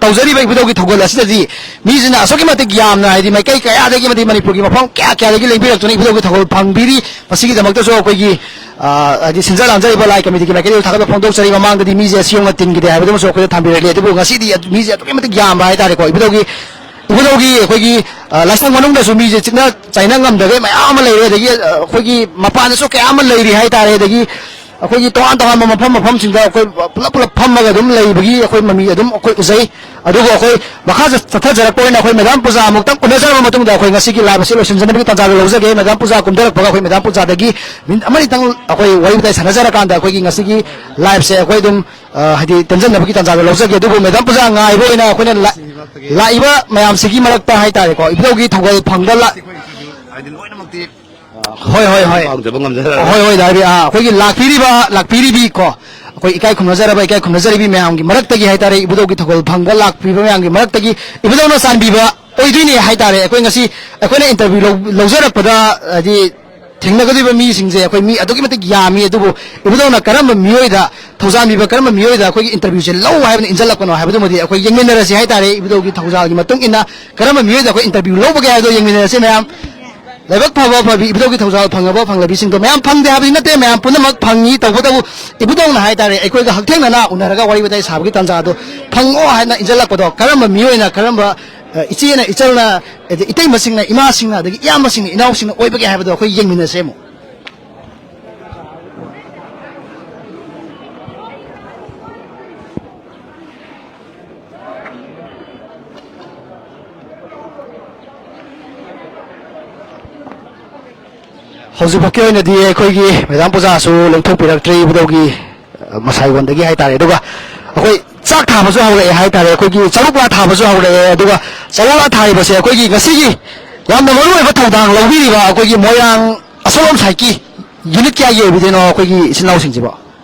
ꯇꯧꯖꯔꯤꯕ ꯏꯕꯨꯙꯧꯒꯤ ꯊꯧꯒꯜ ꯑꯁꯤꯗꯗꯤ ꯃꯤꯁꯤꯅ ꯑꯁꯨꯛꯀꯤ ꯃꯇꯤꯛ ꯌꯥꯝꯅ, ꯍꯥꯏꯗꯤ, ꯃꯥꯏꯀꯩ ꯀꯌꯥꯗꯒꯤ, ꯑꯃꯗꯤ ꯃꯅꯤꯄꯨꯔꯒꯤ ꯃꯐꯝ ꯀꯌꯥ ꯀꯌꯥꯗꯒꯤ ꯂꯦꯡꯕꯤꯔꯛꯇꯨꯅ ꯏꯕꯨꯙꯧꯒꯤ ꯊꯧꯒꯜ ꯐꯪꯕꯤꯔꯤ꯫ ꯃꯁꯤꯒꯤꯗꯃꯛꯇꯁꯨ ꯑꯩꯈꯣꯏꯒꯤ, ꯑ, ꯍꯥꯏꯗꯤ, ꯁꯤꯟꯖ ꯂꯥꯡꯖꯔꯤꯕ ꯂꯥꯏ ꯀꯃꯤꯇꯤꯒꯤ ꯃꯥꯏꯀꯩꯗꯒꯤ ꯊꯥꯒꯠꯄ ꯐꯣꯡꯗꯣꯛꯆꯔꯤ꯫ ꯃꯃꯥꯡꯗꯗꯤ ꯃꯤꯁꯦ ꯑꯁꯤ ꯌꯧꯅ ꯇꯤꯟꯈꯤꯗꯦ ꯍꯥꯏꯕꯗꯨꯃꯁꯨ ꯑꯩꯈꯣꯏꯗ ꯊꯝꯕꯤꯔꯛꯂꯤ꯫ ꯑꯗꯨꯕꯨ ꯉꯁꯤꯗꯤ ꯑꯗꯨ, ꯃꯤꯁꯦ ꯑꯗꯨꯛꯀꯤ ꯃꯇꯤꯛ ꯌꯥꯝꯕ ꯍꯥꯏꯇꯥꯔꯦꯀꯣ꯫ ꯏꯕꯨꯙꯧꯒꯤ, ꯏꯕꯨꯙꯧꯒꯤ ꯑꯩꯈꯣꯏꯒꯤ, ꯑ, ꯂꯥꯏꯁꯪ ꯃꯅꯨꯡꯗꯁꯨ ꯃꯤꯁꯦ ꯆꯤꯛꯅ ꯆꯥꯏꯅ ꯉꯝꯗꯈꯩ ꯃꯌꯥꯝ ꯑꯃ ꯂꯩꯔꯦ꯫ ꯑꯗꯒꯤ, ꯑ, ꯑꯩꯈꯣꯏꯒꯤ ꯃꯄꯥꯟꯗꯁꯨ ꯀꯌꯥ ꯑꯃ ꯂꯩꯔꯤ ꯍꯥꯏꯇꯥꯔꯦ꯫ ꯑꯗꯒꯤ ꯑꯩꯈꯣꯏꯒꯤ ꯇꯣꯉꯥꯟ ꯇꯣꯉꯥꯟꯕ ꯃꯐꯝ ꯃꯐꯝꯁꯤꯡꯗ ꯑꯩꯈꯣꯏ ꯄꯨꯂꯞ ꯄꯨꯂꯞ ꯐꯝꯃꯒ ꯑꯗꯨꯝ ꯂꯩꯕꯒꯤ ꯑꯩꯈꯣꯏ ꯃꯃꯤ ꯑꯗꯨꯝ ꯑꯩꯈꯣꯏ ꯎꯖꯩ꯫ ꯑꯗꯨꯕꯨ ꯑꯩꯈꯣꯏ ꯃꯈꯥ ꯆꯠ-, ꯆꯠꯊꯖꯔꯛꯄ ꯑꯣꯏꯅ ꯑꯩꯈꯣꯏ ꯃꯦꯗꯥꯝ ꯄꯨꯖꯥ ꯑꯃꯨꯛꯇꯪ ꯎꯅꯖꯔꯕ ꯃꯇꯨꯡꯗ ꯑꯩꯈꯣꯏ ꯉꯁꯤꯒꯤ ꯂꯥꯏꯚ ꯑꯁꯤ ꯂꯣꯏꯁꯤꯟꯖꯅꯕꯒꯤ ꯇꯥꯟꯖꯥꯗꯨ ꯂꯧꯖꯒꯦ꯫ ꯃꯦꯗꯥꯝ ꯄꯨꯖꯥ ꯀꯨꯝꯊꯔꯛꯄꯒ ꯑꯩꯈꯣꯏ ꯃꯦꯗꯥꯝ ꯄꯨꯖꯥꯗꯒꯤ ꯃꯤꯅꯤꯠ ꯑꯃꯅꯤꯇꯪ ꯑꯩꯈꯣꯏ ꯋꯥꯔꯤ ꯋꯥꯇꯥꯏ ꯁꯥꯟꯅꯖꯔꯀꯥꯟꯗ ꯑꯩꯈꯣꯏꯒꯤ ꯉꯁꯤꯒꯤ ꯂꯥꯏꯚꯁꯦ ꯑꯩꯈꯣꯏ ꯑꯗꯨꯝ, ꯑ, ꯍꯥꯏꯗꯤ ꯇꯦꯟꯖꯟꯅꯕꯒꯤ ꯇꯥꯟꯖꯥꯗꯨ ꯂꯧꯖꯒꯦ꯫ ꯑꯗꯨꯕꯨ ꯃꯦꯗꯥꯝ ꯄꯨꯖꯥ ꯉꯥꯏꯕ ꯑꯣꯏꯅ ꯑꯩꯈꯣꯏꯅ ꯂꯥ-, ꯂꯥꯛꯏꯕ ꯃꯌꯥꯝꯁꯤꯒꯤ ꯃꯔꯛꯇ ꯍꯥꯏꯇꯥꯔꯦꯀꯣ, ꯏꯕꯨꯙꯧꯒꯤ ꯊꯧꯒꯜ ꯐꯪꯕ ꯂꯥ-, ꯍꯥꯏꯗꯤ ꯂꯣꯏꯅꯃꯛꯇꯤ ꯍꯣꯏ, ꯍꯣꯏ, ꯍꯣꯏ꯫ ꯄꯥꯡꯖꯕ ꯉꯝꯖꯔꯔꯣꯏ꯫ ꯍꯣꯏ, ꯍꯣꯏ, ꯗꯥ ꯔꯕꯤ, ꯑꯥ, ꯑꯩꯈꯣꯏꯒꯤ ꯂꯥꯛꯄꯤꯔꯤꯕ, ꯂꯥꯛꯄꯤꯔꯤꯕꯤ ꯀꯣ, ꯑꯩꯈꯣꯏ ꯏꯀꯥꯏ ꯈꯨꯝꯅꯖꯔꯕ, ꯏꯀꯥꯏ ꯈꯨꯝꯅꯖꯔꯤꯕꯤ ꯃꯌꯥꯝꯒꯤ ꯃꯔꯛꯇꯒꯤ ꯍꯥꯏꯇꯥꯔꯦ, ꯏꯕꯨꯙꯧꯒꯤ ꯊꯧꯒꯜ ꯐꯪꯕ ꯂꯥꯛꯄꯤꯕ ꯃꯌꯥꯝꯒꯤ ꯃꯔꯛꯇꯒꯤ ꯏꯕꯨꯙꯧꯅ ꯆꯥꯟꯕꯤꯕ ꯑꯣꯏꯗꯣꯏꯅꯦ ꯍꯥꯏꯇꯥꯔꯦ꯫ ꯑꯩꯈꯣꯏ ꯉꯁꯤ, ꯑꯩꯈꯣꯏꯅ ꯏꯟꯇꯔꯚ꯭ꯌꯨ ꯂꯧ-, ꯂꯧꯖꯔꯛꯄꯗ, ꯍꯥꯏꯗꯤ, ꯊꯦꯡꯅꯒꯗꯧꯔꯤꯕ ꯃꯤꯁꯤꯡꯁꯦ ꯑꯩꯈꯣꯏ ꯃꯤ ꯑꯗꯨꯛꯀꯤ ꯃꯇꯤꯛ ꯌꯥꯝꯃꯤ꯫ ꯑꯗꯨꯕꯨ ꯏꯕꯨꯙꯧꯅ ꯀꯔꯝꯕ ꯃꯤꯑꯣꯏꯗ, ꯊꯧꯖꯥꯜ ꯄꯤꯕ ꯀꯔꯝꯕ ꯃꯤꯑꯣꯏꯗ ꯑꯩꯈꯣꯏꯒꯤ interview ꯁꯦ ꯂꯧ ꯍꯥꯏꯕꯅ ꯏꯟꯁꯤꯜꯂꯛꯄꯅꯣ ꯍꯥꯏꯕꯗꯨꯃꯗꯤ ꯑꯩꯈꯣꯏ ꯌꯦꯡꯃꯤꯟꯅꯔꯁꯤ ꯍꯥꯏꯇꯥꯔꯦ꯫ ꯏꯕꯨꯙꯧꯒꯤ ꯊꯧꯖꯥꯜꯒꯤ ꯃꯇꯨꯡ ꯏꯟꯅ ꯀꯔꯝꯕ ꯃꯤꯑꯣꯏꯗ ꯑꯩꯈꯣꯏ interview ꯂꯧꯕꯒꯦ ꯍꯥꯏꯕꯗꯣ ꯌꯦꯡꯃꯤꯟꯅꯔꯁꯤ ꯃꯌꯥꯝ꯫ ꯂꯥꯏꯕꯛ ꯐꯕ ꯐꯕꯤ ꯏꯕꯨꯙꯧꯒꯤ ꯊꯧꯖꯥꯜ ꯐꯪꯉꯕ ꯐꯪꯂꯕꯤꯁꯤꯡꯗꯣ ꯃꯌꯥꯝ ꯐꯪꯗꯦ ꯍꯥꯏꯕꯗꯤ ꯅꯠꯇꯦ, ꯃꯌꯥꯝ ꯄꯨꯝꯅꯃꯛ ꯐꯪꯉꯤ꯫ ꯇꯧꯕꯇꯕꯨ ꯏꯕꯨꯙꯧꯅ ꯍꯥꯏꯇꯥꯔꯦ, ꯑꯩꯈꯣꯏꯒ ꯍꯛꯊꯦꯡꯅꯅ ꯎꯅꯔꯒ ꯋꯥꯔꯤ ꯋꯥꯇꯥꯏ ꯁꯥꯕꯒꯤ ꯇꯥꯟꯖꯥꯗꯣ ꯐꯪꯉꯣ ꯍꯥꯏꯅ ꯏꯟꯁꯤꯜꯂꯛꯄꯗꯣ, ꯀꯔꯝꯕ ꯃꯤꯑꯣꯏꯅ, ꯀꯔꯝꯕ, ꯑ, ꯏꯆꯦꯅ, ꯏꯆꯜꯅ, ꯑꯗꯩ ꯏꯇꯩꯃꯁꯤꯡꯅ, ꯏꯃꯥꯁꯤꯡꯅ, ꯑꯗꯒꯤ ꯏꯌꯥꯝꯕꯁꯤꯡꯅ, ꯏꯅꯥꯎꯁꯤꯡꯅ ꯑꯣꯏꯕꯒꯦ ꯍꯥꯏꯕꯗꯣ ꯑꯩꯈꯣꯏ ꯌꯦꯡꯃꯤꯟꯅꯁꯦ ꯑꯃꯨꯛ꯫ ꯍꯧꯖꯤꯛꯐꯥꯎꯒꯤ ꯑꯣꯏꯅꯗꯤ ꯑꯩꯈꯣꯏꯒꯤ ꯃꯦꯗꯥꯝ ꯄꯨꯖꯥꯁꯨ ꯂꯦꯡꯊꯣꯛꯄꯤꯔꯛꯇ꯭ꯔꯤ ꯏꯕꯨꯙꯧꯒꯤ, ꯑ, ꯃꯁꯥꯏꯋꯣꯟꯗꯒꯤ ꯍꯥꯏꯇꯥꯔꯦ꯫ ꯑꯗꯨꯒ ꯑꯩꯈꯣꯏ ꯆꯥꯛ ꯊꯥꯕꯁꯨ ꯍꯧꯔꯛꯑꯦ ꯍꯥꯏꯇꯥꯔꯦ, ꯑꯩꯈꯣꯏꯒꯤ ꯆꯔꯨ ꯂꯥ ꯊꯥꯕꯁꯨ ꯍꯧꯔꯛꯑꯦ꯫ ꯑꯗꯨꯒ ꯆꯔꯨ ꯂꯥ ꯊꯥꯔꯤꯕꯁꯦ ꯑꯩꯈꯣꯏꯒꯤ ꯉꯁꯤꯒꯤ ꯌꯥꯝꯅ ꯃꯔꯨꯑꯣꯏꯕ ꯊꯧꯗꯥꯡ ꯂꯧꯕꯤꯔꯤꯕ ꯑꯩꯈꯣꯏꯒꯤ ꯃꯣꯏꯔꯥꯡ ꯑꯁꯣꯝ ꯁꯥꯏꯠꯀꯤ unit ꯀꯌꯥꯒꯤ ꯑꯣꯏꯕꯤꯗꯣꯏꯅꯣ ꯑꯩꯈꯣꯏꯒꯤ ꯏꯆꯤꯟ ꯏꯅꯥꯎꯁꯤꯡꯁꯤꯕꯣ?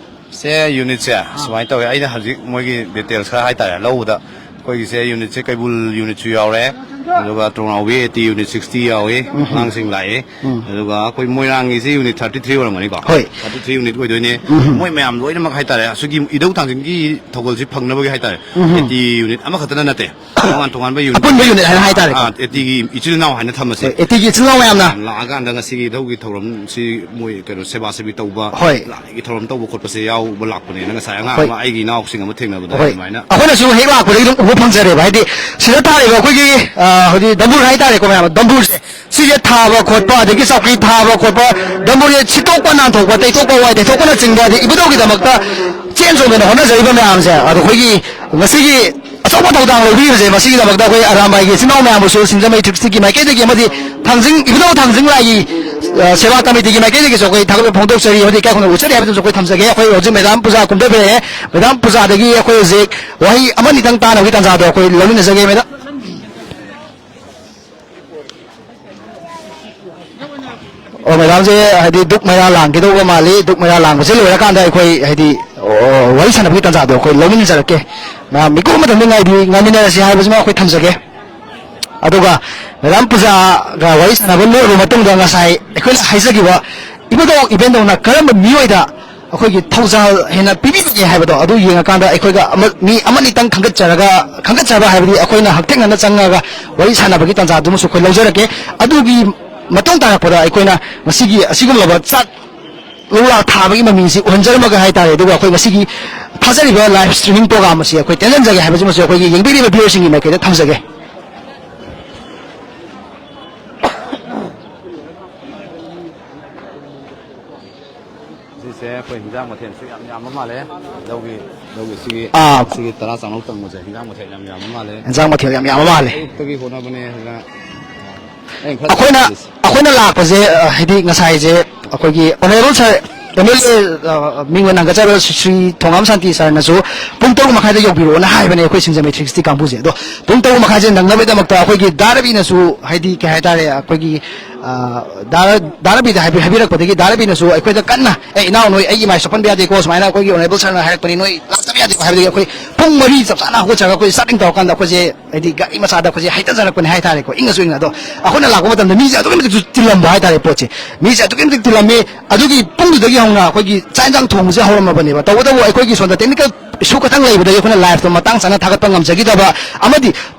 ꯁꯦ, unit ꯁꯦ ꯁꯨꯃꯥꯏꯅ ꯇꯧꯋꯦ, ꯑꯩꯅ ꯍꯧꯖꯤꯛ ꯃꯣꯏꯒꯤ details ꯈꯔ ꯍꯥꯏꯇꯥꯔꯦ ꯂꯧꯕꯗ, ꯑꯩꯈꯣꯏꯒꯤꯁꯦ unit ꯁꯦ ꯀꯩꯕꯨꯜ unit ꯁꯨ ꯌꯥꯎꯔꯦ, ꯑꯗꯨꯒ ꯇꯣꯡꯅꯥꯎꯕꯤ AT unit sixty ꯌꯥꯎꯏ, ꯎꯝ꯫ ꯑꯉꯥꯡꯁꯤꯡ ꯂꯥꯛꯑꯦ, ꯎꯝ꯫ ꯑꯗꯨꯒ ꯑꯩꯈꯣꯏ ꯃꯣꯏꯔꯥꯡꯒꯤꯁꯤ unit thirty three ꯑꯣꯏꯔꯝꯒꯅꯤꯀꯣ꯫ ꯍꯣꯏ꯫ Thirty three unit ꯑꯣꯏꯗꯣꯏꯅꯦ꯫ ꯎꯝ꯫ ꯃꯣꯏ ꯃꯌꯥꯝ ꯂꯣꯏꯅꯃꯛ ꯍꯥꯏꯇꯥꯔꯦ, ꯑꯁꯤꯒꯤ ꯏꯙꯧ ꯊꯥꯡꯖꯤꯟꯒꯤ ꯊꯧꯒꯜꯁꯤ ꯐꯪꯅꯕꯒꯤ ꯍꯥꯏꯇꯥꯔꯦ, ꯎꯝ꯫ AT unit ꯑꯃꯈꯛꯇꯅ ꯅꯠꯇꯦ, ꯇꯣꯉꯥꯟ ꯇꯣꯉꯥꯟꯕ unit ꯑꯄꯨꯟꯕ unit ꯍꯥꯏꯅ ꯍꯥꯏꯇꯥꯔꯦꯀꯣ꯫ ꯑꯥ, AT ꯒꯤ ꯏꯆꯤꯜ ꯏꯅꯥꯎ ꯍꯥꯏꯅ ꯊꯝꯃꯁꯦ꯫ ꯍꯣꯏ, AT ꯒꯤ ꯏꯆꯤꯜ ꯏꯅꯥꯎ ꯃꯌꯥꯝꯅ꯫ ꯂꯥꯛꯑꯀꯥꯟꯗ ꯉꯁꯤꯒꯤ ꯏꯙꯧꯒꯤ ꯊꯧꯔꯝꯁꯤ ꯃꯣꯏ ꯀꯩꯅꯣ ꯁꯦꯕꯥ ꯁꯦꯕꯤ ꯇꯧꯕ, ꯍꯣꯏ꯫ ꯂꯥꯏꯒꯤ ꯊꯧꯔꯝ ꯇꯧꯕ ꯈꯣꯠꯄꯁꯦ ꯌꯥꯎꯕ ꯂꯥꯛꯄꯅꯦꯅ ꯉꯁꯥꯏ ꯑꯉꯥꯡ ꯍꯣꯏ꯫ ꯑꯃ ꯑꯩꯒꯤ ꯏꯅꯥꯎꯁꯤꯡ ꯑꯃ ꯊꯦꯡꯅꯕꯗ ꯍꯣꯏ꯫ ꯑꯗꯨꯃꯥꯏꯅ꯫ ꯑꯩꯈꯣꯏꯅꯁꯨ ꯍꯦꯛ ꯂꯥꯛꯄꯗꯒꯤ ꯑꯗꯨꯝ ꯎꯕ ꯐꯪꯖꯔꯦꯕ꯫ ꯍꯥꯏꯗꯤ ꯁꯤꯗ ꯊꯥꯔꯤꯕ ꯑꯩꯈꯣꯏꯒꯤ, ꯑ, ꯍꯧꯖꯤꯛ ꯗꯝꯕꯨꯔ ꯍꯥꯏꯇꯥꯔꯦꯀꯣ ꯃꯌꯥꯝ, ꯗꯝꯕꯨꯔꯁꯦ ꯁꯤꯁꯦ ꯊꯥꯕ ꯈꯣꯠꯄ, ꯑꯗꯒꯤ ꯆꯧꯀ꯭ꯔꯤ ꯊꯥꯕ ꯈꯣꯠꯄ, ꯗꯝꯕꯨꯔꯁꯦ ꯁꯤꯠꯇꯣꯛꯄ ꯅꯥꯟꯊꯣꯛꯄ, ꯇꯩꯊꯣꯛꯄ ꯋꯥꯏ ꯇꯩꯊꯣꯛꯄꯅꯆꯤꯡꯕ, ꯑꯗꯩ ꯏꯕꯨꯙꯧꯒꯤꯗꯃꯛꯇ ꯆꯦꯟ ꯆꯣꯡꯗꯅ ꯍꯣꯠꯅꯖꯔꯤꯕ ꯃꯌꯥꯝꯁꯦ, ꯑꯗꯣ ꯑꯩꯈꯣꯏꯒꯤ ꯉꯁꯤꯒꯤ ꯑꯆꯧꯕ ꯊꯧꯗꯥꯡ ꯂꯧꯕꯤꯔꯤꯕꯁꯦ, ꯃꯁꯤꯒꯤꯗꯃꯛꯇ ꯑꯩꯈꯣꯏ ꯑꯔꯥꯝꯕꯥꯏꯒꯤ ꯏꯆꯤꯟ ꯏꯅꯥꯎ ꯃꯌꯥꯝꯕꯨꯁꯨ ꯁꯤꯡꯖꯃꯩ ꯇ꯭ꯔꯁꯇꯤꯒꯤ ꯃꯥꯏꯀꯩꯗꯒꯤ ꯑꯃꯗꯤ ꯊꯥꯡꯖꯤꯡ, ꯏꯕꯨꯙꯧ ꯊꯥꯡꯖꯤꯡ ꯂꯥꯏꯒꯤ, ꯑ, ꯁꯦꯕꯥ ꯀꯃꯤꯇꯤꯒꯤ ꯃꯥꯏꯀꯩꯗꯒꯤꯁꯨ ꯑꯩꯈꯣꯏ ꯊꯥꯒꯠꯄ ꯐꯣꯡꯗꯣꯛꯆꯔꯤ ꯑꯃꯗꯤ ꯏꯀꯥꯏ ꯈꯨꯝꯅꯕ ꯎꯠꯆꯔꯤ ꯍꯥꯏꯕꯗꯨꯁꯨ ꯑꯩꯈꯣꯏ ꯊꯝꯖꯒꯦ꯫ ꯑꯩꯈꯣꯏ ꯍꯧꯖꯤꯛ ꯃꯦꯗꯥꯝ ꯄꯨꯖꯥ ꯀꯨꯝꯊꯕꯤꯔꯛꯑꯦ꯫ ꯃꯦꯗꯥꯝ ꯄꯨꯖꯥꯗꯒꯤ ꯑꯩꯈꯣꯏ ꯍꯧꯖꯤꯛ ꯋꯥꯍꯩ ꯑꯃꯅꯤꯗꯪ ꯇꯥꯅꯕꯒꯤ ꯇꯥꯟꯖꯥꯗꯣ ꯑꯩꯈꯣꯏ ꯂꯧꯃꯤꯟꯅꯖꯒꯦ꯫ ꯃꯦꯗꯥꯝ꯫ ꯑꯣ, ꯃꯦꯗꯥꯝꯁꯦ ꯍꯥꯏꯗꯤ ꯗꯨꯛ ꯃꯩꯔꯥ ꯂꯥꯡꯒꯗꯧꯕ ꯃꯥꯜꯂꯤ꯫ ꯗꯨꯛ ꯃꯩꯔꯥ ꯂꯥꯡꯕꯁꯦ ꯂꯣꯏꯔꯀꯥꯟꯗ ꯑꯩꯈꯣꯏ ꯍꯥꯏꯗꯤ, ꯑꯣ, ꯋꯥꯔꯤ ꯁꯥꯟꯅꯕꯒꯤ ꯇꯥꯟꯖꯥꯗꯣ ꯑꯩꯈꯣꯏ ꯂꯧꯃꯤꯟꯅꯖꯔꯛꯀꯦ꯫ ꯃꯌꯥꯝ ꯃꯤꯀꯨꯞ ꯑꯃꯇꯪꯗꯤ ꯉꯥꯏꯕꯤ-, ꯉꯥꯏꯃꯤꯟꯅꯔꯁꯤ ꯍꯥꯏꯕꯁꯤꯃ ꯑꯩꯈꯣꯏ ꯊꯝꯖꯒꯦ꯫ ꯑꯗꯨꯒ ꯃꯦꯗꯥꯝ ꯄꯨꯖꯥꯒ ꯋꯥꯔꯤ ꯁꯥꯟꯅꯕ ꯂꯣꯏꯔꯕ ꯃꯇꯨꯡꯗ ꯉꯁꯥꯏ ꯑꯩꯈꯣꯏꯅ ꯍꯥꯏꯖꯈꯤꯕ ꯏꯕꯨꯙꯧ ꯏꯕꯦꯟꯗꯧꯅ ꯀꯔꯝꯕ ꯃꯤꯑꯣꯏꯗ ꯑꯩꯈꯣꯏꯒꯤ ꯊꯧꯖꯥꯜ ꯍꯦꯟꯅ ꯄꯤꯕꯤꯕꯒꯦ ꯍꯥꯏꯕꯗꯣ ꯑꯗꯨ ꯌꯦꯡꯉꯀꯥꯟꯗ ꯑꯩꯈꯣꯏꯒ ꯑꯃ-, ꯃꯤ ꯑꯃꯅꯤꯇꯪ ꯈꯟꯒꯠꯆꯔꯒ, ꯈꯟꯒꯠꯆꯕ ꯍꯥꯏꯕꯗꯤ ꯑꯩꯈꯣꯏꯅ ꯍꯛꯊꯦꯡꯅꯅ ꯆꯪꯉꯒ ꯋꯥꯔꯤ ꯁꯥꯟꯅꯕꯒꯤ ꯇꯥꯟꯖꯥꯗꯨꯃꯁꯨ ꯑꯩꯈꯣꯏ ꯂꯧꯖꯔꯛꯀꯦ꯫ ꯑꯗꯨꯒꯤ ꯃꯇꯨꯡ ꯇꯥꯔꯛꯄꯗ ꯑꯩꯈꯣꯏꯅ ꯉꯁꯤꯒꯤ ꯑꯁꯤꯒꯨꯝꯂꯕ ꯆꯥꯛ ꯂꯧꯔꯥ ꯊꯥꯕꯒꯤ ꯃꯃꯤꯁꯤ ꯎꯍꯟꯖꯔꯝꯃꯒ ꯍꯥꯏꯇꯥꯔꯦ꯫ ꯑꯗꯨꯒ ꯑꯩꯈꯣꯏ ꯉꯁꯤꯒꯤ ꯊꯥꯖꯔꯤꯕ live streaming program ꯑꯁꯤ ꯑꯩꯈꯣꯏ ꯇꯦꯟꯖꯟꯖꯒꯦ ꯍꯥꯏꯕꯁꯤꯃꯁꯨ ꯑꯩꯈꯣꯏꯒꯤ ꯌꯦꯡꯕꯤꯔꯤꯕ viewerꯁꯤꯡꯒꯤ ꯃꯥꯏꯀꯩꯗ ꯊꯝꯖꯒꯦ꯫ ꯁꯤꯁꯦ ꯑꯩꯈꯣꯏ ꯍꯤꯟꯖꯥꯡ ꯃꯊꯦꯜꯁꯨ ꯌꯥꯝ ꯌꯥꯝꯕ ꯃꯥꯜꯂꯦ꯫ ꯂꯧꯒꯤ, ꯂꯧꯒꯤ ꯁꯤꯒꯤ, ꯑꯥ꯫ ꯁꯤꯒꯤ ꯇꯔꯥ ꯆꯥꯝꯃꯧ ꯇꯪꯕꯁꯦ ꯍꯤꯟꯖꯥꯡ ꯃꯊꯦꯜ ꯌꯥꯝ ꯌꯥꯝꯕ ꯃꯥꯜꯂꯦ꯫ ꯍꯤꯟꯖꯥꯡ ꯃꯊꯦꯜ ꯌꯥꯝ ꯌꯥꯝꯕ ꯃꯥꯜꯂꯦ꯫ ꯑꯌꯨꯛꯇꯒꯤ ꯍꯣꯠꯅꯕꯅꯦ ꯑꯗꯨꯅ ꯑꯩꯅ ꯈꯔ ꯑꯩꯈꯣꯏꯅ, ꯇꯧꯔꯤꯁꯦ꯫ ꯑꯩꯈꯣꯏꯅ ꯂꯥꯛꯄꯁꯦ, ꯑ, ꯍꯥꯏꯗꯤ ꯉꯁꯥꯏꯁꯦ ꯑꯩꯈꯣꯏꯒꯤ honourable sir, MLA, ꯑ, ꯃꯤꯡ ꯑꯣꯏꯅ ꯍꯪꯒꯠꯆꯔꯕ ꯁ꯭ꯔꯤ ꯊꯣꯉꯥꯝ ꯁꯥꯟꯇꯤ sirꯅꯁꯨ ꯄꯨꯡ ꯇꯔꯨꯛ ꯃꯈꯥꯏꯗ ꯌꯧꯕꯤꯔꯛꯑꯣꯅ ꯍꯥꯏꯕꯅꯦ ꯑꯩꯈꯣꯏ ꯁꯤꯡꯖꯃꯩ three sixty ꯀꯥꯡꯕꯨꯁꯦ꯫ ꯑꯗꯣ ꯄꯨꯡ ꯇꯔꯨꯛ ꯃꯈꯥꯏꯁꯦ ꯅꯪꯅꯕꯒꯤꯗꯃꯛꯇ ꯑꯩꯈꯣꯏꯒꯤ ꯗꯥ ꯔꯕꯤꯅꯁꯨ, ꯍꯥꯏꯗꯤ ꯀꯩ ꯍꯥꯏꯇꯥꯔꯦ, ꯑꯩꯈꯣꯏꯒꯤ, ꯑ, ꯗꯥ ꯔ-, ꯗꯥ ꯔꯕꯤꯗ ꯍꯥꯏꯕꯤ-, ꯍꯥꯏꯕꯤꯔꯛꯄꯗꯒꯤ ꯗꯥ ꯔꯕꯤꯅꯁꯨ ꯑꯩꯈꯣꯏꯗ ꯀꯟꯅ, "ꯑꯦ, ꯏꯅꯥꯎ, ꯅꯣꯏ ꯑꯩꯒꯤ ꯃꯥꯏ ꯁꯣꯛꯍꯟꯕ ꯌꯥꯗꯦꯀꯣ, ꯁꯨꯃꯥꯏꯅ ꯑꯩꯈꯣꯏꯒꯤ honourable sirꯅ ꯍꯥꯏꯔꯛꯄꯅꯤ, ꯅꯣꯏ ꯂꯥꯛꯇꯕ ꯌꯥꯗꯦꯀꯣ" ꯍꯥꯏꯕꯗꯒꯤ ꯑꯩꯈꯣꯏ ꯄꯨꯡ ꯃꯔꯤ ꯆꯞ ꯆꯥꯅ ꯍꯧꯒꯠꯆꯔꯒ ꯑꯩꯈꯣꯏ starting ꯇꯧꯔꯀꯥꯟꯗ ꯑꯩꯈꯣꯏꯁꯦ ꯍꯥꯏꯗꯤ ꯒꯥꯔꯤ ꯃꯆꯥꯗ ꯑꯩꯈꯣꯏꯁꯦ ꯍꯥꯏꯊꯖꯔꯛꯄꯅꯦ ꯍꯥꯏꯇꯥꯔꯦꯀꯣ, ꯏꯪꯅꯁꯨ ꯏꯪꯅ꯫ ꯑꯗꯣ ꯑꯩꯈꯣꯏꯅ ꯂꯥꯛꯄ ꯃꯇꯝꯗ ꯃꯤꯁꯦ ꯑꯗꯨꯛꯀꯤ ꯃꯇꯤꯛꯁꯨ ꯇꯤꯜꯂꯝꯕ ꯍꯥꯏꯇꯥꯔꯦ ꯄꯣꯠꯁꯦ꯫ ꯃꯤꯁꯦ ꯑꯗꯨꯛꯀꯤ ꯃꯇꯤꯛ ꯇꯤꯜꯂꯝꯃꯦ꯫ ꯑꯗꯨꯒꯤ ꯄꯨꯡꯗꯨꯗꯒꯤ ꯍꯧꯅ ꯑꯩꯈꯣꯏꯒꯤ ꯆꯥꯛ ꯏꯟꯖꯥꯡ ꯊꯣꯡꯕꯁꯦ ꯍꯧꯔꯝꯃꯕꯅꯦꯕ꯫ ꯇꯧꯕꯇꯕꯨ ꯑꯩꯈꯣꯏꯒꯤ ꯁꯣꯝꯗ technical issue ꯈꯇꯪ ꯂꯩꯕꯗꯒꯤ ꯑꯩꯈꯣꯏꯅ liveꯇꯣ ꯃꯇꯥꯡ ꯆꯥꯅ ꯊꯥꯒꯠꯄ ꯉꯝꯖꯈꯤꯗꯕ ꯑꯃꯗꯤ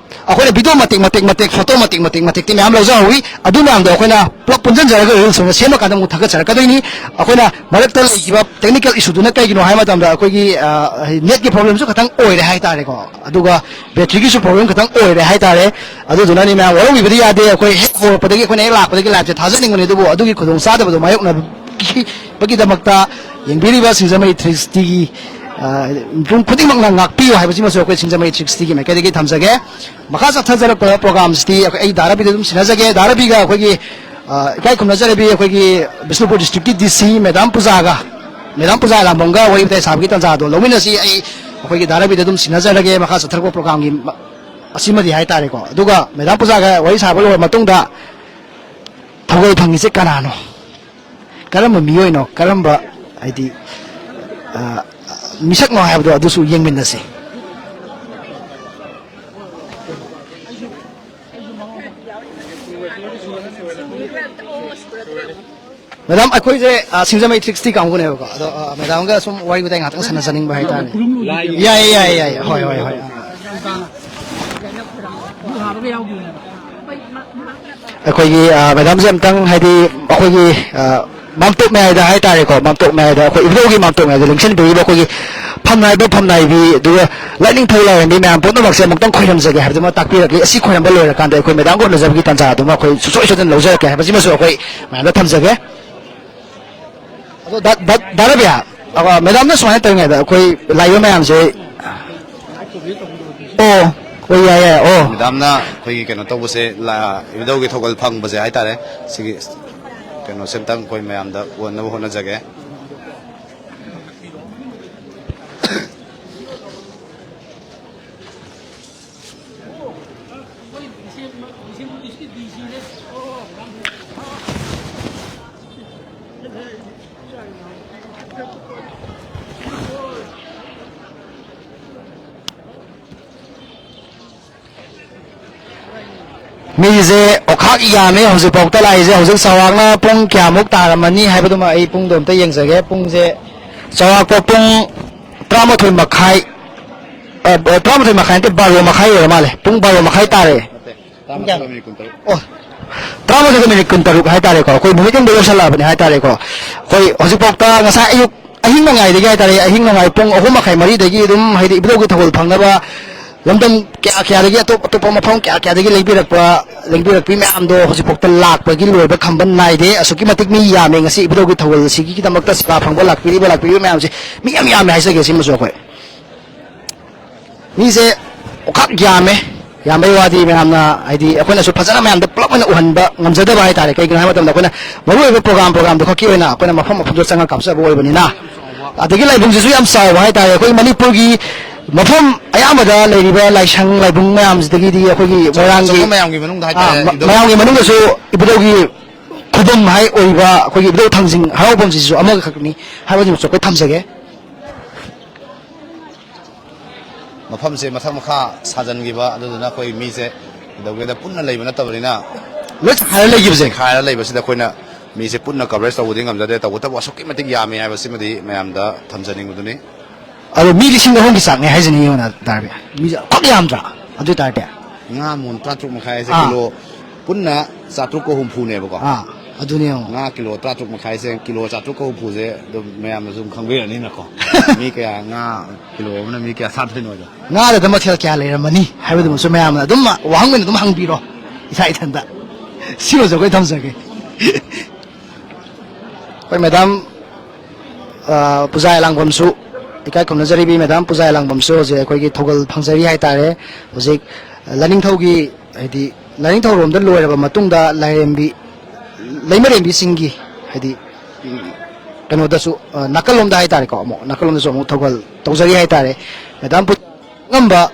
ꯑꯩꯈꯣꯏꯅ video ꯃꯇꯦꯛ ꯃꯇꯦꯛ ꯃꯇꯦꯛ, photo ꯃꯇꯦꯛ ꯃꯇꯦꯛ ꯃꯇꯦꯛꯇꯤ ꯃꯌꯥꯝ ꯂꯧꯖꯍꯧꯋꯤ꯫ ꯑꯗꯨ ꯃꯌꯥꯝꯗꯣ ꯑꯩꯈꯣꯏꯅ ꯄꯨꯂꯞ ꯄꯨꯟꯁꯤꯟꯖꯔꯒ reels ꯑꯣꯏꯅ ꯁꯦꯝꯃꯀꯥꯟꯗ ꯑꯃꯨꯛ ꯊꯥꯒꯠꯆꯔꯛꯀꯗꯣꯏꯅꯤ꯫ ꯑꯩꯈꯣꯏꯅ ꯃꯔꯛꯇ ꯂꯩꯈꯤꯕ technical issueꯗꯨꯅ ꯀꯩꯒꯤꯅꯣ ꯍꯥꯏꯕ ꯃꯇꯝꯗ ꯑꯩꯈꯣꯏꯒꯤ, ꯑ, netꯀꯤ problemꯁꯨ ꯈꯇꯪ ꯑꯣꯏꯔꯦ ꯍꯥꯏꯇꯥꯔꯦꯀꯣ꯫ ꯑꯗꯨꯒ batteryꯒꯤꯁꯨ problem ꯈꯇꯪ ꯑꯣꯏꯔꯦ ꯍꯥꯏꯇꯥꯔꯦ꯫ ꯑꯗꯨꯗꯨꯅꯅꯤ ꯃꯌꯥꯝ ꯋꯥꯔꯧꯕꯤꯕꯗꯤ ꯌꯥꯗꯦ꯫ ꯑꯩꯈꯣꯏ ꯍꯦꯛ ꯍꯧꯔꯛꯄꯗꯒꯤ, ꯑꯩꯈꯣꯏꯅ ꯍꯦꯛ ꯂꯥꯛꯄꯗꯒꯤ liveꯁꯦ ꯊꯥꯖꯅꯤꯡꯕꯅꯤ, ꯑꯗꯨꯕꯨ ꯑꯗꯨꯒꯤ ꯈꯨꯗꯣꯡꯆꯥꯗꯕꯗꯣ ꯃꯥꯌꯣꯛꯅꯕꯒꯤꯗꯃꯛꯇ ꯌꯦꯡꯕꯤꯔꯤꯕ ꯁꯤꯡꯖꯃꯩ three sixtyꯒꯤ, ꯑ, ꯃꯤꯄꯨꯝ ꯈꯨꯗꯤꯡꯃꯛꯅ ꯉꯥꯛꯄꯤꯌꯨ ꯍꯥꯏꯕꯁꯤꯃꯁꯨ ꯑꯩꯈꯣꯏ ꯁꯤꯡꯖꯃꯩ three sixtyꯒꯤ ꯃꯥꯏꯀꯩꯗꯒꯤ ꯊꯝꯖꯒꯦ꯫ ꯃꯈꯥ ꯆꯠꯊꯖꯔꯛꯄ programꯁꯤꯗꯤ ꯑꯩꯈꯣꯏ, ꯑꯩ ꯗꯥ ꯔꯕꯤꯗ ꯑꯗꯨꯝ ꯁꯤꯟꯅꯖꯒꯦ꯫ ꯗꯥ ꯔꯕꯤꯒ ꯑꯩꯈꯣꯏꯒꯤ, ꯑ, ꯏꯀꯥꯏ ꯈꯨꯝꯅꯖꯔꯕꯤ ꯑꯩꯈꯣꯏꯒꯤ ꯕꯤꯁꯅꯨꯄꯨꯔ districtꯀꯤ DC ꯃꯦꯗꯥꯝ ꯄꯨꯖꯥꯒ, ꯃꯦꯗꯥꯝ ꯄꯨꯖꯥ ꯂꯥꯝꯕꯝꯒ ꯋꯥꯔꯤ ꯋꯥꯇꯥꯏ ꯁꯥꯕꯒꯤ ꯇꯥꯟꯖꯥꯗꯣ ꯂꯧꯃꯤꯟꯅꯁꯤ꯫ ꯑꯩ ꯑꯩꯈꯣꯏꯒꯤ ꯗꯥ ꯔꯕꯤꯗ ꯑꯗꯨꯝ ꯁꯤꯟꯅꯖꯔꯒꯦ ꯃꯈꯥ ꯆꯠꯊꯔꯛꯄ programꯒꯤ ꯃ-, ꯑꯁꯤꯃꯗꯤ ꯍꯥꯏꯇꯥꯔꯦꯀꯣ꯫ ꯑꯗꯨꯒ ꯃꯦꯗꯥꯝ ꯄꯨꯖꯥꯒ ꯋꯥꯔꯤ ꯁꯥꯕ ꯂꯣꯏꯔꯕ ꯃꯇꯨꯡꯗ ꯊꯧꯒꯜ ꯐꯪꯉꯤꯁꯦ ꯀꯅꯥꯅꯣ? ꯀꯔꯝꯕ ꯃꯤꯑꯣꯏꯅꯣ? ꯀꯔꯝꯕ, ꯍꯥꯏꯗꯤ, ꯑ, ꯃꯤꯁꯛꯅꯣ ꯍꯥꯏꯕꯗꯣ ꯑꯗꯨꯁꯨ ꯌꯦꯡꯃꯤꯟꯅꯁꯤ꯫ ꯃꯦꯗꯥꯝ, ꯑꯩꯈꯣꯏꯁꯦ, ꯑ, ꯁꯤꯡꯖꯃꯩ ꯊ꯭ꯔꯤ ꯁꯤꯛꯁꯇꯤ ꯀꯥꯡꯕꯨꯅꯦꯕꯀꯣ꯫ ꯑꯗꯣ, ꯑ, ꯃꯦꯗꯥꯝꯒ ꯁꯨꯝ ꯋꯥꯔꯤ ꯋꯥꯇꯥꯏ ꯉꯥꯛꯇꯪ ꯁꯥꯟꯅꯖꯅꯤꯡꯕ ꯍꯥꯏꯇꯥꯔꯦ꯫ ꯌꯥꯏꯌꯦ, ꯌꯥꯏꯌꯦ, ꯌꯥꯏꯌꯦ꯫ ꯍꯣꯏ, ꯍꯣꯏ, ꯍꯣꯏ꯫ ꯑꯩꯈꯣꯏꯒꯤ, ꯑ, ꯃꯦꯗꯥꯝꯁꯦ ꯑꯝꯇꯪ, ꯍꯥꯏꯗꯤ, ꯑꯩꯈꯣꯏꯒꯤ, ꯑ, ꯃꯥꯝꯇꯣꯞ ꯃꯌꯥꯏꯗ ꯍꯥꯏꯇꯥꯔꯦꯀꯣ, ꯃꯥꯝꯇꯣꯞ ꯃꯌꯥꯏꯗ, ꯑꯩꯈꯣꯏ ꯏꯕꯨꯙꯧꯒꯤ ꯃꯥꯝꯇꯣꯞ ꯃꯌꯥꯏꯗ ꯂꯦꯡꯁꯤꯟꯕꯤꯔꯤꯕ ꯑꯩꯈꯣꯏꯒꯤ ꯐꯝꯅꯥꯏꯕ ꯐꯝꯅꯥꯏꯕꯤ, ꯑꯗꯨꯒ ꯂꯥꯏꯅꯤꯡꯊꯧ ꯂꯥꯏꯔꯦꯝꯕꯤ ꯃꯌꯥꯝ ꯄꯨꯝꯅꯃꯛꯁꯦ ꯑꯃꯨꯛꯇꯪ ꯈꯣꯏꯔꯝꯖꯒꯦ ꯍꯥꯏꯕꯗꯨꯃ ꯇꯥꯛꯄꯤꯔꯛꯂꯤ꯫ ꯑꯁꯤ ꯈꯣꯏꯔꯝꯕ ꯂꯣꯏꯔꯀꯥꯟꯗ ꯑꯩꯈꯣꯏ ꯃꯦꯗꯥꯝꯒ ꯎꯅꯖꯕꯒꯤ ꯇꯥꯟꯖꯥ ꯑꯗꯨꯃ ꯑꯩꯈꯣꯏ ꯁꯨꯡꯁꯣꯏ ꯁꯣꯏꯗꯅ ꯂꯧꯖꯔꯛꯀꯦ ꯍꯥꯏꯕꯁꯤꯃꯁꯨ ꯑꯩꯈꯣꯏ ꯃꯌꯥꯝꯗ ꯊꯝꯖꯒꯦ꯫ ꯑꯗꯣ ꯗꯥ, ꯗꯥ, ꯗꯥ ꯔꯕꯤꯌꯥ, ꯑ, ꯃꯦꯗꯥꯝꯅ ꯁꯨꯃꯥꯏꯅ ꯇꯧꯔꯤꯉꯩꯗ ꯑꯩꯈꯣꯏ ꯂꯥꯛꯏꯕ ꯃꯌꯥꯝꯁꯦ, ꯑꯣ, ꯑꯣ, ꯌꯥꯏ, ꯌꯥꯏ, ꯑꯣ꯫ ꯃꯦꯗꯥꯝꯅ ꯑꯩꯈꯣꯏꯒꯤ ꯀꯩꯅꯣ ꯇꯧꯕꯁꯦ, ꯂꯥ-, ꯏꯕꯨꯙꯧꯒꯤ ꯊꯧꯒꯜ ꯐꯪꯕꯁꯦ ꯍꯥꯏꯇꯥꯔꯦ, ꯁꯤꯒꯤ ꯀꯩꯅꯣꯁꯦ ꯑꯝꯇꯪ ꯑꯩꯈꯣꯏ ꯃꯌꯥꯝꯗ ꯎꯍꯟꯅꯕ ꯍꯣꯠꯅꯖꯒꯦ꯫ ꯃꯤꯁꯦ ꯑꯣꯈꯥꯛ ꯌꯥꯝꯃꯦ ꯍꯧꯖꯤꯛꯐꯥꯎꯗ ꯂꯥꯛꯏꯁꯦ꯫ ꯍꯧꯖꯤꯛ ꯆꯥꯎꯔꯥꯛꯅ ꯄꯨꯡ ꯀꯌꯥꯃꯨꯛ ꯇꯥꯔꯝꯃꯅꯤ ꯍꯥꯏꯕꯗꯨꯃ ꯑꯩ ꯄꯨꯡꯗꯣ ꯑꯝꯇ ꯌꯦꯡꯖꯒꯦ꯫ ꯄꯨꯡꯁꯦ ꯆꯥꯎꯔꯥꯛꯄ ꯄꯨꯡ ꯇꯔꯥꯃꯥꯊꯣꯏ ꯃꯈꯥꯏ, ꯑ, ꯇꯔꯥꯃꯥꯊꯣꯏ ꯃꯈꯥꯏ ꯅꯠꯇꯦ, ꯕꯥꯔꯣ ꯃꯈꯥꯏ ꯑꯣꯏꯔ ꯃꯥꯜꯂꯦ꯫ ꯄꯨꯡ ꯕꯥꯔꯣ ꯃꯈꯥꯏ ꯇꯥꯔꯦ꯫ ꯄꯨꯡ ꯀꯌꯥꯅꯣ? ꯑꯣ, ꯇꯔꯥꯃꯥꯊꯣꯏꯒ ꯃꯤꯅꯤꯠ ꯀꯨꯟꯇꯔꯨꯛ ꯍꯥꯏꯇꯥꯔꯦꯀꯣ꯫ ꯑꯩꯈꯣꯏ ꯅꯨꯃꯤꯠ ꯌꯨꯡꯕ ꯌꯧꯁꯜꯂꯛꯑꯕꯅꯦ ꯍꯥꯏꯇꯥꯔꯦꯀꯣ꯫ ꯑꯩꯈꯣꯏ ꯍꯧꯖꯤꯛꯐꯥꯎꯗ ꯉꯁꯥꯏ ꯑꯌꯨꯛ ꯑꯍꯤꯡ ꯅꯣꯡꯌꯥꯏꯗꯒꯤ ꯍꯥꯏꯇꯥꯔꯦ, ꯑꯍꯤꯡ ꯅꯣꯡꯌꯥꯏ ꯄꯨꯡ ꯑꯍꯨꯝ ꯃꯈꯥꯏ, ꯃꯔꯤꯗꯒꯤ ꯑꯗꯨꯝ, ꯍꯥꯏꯗꯤ, ꯏꯕꯨꯙꯧꯒꯤ ꯊꯧꯒꯜ ꯐꯪꯅꯕ ꯂꯝꯗꯝ ꯀꯌꯥ ꯀꯌꯥꯗꯒꯤ, ꯑꯇꯣꯞ ꯑꯇꯣꯞꯄ ꯃꯐꯝ ꯀꯌꯥ ꯀꯌꯥꯗꯒꯤ ꯂꯦꯡꯕꯤꯔꯛꯄ, ꯂꯦꯡꯕꯤꯔꯛꯄꯤ ꯃꯌꯥꯝꯗꯣ ꯍꯧꯖꯤꯛꯐꯥꯎꯗ ꯂꯥꯛꯄꯒꯤ ꯂꯣꯏꯕ ꯈꯝꯕ ꯅꯥꯏꯗꯦ꯫ ꯑꯁꯨꯛꯀꯤ ꯃꯇꯤꯛ ꯃꯤ ꯌꯥꯝꯃꯦ ꯉꯁꯤ ꯏꯕꯨꯙꯧꯒꯤ ꯊꯧꯒꯜ ꯑꯁꯤꯒꯤꯗꯃꯛꯇ ꯁꯦꯕꯥ ꯐꯪꯕ ꯂꯥꯛꯄꯤꯔꯤꯕ, ꯂꯥꯛꯄꯤꯔꯤꯕ ꯃꯌꯥꯝꯁꯦ ꯃꯤ ꯌꯥꯝ ꯌꯥꯝꯃꯦ ꯍꯥꯏꯖꯒꯦ꯫ ꯁꯤꯃꯁꯨ ꯑꯩꯈꯣꯏ ꯃꯤꯁꯦ ꯑꯣꯈꯥꯛ ꯌꯥꯝꯃꯦ꯫ ꯌꯥꯝꯕꯩ ꯋꯥꯗꯤ ꯃꯌꯥꯝꯅ, ꯍꯥꯏꯗꯤ, ꯑꯩꯈꯣꯏꯅꯁꯨ ꯐꯖꯅ ꯃꯌꯥꯝꯗ ꯄꯨꯂꯞ ꯑꯣꯏꯅ ꯎꯍꯟꯕ ꯉꯝꯖꯗꯕ ꯍꯥꯏꯇꯥꯔꯦ꯫ ꯀꯩꯒꯤꯅꯣ ꯍꯥꯏꯕ ꯃꯇꯝꯗ ꯑꯩꯈꯣꯏꯅ ꯃꯔꯨꯑꯣꯏꯕ ꯄ꯭ꯔꯣꯒ꯭ꯔꯥꯝ, ꯄ꯭ꯔꯣꯒ꯭ꯔꯥꯝꯗꯨ ꯈꯛꯀꯤ ꯑꯣꯏꯅ ꯑꯩꯈꯣꯏꯅ ꯃꯐꯝ ꯃꯐꯝꯗ ꯆꯪꯉꯒ ꯀꯥꯞꯆꯕ ꯑꯣꯏꯕꯅꯤꯅ, ꯑꯗꯒꯤ ꯂꯥꯏꯕꯨꯡꯁꯤꯁꯨ ꯌꯥꯝ ꯆꯥꯎꯕ ꯍꯥꯏꯇꯥꯔꯦ꯫ ꯑꯩꯈꯣꯏ ꯃꯅꯤꯄꯨꯔꯒꯤ ꯃꯐꯝ ꯑꯌꯥꯝꯕꯗ ꯂꯩꯔꯤꯕ ꯂꯥꯏꯁꯪ ꯂꯥꯏꯕꯨꯡ ꯃꯌꯥꯝꯁꯤꯗꯒꯤꯗꯤ ꯑꯩꯈꯣꯏꯒꯤ ꯃꯣꯏꯔꯥꯡꯒꯤ, ꯃꯌꯥꯝꯒꯤ ꯃꯅꯨꯡꯗ ꯍꯥꯏꯇꯥꯔꯦ, ꯑꯥ, ꯃ-, ꯏꯕꯨꯙꯧ ꯃꯌꯥꯝꯒꯤ ꯃꯅꯨꯡꯗꯁꯨ ꯏꯕꯨꯙꯧꯒꯤ ꯈꯨꯕꯝ ꯍꯥꯏ ꯑꯣꯏꯔꯤꯕ ꯑꯩꯈꯣꯏꯒꯤ ꯏꯕꯨꯙꯧ ꯊꯥꯡꯖꯤꯡ ꯍꯔꯥꯎꯐꯝꯁꯤꯁꯨ ꯑꯃꯈꯛꯅꯤ ꯍꯥꯏꯕꯁꯤꯃꯁꯨ ꯑꯩꯈꯣꯏ ꯊꯝꯖꯒꯦ꯫ ꯃꯐꯝꯁꯦ ꯃꯊꯛ ꯃꯈꯥ ꯁꯥꯖꯟꯈꯤꯕ, ꯑꯗꯨꯗꯨꯅ ꯑꯩꯈꯣꯏ ꯃꯤꯁꯦ ꯀꯩꯗꯧꯒꯦꯗ ꯄꯨꯟꯅ ꯂꯩꯕ ꯅꯠꯇꯕꯅꯤꯅ, ꯂꯣꯏ ꯆꯈꯥꯏꯔ ꯂꯩꯈꯤꯕꯁꯦ꯫ ꯆꯈꯥꯏꯔ ꯂꯩꯕꯁꯤꯗ ꯑꯩꯈꯣꯏꯅ ꯃꯤꯁꯦ ꯄꯨꯟꯅ coverage ꯇꯧꯕꯗꯤ ꯉꯝꯖꯗꯦ, ꯇꯧꯕꯇꯕꯨ ꯑꯁꯨꯛꯀꯤ ꯃꯇꯤꯛ ꯌꯥꯝꯃꯤ ꯍꯥꯏꯕꯁꯤꯃꯗꯤ ꯃꯌꯥꯝꯗ ꯊꯝꯖꯅꯤꯡꯕꯗꯨꯅꯤ꯫ ꯑꯗꯣ ꯃꯤ ꯂꯤꯁꯤꯡ ꯑꯍꯨꯝꯒꯤ ꯆꯥꯡꯅꯦ ꯍꯥꯏꯖꯅꯤꯡꯉꯤ, ꯌꯦꯡꯉꯣꯅ ꯇꯥꯔꯕꯤ꯫ ꯃꯤꯁꯦ ꯈꯛ ꯌꯥꯝꯗ꯭ꯔꯥ? ꯑꯗꯨ ꯑꯣꯏ ꯇꯥꯔꯗꯤ ꯉꯥ ꯃꯣꯟ ꯇꯔꯥꯇꯔꯨꯛ ꯃꯈꯥꯏ ꯍꯥꯏꯁꯦ ꯑꯥ꯫ ꯀꯤꯂꯣ ꯄꯨꯟꯅ ꯆꯥꯇ꯭ꯔꯨꯛꯀ ꯍꯨꯝꯐꯨꯅꯦꯕꯀꯣ꯫ ꯑꯥ, ꯑꯗꯨꯅꯦ ꯌꯦꯡꯉꯣ꯫ ꯉꯥ ꯀꯤꯂꯣ ꯇꯔꯥꯇꯔꯨꯛ ꯃꯈꯥꯏꯁꯦ, ꯀꯤꯂꯣ ꯆꯥꯇ꯭ꯔꯨꯛꯀ ꯍꯨꯝꯐꯨꯁꯦ ꯑꯗꯨꯝ ꯃꯌꯥꯝꯅꯁꯨ ꯑꯗꯨꯝ ꯈꯪꯕꯤꯔꯅꯤꯅꯀꯣ꯫ ꯃꯤ ꯀꯌꯥ, ꯉꯥ ꯀꯤꯂꯣ ꯑꯃꯅ ꯃꯤ ꯀꯌꯥ ꯆꯥꯗꯣꯏꯅꯣꯗꯣ꯫ ꯉꯥꯗꯨꯗ ꯃꯊꯦꯜ ꯀꯌꯥ ꯂꯩꯔꯝꯃꯅꯤ ꯍꯥꯏꯕꯗꯨꯃꯁꯨ ꯃꯌꯥꯝꯅ ꯑꯗꯨꯝ ꯋꯥꯍꯪ ꯑꯣꯏꯅ ꯑꯗꯨꯝ ꯍꯪꯕꯤꯔꯣ, ꯏꯁꯥ ꯏꯊꯟꯇ꯫ ꯁꯤꯃꯁꯨ ꯑꯩꯈꯣꯏ ꯊꯝꯖꯒꯦ꯫ ꯍꯣꯏ ꯃꯦꯗꯥꯝ, ꯑ, ꯄꯨꯖꯥ ꯂꯥꯡꯕꯝꯁꯨ ꯏꯀꯥꯏ ꯈꯨꯝꯅꯖꯔꯤꯕꯤ꯫ ꯃꯦꯗꯥꯝ ꯄꯨꯖꯥ ꯂꯥꯡꯕꯝꯁꯨ ꯍꯧꯖꯤꯛ ꯑꯩꯈꯣꯏꯒꯤ ꯊꯧꯒꯜ ꯐꯪꯖꯔꯤ ꯍꯥꯏꯇꯥꯔꯦ꯫ ꯍꯧꯖꯤꯛ ꯂꯥꯏꯅꯤꯡꯊꯧꯒꯤ, ꯍꯥꯏꯗꯤ ꯂꯥꯏꯅꯤꯡꯊꯧꯔꯣꯝꯗ ꯂꯣꯏꯔꯕ ꯃꯇꯨꯡꯗ ꯂꯥꯏꯔꯦꯝꯕꯤ, ꯂꯩꯃꯔꯦꯝꯕꯤꯁꯤꯡꯒꯤ, ꯍꯥꯏꯗꯤ ꯀꯩꯅꯣꯗꯁꯨ, ꯑ, ꯅꯥꯀꯜꯂꯣꯝꯗ ꯍꯥꯏꯇꯥꯔꯦꯀꯣ, ꯑꯃꯨꯛ ꯅꯥꯀꯜꯂꯣꯝꯗꯁꯨ ꯑꯃꯨꯛ ꯊꯧꯒꯜ ꯇꯧꯖꯔꯤ ꯍꯥꯏꯇꯥꯔꯦ꯫ ꯃꯦꯗꯥꯝ ꯄꯨ-, ꯑꯉꯝꯕ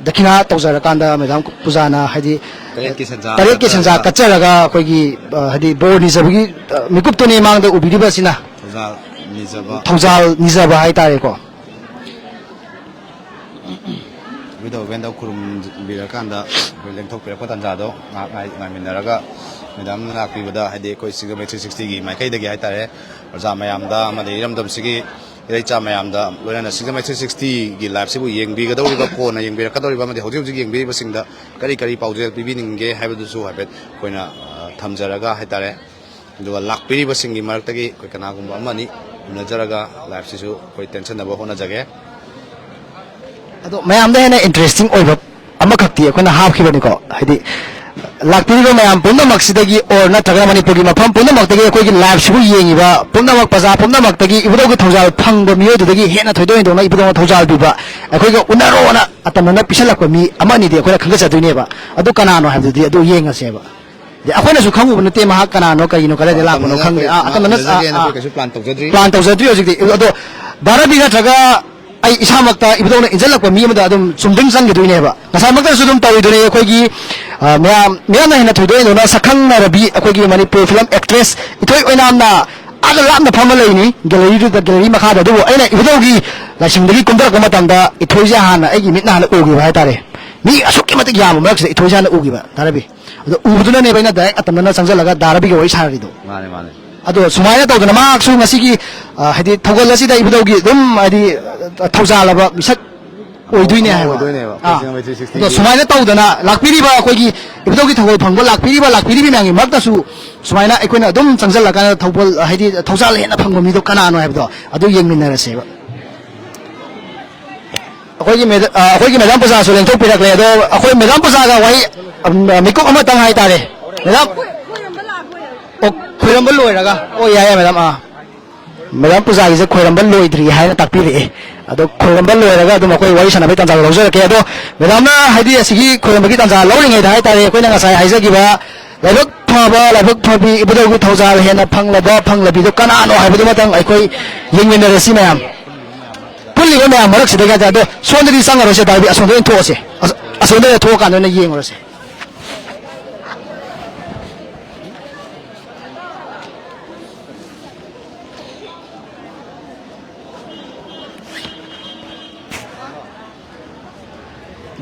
ꯗꯈꯤꯅꯥ ꯇꯧꯖꯔꯀꯥꯟꯗ ꯃꯦꯗꯥꯝ ꯄꯨꯖꯥꯅ, ꯍꯥꯏꯗꯤ ꯇꯔꯦꯠꯀꯤ ꯁꯦꯟꯖꯥ ꯇꯔꯦꯠꯀꯤ ꯁꯦꯟꯖꯥ ꯀꯠꯆꯔꯒ ꯀꯠꯆꯔꯒ ꯑꯩꯈꯣꯏꯒꯤ, ꯑ, ꯍꯥꯏꯗꯤ ꯕꯣꯔ ꯅꯤꯖꯕꯒꯤ, ꯑ, ꯃꯤꯀꯨꯞꯇꯨꯅꯤ ꯃꯥꯡꯗ ꯎꯕꯤꯔꯤꯕꯁꯤꯅ꯫ ꯊꯧꯖꯥꯜ ꯅꯤꯖꯕ꯫ ꯊꯧꯖꯥꯜ ꯅꯤꯖꯕ ꯍꯥꯏꯇꯥꯔꯦꯀꯣ꯫ ꯏꯕꯨꯙꯧ ꯏꯕꯦꯟꯗꯧ ꯈꯨꯔꯨꯝꯕꯤꯔꯀꯥꯟꯗ ꯑꯩꯈꯣꯏ ꯂꯦꯡꯊꯣꯛꯄꯤꯔꯛꯄ ꯇꯥꯟꯖꯥꯗꯣ ꯉꯥꯏꯍꯥꯛ ꯉꯥꯏ-, ꯉꯥꯏꯃꯤꯟꯅꯔꯒ ꯃꯦꯗꯥꯝꯅ ꯂꯥꯛꯄꯤꯕꯗ, ꯍꯥꯏꯗꯤ ꯑꯩꯈꯣꯏ ꯁꯤꯡꯖꯃꯩ ꯊ꯭ꯔꯤ ꯁꯤꯛꯁꯇꯤꯒꯤ ꯃꯥꯏꯀꯩꯗꯒꯤ ꯍꯥꯏꯇꯥꯔꯦ, ꯄ꯭ꯔꯖꯥ ꯃꯌꯥꯝꯗ ꯑꯃꯗꯤ ꯏꯔꯝꯗꯝꯁꯤꯒꯤ ꯏꯔꯩꯆꯥ ꯃꯌꯥꯝꯗ, ꯂꯣꯏꯅꯅ ꯁꯤꯡꯖꯃꯩ ꯊ꯭ꯔꯤ ꯁꯤꯛꯁꯇꯤꯒꯤ ꯂꯥꯏꯐꯁꯤꯕꯨ ꯌꯦꯡꯕꯤꯒꯗꯧꯔꯤꯕ, ꯀꯣꯟꯅ ꯌꯦꯡꯕꯤꯔꯛꯀꯗꯧꯔꯤꯕ ꯑꯃꯗꯤ ꯍꯧꯖꯤꯛ ꯍꯧꯖꯤꯛ ꯌꯦꯡꯕꯤꯔꯤꯕꯁꯤꯡꯗ ꯀꯔꯤ ꯀꯔꯤ ꯄꯥꯎꯖꯦꯜ ꯄꯤꯕꯤꯅꯤꯡꯒꯦ ꯍꯥꯏꯕꯗꯨꯁꯨ ꯍꯥꯏꯐꯦꯠ ꯑꯩꯈꯣꯏꯅ, ꯑ, ꯊꯝꯖꯔꯒ ꯍꯥꯏꯇꯥꯔꯦ꯫ ꯑꯗꯨꯒ ꯂꯥꯛꯄꯤꯔꯤꯕꯁꯤꯡꯒꯤ ꯃꯔꯛꯇꯒꯤ ꯑꯩꯈꯣꯏ ꯀꯅꯥꯒꯨꯝꯕ ꯑꯃꯅꯤ ꯎꯅꯖꯔꯒ ꯂꯥꯏꯐꯁꯤꯁꯨ ꯑꯩꯈꯣꯏ ꯇꯦꯟꯁꯟꯅꯕ ꯍꯣꯠꯅꯖꯒꯦ꯫ ꯑꯗꯣ ꯃꯌꯥꯝꯗ ꯍꯦꯟꯅ ꯏꯟꯇꯔꯦꯁꯇꯤꯡ ꯑꯣꯏꯕ ꯑꯃꯈꯛꯇꯤ ꯑꯩꯈꯣꯏꯅ ꯍꯥꯞꯈꯤꯕꯅꯤꯀꯣ, ꯍꯥꯏꯗꯤ ꯂꯥꯛꯄꯤꯔꯤꯕ ꯃꯌꯥꯝ ꯄꯨꯝꯅꯃꯛꯁꯤꯗꯒꯤ ꯑꯣꯔ ꯅꯠꯇ꯭ꯔꯒꯅ ꯃꯅꯤꯄꯨꯔꯒꯤ ꯃꯐꯝ ꯄꯨꯝꯅꯃꯛꯇꯒꯤ ꯑꯩꯈꯣꯏꯒꯤ ꯂꯥꯏꯐꯁꯤꯕꯨ ꯌꯦꯡꯉꯤꯕ ꯄꯨꯝꯅꯃꯛ, ꯄ꯭ꯔꯖꯥ ꯄꯨꯝꯅꯃꯛꯇꯒꯤ ꯏꯕꯨꯙꯧꯒꯤ ꯊꯧꯖꯥꯜ ꯐꯪꯕ ꯃꯤꯑꯣꯏꯗꯨꯗꯒꯤ ꯍꯦꯟꯅ ꯊꯣꯏꯗꯣꯛ ꯍꯦꯟꯗꯣꯛꯅ ꯏꯕꯨꯙꯧꯅ ꯊꯧꯖꯥꯜ ꯄꯤꯕ, ꯑꯩꯈꯣꯏꯒ ꯎꯅꯔꯣꯅ ꯑꯇꯝꯅꯅ ꯄꯤꯁꯜꯂꯛꯄ ꯃꯤ ꯑꯃ ꯑꯅꯤꯗꯤ ꯑꯩꯈꯣꯏꯅ ꯈꯟꯒꯠꯆꯗꯣꯏꯅꯦꯕ꯫ ꯑꯗꯨ ꯀꯅꯥꯅꯣ ꯍꯥꯏꯕꯗꯨꯗꯤ ꯑꯗꯨ ꯌꯦꯡꯉꯁꯦꯕ꯫ ꯑꯗꯩ ꯑꯩꯈꯣꯏꯅꯁꯨ ꯈꯪꯉꯨꯕ ꯅꯠꯇꯦ ꯃꯍꯥꯛ ꯀꯅꯥꯅꯣ ꯀꯔꯤꯅꯣ ꯀꯗꯥꯏꯗ ꯂꯥꯛꯄꯅꯣ ꯑꯇꯝꯅꯅ ꯈꯪꯗꯦ꯫ ꯑꯩꯈꯣꯏ ꯑꯥ, ꯃꯥ ꯑꯇꯝꯅꯅ, ꯑꯥ, ꯎꯅꯖꯒꯦꯅ ꯑꯥ꯫ ꯑꯩꯈꯣꯏ ꯀꯩꯁꯨ ꯄ꯭ꯂꯥꯟ ꯇꯧꯖꯗ꯭ꯔꯤ꯫ ꯄ꯭ꯂꯥꯟ ꯇꯧꯖꯗ꯭ꯔꯤ ꯍꯧꯖꯤꯛꯇꯤ꯫ ꯑꯗꯣ ꯙꯥꯔꯥꯕꯤ ꯅꯠꯇ꯭ꯔꯒ ꯑꯩ ꯏꯁꯥꯃꯛꯇ ꯏꯕꯨꯙꯧꯅ ꯏꯟꯁꯤꯜꯂꯛꯄ ꯃꯤ ꯑꯃꯗ ꯑꯗꯨꯝ ꯆꯨꯝꯗ꯭ꯔꯤꯡ ꯆꯪꯈꯤꯗꯣꯏꯅꯦꯕ꯫ ꯉꯁꯥꯏꯃꯛꯇꯁꯨ ꯑꯗꯨꯝ ꯇꯧꯔꯤꯗꯨꯅꯤ ꯑꯩꯈꯣꯏꯒꯤ, ꯑ, ꯃꯌꯥꯝ, ꯃꯤꯌꯥꯝꯅ ꯍꯦꯟꯅ ꯊꯣꯏꯗꯣꯛ ꯍꯦꯟꯗꯣꯛꯅ ꯁꯛꯈꯪꯅꯔꯕꯤ ꯑꯩꯈꯣꯏꯒꯤ ꯃꯅꯤꯄꯨꯔ ꯐꯤꯂꯝ ꯑꯦꯛꯇ꯭ꯔꯦꯁ ꯏꯊꯣꯏ ꯑꯣꯏꯅꯥꯝꯅ ꯑꯥꯗ ꯂꯥꯞꯅ ꯐꯝꯃ ꯂꯩꯔꯤꯅꯤ, ꯒꯦꯂꯔꯤꯗꯨꯗ, ꯒꯦꯂꯔꯤ ꯃꯈꯥꯗ꯫ ꯑꯗꯨꯕꯨ ꯑꯩꯅ ꯏꯕꯨꯙꯧꯒꯤ ꯂꯥꯏꯁꯪꯗꯒꯤ ꯀꯨꯝꯊꯔꯛꯄ ꯃꯇꯝꯗ ꯏꯊꯣꯏꯁꯦ ꯍꯥꯟꯅ ꯑꯩꯒꯤ ꯃꯤꯠꯅ ꯍꯥꯟꯅ ꯎꯈꯤꯕ ꯍꯥꯏꯇꯥꯔꯦ꯫ ꯃꯤ ꯑꯁꯨꯛꯀꯤ ꯃꯇꯤꯛ ꯌꯥꯝꯕ ꯃꯔꯛꯁꯤꯗ ꯏꯊꯣꯏꯁꯦ ꯍꯥꯟꯅ ꯎꯈꯤꯕ ꯙꯥꯔꯥꯕꯤ꯫ ꯑꯗꯣ ꯎꯕꯗꯨꯅꯅꯦꯕ ꯑꯩꯅ ꯗꯥꯏꯔꯦꯛ ꯑꯇꯝꯅꯅ ꯆꯪꯁꯤꯜꯂꯒ ꯗꯥ ꯔꯕꯤꯒ ꯋꯥꯔꯤ ꯁꯥꯔꯤꯗꯣ꯫ ꯃꯥꯅꯦ ꯃꯥꯅꯦ꯫ ꯑꯗꯣ ꯁꯨꯃꯥꯏꯅ ꯇꯧꯗꯅ ꯃꯍꯥꯛꯁꯨ ꯉꯁꯤꯒꯤ, ꯑ, ꯍꯥꯏꯗꯤ ꯊꯧꯒꯜ ꯑꯁꯤꯗ ꯏꯕꯨꯙꯧꯒꯤ ꯑꯗꯨꯝ ꯍꯥꯏꯗꯤ, ꯑ, ꯊꯧꯖꯥꯜꯂꯕ ꯃꯤꯁꯛ ꯑꯣꯏꯗꯣꯏꯅꯦ ꯑꯃ ꯍꯥꯏꯕ꯫ ꯑꯣꯏꯗꯣꯏꯅꯦꯕ, ꯑꯥ꯫ ꯑꯩꯈꯣꯏ ꯁꯤꯛꯁꯇꯤ ꯑꯗꯣ ꯁꯤꯛꯁꯇꯤꯒꯤ꯫ ꯁꯨꯃꯥꯏꯅ ꯇꯧꯗꯅ ꯂꯥꯛꯄꯤꯔꯤꯕ ꯑꯩꯈꯣꯏꯒꯤ ꯏꯕꯨꯙꯧꯒꯤ ꯊꯧꯒꯜ ꯐꯪꯕ ꯂꯥꯛꯄꯤꯔꯤꯕ ꯂꯥꯛꯄꯤꯔꯤꯕ ꯃꯌꯥꯝꯒꯤ ꯃꯔꯛꯇꯁꯨ ꯁꯨꯃꯥꯏꯅ ꯑꯩꯈꯣꯏꯅ ꯑꯗꯨꯝ ꯆꯪꯁꯤꯜꯂꯀꯥꯟꯗ ꯊꯧꯒꯜ ꯍꯥꯏꯗꯤ ꯊꯧꯖꯥꯜ ꯍꯦꯟꯅ ꯐꯪꯕ ꯃꯤꯗꯣ ꯀꯅꯥꯅꯣ ꯍꯥꯏꯕꯗꯣ ꯑꯗꯨ ꯌꯦꯡꯃꯤꯟꯅꯔꯁꯦꯕ꯫ ꯑꯩꯈꯣꯏꯒꯤ ꯃꯦꯗ-, ꯑ, ꯑꯩꯈꯣꯏꯒꯤ ꯃꯦꯗꯥꯝ ꯄꯨꯖꯥꯁꯨ ꯂꯦꯡꯊꯣꯛꯄꯤꯔꯛꯂꯦ꯫ ꯑꯗꯣ ꯑꯩꯈꯣꯏ ꯃꯦꯗꯥꯝ ꯄꯨꯖꯥꯒ ꯋꯥꯔꯤ, ꯑꯝ, ꯃꯤꯀꯨꯞ ꯑꯃꯇꯪ ꯍꯥꯏꯇꯥꯔꯦ꯫ ꯃꯦꯗꯥꯝ, ꯑꯣ, ꯈꯣꯏꯔꯝꯕ ꯂꯣꯏꯔꯒ꯫ ꯑꯣ, ꯌꯥꯏ, ꯌꯥꯏ, ꯃꯦꯗꯥꯝ꯫ ꯑꯥ, ꯃꯦꯗꯥꯝ ꯄꯨꯖꯥꯒꯤꯁꯦ ꯈꯣꯏꯔꯝꯕ ꯂꯣꯏꯗ꯭ꯔꯤ ꯍꯥꯏꯅ ꯇꯥꯛꯄꯤꯔꯛꯑꯦ꯫ ꯑꯗꯣ ꯈꯣꯏꯔꯝꯕ ꯂꯣꯏꯔꯒ ꯑꯗꯨꯝ ꯑꯩꯈꯣꯏ ꯋꯥꯔꯤ ꯁꯥꯟꯅꯕꯒꯤ ꯇꯥꯟꯖꯥ ꯂꯧꯖꯔꯛꯀꯦ꯫ ꯑꯗꯣ ꯃꯦꯗꯥꯝꯅ ꯍꯥꯏꯗꯤ ꯑꯁꯤꯒꯤ ꯈꯣꯏꯔꯝꯕꯒꯤ ꯇꯥꯟꯖꯥ ꯂꯧꯔꯤꯉꯩꯗ ꯍꯥꯏꯇꯥꯔꯦ, ꯑꯩꯈꯣꯏꯅ ꯉꯁꯥꯏ ꯍꯥꯏꯖꯈꯤꯕ ꯂꯥꯏꯕꯛ ꯐꯕ, ꯂꯥꯏꯕꯛ ꯐꯕꯤ, ꯏꯕꯨꯙꯧꯒꯤ ꯊꯧꯖꯥꯜ ꯍꯦꯟꯅ ꯐꯪꯂꯕ, ꯐꯪꯂꯕꯤꯗꯣ ꯀꯅꯥꯅꯣ ꯍꯥꯏꯕꯗꯨꯃꯇꯪ ꯑꯩꯈꯣꯏ ꯌꯦꯡꯃꯤꯟꯅꯔꯁꯤ ꯃꯌꯥꯝ꯫ ꯄꯨꯜꯂꯤꯕ ꯃꯌꯥꯝ ꯃꯔꯛꯁꯤꯗꯒꯤ ꯍꯥꯏꯇꯥꯔꯦ꯫ ꯑꯗꯣ ꯁꯣꯝꯗꯗꯤ ꯆꯪꯉꯔꯣꯏꯁꯦ, ꯗꯥ ꯔꯕꯤ, ꯑꯁꯣꯝꯗ ꯑꯣꯏꯅ ꯊꯣꯛꯑꯁꯦ꯫ ꯑꯁ-, ꯑꯁꯣꯝꯗ ꯑꯣꯏꯅ ꯊꯣꯛꯑꯀꯥꯟꯗ ꯑꯣꯏꯅ ꯌꯦꯡꯉꯨꯔꯁꯦ꯫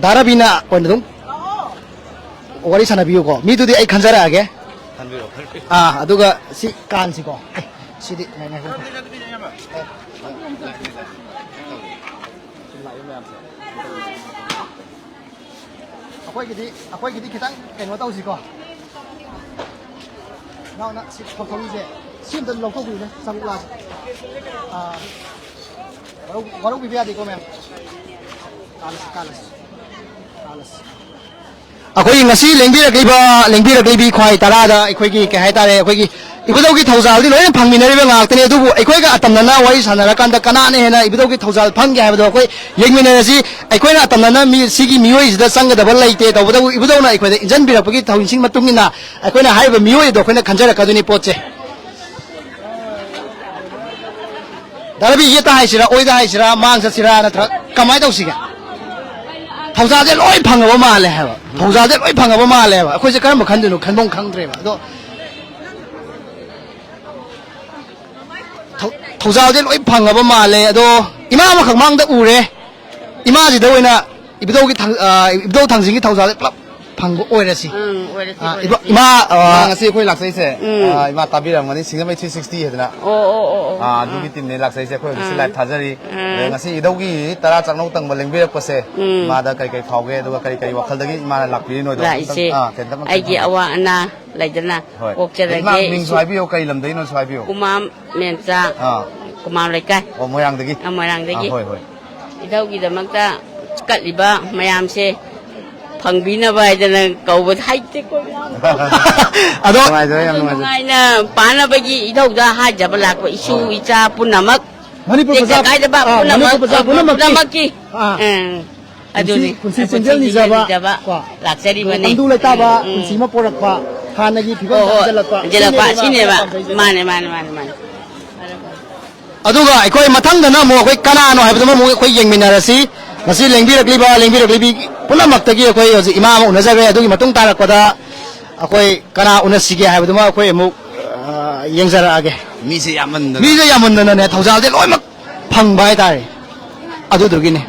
ꯗꯥ ꯔꯕꯤꯅ ꯑꯣꯏꯅ ꯑꯗꯨꯝ ꯋꯥꯔꯤ ꯁꯥꯟꯅꯕꯤꯌꯨꯀꯣ꯫ ꯃꯤꯗꯨꯗꯤ ꯑꯩ ꯈꯟꯖꯔꯛꯑꯒꯦ꯫ ꯈꯟꯕꯤꯔꯣ, ꯈꯟꯕꯤꯔꯣ꯫ ꯑꯥ, ꯑꯗꯨꯒ ꯁꯤ ꯀꯥꯟꯁꯤꯀꯣ꯫ ꯑꯦ, ꯁꯤꯗꯤ ꯉꯥꯏ-, ꯉꯥꯏꯈꯣ꯫ ꯑꯩꯈꯣꯏꯒꯤꯗꯤ, ꯑꯩꯈꯣꯏꯒꯤꯗꯤ ꯈꯤꯇꯪ ꯀꯩꯅꯣ ꯇꯧꯁꯤꯀꯣ꯫ ꯅꯥꯎꯅ ꯁꯤ ꯐꯧꯊꯧꯁꯦ ꯁꯤ ꯑꯝꯇ ꯂꯧꯊꯣꯛꯄꯤꯌꯨꯅꯦ, ꯆꯥꯂꯨꯛꯂꯥꯁꯦ꯫ ꯑꯥ, ꯋꯥꯔꯧ-, ꯋꯥꯔꯧꯕꯤꯕ ꯌꯥꯗꯦꯀꯣ, ꯃꯦꯝ꯫ ꯀꯥꯜꯂꯁꯤ, ꯀꯥꯜꯂꯁꯤ, ꯀꯥꯜꯂꯁꯤ꯫ ꯑꯩꯈꯣꯏꯒꯤ ꯉꯁꯤ ꯂꯦꯡꯕꯤꯔꯛꯂꯤꯕ, ꯂꯦꯡꯕꯤꯔꯛꯂꯤꯕꯤ ꯈ꯭ꯋꯥꯏ ꯇꯔꯥꯗ ꯑꯩꯈꯣꯏꯒꯤ ꯀꯩ ꯍꯥꯏꯇꯥꯔꯦ, ꯑꯩꯈꯣꯏꯒꯤ ꯏꯕꯨꯙꯧꯒꯤ ꯊꯧꯖꯥꯜꯗꯤ ꯂꯣꯏꯅ ꯐꯪꯃꯤꯟꯅꯔꯤꯕ ꯉꯥꯛꯇꯅꯤ꯫ ꯑꯗꯨꯕꯨ ꯑꯩꯈꯣꯏꯒ ꯑꯇꯝꯅꯅ ꯋꯥꯔꯤ ꯁꯥꯟꯅꯔꯀꯥꯟꯗ ꯀꯅꯥꯅ ꯍꯦꯟꯅ ꯏꯕꯨꯙꯧꯒꯤ ꯊꯧꯖꯥꯜ ꯐꯪꯒꯦ ꯍꯥꯏꯕꯗꯣ ꯑꯩꯈꯣꯏ ꯌꯦꯡꯃꯤꯟꯅꯔꯁꯤ꯫ ꯑꯩꯈꯣꯏꯅ ꯑꯇꯝꯅꯅ ꯃꯤ, ꯁꯤꯒꯤ ꯃꯤꯑꯣꯏꯁꯤꯗ ꯆꯪꯒꯗꯕ ꯂꯩꯇꯦ꯫ ꯇꯧꯕꯇꯕꯨ ꯏꯕꯨꯙꯧꯅ ꯑꯩꯈꯣꯏꯗ ꯏꯟꯖꯟꯕꯤꯔꯛꯄꯒꯤ ꯊꯧꯑꯣꯏꯁꯤꯡ ꯃꯇꯨꯡ ꯏꯟꯅ ꯑꯩꯈꯣꯏꯅ ꯍꯥꯏꯔꯤꯕ ꯃꯤꯑꯣꯏ ꯑꯗꯣ ꯑꯩꯈꯣꯏꯅ ꯈꯟꯖꯔꯛꯀꯗꯣꯏꯅꯤ ꯄꯣꯠꯁꯦ꯫ ꯗꯥ ꯔꯕꯤ, ꯌꯦꯠꯇ ꯍꯥꯏꯁꯤꯔꯥ, ꯑꯣꯏꯗ ꯍꯥꯏꯁꯤꯔꯥ, ꯃꯥꯡ ꯆꯠꯁꯤꯔꯥ, ꯅꯠꯇ꯭ꯔꯒ ꯀꯃꯥꯏꯅ ꯇꯧꯁꯤꯒꯦ? ꯊꯧꯖꯥꯜꯁꯦ ꯂꯣꯏ ꯐꯪꯉꯕ ꯃꯥꯜꯂꯦ ꯍꯥꯏꯕ꯫ ꯊꯧꯖꯥꯜꯁꯦ ꯂꯣꯏ ꯐꯪꯉꯕ ꯃꯥꯜꯂꯦ ꯍꯥꯏꯕ꯫ ꯑꯩꯈꯣꯏꯁꯦ ꯀꯔꯝꯕ ꯈꯟꯗꯣꯏꯅꯣ ꯈꯟꯐꯝ ꯈꯪꯗ꯭ꯔꯦꯕ꯫ ꯑꯗꯣ ꯊꯧ-, ꯊꯧꯖꯥꯜꯁꯦ ꯂꯣꯏ ꯐꯪꯉꯕ ꯃꯥꯜꯂꯦ꯫ ꯑꯗꯣ ꯏꯃꯥ ꯑꯃꯈꯛ ꯃꯥꯡꯗ ꯎꯔꯦ꯫ ꯏꯃꯥꯁꯤꯗ ꯑꯣꯏꯅ ꯏꯕꯨꯙꯧꯒꯤ ꯊꯥꯡ-, ꯑ, ꯏꯕꯨꯙꯧ ꯊꯥꯡꯖꯤꯡꯒꯤ ꯊꯧꯖꯥꯜꯁꯦ ꯄꯨꯂꯞ ꯐꯪꯕ ꯑꯣꯏꯔꯁꯤ꯫ ꯎꯝ, ꯑꯣꯏꯔꯁꯤ, ꯑꯥ, ꯑꯣꯏꯔꯁꯤ꯫ ꯏꯃꯥ, ꯑꯥ, ꯏꯃꯥ, ꯉꯁꯤ ꯑꯩꯈꯣꯏ ꯂꯥꯛꯆꯩꯁꯦ, ꯎꯝ꯫ ꯑꯥ, ꯏꯃꯥ ꯇꯥꯕꯤꯔꯝꯒꯅꯤ, ꯁꯤꯡꯖꯃꯩ ꯊ꯭ꯔꯤ ꯁꯤꯛꯁꯇꯤ ꯍꯥꯏꯗꯅ꯫ ꯑꯣ, ꯑꯣ, ꯑꯣ, ꯑꯣ꯫ ꯑꯥ, ꯑꯗꯨꯒꯤ ꯎꯝ꯫ ꯇꯤꯝꯅꯦ ꯂꯥꯛꯆꯩꯁꯦ꯫ ꯑꯩꯈꯣꯏ ꯍꯧꯖꯤꯛꯁꯦ ꯎꯝ꯫ ꯂꯥꯏꯚ ꯊꯥꯖꯔꯤ꯫ ꯎꯝ꯫ ꯑꯗ ꯉꯁꯤ ꯏꯙꯧꯒꯤ ꯇꯔꯥ ꯆꯥꯛꯅꯧ ꯇꯪꯕ ꯂꯦꯡꯕꯤꯔꯛꯄꯁꯦ, ꯎꯝ꯫ ꯏꯃꯥꯗ ꯀꯔꯤ ꯀꯔꯤ ꯐꯥꯎꯒꯦ, ꯑꯗꯨꯒ ꯀꯔꯤ ꯀꯔꯤ ꯋꯥꯈꯜꯗꯒꯤ ꯏꯃꯥꯅ ꯂꯥꯛꯄꯤꯔꯤꯅꯣꯗꯣ ꯂꯥꯛꯏꯁꯦ, ꯑꯝꯇꯪ, ꯑꯥ, ꯀꯩꯝꯇꯪ ꯑꯩꯒꯤ ꯊꯝꯕꯤꯌꯨ꯫ ꯑꯋꯥ ꯑꯅꯥ ꯂꯩꯗꯅ, ꯍꯣꯏ꯫ ꯀꯣꯛꯆꯔꯒꯦ꯫ ꯏꯃꯥ, ꯃꯤꯡꯁꯨ ꯏꯁꯨ-, ꯍꯥꯏꯕꯤꯌꯨ, ꯀꯔꯤ ꯂꯝꯗꯒꯤꯅꯣꯁꯨ ꯍꯥꯏꯕꯤꯌꯨ꯫ ꯀꯨꯃꯥꯝ ꯃꯦꯝꯆꯥ, ꯑꯥ꯫ ꯀꯨꯃꯥꯝ ꯂꯩꯀꯥꯏ꯫ ꯑꯣ, ꯃꯣꯏꯔꯥꯡꯗꯒꯤ? ꯑꯥ, ꯃꯣꯏꯔꯥꯡꯗꯒꯤ꯫ ꯑꯥ, ꯍꯣꯏ, ꯍꯣꯏ꯫ ꯏꯙꯧꯒꯤꯗꯃꯛꯇ ꯀꯠꯂꯤꯕ ꯃꯌꯥꯝꯁꯦ ꯐꯪꯕꯤꯅꯕ ꯍꯥꯏꯗꯅ ꯀꯧꯕ ꯍꯩꯇꯦꯀꯣ꯫ ꯑꯗꯣ ꯅꯨꯡꯉꯥꯏꯖꯔꯦ, ꯌꯥꯝ ꯑꯗꯨ ꯅꯨꯡꯉꯥꯏꯖꯔꯦ꯫ ꯅꯨꯡꯉꯥꯏꯅ ꯄꯥꯟꯅꯕꯒꯤ ꯏꯙꯧꯗ ꯍꯥꯏꯖꯕ ꯂꯥꯛꯄ ꯏꯁꯨ ꯍꯣꯏ꯫ ꯏꯆꯥ ꯄꯨꯝꯅꯃꯛ, ꯃꯅꯤꯄꯨꯔ ꯇꯦꯛꯇ ꯃꯆꯥ, ꯀꯥꯏꯗꯕ ꯑꯥ, ꯄꯨꯝꯅꯃꯛ, ꯃꯅꯤꯄꯨꯔ ꯃꯆꯥ ꯄꯨꯝꯅꯃꯛꯀꯤ, ꯄꯨꯝꯅꯃꯛꯀꯤ꯫ ꯑꯥ꯫ ꯎꯝ꯫ ꯑꯗꯨꯅꯤ꯫ ꯄꯨꯟꯁꯤ, ꯄꯨꯟꯁꯤ ꯆꯦꯟꯖꯦꯜ ꯅꯤꯖꯕ, ꯅꯤꯖꯕ ꯀꯣ꯫ ꯂꯥꯛꯆꯔꯤꯕꯅꯤ꯫ ꯅꯝꯗꯨ ꯂꯩꯇꯥꯕ ꯎꯝ, ꯎꯝ꯫ ꯄꯨꯟꯁꯤ ꯑꯃ ꯄꯣꯔꯛꯄ, ꯍꯥꯟꯅꯒꯤ ꯐꯤꯕꯝ ꯍꯣꯏ, ꯍꯣꯏ꯫ ꯍꯟꯖꯤꯜꯂꯛꯄ꯫ ꯍꯟꯖꯤꯜꯂꯛꯄ, ꯁꯤꯅꯦꯕ ꯁꯤꯅꯦꯕ꯫ ꯄꯥꯝꯖꯩꯁꯦ꯫ ꯃꯥꯅꯦ, ꯃꯥꯅꯦ, ꯃꯥꯅꯦ, ꯃꯥꯅꯦ꯫ ꯑꯗꯨꯒ ꯑꯩꯈꯣꯏ ꯃꯊꯪꯗꯅ ꯑꯃꯨꯛ ꯑꯩꯈꯣꯏ ꯀꯅꯥꯅꯣ ꯍꯥꯏꯕꯗꯨꯃ ꯑꯃꯨꯛ ꯑꯩꯈꯣꯏ ꯌꯦꯡꯃꯤꯟꯅꯔꯁꯤ꯫ ꯉꯁꯤ ꯂꯦꯡꯕꯤꯔꯛꯂꯤꯕ, ꯂꯦꯡꯕꯤꯔꯛꯂꯤꯕꯤ ꯄꯨꯝꯅꯃꯛꯇꯒꯤ ꯑꯩꯈꯣꯏ ꯍꯧꯖꯤꯛ ꯏꯃꯥ ꯑꯃ ꯎꯅꯖꯈ꯭ꯔꯦ꯫ ꯑꯗꯨꯒꯤ ꯃꯇꯨꯡ ꯇꯥꯔꯛꯄꯗ ꯑꯩꯈꯣꯏ ꯀꯅꯥ ꯎꯅꯁꯤꯒꯦ ꯍꯥꯏꯕꯗꯨꯃ ꯑꯩꯈꯣꯏ ꯑꯃꯨꯛ, ꯑ, ꯌꯦꯡꯖꯔꯛꯑꯒꯦ꯫ ꯃꯤꯁꯦ ꯌꯥꯝꯃꯟꯗꯅ꯫ ꯃꯤꯁꯦ ꯌꯥꯝꯃꯟꯗꯅꯅꯦ, ꯊꯧꯖꯥꯜꯁꯦ ꯂꯣꯏꯅꯃꯛ ꯐꯪꯕ ꯍꯥꯏꯇꯥꯔꯦ꯫ ꯑꯗꯨꯗꯨꯒꯤꯅꯦ꯫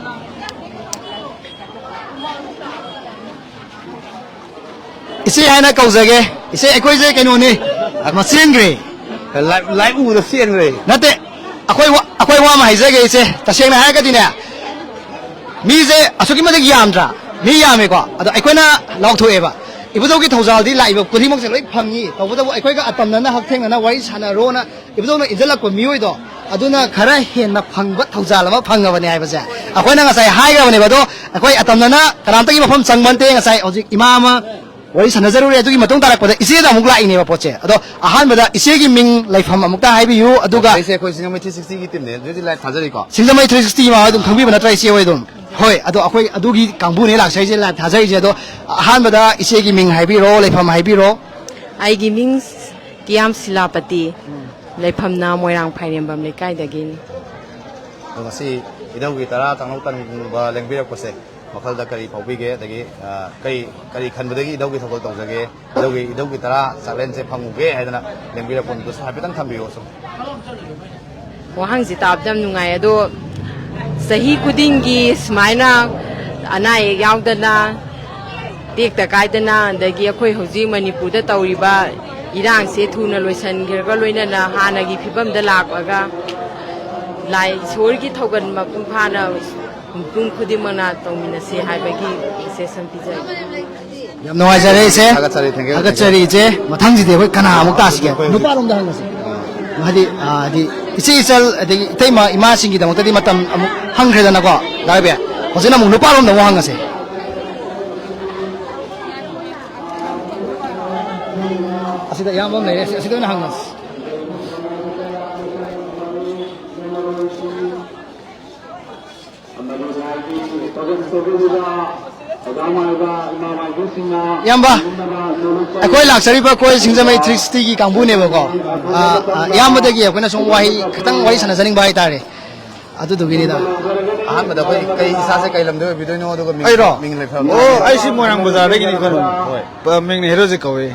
ꯏꯆꯦ ꯍꯥꯏꯅ ꯀꯧꯖꯒꯦ꯫ ꯏꯆꯦ, ꯑꯩꯈꯣꯏꯁꯦ ꯀꯩꯅꯣꯅꯤ, ꯑꯃ ꯆꯦꯟꯈ꯭ꯔꯦ꯫ ꯂꯥꯏꯚ, ꯂꯥꯏꯚ ꯎꯕꯗ ꯆꯦꯟꯈ꯭ꯔꯦ꯫ ꯅꯠꯇꯦ, ꯑꯩꯈꯣꯏ ꯋꯥ, ꯑꯩꯈꯣꯏ ꯋꯥ ꯑꯃ ꯍꯥꯏꯖꯒꯦ ꯏꯆꯦ, ꯇꯁꯦꯡꯅ ꯍꯥꯏꯔꯒꯗꯤꯅꯦ, ꯃꯤꯁꯦ ꯑꯁꯨꯛꯀꯤ ꯃꯇꯤꯛ ꯌꯥꯝꯗ꯭ꯔꯥ? ꯃꯤ ꯌꯥꯝꯃꯦꯀꯣ꯫ ꯑꯗꯣ ꯑꯩꯈꯣꯏꯅ ꯂꯥꯎꯊꯣꯛꯑꯦꯕ, "ꯏꯕꯨꯙꯧꯒꯤ ꯊꯧꯖꯥꯜꯗꯤ ꯂꯥꯛꯏꯕ ꯈꯨꯗꯤꯡꯃꯛꯁꯦ ꯂꯣꯏ ꯐꯪꯉꯤ, ꯇꯧꯕꯇꯕꯨ ꯑꯩꯈꯣꯏꯒ ꯑꯇꯝꯅꯅ ꯍꯛꯊꯦꯡꯅꯅ ꯋꯥꯔꯤ ꯁꯥꯟꯅꯔꯣꯅ ꯏꯕꯨꯙꯧꯅ ꯏꯟꯖꯜꯂꯛꯄ ꯃꯤꯑꯣꯏꯗꯣ, ꯑꯗꯨꯅ ꯈꯔ ꯍꯦꯟꯅ ꯐꯪꯕ ꯊꯧꯖꯥꯜ ꯑꯃ ꯐꯪꯉꯕꯅꯦ" ꯍꯥꯏꯕꯁꯦ ꯑꯩꯈꯣꯏꯅ ꯉꯁꯥꯏ ꯍꯥꯏꯈ꯭ꯔꯕꯅꯦꯕ꯫ ꯑꯗꯣ ꯑꯩꯈꯣꯏ ꯑꯇꯝꯅꯅ ꯀꯅꯥꯝꯇꯒꯤ ꯃꯐꯝ ꯆꯪꯕ ꯅꯠꯇꯦ꯫ ꯉꯁꯥꯏ ꯍꯧꯖꯤꯛ ꯏꯃꯥ ꯑꯃ ꯋꯥꯔꯤ ꯁꯥꯟꯅꯖꯔꯨꯔꯦ, ꯑꯗꯨꯒꯤ ꯃꯇꯨꯡ ꯇꯥꯔꯛꯄꯗ ꯏꯆꯦꯗ ꯑꯃꯨꯛ ꯂꯥꯛꯏꯅꯦꯕ ꯄꯣꯠꯁꯦ꯫ ꯑꯗꯣ ꯑꯍꯥꯟꯕꯗ ꯏꯆꯦꯒꯤ ꯃꯤꯡ, ꯂꯩꯐꯝ ꯑꯃꯨꯛꯇ ꯍꯥꯏꯕꯤꯌꯨ, ꯑꯗꯨꯒ ꯑꯩꯁꯦ ꯑꯩꯈꯣꯏ ꯁꯤꯡꯖꯃꯩ ꯊ꯭ꯔꯤ ꯁꯤꯛꯁꯇꯤꯒꯤ ꯇꯤꯝꯅꯦ, ꯑꯗꯨꯗꯤ ꯂꯥꯏꯚ ꯊꯥꯖꯔꯤꯀꯣ꯫ ꯁꯤꯡꯖꯃꯩ ꯊ꯭ꯔꯤ ꯁꯤꯛꯁꯇꯤ ꯃꯥ ꯑꯗꯨꯝ ꯈꯪꯕꯤꯕ ꯅꯠꯇ꯭ꯔꯥ ꯏꯆꯦ ꯍꯣꯏ ꯑꯗꯨꯝ? ꯍꯣꯏ, ꯑꯗꯣ ꯑꯩꯈꯣꯏ ꯑꯗꯨꯒꯤ ꯀꯥꯡꯕꯨꯅꯦ ꯂꯥꯛꯆꯔꯤꯁꯦ, ꯂꯥꯏꯚ ꯊꯥꯖꯔꯤꯁꯦ꯫ ꯑꯗꯣ ꯑꯍꯥꯟꯕꯗ ꯏꯆꯦꯒꯤ ꯃꯤꯡ ꯍꯥꯏꯕꯤꯔꯣ, ꯂꯩꯐꯝ ꯍꯥꯏꯕꯤꯔꯣ꯫ ꯑꯩꯒꯤ ꯃꯤꯡ ꯀꯤꯌꯥꯝ ꯁꯤꯂꯥꯄꯇꯤ, ꯂꯩꯐꯝꯅ ꯃꯣꯏꯔꯥꯡ ꯐꯥꯏꯔꯦꯝꯕꯝ ꯂꯩꯀꯥꯏꯗꯒꯤꯅꯤ꯫ ꯑꯗꯣ ꯉꯁꯤ ꯏꯙꯧꯒꯤ ꯇꯔꯥ ꯆꯥꯛꯅꯧ ꯇꯟꯕ ꯂꯦꯡꯕꯤꯔꯛꯄꯁꯦ ꯋꯥꯈꯜꯗ ꯀꯔꯤ ꯐꯥꯎꯕꯤꯒꯦ? ꯑꯗꯒꯤ, ꯑ, ꯀꯔꯤ, ꯀꯔꯤ ꯈꯟꯕꯗꯒꯤ ꯏꯙꯧꯒꯤ ꯊꯧꯒꯜ ꯇꯧꯖꯒꯦ? ꯏꯙꯧꯒꯤ, ꯏꯙꯧꯒꯤ ꯇꯔꯥ ꯆꯥꯛꯂꯦꯟꯁꯦ ꯐꯪꯉꯨꯒꯦ ꯍꯥꯏꯗꯅ ꯂꯦꯡꯕꯤꯔꯛꯄꯗꯨꯁꯨ ꯍꯥꯏꯐꯦꯠꯇꯪ ꯊꯝꯕꯤꯌꯨ ꯁꯨꯝ꯫ ꯋꯥꯍꯪꯁꯤ ꯇꯥꯕꯗ ꯌꯥꯝ ꯅꯨꯡꯉꯥꯏ꯫ ꯑꯗꯣ ꯆꯍꯤ ꯈꯨꯗꯤꯡꯒꯤ ꯁꯨꯃꯥꯏꯅ ꯑꯅꯥ ꯑꯌꯦꯛ ꯌꯥꯎꯗꯅ ꯇꯦꯛꯇ ꯀꯥꯏꯗꯅ, ꯑꯗꯒꯤ ꯑꯩꯈꯣꯏ ꯍꯧꯖꯤꯛ ꯃꯅꯤꯄꯨꯔꯗ ꯇꯧꯔꯤꯕ ꯏꯔꯥꯡꯁꯦ ꯊꯨꯅ ꯂꯣꯏꯁꯤꯟꯈ꯭ꯔꯒ ꯂꯣꯏꯅꯅ ꯍꯥꯟꯅꯒꯤ ꯐꯤꯕꯝꯗ ꯂꯥꯛꯑꯒ ꯂꯥꯏ ꯏꯁꯣꯔꯒꯤ ꯊꯧꯒꯜ ꯃꯄꯨꯡ ꯐꯥꯅ ꯃꯤꯄꯨꯝ ꯈꯨꯗꯤꯡꯃꯛꯅ ꯇꯧꯃꯤꯟꯅꯁꯤ ꯍꯥꯏꯕꯒꯤ ꯃꯦꯁꯦꯖ ꯑꯃ ꯄꯤꯖꯔꯤ꯫ ꯌꯥꯝ ꯅꯨꯡꯉꯥꯏꯖꯔꯦ ꯏꯆꯦ꯫ ꯊꯥꯒꯠꯆꯔꯤ, thank you, ꯊꯥꯒꯠꯆꯔꯤ ꯏꯆꯦ꯫ ꯃꯊꯪꯁꯤꯗꯤ ꯑꯩꯈꯣꯏ ꯀꯅꯥ ꯑꯃꯨꯛ ꯇꯥꯁꯤꯒꯦ? ꯑꯩꯈꯣꯏ ꯅꯨꯄꯥꯔꯣꯝꯗ ꯍꯪꯉꯁꯤ꯫ ꯍꯥꯏꯗꯤ, ꯑ, ꯍꯥꯏꯗꯤ ꯏꯆꯦ ꯏꯆꯜ ꯑꯗꯒꯤ ꯏꯇꯩꯃ ꯏꯃꯥꯁꯤꯡꯒꯤꯗꯃꯛꯇꯗꯤ ꯃꯇꯝ ꯑꯃꯨꯛ ꯍꯪꯈ꯭ꯔꯦꯗꯅꯀꯣ, ꯗꯥ ꯔꯕꯤ? ꯍꯧꯖꯤꯛꯅ ꯑꯃꯨꯛ ꯅꯨꯄꯥꯔꯣꯝꯗ ꯑꯃꯨꯛ ꯍꯪꯉꯁꯦ꯫ ꯑꯁꯤꯗ ꯏꯌꯥꯝꯕ ꯑꯃ ꯂꯩꯔꯦ, ꯑꯁꯤ-, ꯑꯁꯤꯗ ꯑꯣꯏꯅ ꯍꯪꯉꯁꯤ꯫ ꯏꯌꯥꯝꯕ, ꯑꯩꯈꯣꯏ ꯂꯥꯛꯆꯔꯤꯕ ꯑꯩꯈꯣꯏ ꯁꯤꯡꯖꯃꯩ ꯊ꯭ꯔꯤ ꯁꯤꯛꯁꯇꯤꯒꯤ ꯀꯥꯡꯕꯨꯅꯦꯕꯀꯣ꯫ ꯑ, ꯑ, ꯏꯌꯥꯝꯕꯗꯒꯤ ꯑꯩꯈꯣꯏꯅ ꯁꯨꯝ ꯋꯥꯍꯩ ꯈꯤꯇꯪ ꯋꯥꯔꯤ ꯁꯥꯟꯅꯖꯅꯤꯡꯕ ꯍꯥꯏꯇꯥꯔꯦ꯫ ꯑꯗꯨꯗꯨꯒꯤꯅꯤꯗ꯫ ꯑꯍꯥꯟꯕꯗ ꯑꯩꯈꯣꯏ ꯀꯩ, ꯏꯁꯥꯁꯦ ꯀꯩ ꯂꯝꯗ ꯑꯣꯏꯕꯤꯗꯣꯏꯅꯣ, ꯑꯗꯨꯒ ꯃꯤꯡ, ꯑꯩꯔꯣ? ꯃꯤꯡ ꯂꯩꯐꯝ? ꯑꯣ, ꯑꯩꯁꯤ ꯃꯣꯏꯔꯥꯡ ꯕꯖꯥꯔꯗꯒꯤꯅꯤ, ꯀꯩꯅꯣ꯫ ꯍꯣꯏ꯫ ꯄ-, ꯃꯤꯡꯅ ꯍꯦꯔꯣꯖꯤꯠ ꯀꯧꯏ꯫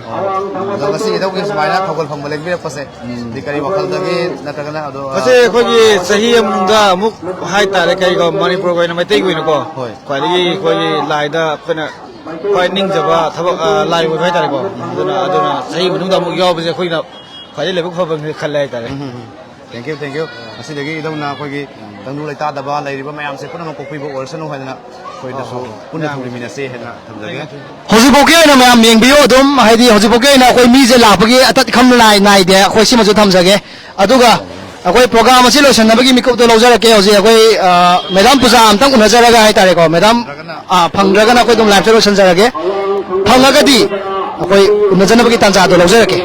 ꯑꯗꯣ ꯉꯁꯤ ꯏꯙꯧꯒꯤ ꯁꯨꯃꯥꯏꯅ ꯊꯧꯒꯜ ꯐꯪꯕ ꯂꯦꯡꯕꯤꯔꯛꯄꯁꯦ, ꯎꯝ꯫ ꯁꯤ ꯀꯔꯤ ꯋꯥꯈꯜꯗꯒꯤ ꯅꯠꯇ꯭ꯔꯒꯅ ꯑꯗꯣ, ꯑ, ꯃꯁꯤ ꯑꯩꯈꯣꯏꯒꯤ ꯆꯍꯤ ꯑꯃꯃꯝꯗ ꯑꯃꯨꯛ ꯍꯥꯏꯇꯥꯔꯦ, ꯀꯩꯒꯨꯝꯕ ꯃꯅꯤꯄꯨꯔꯒꯤ ꯑꯣꯏꯅ, ꯃꯩꯇꯩꯒꯤ ꯑꯣꯏꯅꯀꯣ, ꯍꯣꯏ꯫ ꯈ꯭ꯋꯥꯏꯗꯒꯤ ꯑꯩꯈꯣꯏꯒꯤ ꯂꯥꯏꯗ ꯑꯩꯈꯣꯏꯅ ꯈ꯭ꯋꯥꯏ ꯅꯤꯡꯖꯕ ꯊꯕꯛ, ꯑ, ꯂꯥꯏ ꯑꯣꯏꯕ ꯍꯥꯏꯇꯥꯔꯦꯀꯣ꯫ ꯑꯗꯨꯅ, ꯑꯗꯨꯅ ꯆꯍꯤ ꯃꯅꯨꯡꯗ ꯑꯃꯨꯛ ꯌꯥꯎꯕꯁꯦ ꯑꯩꯈꯣꯏꯅ ꯈ꯭ꯋꯥꯏꯗꯒꯤ ꯂꯥꯏꯕꯛ ꯐꯕꯅꯤ ꯈꯜꯂꯦ ꯍꯥꯏꯇꯥꯔꯦ꯫ ꯎꯝ, ꯎꯝ, ꯎꯝ꯫ Thank you, thank you꯫ ꯉꯁꯤꯗꯒꯤ ꯏꯙꯧꯅ ꯑꯩꯈꯣꯏꯒꯤ ꯇꯪꯗꯨ ꯂꯩꯇꯥꯗꯕ ꯂꯩꯔꯤꯕ ꯃꯌꯥꯝꯁꯦ ꯄꯨꯝꯅꯃꯛ ꯀꯣꯛꯄꯤꯕ ꯑꯣꯏꯔꯁꯅꯨ ꯍꯥꯏꯗꯅ ꯑꯩꯈꯣꯏꯗꯁꯨ ꯍꯣꯏ, ꯍꯣꯏ, ꯍꯣꯏ꯫ ꯄꯨꯟꯅ ꯌꯥꯝ ꯊꯧꯔꯤꯃꯤꯟꯅꯁꯦ ꯍꯥꯏꯅ ꯊꯝꯖꯒꯦ꯫ ꯍꯧꯖꯤꯛꯐꯥꯎꯒꯤ ꯑꯣꯏꯅ ꯃꯌꯥꯝ ꯌꯦꯡꯕꯤꯌꯨ ꯑꯗꯨꯝ, ꯍꯥꯏꯗꯤ ꯍꯧꯖꯤꯛꯐꯥꯎꯒꯤ ꯑꯣꯏꯅ ꯑꯩꯈꯣꯏ ꯃꯤꯁꯦ ꯂꯥꯛꯄꯒꯤ ꯑꯇꯠ ꯈꯝ ꯅꯥꯏ-, ꯅꯥꯏꯗꯦ꯫ ꯑꯩꯈꯣꯏ ꯁꯤꯃꯁꯨ ꯊꯝꯖꯒꯦ꯫ ꯑꯗꯨꯒ ꯑꯩꯈꯣꯏ program ꯑꯁꯤ ꯂꯣꯏꯁꯤꯟꯅꯕꯒꯤ ꯃꯤꯀꯨꯞꯇꯣ ꯂꯧꯖꯔꯛꯀꯦ꯫ ꯍꯧꯖꯤꯛ ꯑꯩꯈꯣꯏ, ꯑ, madam ꯄꯨꯖꯥ ꯑꯝꯇꯪ ꯎꯅꯖꯔꯒ ꯍꯥꯏꯇꯥꯔꯦꯀꯣ, madam, ꯑ, ꯐꯪꯗ꯭ꯔꯒꯅ ꯑꯩꯈꯣꯏ ꯑꯗꯨꯝ live ꯇ ꯂꯣꯏꯁꯤꯟꯖꯔꯒꯦ꯫ ꯐꯪꯉꯒꯗꯤ ꯑꯩꯈꯣꯏ ꯎꯅꯖꯅꯕꯒꯤ ꯇꯥꯟꯖꯥꯗꯣ ꯂꯧꯖꯔꯛꯀꯦ꯫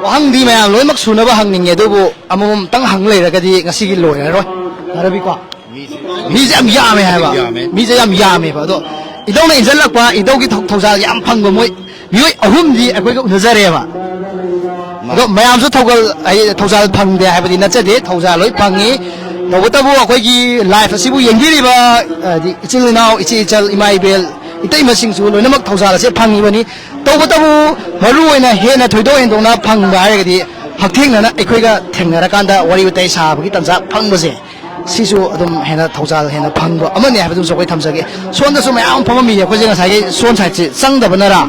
ꯋꯥꯍꯪꯗꯤ ꯃꯌꯥꯝ ꯂꯣꯏꯅꯃꯛ ꯁꯨꯅꯕ ꯍꯪꯅꯤꯡꯉꯦ, ꯑꯗꯨꯕꯨ ꯑꯃꯃꯝꯇꯪ ꯍꯪ ꯂꯩꯔꯒꯗꯤ ꯉꯁꯤꯒꯤ ꯂꯣꯏꯔꯔꯣꯏ꯫ ꯌꯥꯔꯕꯤꯀꯣ? ꯃꯤꯁꯦ ꯌꯥꯝ ꯌꯥꯝꯃꯦ ꯍꯥꯏꯕ꯫ ꯌꯥꯝꯃꯦ꯫ ꯃꯤꯁꯦ ꯌꯥꯝ ꯌꯥꯝꯃꯦꯕ꯫ ꯑꯗꯣ ꯏꯙꯧꯅ ꯏꯟꯁꯤꯜꯂꯛꯄ, ꯏꯙꯧꯒꯤ ꯊꯧ-, ꯊꯧꯖꯥꯜ ꯌꯥꯝ ꯐꯪꯕ ꯃꯣꯏ ꯃꯤꯑꯣꯏ ꯑꯍꯨꯝꯗꯤ ꯑꯩꯈꯣꯏꯒ ꯎꯅꯖꯔꯦꯕ꯫ ꯑꯗꯣ ꯃꯌꯥꯝꯁꯨ ꯊꯧꯒꯜ, ꯍꯥꯏꯗꯤ ꯊꯧꯖꯥꯜ ꯐꯪꯗꯦ ꯍꯥꯏꯕꯗꯤ ꯅꯠꯆꯗꯦ, ꯊꯧꯖꯥꯜ ꯂꯣꯏ ꯐꯪꯉꯤ꯫ ꯇꯧꯕꯇꯕꯨ ꯑꯩꯈꯣꯏꯒꯤ live ꯑꯁꯤꯕꯨ ꯌꯦꯡꯕꯤꯔꯤꯕ, ꯍꯥꯏꯗꯤ ꯏꯆꯤꯜ ꯏꯅꯥꯎ, ꯏꯆꯦ ꯏꯆꯜ, ꯏꯃꯥ ꯏꯕꯦꯜ, ꯏꯇꯩꯃꯁꯤꯡꯁꯨ ꯂꯣꯏꯅꯃꯛ ꯊꯧꯖꯥꯜ ꯑꯁꯦ ꯐꯪꯉꯤꯕꯅꯤ꯫ ꯇꯧꯕꯇꯕꯨ ꯃꯔꯨ ꯑꯣꯏꯅ ꯍꯦꯟꯅ ꯊꯣꯏꯗꯣꯛ ꯍꯦꯟꯗꯣꯛꯅ ꯐꯪꯕ ꯍꯥꯏꯔꯒꯗꯤ ꯍꯛꯊꯦꯡꯅꯅ ꯑꯩꯈꯣꯏꯒ ꯊꯦꯡꯅꯔꯀꯥꯟꯗ ꯋꯥꯔꯤ ꯋꯥꯇꯥꯏ ꯁꯥꯕꯒꯤ ꯇꯥꯟꯖꯥ ꯐꯪꯕꯁꯦ, ꯁꯤꯁꯨ ꯑꯗꯨꯝ ꯍꯦꯟꯅ ꯊꯧꯖꯥꯜ ꯍꯦꯟꯅ ꯐꯪꯕ ꯑꯃꯅꯤ ꯍꯥꯏꯕꯗꯨꯃꯁꯨ ꯑꯩꯈꯣꯏ ꯊꯝꯖꯒꯦ꯫ ꯁꯣꯝꯗꯁꯨ ꯃꯌꯥꯝ ꯐꯝꯃꯝꯃꯤꯌꯦ, ꯑꯩꯈꯣꯏꯁꯦ ꯉꯁꯥꯏꯒꯤ ꯁꯣꯝ ꯁꯥꯏꯠꯁꯦ ꯆꯪꯗꯕꯅꯔꯥ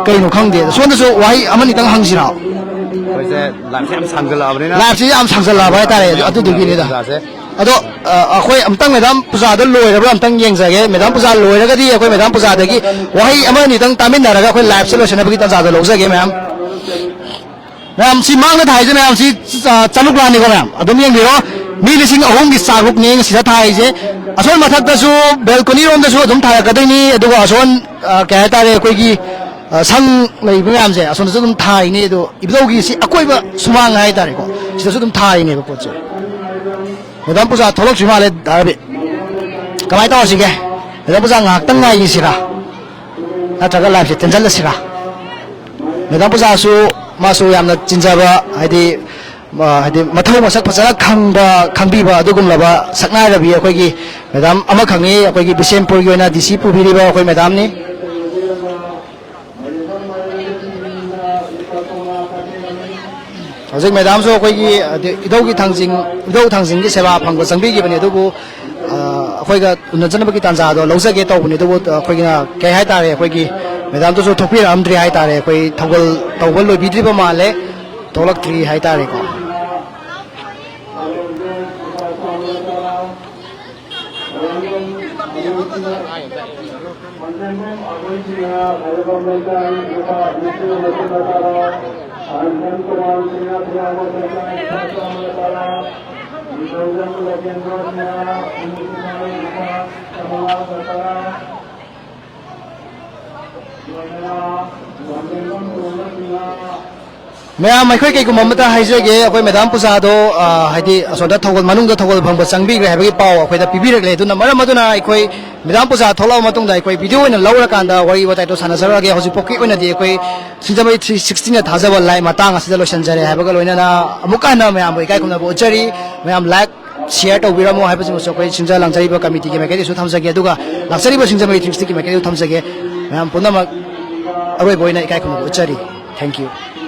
ꯀꯩꯅꯣ ꯈꯪꯗꯦ꯫ ꯁꯣꯝꯗꯁꯨ ꯋꯥꯍꯩ ꯑꯃꯅꯤꯇꯪ ꯍꯪꯁꯤꯔꯣ? ꯑꯩꯈꯣꯏꯁꯦ ꯂꯥꯏꯞꯁꯦ ꯌꯥꯝ ꯁꯥꯡꯖꯜꯂꯛꯑꯕꯅꯤꯅ꯫ ꯂꯥꯏꯞꯁꯦ ꯌꯥꯝ ꯁꯥꯡꯖꯜꯂꯛꯑꯕ ꯍꯥꯏꯇꯥꯔꯦ, ꯑꯗꯨ- ꯑꯗꯨꯗꯨꯒꯤꯅꯤꯗ꯫ ꯄꯨꯖꯥꯁꯦ꯫ ꯑꯗꯣ ꯑ, ꯑꯩꯈꯣꯏ ꯑꯃꯨꯛꯇꯪ ꯃꯦꯗꯥꯝ ꯄꯨꯖꯥꯗꯣ ꯂꯣꯏꯔꯕ꯭ꯔꯥ ꯑꯃꯨꯛꯇꯪ ꯌꯦꯡꯖꯒꯦ꯫ ꯃꯦꯗꯥꯝ ꯄꯨꯖꯥ ꯂꯣꯏꯔꯒꯗꯤ ꯑꯩꯈꯣꯏ ꯃꯦꯗꯥꯝ ꯄꯨꯖꯥꯗꯒꯤ ꯋꯥꯍꯩ ꯑꯃ ꯑꯅꯤꯇꯪ ꯇꯥꯃꯤꯟꯅꯔꯒ ꯑꯩꯈꯣꯏ ꯂꯥꯏꯞꯁꯦ ꯂꯣꯏꯁꯤꯟꯅꯕꯒꯤ ꯇꯥꯟꯖꯥꯗꯣ ꯂꯧꯖꯒꯦ ꯃꯌꯥꯝ꯫ ꯃꯌꯥꯝ ꯁꯤ ꯃꯥꯡꯗ ꯊꯥꯏꯁꯦ ꯃꯌꯥꯝ ꯁꯤ, ꯑ, ꯆꯥꯂꯨꯛꯂꯥꯅꯤꯀꯣ ꯃꯌꯥꯝ꯫ ꯑꯗꯨꯝ ꯌꯦꯡꯕꯤꯔꯣ꯫ ꯃꯤ ꯂꯤꯁꯤꯡ ꯑꯍꯨꯝꯒꯤ ꯆꯥꯂꯨꯛꯅꯤ ꯁꯤꯗ ꯊꯥꯏꯁꯦ꯫ ꯑꯁꯣꯝ ꯃꯊꯛꯇꯁꯨ ꯕꯦꯜꯀꯣꯅꯤ ꯔꯣꯝꯗꯁꯨ ꯑꯗꯨꯝ ꯊꯥꯔꯛꯀꯗꯣꯏꯅꯤ꯫ ꯑꯗꯨꯒ ꯑꯁꯣꯝ, ꯑ, ꯀꯩ ꯍꯥꯏꯇꯥꯔꯦ, ꯑꯩꯈꯣꯏꯒꯤ, ꯑ, ꯁꯪ ꯂꯩꯕ ꯃꯌꯥꯝꯁꯦ ꯑꯁꯣꯝꯗꯁꯨ ꯑꯗꯨꯝ ꯊꯥꯏꯅꯤ꯫ ꯑꯗꯣ ꯏꯕꯨꯙꯧꯒꯤ ꯁꯤ ꯑꯀꯣꯏꯕ ꯁꯨꯃꯥꯡ ꯍꯥꯏꯇꯥꯔꯦꯀꯣ, ꯁꯤꯗꯁꯨ ꯑꯗꯨꯝ ꯊꯥꯏꯅꯦꯕ ꯄꯣꯠꯁꯦ꯫ ꯃꯦꯗꯥꯝ ꯄꯨꯖꯥ ꯊꯣꯛꯂꯛꯇ꯭ꯔꯤ ꯃꯥꯜꯂꯦ ꯗꯥ ꯔꯕꯤ꯫ ꯀꯃꯥꯏꯅ ꯇꯧꯔꯁꯤꯒꯦ? ꯃꯦꯗꯥꯝ ꯄꯨꯖꯥ ꯉꯥꯏꯍꯥꯛꯇꯪ ꯉꯥꯏꯈꯤꯁꯤꯔꯥ? ꯅꯠꯇ꯭ꯔꯒ ꯂꯥꯏꯐꯁꯦ ꯇꯦꯟꯁꯤꯜꯂꯁꯤꯔꯥ? ꯃꯦꯗꯥꯝ ꯄꯨꯖꯥꯁꯨ, ꯃꯥꯁꯨ ꯌꯥꯝꯅ ꯆꯤꯟꯖꯕ, ꯍꯥꯏꯗꯤ, ꯑ, ꯍꯥꯏꯗꯤ ꯃꯊꯧ ꯃꯁꯛ ꯐꯖꯅ ꯈꯪꯕ, ꯈꯪꯕꯤꯕ ꯑꯗꯨꯒꯨꯝꯂꯕ ꯁꯛꯅꯥꯏꯔꯕꯤ ꯑꯩꯈꯣꯏꯒꯤ ꯃꯦꯗꯥꯝ ꯑꯃꯈꯛꯅꯤ꯫ ꯑꯩꯈꯣꯏꯒꯤ ꯕꯤꯁꯦꯝꯄꯨꯔꯒꯤ ꯑꯣꯏꯅ ꯗꯤ ꯁꯤ ꯄꯨꯕꯤꯔꯤꯕ ꯑꯩꯈꯣꯏ ꯃꯦꯗꯥꯝꯅꯤ꯫ ꯍꯧꯖꯤꯛ ꯃꯦꯗꯥꯝꯁꯨ ꯑꯩꯈꯣꯏꯒꯤ, ꯑ, ꯏꯙꯧꯒꯤ ꯊꯥꯡꯖꯤꯡ, ꯏꯙꯧ ꯊꯥꯡꯖꯤꯡꯒꯤ ꯁꯦꯕꯥ ꯐꯪꯕ ꯆꯪꯕꯤꯈꯤꯕꯅꯤ, ꯑꯗꯨꯕꯨ, ꯑ, ꯑꯩꯈꯣꯏꯒ ꯎꯅꯖꯅꯕꯒꯤ ꯇꯥꯟꯖꯥꯗꯣ ꯂꯧꯖꯒꯦ ꯇꯧꯕꯅꯤ, ꯑꯗꯨꯕꯨ, ꯑ, ꯑꯩꯈꯣꯏꯒꯤꯅ ꯀꯩ ꯍꯥꯏꯇꯥꯔꯦ, ꯑꯩꯈꯣꯏꯒꯤ ꯃꯦꯗꯥꯝꯗꯨꯁꯨ ꯊꯣꯛꯄꯤꯔꯛꯑꯝꯗ꯭ꯔꯤ ꯍꯥꯏꯇꯥꯔꯦ꯫ ꯑꯩꯈꯣꯏ ꯊꯧꯒꯜ ꯇꯧꯕ ꯂꯣꯏꯕꯤꯗ꯭ꯔꯤꯕ ꯃꯥꯜꯂꯦ, ꯊꯣꯛꯂꯛꯇ꯭ꯔꯤ ꯍꯥꯏꯇꯥꯔꯦꯀꯣ꯫ ꯃꯌꯥꯝ, ꯑꯩꯈꯣꯏ ꯀꯩꯒꯨꯝꯕ ꯑꯃꯇ ꯍꯥꯏꯖꯒꯦ, ꯑꯩꯈꯣꯏ ꯃꯦꯗꯥꯝ ꯄꯨꯖꯥꯗꯣ, ꯑ, ꯍꯥꯏꯗꯤ ꯑꯁꯣꯝꯗ ꯊꯧꯒꯜ, ꯃꯅꯨꯡꯗ ꯊꯧꯒꯜ ꯐꯪꯕ ꯆꯪꯕꯤꯈ꯭ꯔꯦ ꯍꯥꯏꯕꯒꯤ ꯄꯥꯎ ꯑꯩꯈꯣꯏꯗ ꯄꯤꯕꯤꯔꯛꯂꯦ꯫ ꯑꯗꯨꯅ ꯃꯔꯝ ꯑꯗꯨꯅ ꯑꯩꯈꯣꯏ ꯃꯦꯗꯥꯝ ꯄꯨꯖꯥ ꯊꯣꯛꯂꯛꯑꯕ ꯃꯇꯨꯡꯗ ꯑꯩꯈꯣꯏ ꯚꯤꯗꯤꯑꯣ ꯑꯣꯏꯅ ꯂꯧꯔꯀꯥꯟꯗ ꯋꯥꯔꯤ ꯋꯥꯇꯥꯏꯗꯣ ꯁꯥꯟꯅꯖꯔꯛꯑꯒꯦ꯫ ꯍꯧꯖꯤꯛꯐꯥꯎꯒꯤ ꯑꯣꯏꯅꯗꯤ ꯑꯩꯈꯣꯏ ꯁꯤꯡꯖꯃꯩ ꯊ꯭ꯔꯤ ꯁꯤꯛꯁꯇꯤꯅ ꯊꯥꯖꯕ ꯂꯥꯏ ꯃꯇꯥꯡ ꯑꯁꯤꯗ ꯂꯣꯏꯁꯤꯟꯖꯔꯦ ꯍꯥꯏꯕꯒ ꯂꯣꯏꯅꯅ ꯑꯃꯨꯛꯀ ꯍꯟꯅ ꯃꯌꯥꯝꯕꯨ ꯏꯀꯥꯏ ꯈꯨꯝꯅꯕ ꯎꯠꯆꯔꯤ꯫ ꯃꯌꯥꯝ ꯂꯥꯏꯛ, ꯁꯤꯌꯔ ꯇꯧꯕꯤꯔꯝꯃꯣ ꯍꯥꯏꯕꯁꯤꯃꯁꯨ ꯑꯩꯈꯣꯏ ꯁꯤꯟꯖ ꯂꯥꯡꯖꯔꯤꯕ ꯀꯃꯤꯇꯤꯒꯤ ꯃꯥꯏꯀꯩꯗꯒꯤꯁꯨ ꯊꯝꯖꯒꯦ, ꯑꯗꯨꯒ ꯂꯥꯛꯆꯔꯤꯕ ꯁꯤꯡꯖꯃꯩ ꯊ꯭ꯔꯤ ꯁꯤꯛꯁꯇꯤꯒꯤ ꯃꯥꯏꯀꯩꯗꯁꯨ ꯊꯝꯖꯒꯦ꯫ ꯃꯌꯥꯝ ꯄꯨꯝꯅꯃꯛ ꯑꯔꯣꯏꯕ ꯑꯣꯏꯅ ꯏꯀꯥꯏ ꯈꯨꯝꯅꯕ ꯎꯠꯆꯔꯤ꯫ Thank you꯫